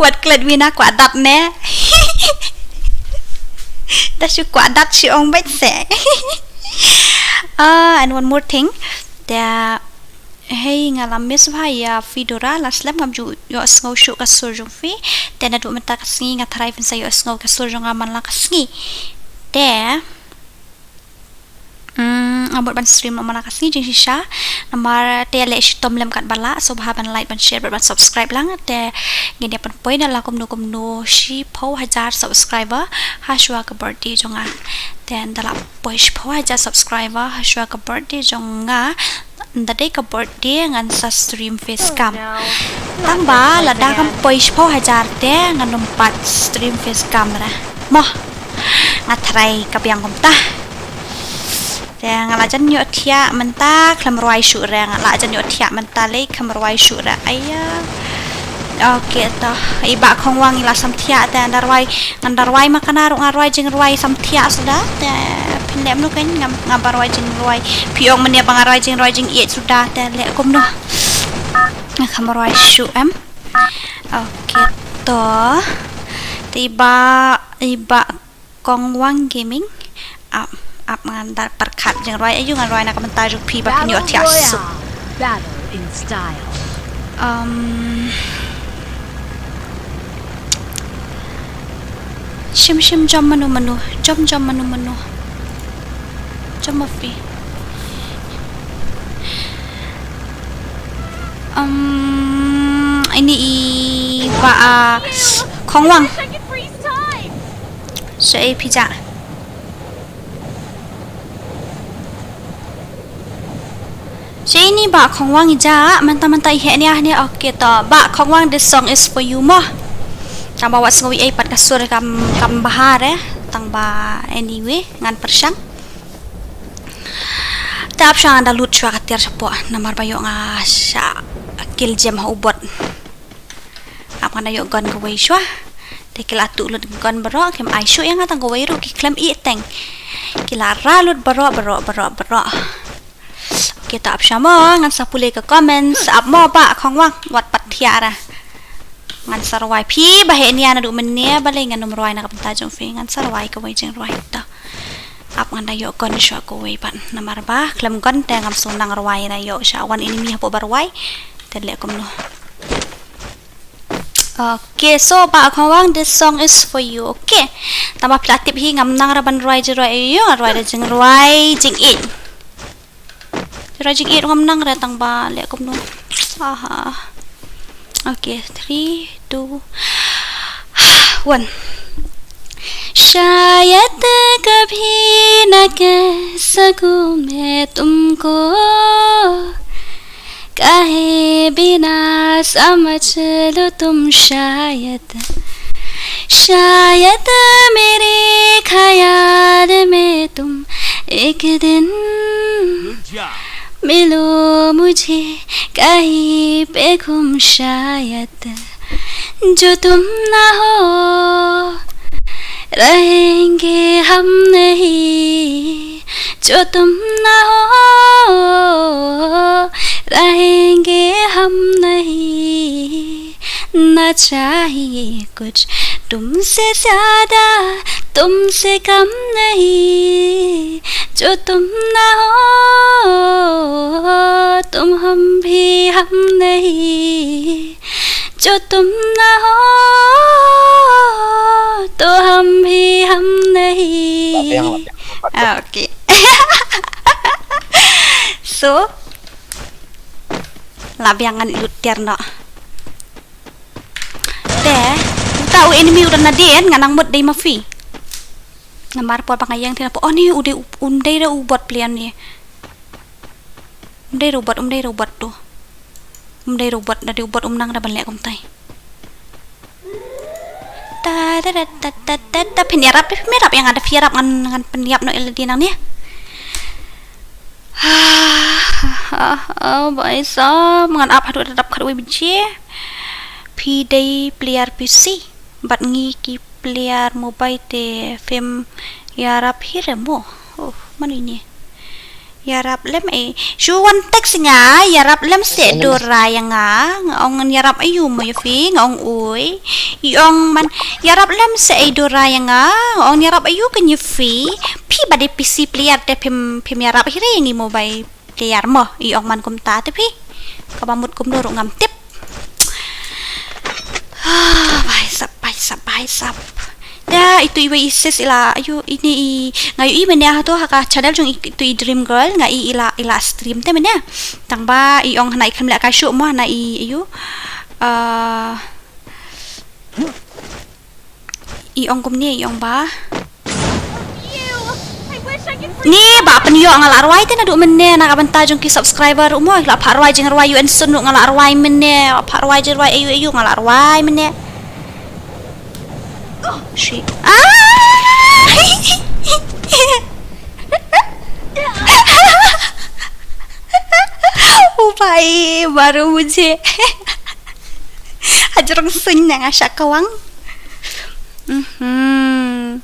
Wat klet wina kwah dat ne. Da shu kwah dat shu ong bait se. Ah, and one more thing. Da, hey, nga la miss bha ïa phi Dora, la slem ngam ju ïohsngew shuh ka sur jong phi. Te naduh mynta ka sngi nga tharai phin sa ïohsngew ka sur jong nga man la ka sngi. Te Mm, nga mut ban stream noh man la ka sngi jingshisha. Namar te leh shitom lem katba lah, sngewbha ban like, ban share bad ban subscribe lang. Te ngin ïa pynpoi na la kumno kumno shiphew hajar subscriber ha shuwa ka birthday jong nga. Te ynda la poi shiphew hajar subscriber ha shuwa ka birthday jong nga, ynda dei ka birthday ngan sa stream face cam. Tang ba lada kam poi shiphew hajar te ngan ym pat stream face cam re. Mo. Nga tharai ka biang kumta. Te nga la jan ïoh thiah mynta khlem rwai shuh re, nga la jan ïoh thiah mynta lei khlem rwai shuh re. Aya. Okay to. I Bah Khongwang i la sam thiah te nda rwai, ngan da rwai ma kane ruh nga rwai jingrwai sam thiah suda. Te phin leh mano kein ngam, ngam ba rwai jingrwai. Phi ong mynne ba nga rwai jingrwai jingïeit suda te leh kumno. Nga khlem rwai shuh em. Okay to. Te i Bah, i Bah Khongwang Gaming. Ap, ap ngan da pyrkhat jingrwai aïu ngan rwai na ka bynta jong phi ba phin ïoh thiah suk. Battle in style. Um, shim shim jom mano mano, jom jom mano mano. Jom ma phi. Um, ini i Bah, ah, Khongwang. Shaei phi jah? Shaei ini Bah Khongwang i jah, mynta mynta i heh nia nia. Okay to, Bah Khongwang, this song is for you mo. Tang ba wat sngew ei pat ka sur kam, kam bha re, tang ba anyway ngan pyrshang. Te ap shuwa ngan da lut shuwa ka tiar shapoh namar ba ïoh nga sha kill gem ha u bot. Ap ngan da ïoh gun kawei shuwa. Te ki la tuh lut gun baroh, kim ai shuh ïa nga tang kawei ruh, ki khlem ïeh teng. Ki la rah lut baroh, baroh, baroh, baroh. Okay to ap shuwa mo, ngan sa pule ka comments, ap mo Bah Khongwang, wat pat thiah ra. Ngan sa rwai phi, ba heh nia naduh mynne, balei ngan ym rwai na ka bynta jong phi, ngan sa rwai kawei jingrwai to. Ap ngan da ïoh gun shuwa kawei pat, namar ba khlem gun te ngam sngewtynnat rwai na ïoh sha one enemy hapoh ba rwai. Te leh kumno. Okay, so Bah Khongwang, this song is for you. Okay. Tang ba phi la tip hi ngam nang ra ban rwai jingrwai, ïoh rwai da jingrwai jingïeit. Jingrwai jingïeit ngam nang re tang ba leh kumno. Aha. Okay, three, two, one. शायद कभी न कह सकूं मैं तुमको, कहे बिना समझ लो तुम शायद, शायद मेरे ख्याल में तुम एक दिन मिलो मुझे कहीं पे गुम शायद, जो तुम ना हो रहेंगे हम नहीं, जो तुम ना हो रहेंगे हम नहीं, ना चाहिए कुछ तुमसे ज्यादा, तुमसे कम नहीं, जो तुम ना हो तो हम भी हम नहीं, जो तुम ना हो तो हम भी हम नहीं. Ah, okay. So, la biang ngan lut tiar noh. Te, uta u enemy u don nadien, nga nang mut dei ma phi. Namar por ba nga ïeng te na phi, oh ni u dei u, um dei da u bot player ni. Um dei da u bot, um dei da u bot tu. Um dei da u bot, da dei u bot um nang da ban leh kumtai. Ta ta ta ta ta ta ta, phin ïarap, phin ïarap ïa nga, da phi ïarap ngan, ngan pynïap noh ïa lade nangne. Oh, bhai sahab, ngan ap haduh da dap khatwei baje. Phi dei player P C bad ngi ki player mobile te phim ïarap hi re mo. Oh, mano ine. Ïarap lem ei. Shu wan text nga, ïarap lem seh Dora ïa nga. Nga ong ngan ïarap aïu mo ïa phi, nga ong ui. I ong man, ïarap lem seh ei Dora ïa nga. Nga ong ïarap aïu kein ïa phi. Phi ba dei P C player te phim, phim ïarap hi re ïa ngi mobile player mo. I ong man kumta te phi. Kaba mut kumno ruh ngam tip. Ah, bhai sahab, bhai sahab, bhai sahab. Da, itu iwei i sis i la, aïu, ini i, nga ïohi mynne ha to ha ka channel jong i, itu i Dream Girl, nga i i la, i la stream te mynne. Tang ba, i ong hana i khlem lehkai shuh mo, hana i, aïu. Ah, i ong kumne, i ong ba. Ni ba pynïoh nga la rwai te naduh mynne na ka bynta jong ki subscriber ruh mo, la phah rwai jingrwai U N Sun ruh nga la rwai mynne, phah rwai jingrwai aïu aïu nga la rwai mynne. Shi. Ah! Oh bhai, baru mujhe. Hajrong suiñ na nga sha kawang. Mhm.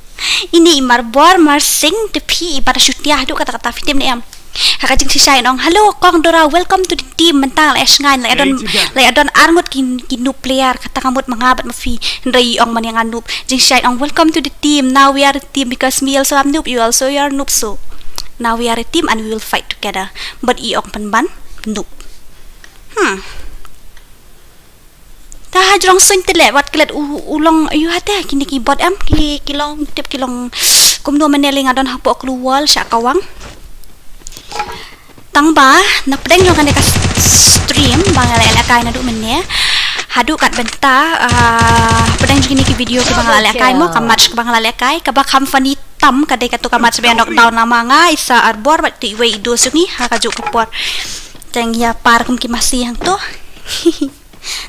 Ini i Marbor Marsing te phi i para shutia haduh kata kata phi tip ne em. Ha ka jingshisha in ong, "Hello Kong Dora, welcome to the team." Mynta la ïa sngewthuh la ïa don, la ïa don arngut ki, ki noob player, kata ka mut ma nga bad ma phi. Hynrei i ong man ïa nga noob. Jingshisha in ong, "Welcome to the team. Now we are a team because me also I'm noob, you also you are noob. So now we are a team and we will fight together." But i ong pynban noob. Hmm. Ta hajrong suiñ te leh wat klet u, u long aïu hate kine ki bot em ki, ki long tip ki long kumno mynne lei nga don hapoh klur wall sha kawang. Tang ba na pdeng jong kane ka stream ba nga la lehkai naduh mynne haduh kat bynta, ah, pdeng jong kine ki video kiba nga la lehkai mo, ka match ba nga la lehkai kaba kham funny tam ka dei kato ka match ba ïa knock down na ma nga, i Sir Arbor bad tu iwei i dos jong ngi ha kajuh ka por. Tang ïa par kum ki masi hangto.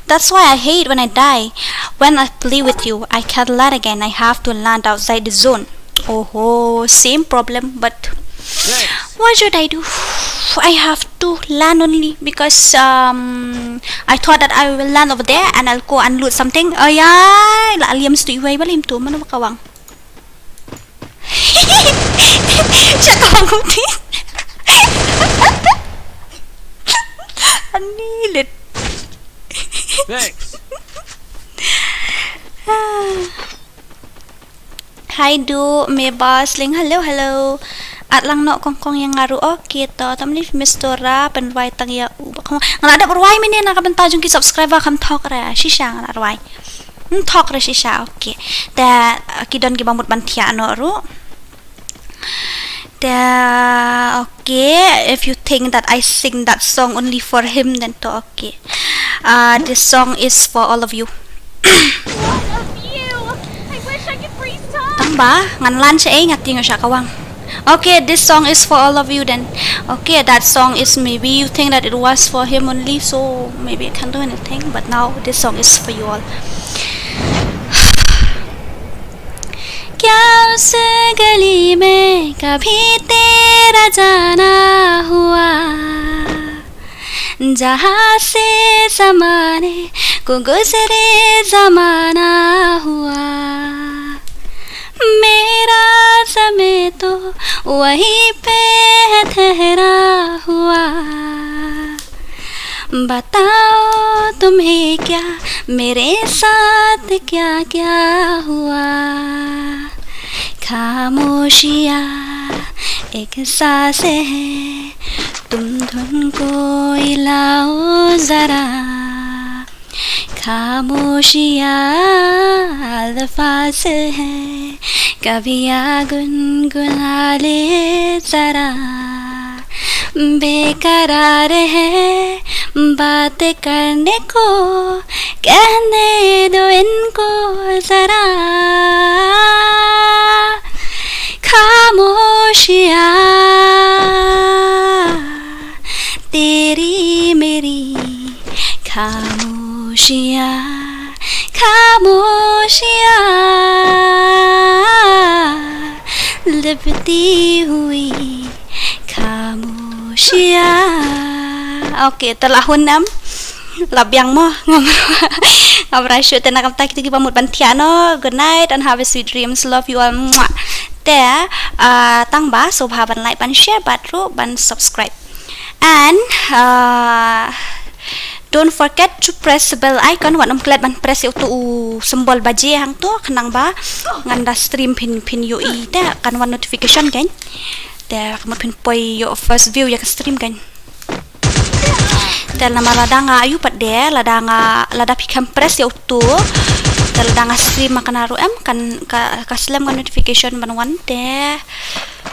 That's why I hate when I die. When I play with you, I can't land again. I have to land outside the zone. Oh, same problem, but what should I do? I have to land only because, um, I thought that I will land over there and I'll go and loot something. Oh yeah, la liam stu iwei ba lim tu, mano ba kawang. Siya ka bang uti. Ani lit. Thanks. Hi du, me ba sling, hello, hello. At lang noh kong kong ïa nga ruh, okay to, tam lip mistura, pynrwai tang ïa u, ba kong, nga la dep rwai mynne na ka bynta jong ki subscriber kham thok re, shisha nga la rwai. Hmm, thok re shisha, okay. Te, uh, ki don ki ba mut ban thiah noh ruh. Te, okay, if you think that I sing that song only for him, then to okay. Uh, this song is for all of you. Tang ba, ngan lan sha ei nga tieng sha kawang. Okay, this song is for all of you then. Okay, that song is maybe you think that it was for him only, so maybe I can't do anything, but now this song is for you all. क्या उस गली में कभी तेरा जाना हुआ, जहाँ से जमाने को गुजरे जमाना हुआ। मेरा समय तो वहीं पे है ठहरा हुआ। बताओ तुम्हें क्या, मेरे साथ क्या क्या हुआ। खामोशियाँ एक सांस है, तुम धुन को हिलाओ जरा। खामोशियाँ अल्फाज है, कवियाँ गुनगुना ले जरा। बेकरार है बात करने को, कहने दो इनको जरा। खामोशियाँ तेरी मेरी खामोशियाँ, खामोशियाँ, लिपटी हुई खामोशियाँ। Okay, te la hun em? La biang mo? Ngam, ngam ruh shuh. Te na ka bynta kito kiba mut ban thiah noh. Good night and have a sweet dreams. Love you all. Mwah. Te, ah, tang ba sngewbha ban like, ban share bad ruh ban subscribe. And, uh, don't forget to press the bell icon. Wat nym klet ban press ïa uto u symbol baje hangto, khnang ba ngan da stream phin, phin ïohi te kan wan notification kan. Te ka mut phin poi ïoh first view ïa ka stream kan. Te namar lada nga ïoh pat de, lada nga, lada phi khlem press ïa uto, te lada nga stream ma kane ruh em kan, ka, ka slem ka notification ban wan te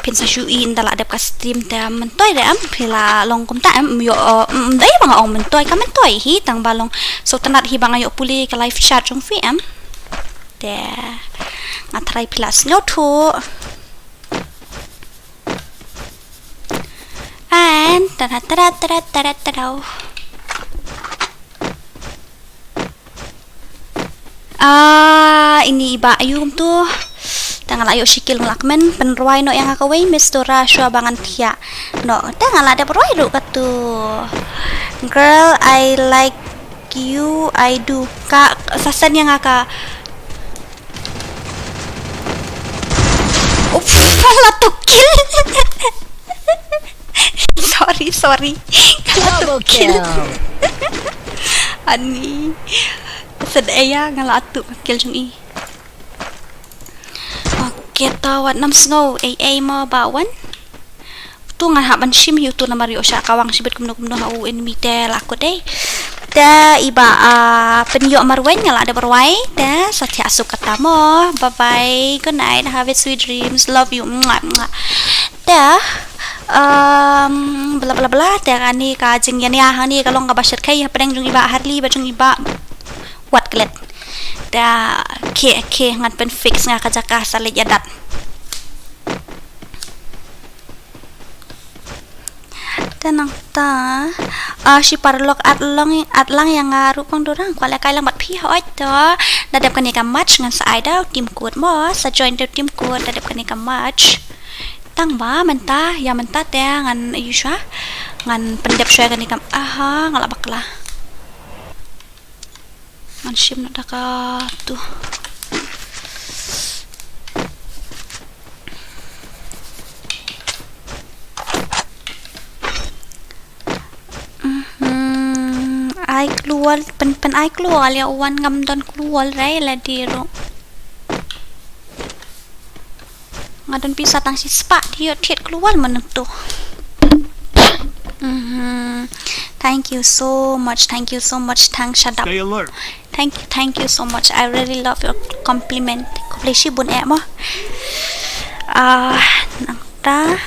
phin sa shu ïohi ynda la dep ka stream. Te myntoi de em, phi la long kumta em? Ym ïoh, ym dei ba nga ong myntoi, ka myntoi hi, tang ba long sngewtynnat hi ba nga ïoh pule ka live chat jong phi em. Te nga tharai phi la sngewthuh. And tada tada tada tada tada. Ah, ini i Bah Ayu kumto. Te nga la ïoh shi kill, nga la kmen. Pynrwai noh ïa nga kawei, Miss Dora, shuwa ba ngan thiah noh. Te nga la dep rwai ruh kato. Girl, I like you, I do. Ka, sa send ïa nga ka. Uff, la tu kill. Sorry, sorry. Ka la tu kill. Ani. Sed aya nga la tu kill jong i. Okay, to wat nym sngew ei ei mo ba wan. Tu nga hap ban shim hi uto namar ïoh shah kawang shibit kumno kumno ha u enemy te la kut dei. Te i Bah, ah, Pynïoh marwei nga la dep rwai te sa thiah suk kata mo. Bye bye. Good night. Have a sweet dreams. Love you. Mwah, mwah. Te, um, bla bla bla. Te kane ka jingïania hangne ka long kaba shyrkhei hapdeng jong i Bah Harley bad jong i Bah Watklet. Te, okay, okay, ngan pynfix nga ka jaka sa leit ïa dat. Te nangta, ah, shi paralok add lang, add lang ïa nga ruh Kong Dorang, kwah lehkai lang bad phi hooid to. Da dep kane ka match ngan sa ai da u team code mo, sa join da u team code da dep kane ka match. Tang ba mynta, ïa mynta te ngan ïoh shuwa, ngan pyndep shuwa kane ka, aha, nga la bakla. Ngan shim noh da kato. Mhm. Ai klur, pyn, pyn ai klur ïa u wan, ngam don klur re lade ruh. Nga don pisa tang shispah, thied thied klur mynta to. Mhm. Thank you so much, thank you so much, thanks shadap. Stay alert. Thank you, thank you so much. I really love your compliment. Khublei shibun eh mo. Ah, nangta.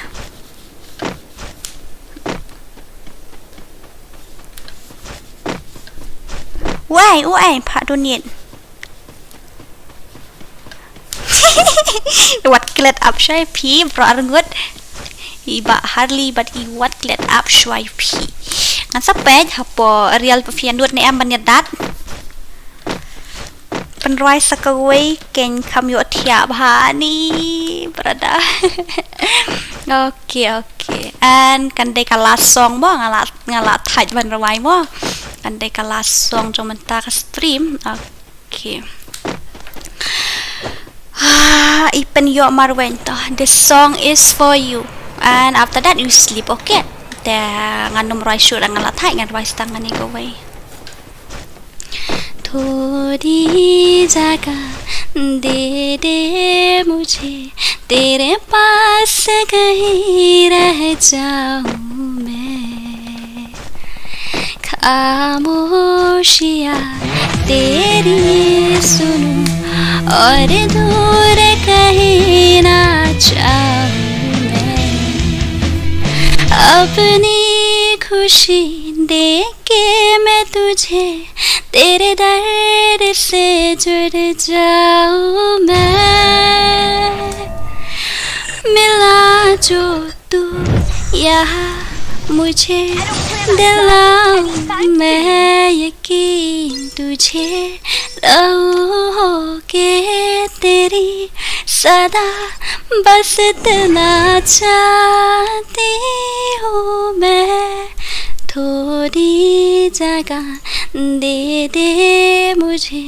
Wai, wai, phah donate. Wat klet ap shai phi, bro arngut. I Bah Harley bad i Wat klet ap shuwa ïa phi. Ngan sa peit hapoh real phi ïa nud ne em ban ïa dat. pynrwai sa kawei, kein kham ïohthiah bha ni, brother. Okay, okay. And kan dei ka last song mo, nga la, nga la thait ban rwai mo. Kan dei ka last song jong mynta ka stream. Okay. Ah, i pynïoh marwei to. This song is for you. And after that you sleep, okay? Te ngan ym rwai shuh, nga la thait, ngan rwai sa tang kane kawei. थोड़ी जगह दे दे मुझे, तेरे पास कहीं रह जाऊं मैं। खामोशियाँ तेरी सुनूं और दूर कहीं ना जाऊं मैं। अपनी खुशी दे के मैं तुझे, तेरे दर्द से जुड़ जाऊं मैं। मिला जो तू यहाँ मुझे, दिलाऊं मैं यकीन तुझे, रहूं होके तेरी सदा, बस इतना चाहती हूँ मैं। थोड़ी जगह दे दे मुझे,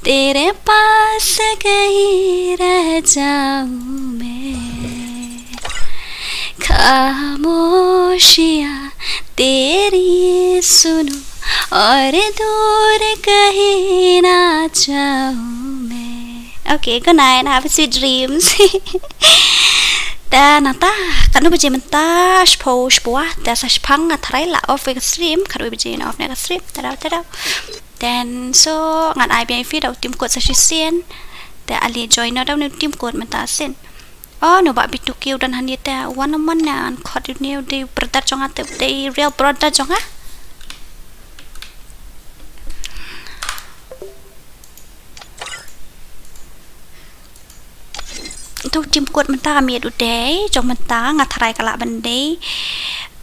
तेरे पास कहीं रह जाऊं मैं। खामोशियाँ तेरी सुनूं और दूर कहीं ना जाऊं मैं। Okay, good night, have a sweet dreams. Te nangta, katno baje mynta? Shiphew, shiphew wei, te sa shiphang nga tharai la off ka stream, khatwei baje nga off ne ka stream, te daw, te daw. Then so ngan ai biang ïa phi da u tim code sa shisien. Te ale join noh da une u tim code mynta sien. Oh, no ba bitu ki u don hangne te, one man ne, an khot une u dei brother jong nga te, u dei real brother jong nga. To tim code mynta ka miet u dei, jong mynta nga tharai ka lah ban dei,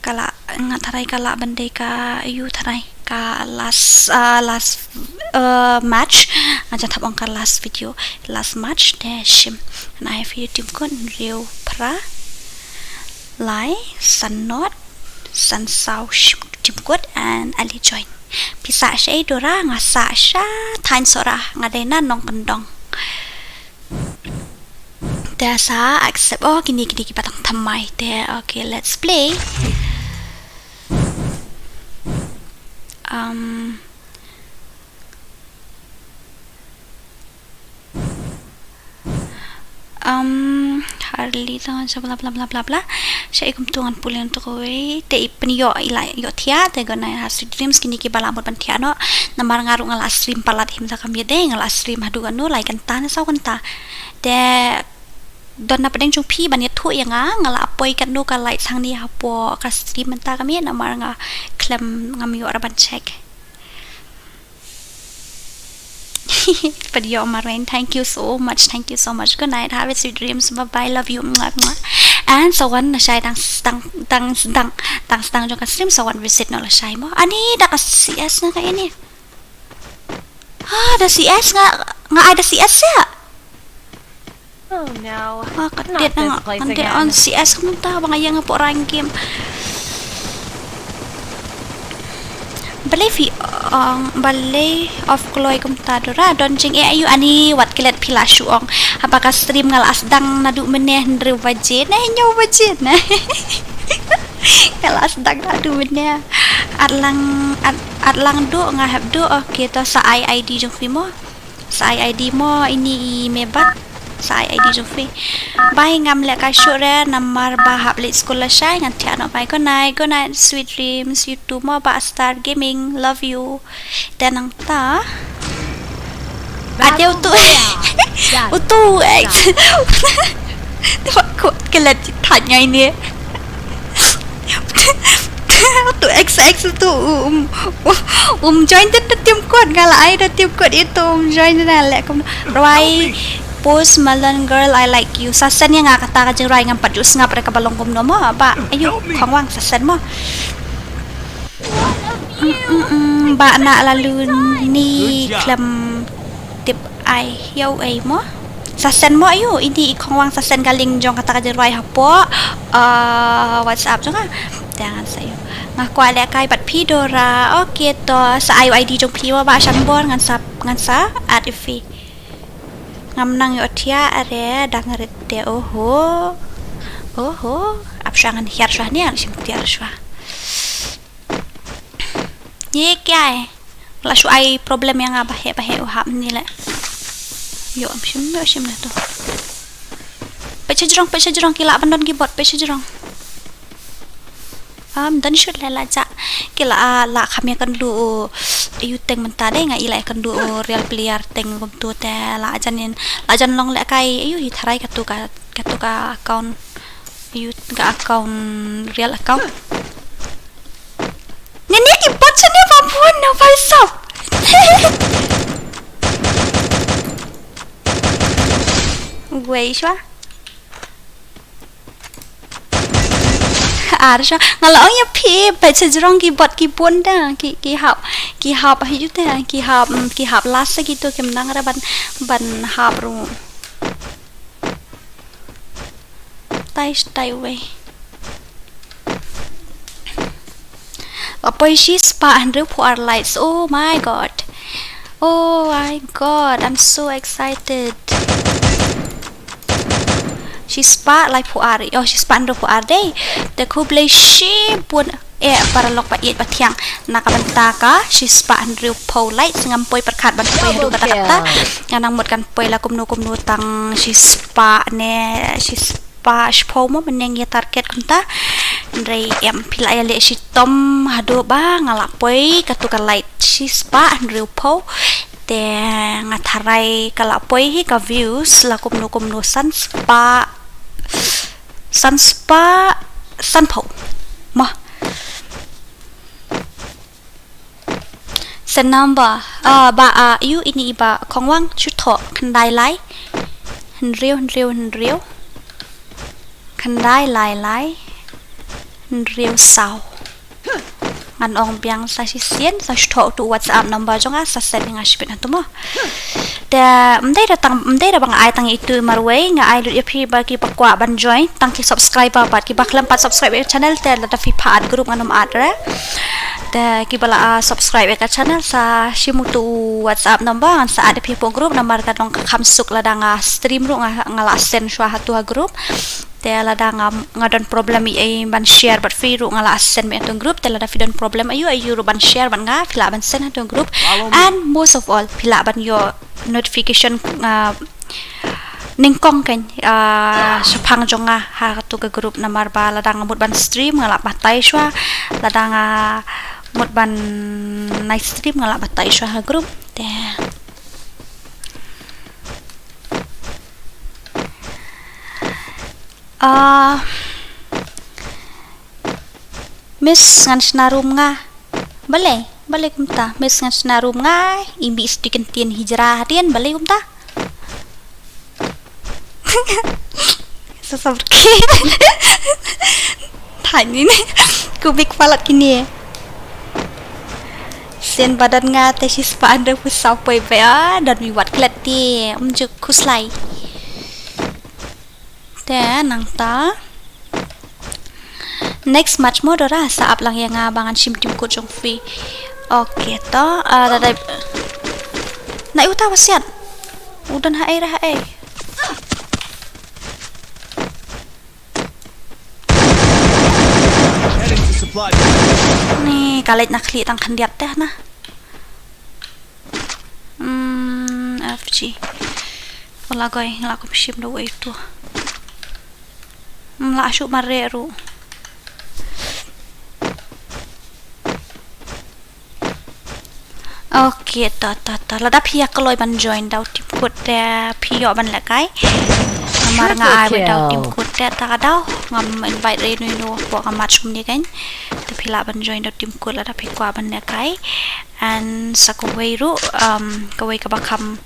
ka lah, nga tharai ka lah ban dei ka, ïoh tharai ka last, ah, last, ah, match. Nga jan thap ong ka last video, last match, te shim. Ngan ai video tim code, hynriew phra lai san not san saw, shim tim code and ale join. Phi sah shaei Dora? Nga sah sha Thaiñ Sohra, nga dei na Nongkyndong. Te sa accept, oh, kine, kine kiba tang thymmai te. Okay, let's play. Um, um, Harley to, bla bla bla bla bla. Shaei kumto, ngan pule to kawei. Te i pynïoh, i la ïohthiah, te good night, have sweet dreams, kine kiba la mut ban thiah noh. Namar nga ruh nga la stream palat hi mynta ka miet de, nga la stream haduh katno, lai kynta ne saw kynta. Te don na pdeng jong phi ban ïathuh ïa nga, nga la poi katno ka likes hangne hapoh ka stream mynta ka miet, namar nga khlem, ngam ïoh ruh ban check. Pynïoh marwei, thank you so much, thank you so much. Good night, have a sweet dreams, bye bye, love you, mwah, mwah. And sa wan lashai tang, tang, tang, tang, tang sdang jong ka stream, sa wan visit noh lashai mo. Ani da ka C S na ka ini. Ah, da C S nga, nga ai da C S ïa. Oh no. Ah, ka det na nga, ka det on C S kumta ba nga ïeng hapoh rank game. Balei phi, um, balei off kloi kumta Dora, don jingeh aïu? Ani wat klet phi la shu ong. Haba ka stream nga la sdang naduh mynne hynriew baje ne, hynñiew baje ne. Nga la sdang naduh mynne. At lang, at, at lang duh nga hap duh. Okay, to sa ai I D jong phi mo. Sa ai I D mo, ini i me bat. Sa ai I D jong phi. Bye, ngam leh kai shuh re, namar ba hap leit skul lashai, ngan thiah noh. Bye, good night, good night, sweet dreams, you too mo, Bah Star Gaming, love you. Te nangta. Ade utu. Utu, ex. Te ba kut klet thait ngai ni. Tu X X tu, um, um, um join da tim code, nga la ai da tim code itu, um join da, leh kum rwai Post Malone Girl I Like You. Sa send ïa nga kata ka jingrwai, ngam pat ju sngap re kaba long kumno mo, ba aïu, Khongwang, sa send mo. Mm, mm, mm, ba na la lun ni khlem tip Ai, ïa u ei mo. Sa send mo ïa u, ini i Khongwang sa send ka link jong kata ka jingrwai hapoh, ah, WhatsApp jong nga. Te ngan sa ïa u. Nga kwah lehkai bad phi Dora. Okay to, sa ai u I D jong phi mo ba shan bor ngan sa, ngan sa add ïa phi. Ngam nang ïohthiah re dang rit te, oho. Oho. Ap shuwa ngan hiar shuwa ne, ngan shim tiar shuwa. Ye kya hai? La shu ai problem ïa nga ba heh ba heh u hap ni le. Ïoh, ym shim, ym shim na to. Peit sha jrong, peit sha jrong, ki lah ban don ki bot, peit sha jrong. Am, don shoot le la ja. Ki la, la kham ïa kynduh u, ïa u teng mynta dei nga i la ïa kynduh u real player teng kumtu te la jan in, la jan long lehkai ïa u hi tharai katu ka, katu ka account. Ïa u ka account, real account. Ngin ïa ki bot shane ba bun na bai sop. Wei shuwa. Ar shuwa. Nga la ong ïa phi, peit sha jrong ki bot ki bun da. Ki, ki hap. Ki hap ha ïu te. Ki hap, mm, ki hap last sa kitu kim nang re ban, ban hap ruh. Tai, tai wei. La poi shispah hynriewphew ar likes. Oh my God. Oh my God, I'm so excited. Shispah laiphew ar. Oh, shispah hynriewphew ar dei. Te khublei shibun. Eh, paralok ba ïeit ba thiang. Na ka bynta ka shispah hynriewphew likes ngam poi pyrkhat ban poi haduh katta katta. Nga nang mut kan poi la kumno kumno tang shispah ne, shispah shiphew mo mynne ngi target kumta. Hynrei em phi la ïaleh shitom haduh ba nga la poi katu ka likes shispah hynriewphew. Te nga tharai ka la poi hi ka views la kumno kumno san spah, san spah sanphew. Mo. Send number, ah, ba, ah, ïa u ini i Bah Khongwang, shu thoh, khyndai lai, hynriew, hynriew, hynriew, khyndai lai lai, hynriew saw. Ngan ong biang sa shisien, sa shu thoh utu u WhatsApp number jong nga, sa send ïa nga shibit hangtu mo. Te, ym dei da tang, ym dei da ba nga ai tang ïa itu marwei, nga ai lut ïa phi ba kiba kwah ban join, tang ki subscriber bad kiba khlem pat subscribe ïa ka channel, te lada phi phah add group ngan ym add re. Te kiba la, ah, subscribe ïa ka channel sa shim utu u WhatsApp number ngan sa add ïa phi hapoh group namar ka long ka kham suk lada nga stream ruh nga, nga la send shuwa hatu ha group. Te lada nga, nga don problem ïa ban share bad phi ruh nga la send beit hatu group. Te lada phi don problem ïa u, ïa u ruh ban share bad nga phi lah ban send hatu group. And most of all phi lah ban ïoh notification, ah, nyngkong kan, ah, shaphang jong nga ha katu ka group namar ba lada nga mut ban stream nga lah batai shuwa, lada nga mut ban night stream nga lah batai shuwa ha group. Te, ah, Miss ngan shna room nga. Balei, balei kumta? Miss ngan shna room nga. Imi sti ken tien hijra hadien, balei kumta? Sa sabr ki. Tani ne. Ku bik palat kini. Sen badan nga te shispah hynriewphew saw poi ba, ah, don mi wat klet ti. Ym ju khuslai. Te nangta. Next match mo Dora sa ap lang ïa nga ba ngan shim team code jong phi. Okay to, ah, da dai. Na uta wasiat. U don ha ei ra ha ei. Heading to supply. Ni ka leit na khlieh tang khyndiat te na. Hmm, F G. Wala goi, nga la kum shim da wei tu. Hmm, la shu mare ru. Okay, to, to, to. Lada phi ïa kloi ban join da u team code te phi ïoh ban lehkai. Namar nga ai wei da u team code te ta ka daw. Ngam invite re nu nu po ka match kum ni kan. Te phi lah ban join da u team code lada phi kwah ban lehkai. And sa kawei ruh, um, kawei kaba kham,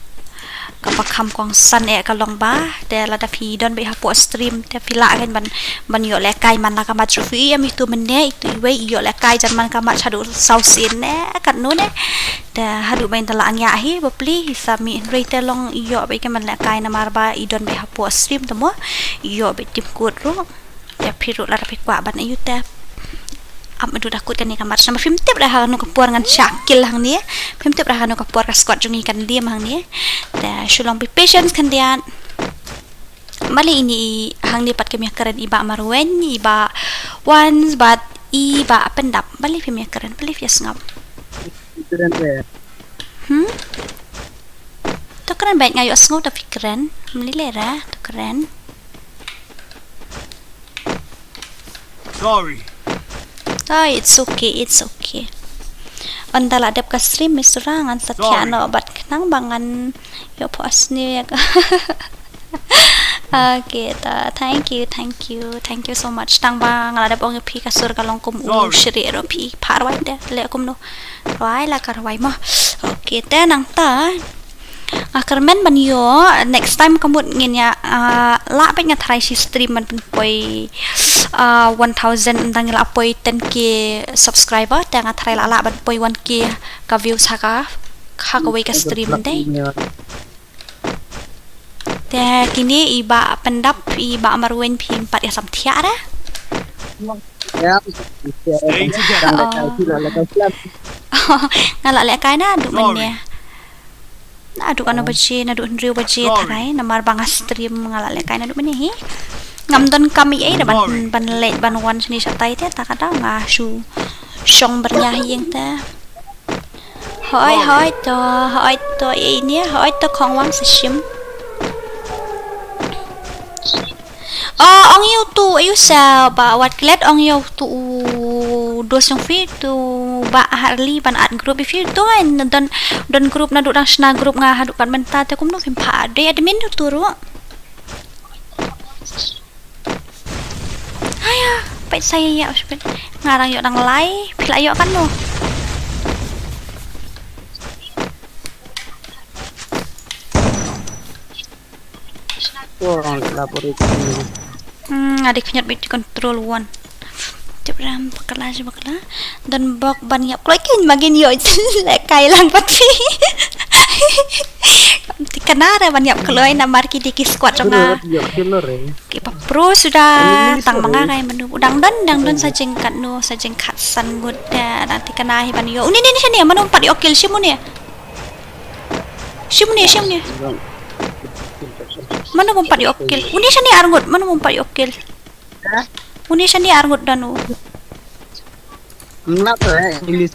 kaba kham kongsan eh ka long ba, te lada phi don beit hapoh stream te phi lah kan ban, ban ïoh lehkai man la ka mat shuh phi, em itu mynne itu iwei i ïoh lehkai jan man ka mat shaduh saw sien ne katno ne. Te haduh ba in da la ngiah hi bapli hi sa mih hynrei te long i ïoh beit ka man lehkai namar ba i don beit hapoh stream te mo i ïoh beit tim kut ruh. Te phi ruh lada phi kwah ban ïoh te ap madu da kut kane ka mat. Namar phim tip da ha kano ka por ngan shah kill hangne. Phim tip da ha kano ka por ka squad jong ngi kan liem hangne. Te shu long be patience khyndiat. Mali ini hangne pat kem ïa kren i Bah Marweiñ, i Bah Wans bad i Bah Pyndap. Mali phim ïa kren, mali phi ïa sngap. Hmm? To kren bad nga ïoh sngap to phi kren. Mali lera, to kren. Sorry. Oh, it's okay, it's okay. Ynda la dep ka stream Mister Rang ngan sa thiah noh bad khnang ba ngan ïoh phohsniew ïa ka. Okay, ta, thank you, thank you, thank you so much. Tang ba nga la dep ong ïa phi ka sur ka long kum u shrieh ruh phi phah rwai te leh kumno. Rwai la ka rwai mo. Okay, te nangta nga kyrmen ban ïoh next time ka mut ngin ïa, ah, lah bad nga tharai shi stream ban pynpoi, ah, one thousand ynda ngi lah poi ten K subscriber te nga tharai lah lah ban poi one K ka views ha ka, ha kawei ka stream dei. Te kine i Bah Pyndap i Bah Marweiñ phim pat ïa sam thiah ra. Ya. Nga la lehkai naduh mynne. Naduh kano baje, naduh hynriew baje tharai namar ba nga stream nga la lehkai naduh mynne hi. Ngam don kam ei ei da ban, ban leit ban wan shane shatai te ta ka daw nga shu shong byrngia ha ïing te. Hoi hoi to, hoi to ei ne, hoi to khong wang sa shim. Oh, ong ïa utu, ïa u sa ba wat klet ong ïa utu u dos jong phi tu ba Harley ban add group ïa phi tu en don, don group naduh dang shna group nga haduh kat mynta te kumno phim pat dei admin utu ruh. Haya, peit sa ïa ïa, nga dang ïoh dang lai, phi la ïoh katno. Hmm, nga dei khyndiat beit control one. Tip ram bakla shi bakla. Don bok ban ïap kloi kin magin ïoh lehkai lang pat phi. Thikna re ban ïap kloi namar ki dei ki squad jong nga. Ki pa pro suda tang ma nga kai manu. Dang don, dang don sa jingkatno, sa jingkhatsan ngut da dang thikna hi ban ïoh. Uni ni ni shane mano pat ïoh kill shim uni. Shim uni, shim uni. Mano bym pat ïoh kill. Uni shane ar ngut, mano bym pat ïoh kill. Uni shane ar ngut don u.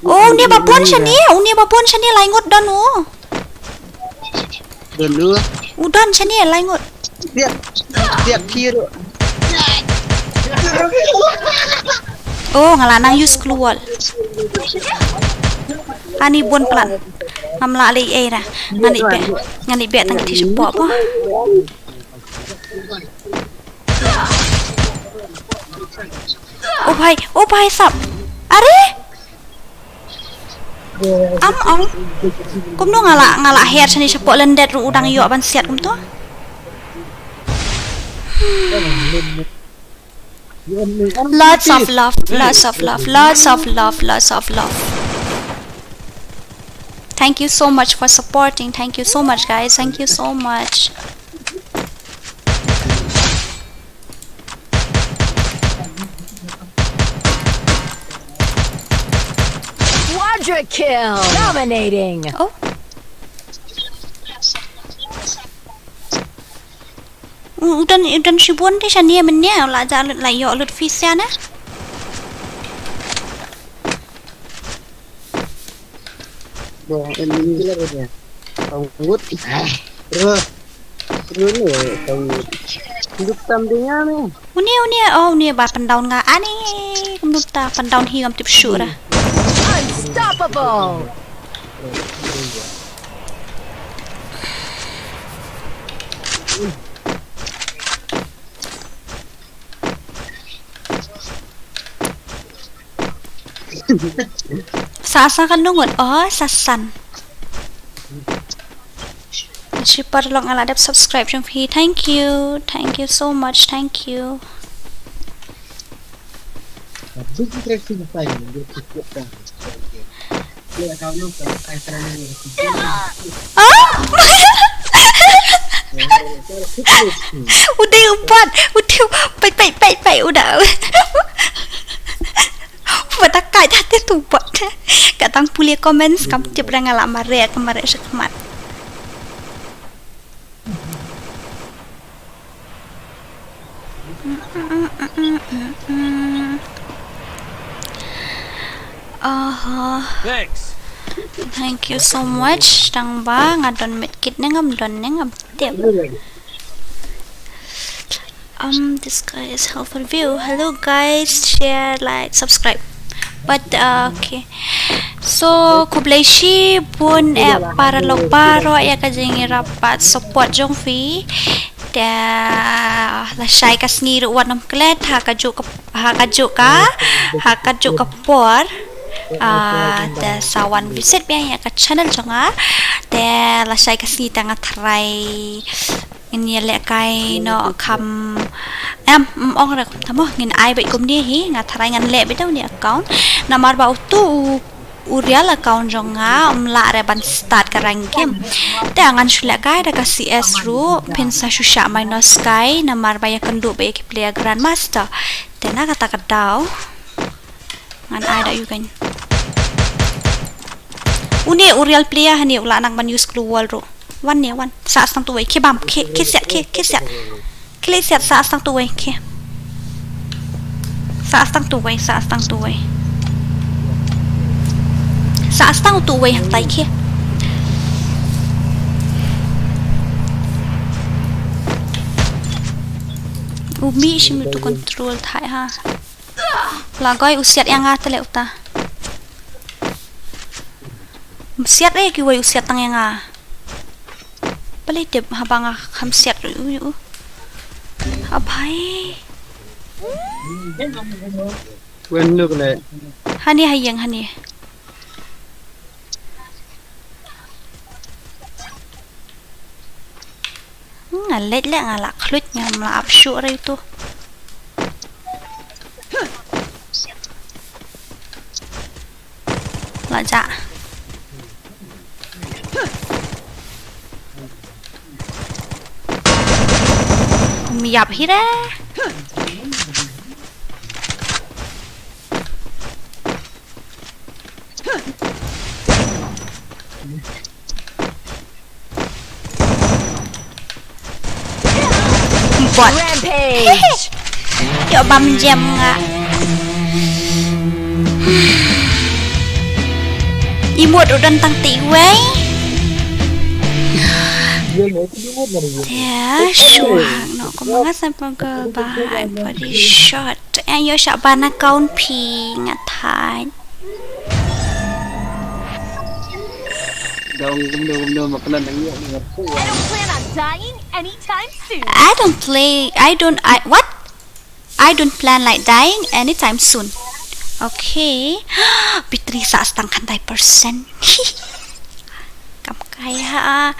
Oh, uni ba bun shane, uni ba bun shane lai ngut don u. Don u. U don shane lai ngut. Siap, siap kiro. Oh, nga la nang use gloo wall. Ani bun plan. Ngam lah leh ei ra. Ngani beh, ngani beh tang ki ti shapoh po. Oh bhai, oh bhai sab. Are? Am ong. Kumno nga la, nga la her shane shapoh lyndet ruh u dang ïoh ban siat kumto. Lots of love, lots of love, lots of love, lots of love. Thank you so much for supporting. Thank you so much, guys. Thank you so much. Quadra kill. Dominating. Oh. U, u don, u don shibun te shane mynne, la ja lut, la ïoh lut phi sha ne. Bo, en ni killer ni. Tang ngut. Ro. Ro ni, tang ngut. Hidup tam dia ni. Uni, uni, oh, uni ba pyndown nga ani. Kumno ta pyndown hi ngam tip shuh ra. Unstoppable. Sa, sa katno ngut? Oh, sa san. Shi paralok nga la dep subscribe jong phi. Thank you. Thank you so much. Thank you. Ah! U dei u bat, u dei u peit, peit, peit, peit, u da. Wat da kai da te tu bat. Ka tang pule comments kam tip ra nga la mareh, ka mareh shakhmat. Aha. Thanks. Thank you so much. Tang ba nga don medkit ne ngam don ne ngam tip. Um, this guy is helpful view. Hello guys, share, like, subscribe. But uh, okay. So khublei shibun eh paralok baroh ïa ka jingïarap bad support jong phi. Te lashai ka sngi ruh wat nym klet ha kajuh ka, ha kajuh ka, ha kajuh ka por. Ah, te sa wan visit biang ïa ka channel jong nga. Te lashai ka sngi te nga tharai ngin ïalehkai noh kham, em, ym ong re kumta mo, ngin ai beit kumne hi, nga tharai ngan leh beit da une account. Namar ba utu u, u real account jong nga um lah re ban start ka rank game. Te ngan shu lehkai da ka C S ruh, phin sa shu shah minus kai namar ba ïakynduh beit ïa ki player grandmaster. Te na kata ka daw ngan ai da u kan. Une u real player hangne u la nang ban use gloo wall ruh. Wan ne wan. Sah tang tu wei. Khie bam. Khie, khie siat, khie, khie siat. Khie leit siat, sah tang tu wei. Khie. Sah tang tu wei, sah tang tu wei. Sah tang tu wei hangtai khie. U mih shim utu control thait ha. La goi u siat ïa nga te leh uta. Siat eh kiwei u siat tang ïa nga. Balei tip haba nga kham siat ruh u. Abai. Wen nuk ne. Hani ha ïeng hani. Hmm, nga leit leh nga la khluit ngam la ap shuh re tu. La ja. Kum ïap hi re. Bot. Rampage. Ïoh bam jam nga. Emote u don tang te wei. Ïa, shu hak noh kum nga sample girl ba, I'm pretty short. Ïa, ïoh shah ban account phi nga thait. Dong kumno kumno ma klan nang ïoh nang pu. I don't plan on dying anytime soon. I don't play, I don't, I, what? I don't plan like dying anytime soon. Okay. Battery sah tang khyndai percent. Kam kai ha.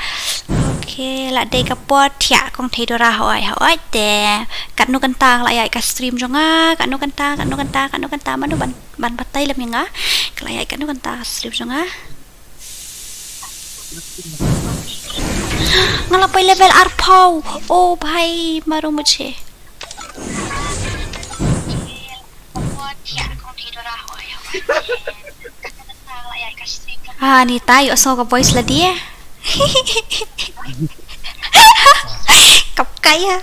Okay, la dei ka por thiah kong thei dora hoi hoi te. Katno kynta la ïaid ka stream jong nga, katno kynta, katno kynta, katno kynta mano ban. Ban batai lem ïa nga. Ka la ïaid katno kynta ka stream jong nga. Nga la poi level arphew. Oh bhai, maru mujhe. Ah, ni tai, ïohsngew ka voice lade. Kap kai ha.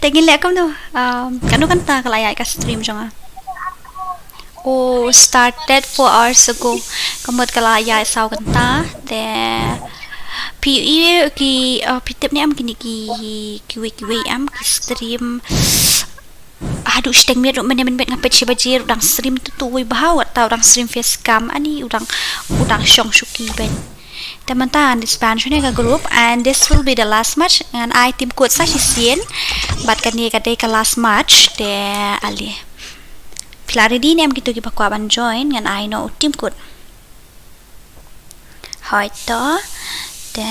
Te ngin leh kumno. Um, katno kynta ka la ïaid ka stream jong nga. Oh, started four hours ago. Ka mut ka la ïaid saw kynta. Te phi i ki, uh, phi tip ne em kine ki, kiwei kiwei em ki stream. Haduh shiteng miet ruh mynne mynmiet nga peit shi baje ruh dang stream tu tu wei bha wat tau dang stream face cam ani u dang, u dang shong shuki ben. Te mynta ngan disband shane ka group and this will be the last match. Ngan ai team code sa shisien. Bad kane ka dei ka last match te ale. Phi la ready ne em kito kiba kwah ban join, ngan ai noh u team code. Hoi to. Te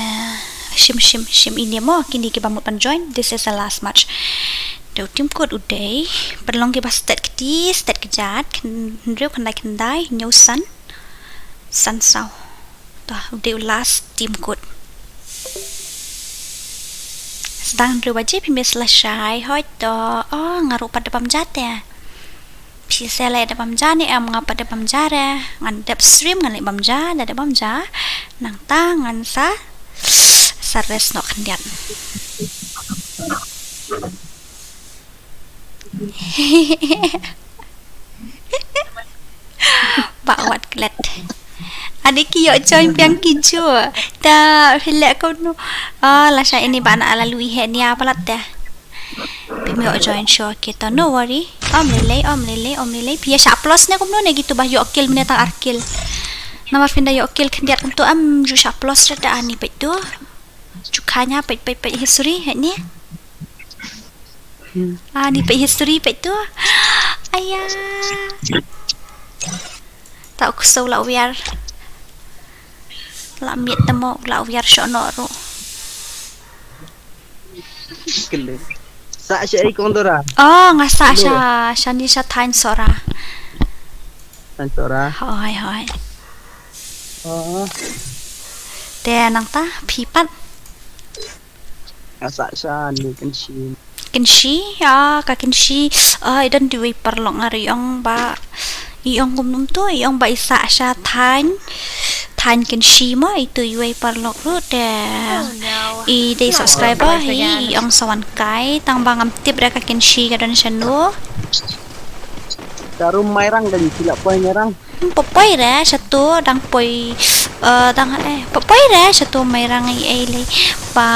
Shim, shim, shim ine mo, kine kiba mut ban join, this is the last match. Te u team kut u dei, pynlong kiba stet kti, stet kjat, khyn-, hynriew khyndai khyndai, hynñiew san, san saw. To, u dei u last team kut. Sdang hynriew baje phi mut lashai, hoi to, oh, nga ruh pat da bam ja te. Phi sa leh da bam ja ne em, nga pat da bam ja re. Ngan dep stream ngan leh bam ja, da da bam ja. Nangta ngan sa, sa rest noh khyndiat. Ba wat klet. Ade ki ïoh join biang ki ju. Ta phi leh kumno. Oh, lashai ine ba na ala lui he nia palat te. Phi ïoh join shuh ki to, no worry. Ym lei lei, ym lei lei, ym lei lei. Phi ïa shah plus ne kumno ne kito ba ïoh kill mynne tang ar kill. Namar phin da ïoh kill khyndiat kumto ym ju shah plus re da ani peit to. Ju khana peit peit peit history he ne. Hmm. Ah, ni peit history peit to. Aya. Ta u ksew la wiar. La miet te mo la wiar shuh noh ruh. Kele. Sa sha ei kong Dora. Oh, nga sa sha, sha ni sha thaiñ Sohra. Thaiñ Sohra. Hoi, hoi. Oh. Te nangta phi pat. Nga sa sha ni Kynshi. Kynshi, ah, ka Kynshi, ah, i don diwei paralok nga ruh i ong ba, i ong kumno to, i ong ba i sa sha thaiñ, thaiñ Kynshi mo, itu iwei paralok ruh te, i dei subscriber hi, i ong sa wan kai, tang ba ngam tip re ka Kynshi ka don shano. Ka rum Mairang ka, phi la poi Mairang. Hmm, poi re shato dang poi, eh, dang, eh, poi re shato Mairang i ei lei ba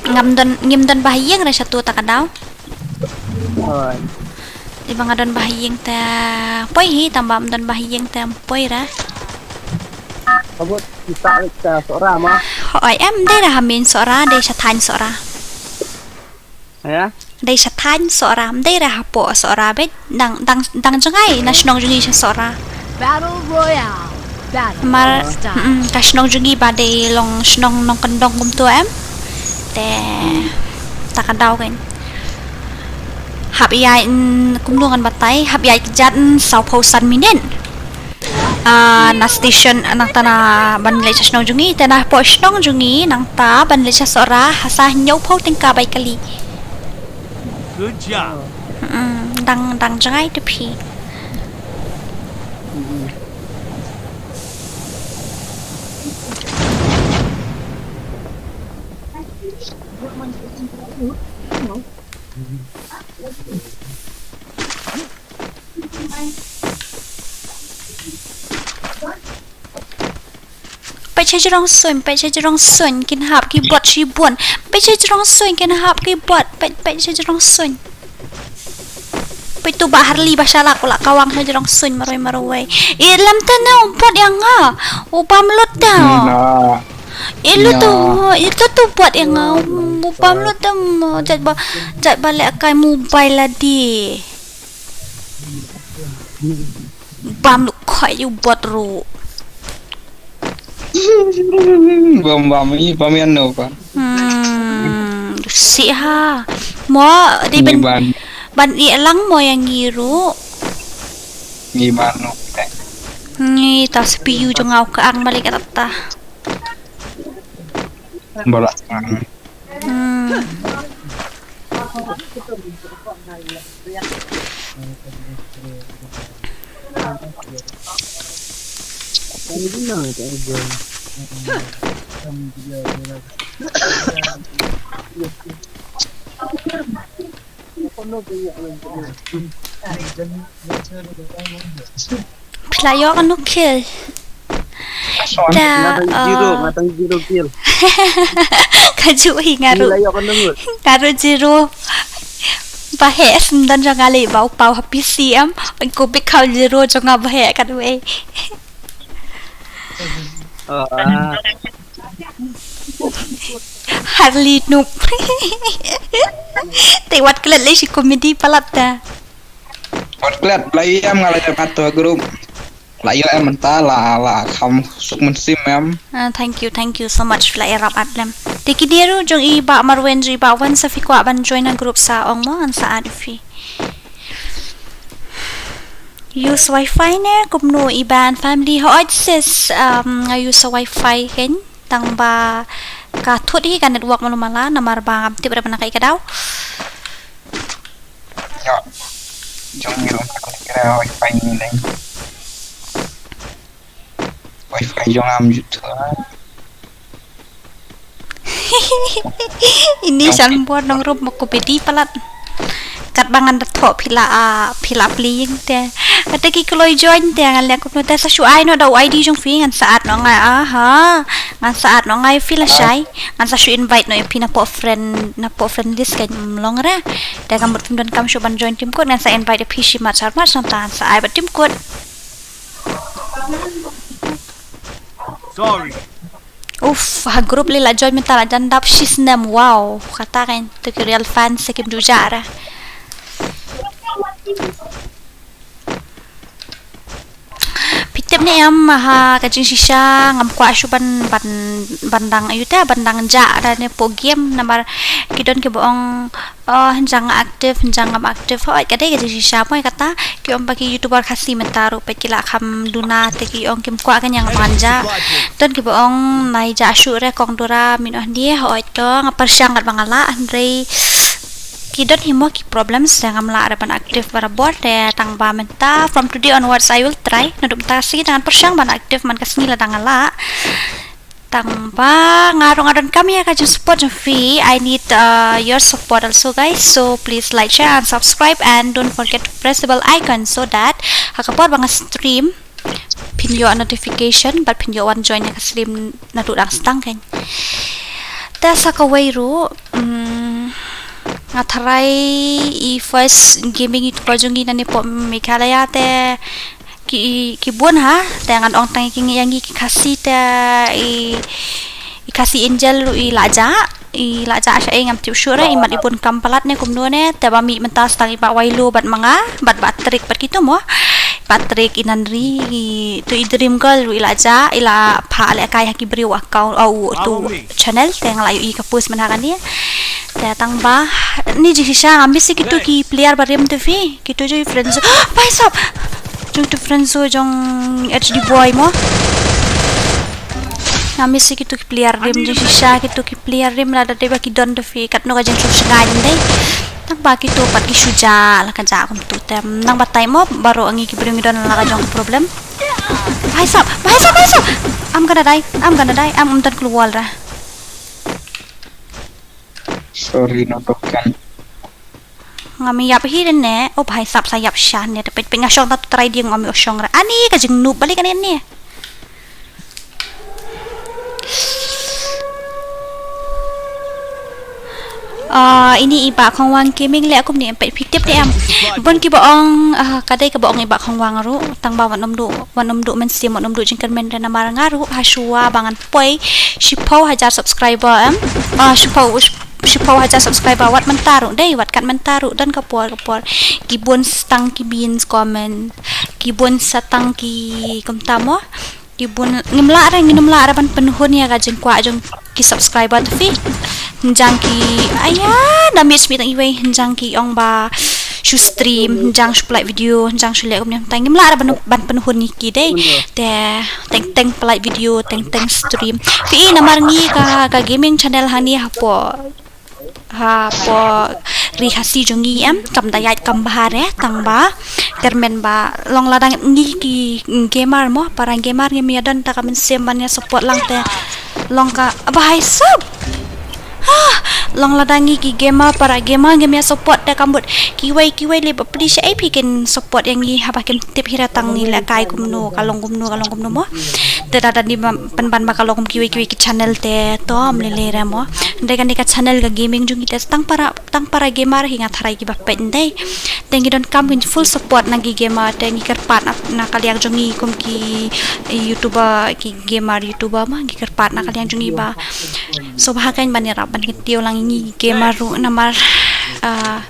ngam don, ngim don ba ha ïing re shato ta ka daw. Hoi. Iba nga don ba ha ïing te poi hi, tang ba ngam don ba ha ïing te poi re. Abot kita kita Sohra ma. Hoi, em dei re ha main Sohra, dei sha thaiñ Sohra. Ya? Dei sha thaiñ Sohra, ym dei re hapoh Sohra beit, dang, dang, dang jngai na shnong jngi sha Sohra. Battle Royale. Battle Mar, Style. Mm, ka shnong jngi ba dei long shnong nongkyndong kumto em. Te, ta ka daw kein. Hap ïaid, mm, kumno ngan batai, hap ïaid kjat, mm, saw phew san minit. Ah, na station, ah, nangta na ban leit sha shnong jong ngi, te na hapoh shnong jong ngi, nangta ban leit sha Sohra, ha sa hynñiew phew tyngka bai kali. Good job. Mm, dang, dang jngai te phi. Peit sha jrong suiñ, peit sha jrong suiñ, kin hap ki bot shibun. Peit sha jrong suiñ, kin hap ki bot, peit, peit sha jrong suiñ. Peit tu Bah Harley ba shalak u la kawang sha jrong suiñ marwei marwei. I lem te ne u bot ïa nga. U bam lut te. Nah. I lut tu, i tu tu bot ïa nga. U bam lut te mo, jait ba, jait ba leh kai mobile la di. Bam lut khoi u bot ruh. Bam, bam, i bam ïa no ka. Hmm, si ha. Mo, di ban, ban i lang mo ïa ngi ruh. Ngi ban no te. Ngi ta C P U jong nga ka ang balik ata ta. Bola. Hmm. Phi la ïoh kano kill? Nga tang zero, nga tang zero kill. Ka ju hi nga ruh. Phi la ïoh kano ngut? Nga ruh zero. Ba heh syndon jong nga lei ba u paw ha P C em. Ko bik khaw zero jong nga ba heh ka ruh ei. Oh, ah. Harley noob. Te wat klet lei shi comedy palat ta. Wat klet, la ïam nga la ïam ato group. La ïoh em mynta la la kham suk mynsiem em. Ah, thank you, thank you so much la ïarap atlem. Te ki dei ruh jong i Bah Marwin jong i Bah Wan sa phi kwah ban join na group sa ong mo ngan sa add phi. Use wifi ne kumno i ban family ho sis, um, nga use wifi ken tang ba ka thut hi ka network malu mala namar ba ngam tip re ba na kai ka daw. Ïa. Jong ngi ruh ka kira wifi ni nai. Wifi jong am ju tu. Ini shan bor nong rup mo ko bedi palat. Kat ba ngan da thoh phi la a phi la playing te. Kata ki kloi join te ngan leh kumno te sa shu ai noh da u I D jong phi ngan sa add noh ngai aha. Ngan sa add noh ngai phi la shai. Ngan sa shu invite noh phi na po friend na po friend list kan long re. Te kam mut phim don kam shu ban join team code ngan sa invite phi shi mat sar mat sam ta ngan sa ai ba team code. Sorry. Uf, ha group li la join mynta la jan dap shi snem, wow. Kata kan tutorial fan sa kim ju jah ra. Phi tip ne em ha ka jingshisha ngam kwah shu ban ban ban dang ayu te ban dang jah da ne po game namar ki don ki ba ong Oh, hynjang nga active, hynjang ngam active. Hooid, ka dei ka jingshisha mo kata. Ki ong ba ki YouTuber Khasi mynta ruh peit ki la kham duna te ki ong kim kwah ka ñiang ban jah. Don ki ba ong nai jah shuh re kong Dora min oh die. Hooid to nga pyrshang kat ba nga lah hynrei ki don hi mo ki problems te ngam lah re ban active barabor te tang ba mynta from today onwards I will try. Naduh mynta ka sngi te ngan pyrshang ban active man ka sngi lada nga lah. Tang ba nga ruh nga donkam ïa ka jingsupport jong phi. I need uh, your support also guys. So please like, share and subscribe and don't forget to press the bell icon so that ha ka por ba nga stream phin ïoh notification bad phin ïoh wan join ïa ka stream naduh dang start kan. Te sa kawei ruh mm, nga tharai i first gaming YouTuber jong ngi na ne pop Meghalaya te ki ki bun ha te ngan ong tang ki ngi ïa ngi ki Khasi te i i Khasi Angel ruh i la jah i la jah sha ei ngam tip shuh re i mat i bun kam palat ne kumno ne te ba mih mynta stang i Bah Wailo bad ma nga bad Bah Trik bad kito mo Patrick i Nanri i tu i Dream Girl ruh i la jah i la phah lehkai ha ki briew account au tu channel te nga la ïohi ka post mynta kane te tang ba ni jingshisha ngam miss ïa kito ki player ba rim te phi kito jong i friends. Bai sap jong tu friends jong H D boy mo. Ngam miss ïa kito ki player rim jingshisha kito ki player rim lada dei ba ki don te phi katno ka jingshu shngain dei. Tang ba kito pat ki shu jah la ka jah kum tu te nang batai mo baroh ngi ki briew ngi don la ka jong ka problem. Bhai sab, bhai sab, bhai sab. I'm gonna die, I'm gonna die, I'm umtan klur ra. Sorry, no token. Ngam ïap hi ne. Oh bhai sab sa ïap sha ne te pet pet nga shong ta tu trai dia ngam ïoh shong ra. Ani ka jing noob balik ani ni. Ah, ini i Bah Khongwang Gaming leh kum ni em pet phi tip ni em. Bun ki ba ong ah, ka dei ka ba ong i Bah Khongwang ruh tang ba wan ym duh wan ym duh mynsiem wan ym duh jingkyrmen da namar nga ruh ha shuwa ba ngan poi shiphew hajar subscriber em. Ah, shiphew shiphew hajar subscriber wat mynta ruh dei wat kat mynta ruh don ka por ka por ki bun sa tang ki bin sa comment ki bun sa tang ki kumta mo. Ki bun ngim lah re ngim lah re ban pynhun ïa ka jingkwah jong ki subscriber te phi. Hynjang ki aya da miss mi tang iwei hynjang ki ong ba shu stream hynjang shu pynlait video hynjang shu leh kumne tang ngim lah re ban ban pynhun ïa ki dei. Te teng teng pynlait video teng teng stream. Phi i namar ngi ka ka gaming channel hani hapoh hapoh ri Khasi jong ngi em kam da ïaid kam bha re tang ba kyrmen ba long lada ngi ki gamer mo para gamer ngim ïa don ta ka mynsiem ban ïa support lang te long ka bhai sab. Ha long lada ngi ki gamer para gamer ngim ïa support te kam bud kiwei kiwei le ba pli sha A P kin support ïa ngi haba kin tip hi ra tang ngi lehkai kumno ka long kumno ka long kumno mo. Te da da ni pynban ba ka long kum kiwei kiwei ki channel te to ym lei lei re mo. Hynrei kane ka channel ka gaming jong ngi te tang para tang para gamer hi nga tharai ki ba peit hynrei. Te ngi donkam ki full support na ki gamer te ngi kyrpad na ka liang jong ngi kum ki YouTuber ki gamer YouTuber ma ngi kyrpad na ka liang jong ngi ba. So ba ha kan ban ïarap ban kyntiew lang ngi gamer ruh namar ah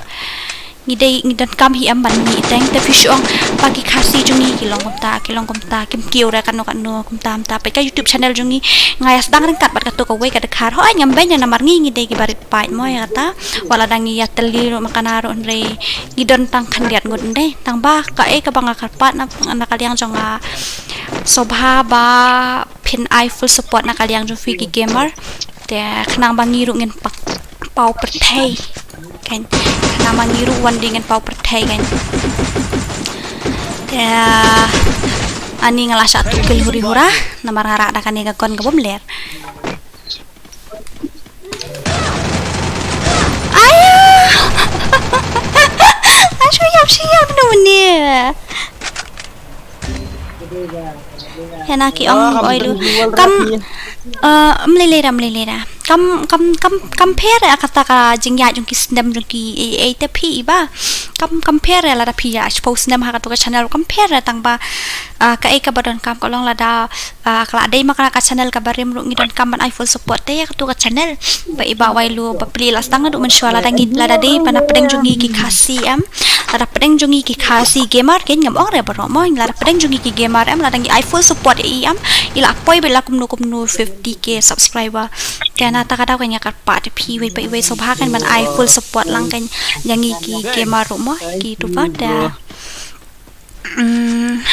Ngi dei ngi donkam hi em ban mih teng, te phi shu ong ba ki Khasi jong ngi ki long kumta, ki long kumta, kim kiew re kano kano kumta kumta. Peit ka YouTube channel jong ngi, nga ïa sdang ryngkat bad kato kawei ka dkhar. Hooid ngam beiñ namar ngi ngi dei kiba rit paid mo ïa kata. Wat lada ngi ïatylli ruh ma kane ruh hynrei ngi don tang khyndiat ngut ym dei. Tang ba kaei kaba nga kyrpad na, na ka liang jong nga, sngewbha ba phin ai full support na ka liang jong phi ki gamer. Te khnang ba ngi ruh ngin paw pyrthei. Kan, khnang ba ngi ruh wan dei ngin paw pyrthei kan. Te ani nga la shah tuh kill huri hura namar nga rah da kane ka gun ka bym ler. Aya! Ashu yap shi yap nu ne. Hena ki ong oi lu. Kam, eh, mlilira, mlilira. Kam, kam, kam, kam pher ya kata ka jingïaid jong ki snem jong ki ei, ei te phi i ba. Kam, kam pher ya lada phi ya shiphew snem ha kato ka channel kam pher ya tang ba, eh, kaei kaba donkam ka long lada, eh, ka la dei ma kane ka channel kaba rim ruh ngi donkam ban ai full support te ya kato ka channel. Ba i ba wai lu ba pli la sdang naduh mynshuwa lada ngi lada dei ba na pdeng jong ngi ki Khasi em. Lada pdeng jong ngi ki Khasi gamer kin ngam ong re baroh mo lada pdeng jong ngi ki gamer em lada ngi ai full support i em. I la poi ba la kumno kumno fifty K subscriber. Te na ta ka daw kan ïa kyrpad te phi wei pa i wei sngewbha kan ban ai full support lang kan ïa ngi ki gamer ruh mo ki tu pa da. Mm,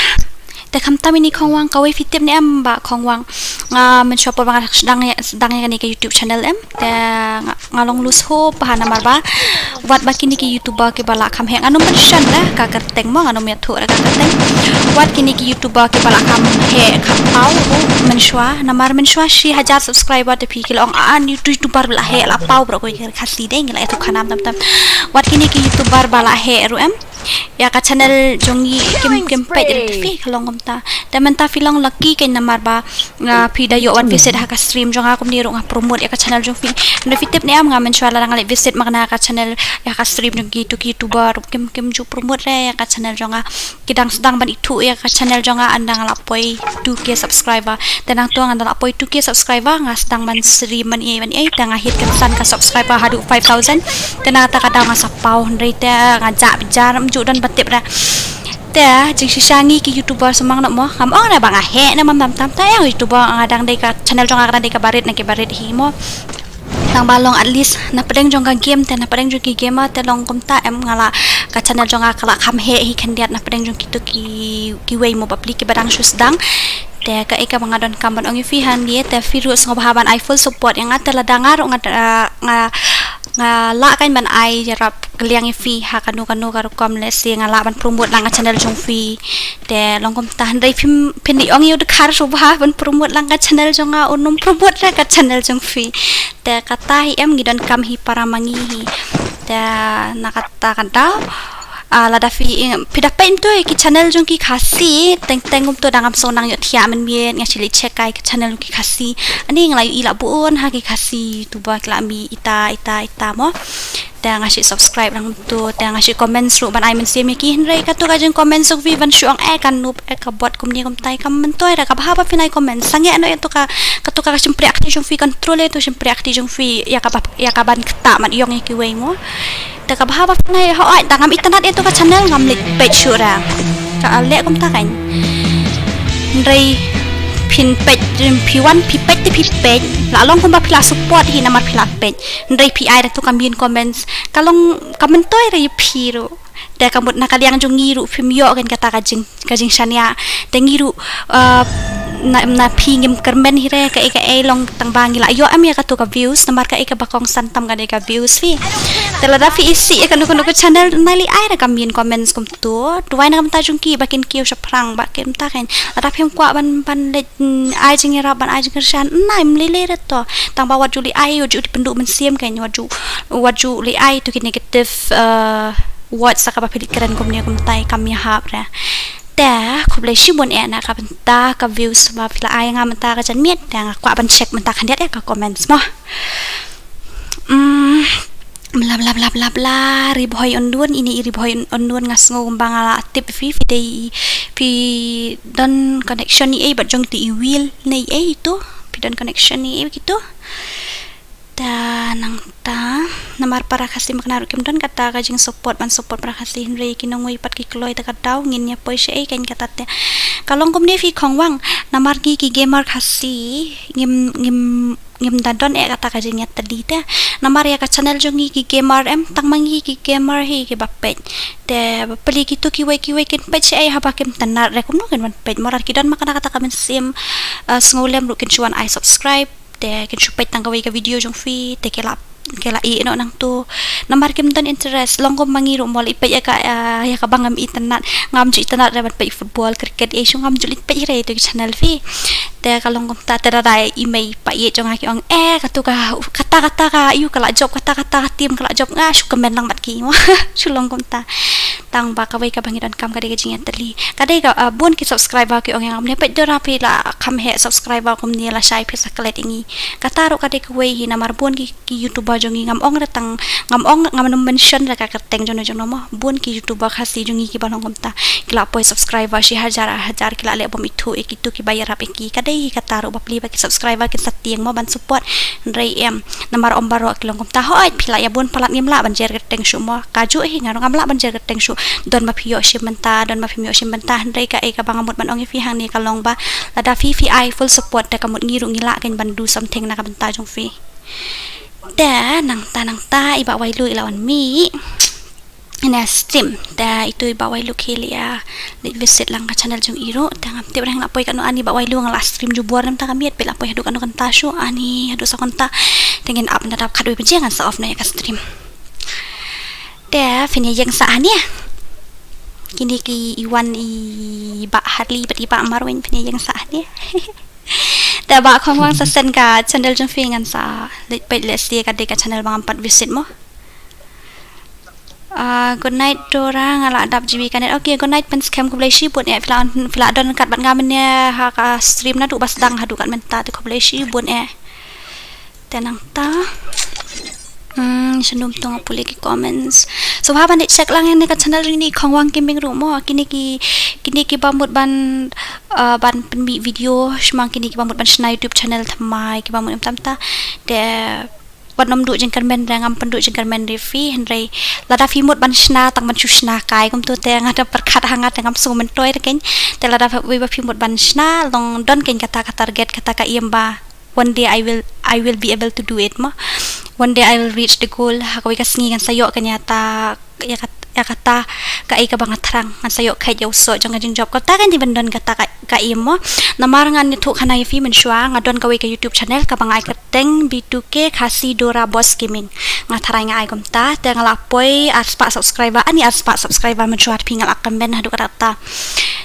te khamtam ini Khongwang kawei phi tip ne em ba Khongwang. Nga mynshuwa por ba nga sdang ïa, sdang ïa kane ka YouTube channel em. Te nga, nga long loose hope ha namar ba wat ba kine ki YouTuber kiba la kham heh ngan ym mention re ka kyrteng mo ngan ym ïathuh re ka kyrteng. Wat kine ki YouTuber kiba la kham heh kham paw ruh mynshuwa namar mynshuwa shi hajar subscriber te phi ki la ong an YouTube YouTuber ba la heh la paw bro ko ki Khasi dei ngi la ïathuh khanam tam tam. Wat kine ki YouTuber ba la heh ruh em. Ïa ka channel jong ngi kim kim peit re te phi ka long kumta. Te mynta phi long lucky kein namar ba, ah, phi da ïoh wan visit ha ka stream jong nga kumne ruh nga promote ïa ka channel jong phi. Nda phi tip ne em nga mynshuwa lada nga leit visit ma kane ka channel ïa ka stream jong ki tu ki YouTuber ruh kim kim ju promote re ïa ka channel jong nga. Ki dang sdang ban ithuh ïa ka channel jong nga ynda nga la poi two K subscriber. Te nangta ynda la poi two K subscriber nga sdang ban stream ban ïa ban ïa te nga hit kynsan ka subscriber haduh five thousand. Te nangta ka daw nga sa paw hynrei te nga jah bijar ym ju don ba tip re. Te jingshisha ngi ki YouTuber sumang noh mo ngam ong re ba nga heh ne mam tam tam te ïa YouTuber nga dang dei ka channel jong nga ka dang dei kaba rit ne kiba rit hi mo. Tang ba long at least na pdeng jong ka game te na pdeng jong ki gamer te long kumta em nga la ka channel jong nga ka la kham heh hi khyndiat na pdeng jong kito ki kiwei mo bapli kiba dang shu sdang. Te kaei kaba nga donkam ban ong ïa phi hangne te phi ruh sngewbha ban ai full support ïa nga te lada nga ruh nga, ah, nga, nga lah kan ban ai ïarap kylliang ïa phi ha kano kano ka rukom lehse nga lah ban promote lang ka channel jong phi. Te long kumta hynrei phim phin ïa ong ïa u dkhar sngewbha ban promote lang ka channel jong nga un ym promote re ka channel jong phi. Te kata hi em ngi donkam hi para ma ngi hi. Te na kata ka daw, ah, lada phi, eh, phi da peit kumto ïa ki channel jong ki Khasi teng teng kumto da ngam sngewtynnat ïohthiah mynmiet nga shu leit check kai ka channel jong ki Khasi. Ani nga la ïohi la bun ha ki Khasi YouTuber ki la mih ita ita ita mo. Te nga shu subscribe lang kumto te nga shu comment ruh ban ai mynsiem ïa ki hynrei kato ka jing comment jong phi ban shu ong eh ka noob eh ka bot kumne kumtai kam myntoi re ka bha ba phin ai comment sangeh noh ïa to ka kato ka shympriah kti jong phi control ïa to shympriah kti jong phi ïa ka ba ïa ka ban ktah mat ïong ïa kiwei mo. Te ka bha ba phin ai hooid da ngam itynnat ïa to ka channel ngam leit peit shuh re. Ka leh kumta kan. Hynrei phin peit phi wan phi peit te phi peit la long kumba phi la support hi namar phi la peit. Hynrei phi ai re to ka mean comments ka long ka myntoi re ïa phi ruh. Te ka mut na ka liang jong ngi ruh phim ïoh kan kata ka jing ka jingshaniah. Te ngi ruh, uh, na, na phi ngim kyrmen hi re kaei kaei long tang ba ngi la ïoh em ïa kato ka views namar kaei kaba kongsan tam ka dei ka views phi. Te lada phi isih ïa kano kano ka channel nai leit ai re ka mean comments kumto. Duwai na ka bynta jong ki ba kin kiew shaphrang ba kin ta kan. Lada phim kwah ban ban leit, mm, ai jingïarap ban ai jingkyrshan nai ym lei lei re to. Tang ba wat ju leit ai wat ju pynduh mynsiem kan wat ju wat ju leit ai to ki negative, uh, words sa kaba phi leit kren kumne kumtai kam ïahap re. Te khublei shibun eh na ka bynta ka views ba phi la ai nga mynta ka janmiet te nga kwah ban check mynta khyndiat eh ka comments mo. Mm, bla bla bla bla bla Ri Bhoi Unknown ini i Ri Bhoi Unknown nga sngew kumba nga la tip phi phi dei phi don connection i ei bad jong tu i Will ne i ei tu phi don connection i ei kitu. Te nangta namar para Khasi makna ruh kim don kata ka jingsupport ban support para Khasi, hynrei ki nongwei pat ki kloi, te ka daw ngin ïa poi shaei kein kata te. Ka long kumne phi Khongwang, namar ngi ki gamer Khasi ngim ngim ngim da don eh kata ka jingïatylli te. Namar ïa ka channel jong ngi ki gamer em, tang ma ngi ki gamer hi kiba peit. Te bapli kito kiwei kiwei kin peit shaei haba kim tynat re, kumno kin wan peit mo, lada ki don ma kane kata ka mynsiem, eh, sngewlem ruh kin shu wan ai subscribe. Te kin shu peit tang kawei ka video jong phi te ki la, ki la ïeh noh nangto. Namar kim don interest, long kum ma ngi ruh mo, la i peit ïa ka, eh, ïa kaba ngam itynnad, ngam ju itynnad re ban peit football, cricket, eh, shu ngam ju leit peit hi re ïa ito ki channel phi. Te ka long kumta, te lada i mei i pa ïeit jong nga ki ong, eh, kato ka, kata kata ka, ïu ka la jop, kata kata ka team ka la jop, nga shu comment lang bad ki mo. Shu long kumta. Tang ba kawei kaba ngi donkam ka dei ka jingïatylli. Ka dei ka, ah, bun ki subscriber ki ong ïa nga, mane peit Dora phi la kham heh subscriber kumne, lashai phi sa klet ïa ngi. Kata ruh ka dei kawei hi, namar bun ki, ki YouTuber jong ngi, ngam ong re tang, ngam ong, ngam nym mention re ka kyrteng jong no jong no mo. Bun ki YouTuber Khasi jong ngi kiba long kumta, ki la poi subscriber shi hajar hajar, ki la leh bym ithuh ïa kito kiba ïarap ïa ki. Ka dei hi kata ruh, bapli ba ki subscriber kin sa tieng mo ban support. Hynrei em, namar ym baroh ki long kumta. Hooid, phi lah ïa bun palat, ngim lah ban jer kyrteng shuh mo. Kajuh hi, nga ruh ngam lah ban jer kyrteng shuh. Don ba phi ïoh shim bynta, don ba phim ïoh shim bynta, hynrei kaei kaba nga mut ban ong ïa phi hangne ka long ba lada phi, phi ai full support te ka mut ngi ruh ngi lah kein ban do something na ka bynta jong phi. Te nangta nangta i Bah Wailu i la wan mih ïa ine i stream. Te ito i Bah Wailu ki leit, ah, leit visit lang ka channel jong i ruh. Te ngam tip re nga la poi katno, ani Bah Wailu nga la stream jubor namar ka miet, phi la poi haduh katno kynta shuh, ani haduh saw kynta. Te ngin ap na dap khatwei baje ngan sa off noh ïa ka stream. Te phin ïa ïeng sah hangne. Kine ki i wan i Bah Harley bad i Bah Marwin, phin ïa ïeng sah hangne. Te Bah Khongwang sa send ka channel jong phi ngan sa leit peit lehse ka dei ka channel ba ngam pat visit mo. Ah, good night Dora, nga la dap G B ka net. Okay, good night Pynskhem, khublei shibun eh, phi la, phi la don kat bad nga mynne ha ka stream naduh ba sdang haduh kat mynta, te khublei shibun eh. Te nangta. Hmm, sha nym tang pule ki comments. So haba ngi check lang ïa ka channel jong i Khongwang Gaming ruh mo, kine ki, kine kiba mut ban, ah, ban pynmih video, shimang kine kiba mut ban shna YouTube channel thymmai, kiba mut em tam ta. Te wat nym duh jingkyrmen re, ngam pynduh jingkyrmen re phi, hynrei lada phi mut ban shna, tang ban shu shna kai kumto, te nga da pyrkhat ha nga te ngam sngew myntoi re kein. Te lada phi, wei ba phi mut ban shna, long don kein kata ka target, kata ka aim ba one day I will, I will be able to do it mo. One day I will reach the goal. Ha kawei ka sngi ngan sa ïoh kein ïa kata, ïa kat-, ïa kata kaei kaba nga thrang, ngan sa ïoh kheit ïa u soh jong ka jingjop. Kata kein dei ban don kata ka, ka aim mo. Namar ngan ïathuh khana ïa phi mynshuwa, nga don kawei ka YouTube channel kaba nga ai kyrteng B two K Khasi Dora Boss Gaming. Nga tharai nga ai kumta, te nga la poi arspah subscriber, ani arspah subscriber mynshuwa, phi nga la kmen haduh katta.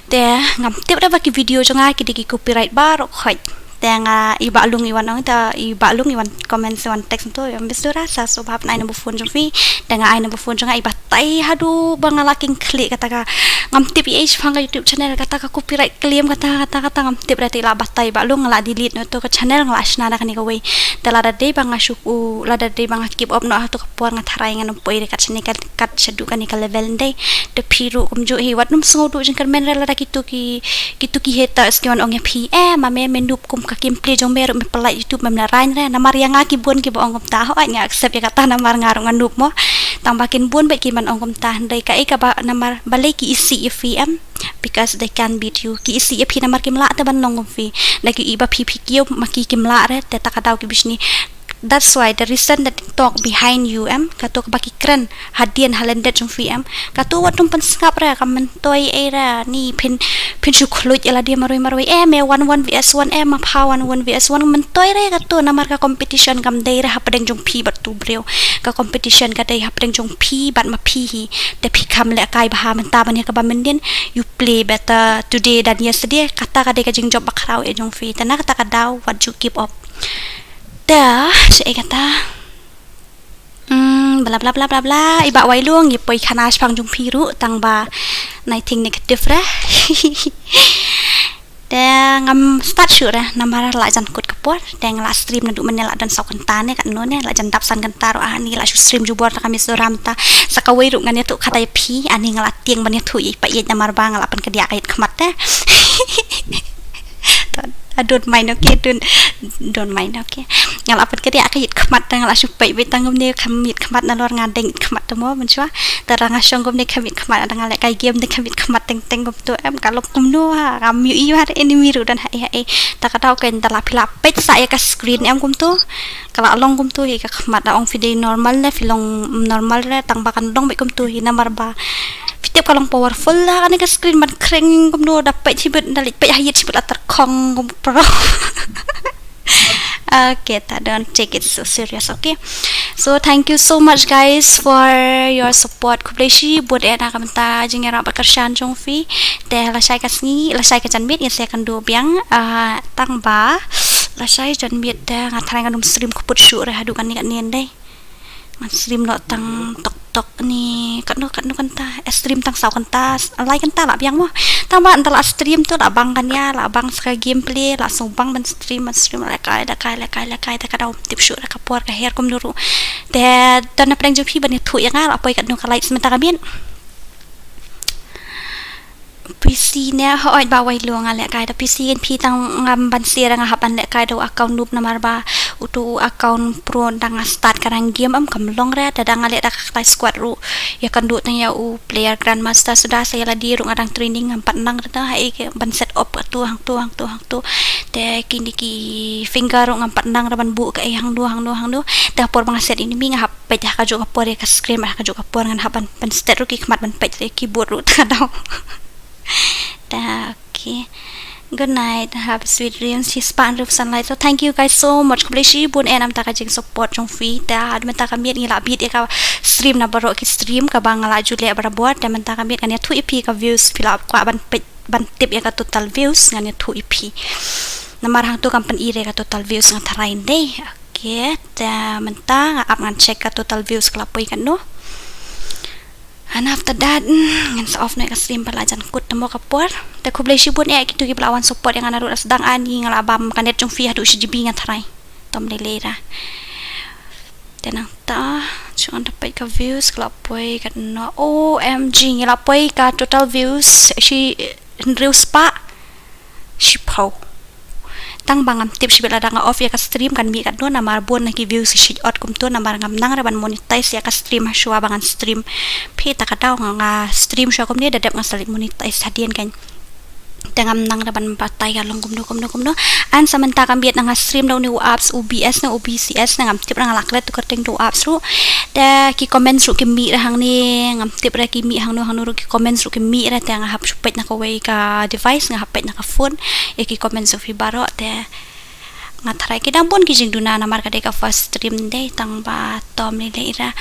Te ngam tip re ba ki video jong nga ki dei ki copyright baroh khoit. Te nga, i Bah Lung i wan ong, te i Bah Lung i wan comment, i wan text to, ïa Miss Dora sa sngewbha pynai number phone jong phi. Te nga ai number phone jong nga, i batai haduh ba nga la kynkhlieh kata ka, ngam tip ei shaphang ka YouTube channel, kata ka copyright claim, kata, kata, kata ngam tip re, te i la batai Bah Lung, nga la delete noh to ka channel, nga la shna da kane kawei. Te lada dei ba nga shu, lada dei ba nga keep up noh ha to ka por, nga tharai ngan ym poi re kat shane, kat, kat shaduh kane ka level ndei. Te phi ruh kumjuh hi, wat nym sngew duh jingkyrmen re lada kito ki, kito ki haters ki wan ong ïa phi, eh, ma me, me noob kum ka gameplay jong me ruh me pynlait YouTube, mem narain re. Namar ïa nga ki bun kiba ong kumta, hooid nga accept ïa kata namar nga ruh nga noob mo. Tang ba kin bun bad kin ong kumta, hynrei kaei kaba namar balei ki isih ïa phi em, because they can't beat you. Ki isih ïa phi namar kim lah te ban long kum phi. Da ki i ba phi phi kiew ma ki kim lah re, te ta ka daw ki bishni. That's why the reason that they talk behind you em, kato kaba ki kren hadien ha lyndet jong phi em. Kato wat nym pynsngap re, kam myntoi ei re, ni phin, phin shu khluit ïa lade marwei marwei. Eh, me one one V S one, eh, ma pha one one V S one, myntoi re kato, namar ka competition kam dei re hapdeng jong phi bad uto u briew. Ka competition ka dei hapdeng jong phi bad ma phi hi. Te phi kham lehkai bha mynta ban ïa kaba myndien, you play better today than yesterday. Kata ka dei ka jingjop ba khraw ïa jong phi. Te na kata ka daw, wat ju keep up. Te, shaei kata. Hmm, bla bla bla bla bla. I Bah Wailung, i poi khana shaphang jong phi ruh, tang ba nothing negative re. Te ngam start shuh re, namar la jan kut ka por. Te nga la stream naduh mynne la don saw kynta ne, katno ne, la jan dap san kynta ruh, ani la shu stream jubor da ka Mizoram ta. Sa kawei ruh ngan ïathuh kata ïa phi, ani nga la tieng ban ïathuh ïa i Pa Ïeit namar ba nga la pynkyndiah ka ïit khmat te. To. I don't mind, okay, don't, don't mind, okay. Nga la pynkyriah ka ïit khmat, te nga la shu peit beit tang kumne kham ïit khmat, nalor nga deng ïit khmat te mo, mynshuwa. Te lada nga shong kumne kham ïit khmat, lada nga leh kai game te kham ïit khmat teng teng kumto, em, ka long kumno ha, ngam ïohi ha re enemy ruh don haei haei. Te ka daw kein, te lada phi la peit sa ïa ka screen em kumto, ka la long kumto hi ka khmat. Lada ong phi dei normal ne, phi long normal re, tang ba kan long beit kumto hi namar ba phi tip ka long powerful la kane ka screen ban khreng kumno, da peit shibit, da leit peit ha ïit shibit la tyrkhong kum pro. Okay, ta, don't take it so serious, okay? So thank you so much guys for your support. Khublei shibun eh na ka bynta jingïarap bad kyrshan jong phi. Te lashai ka sngi, lashai ka janmiet ngin sa ïakynduh biang, ah, tang ba lashai janmiet te nga tharai ngan ym stream khuppud shuh re haduh kane kane ndei. Ngan stream noh tang tok tok ne, katno katno kynta, eh, stream tang saw kynta, lai kynta lah biang mo. Tang ba ynda lah stream to lah bang kan ïa, lah bang sa ka gameplay, lah sngewbang ban stream, ban stream, lehkai lehkai lehkai lehkai, te ka daw ym tip shuh re ka por ka her kumno ruh. Te don na pdeng jong phi ban ïathuh ïa nga lah poi katno ka likes mynta ka miet. P C ne, hooid ba wai lo nga lehkai da P C, ngan phi tang ngam ban share, nga hap ban lehkai da u account noob namar ba uto u account pro, ynda nga start ka rank game em kam long re, te da nga leh da ka ktai squad ruh ïakynduh tang ïa u player grandmaster, suda sa ïa lade ruh nga dang training, ngam pat nang re da haei ban set up kato hangto hangto hangto. Te kine ki finger ruh ngam pat nang re ban buh kaei hangno hangno hangno. Te ha por ba nga set enemy nga hap peit ha kajuh ka por ïa ka screen, ha kajuh ka por ngan hap ban, ban stet ruh ki khmat ban peit ïa keyboard ruh, ta daw. Ta, okay. Good night, have sweet dreams. Shispah hynriew sunlight. So thank you guys so much. Khublei shibun eh na ka bynta ka jingsupport jong phi. Ta, ha mynta ka miet ngi lah beat ïa ka stream na baroh ki stream kaba nga lah ju leh barabor. Ta mynta ka miet ngan ïathuh ïa phi ka views, phi lah kwah ban peit, ban tip ïa ka total views, ngan ïathuh ïa phi. Namar hangto kam pyni re ka total views, nga tharai ndei. Okay, ta mynta nga ap ngan check ka total views ka la poi katno. And after that, mm, ngan sa off noh ïa ka stream ba la jan kut te mo ka por. Te khublei shibun eh kito kiba la wan support ïa nga naduh la sdang, ani nga la bam ka net jong phi haduh shi G B nga tharai. Tom lei lei ra. Te nangta, shu ngan da peit ka views ka la poi katno. O M G, ngi la poi ka total views shi hynriew spah shiphew. Tang ba ngam tip shibit lada nga off ïa ka stream kan mih katno, namar bun na ki views ki shait ot kumto, namar ngam nang re ban monetize ïa ka stream ha shuwa ba ngan stream. Phi, ta ka daw nga, nga stream shuwa kumne da dep nga sa leit monetize hadien kan. Te ngam nang re ban batai ka long kumno kumno kumno. And sa mynta ka miet na nga stream da une u apps, u B S ne u B C S ne, ngam tip re nga la klet tu kyrteng tu apps ruh. Te ki comments ruh ki mih re hangne, ngam tip re ki mih hangno hangno ruh, ki comments ruh ki mih re, te nga hap shu peit na kawei ka device, nga hap peit na ka phone ïa ki comments jong phi baroh. Te nga tharai ki dang bun ki jingduna namar ka dei ka first stream ndei, tang ba tom lei lei ra.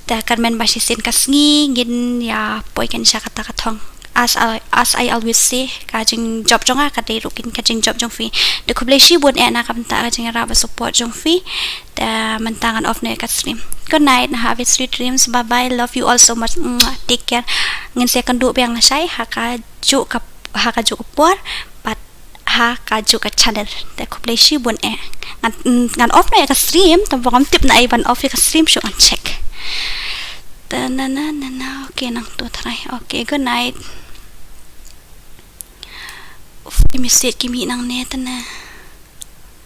Te kyrmen ba shisien ka sngi ngin ïa poi kan sha kata ka thong. As I, as I always say, ka jingjop jong nga ka dei ruh kin ka jingjop jong phi. Te khublei shibun eh na ka bynta ka jingïarap bad support jong phi. Te mynta ngan off noh ïa ka stream. Good night, have a sweet dreams. Bye bye, love you all so much. Mwah. Take care. Ngin sa ïakynduh biang lashai ha kajuh ka, ha kajuh ka por bad ha kajuh ka channel. Te khublei shibun eh. Ngan, ngan off noh ïa ka stream, te ba ngam tip naei ban off ïa ka stream, shu ngan check. Ta na na na na, okay, nangto tharai. Okay, good night. Uf, ki message ki mih nangne te na.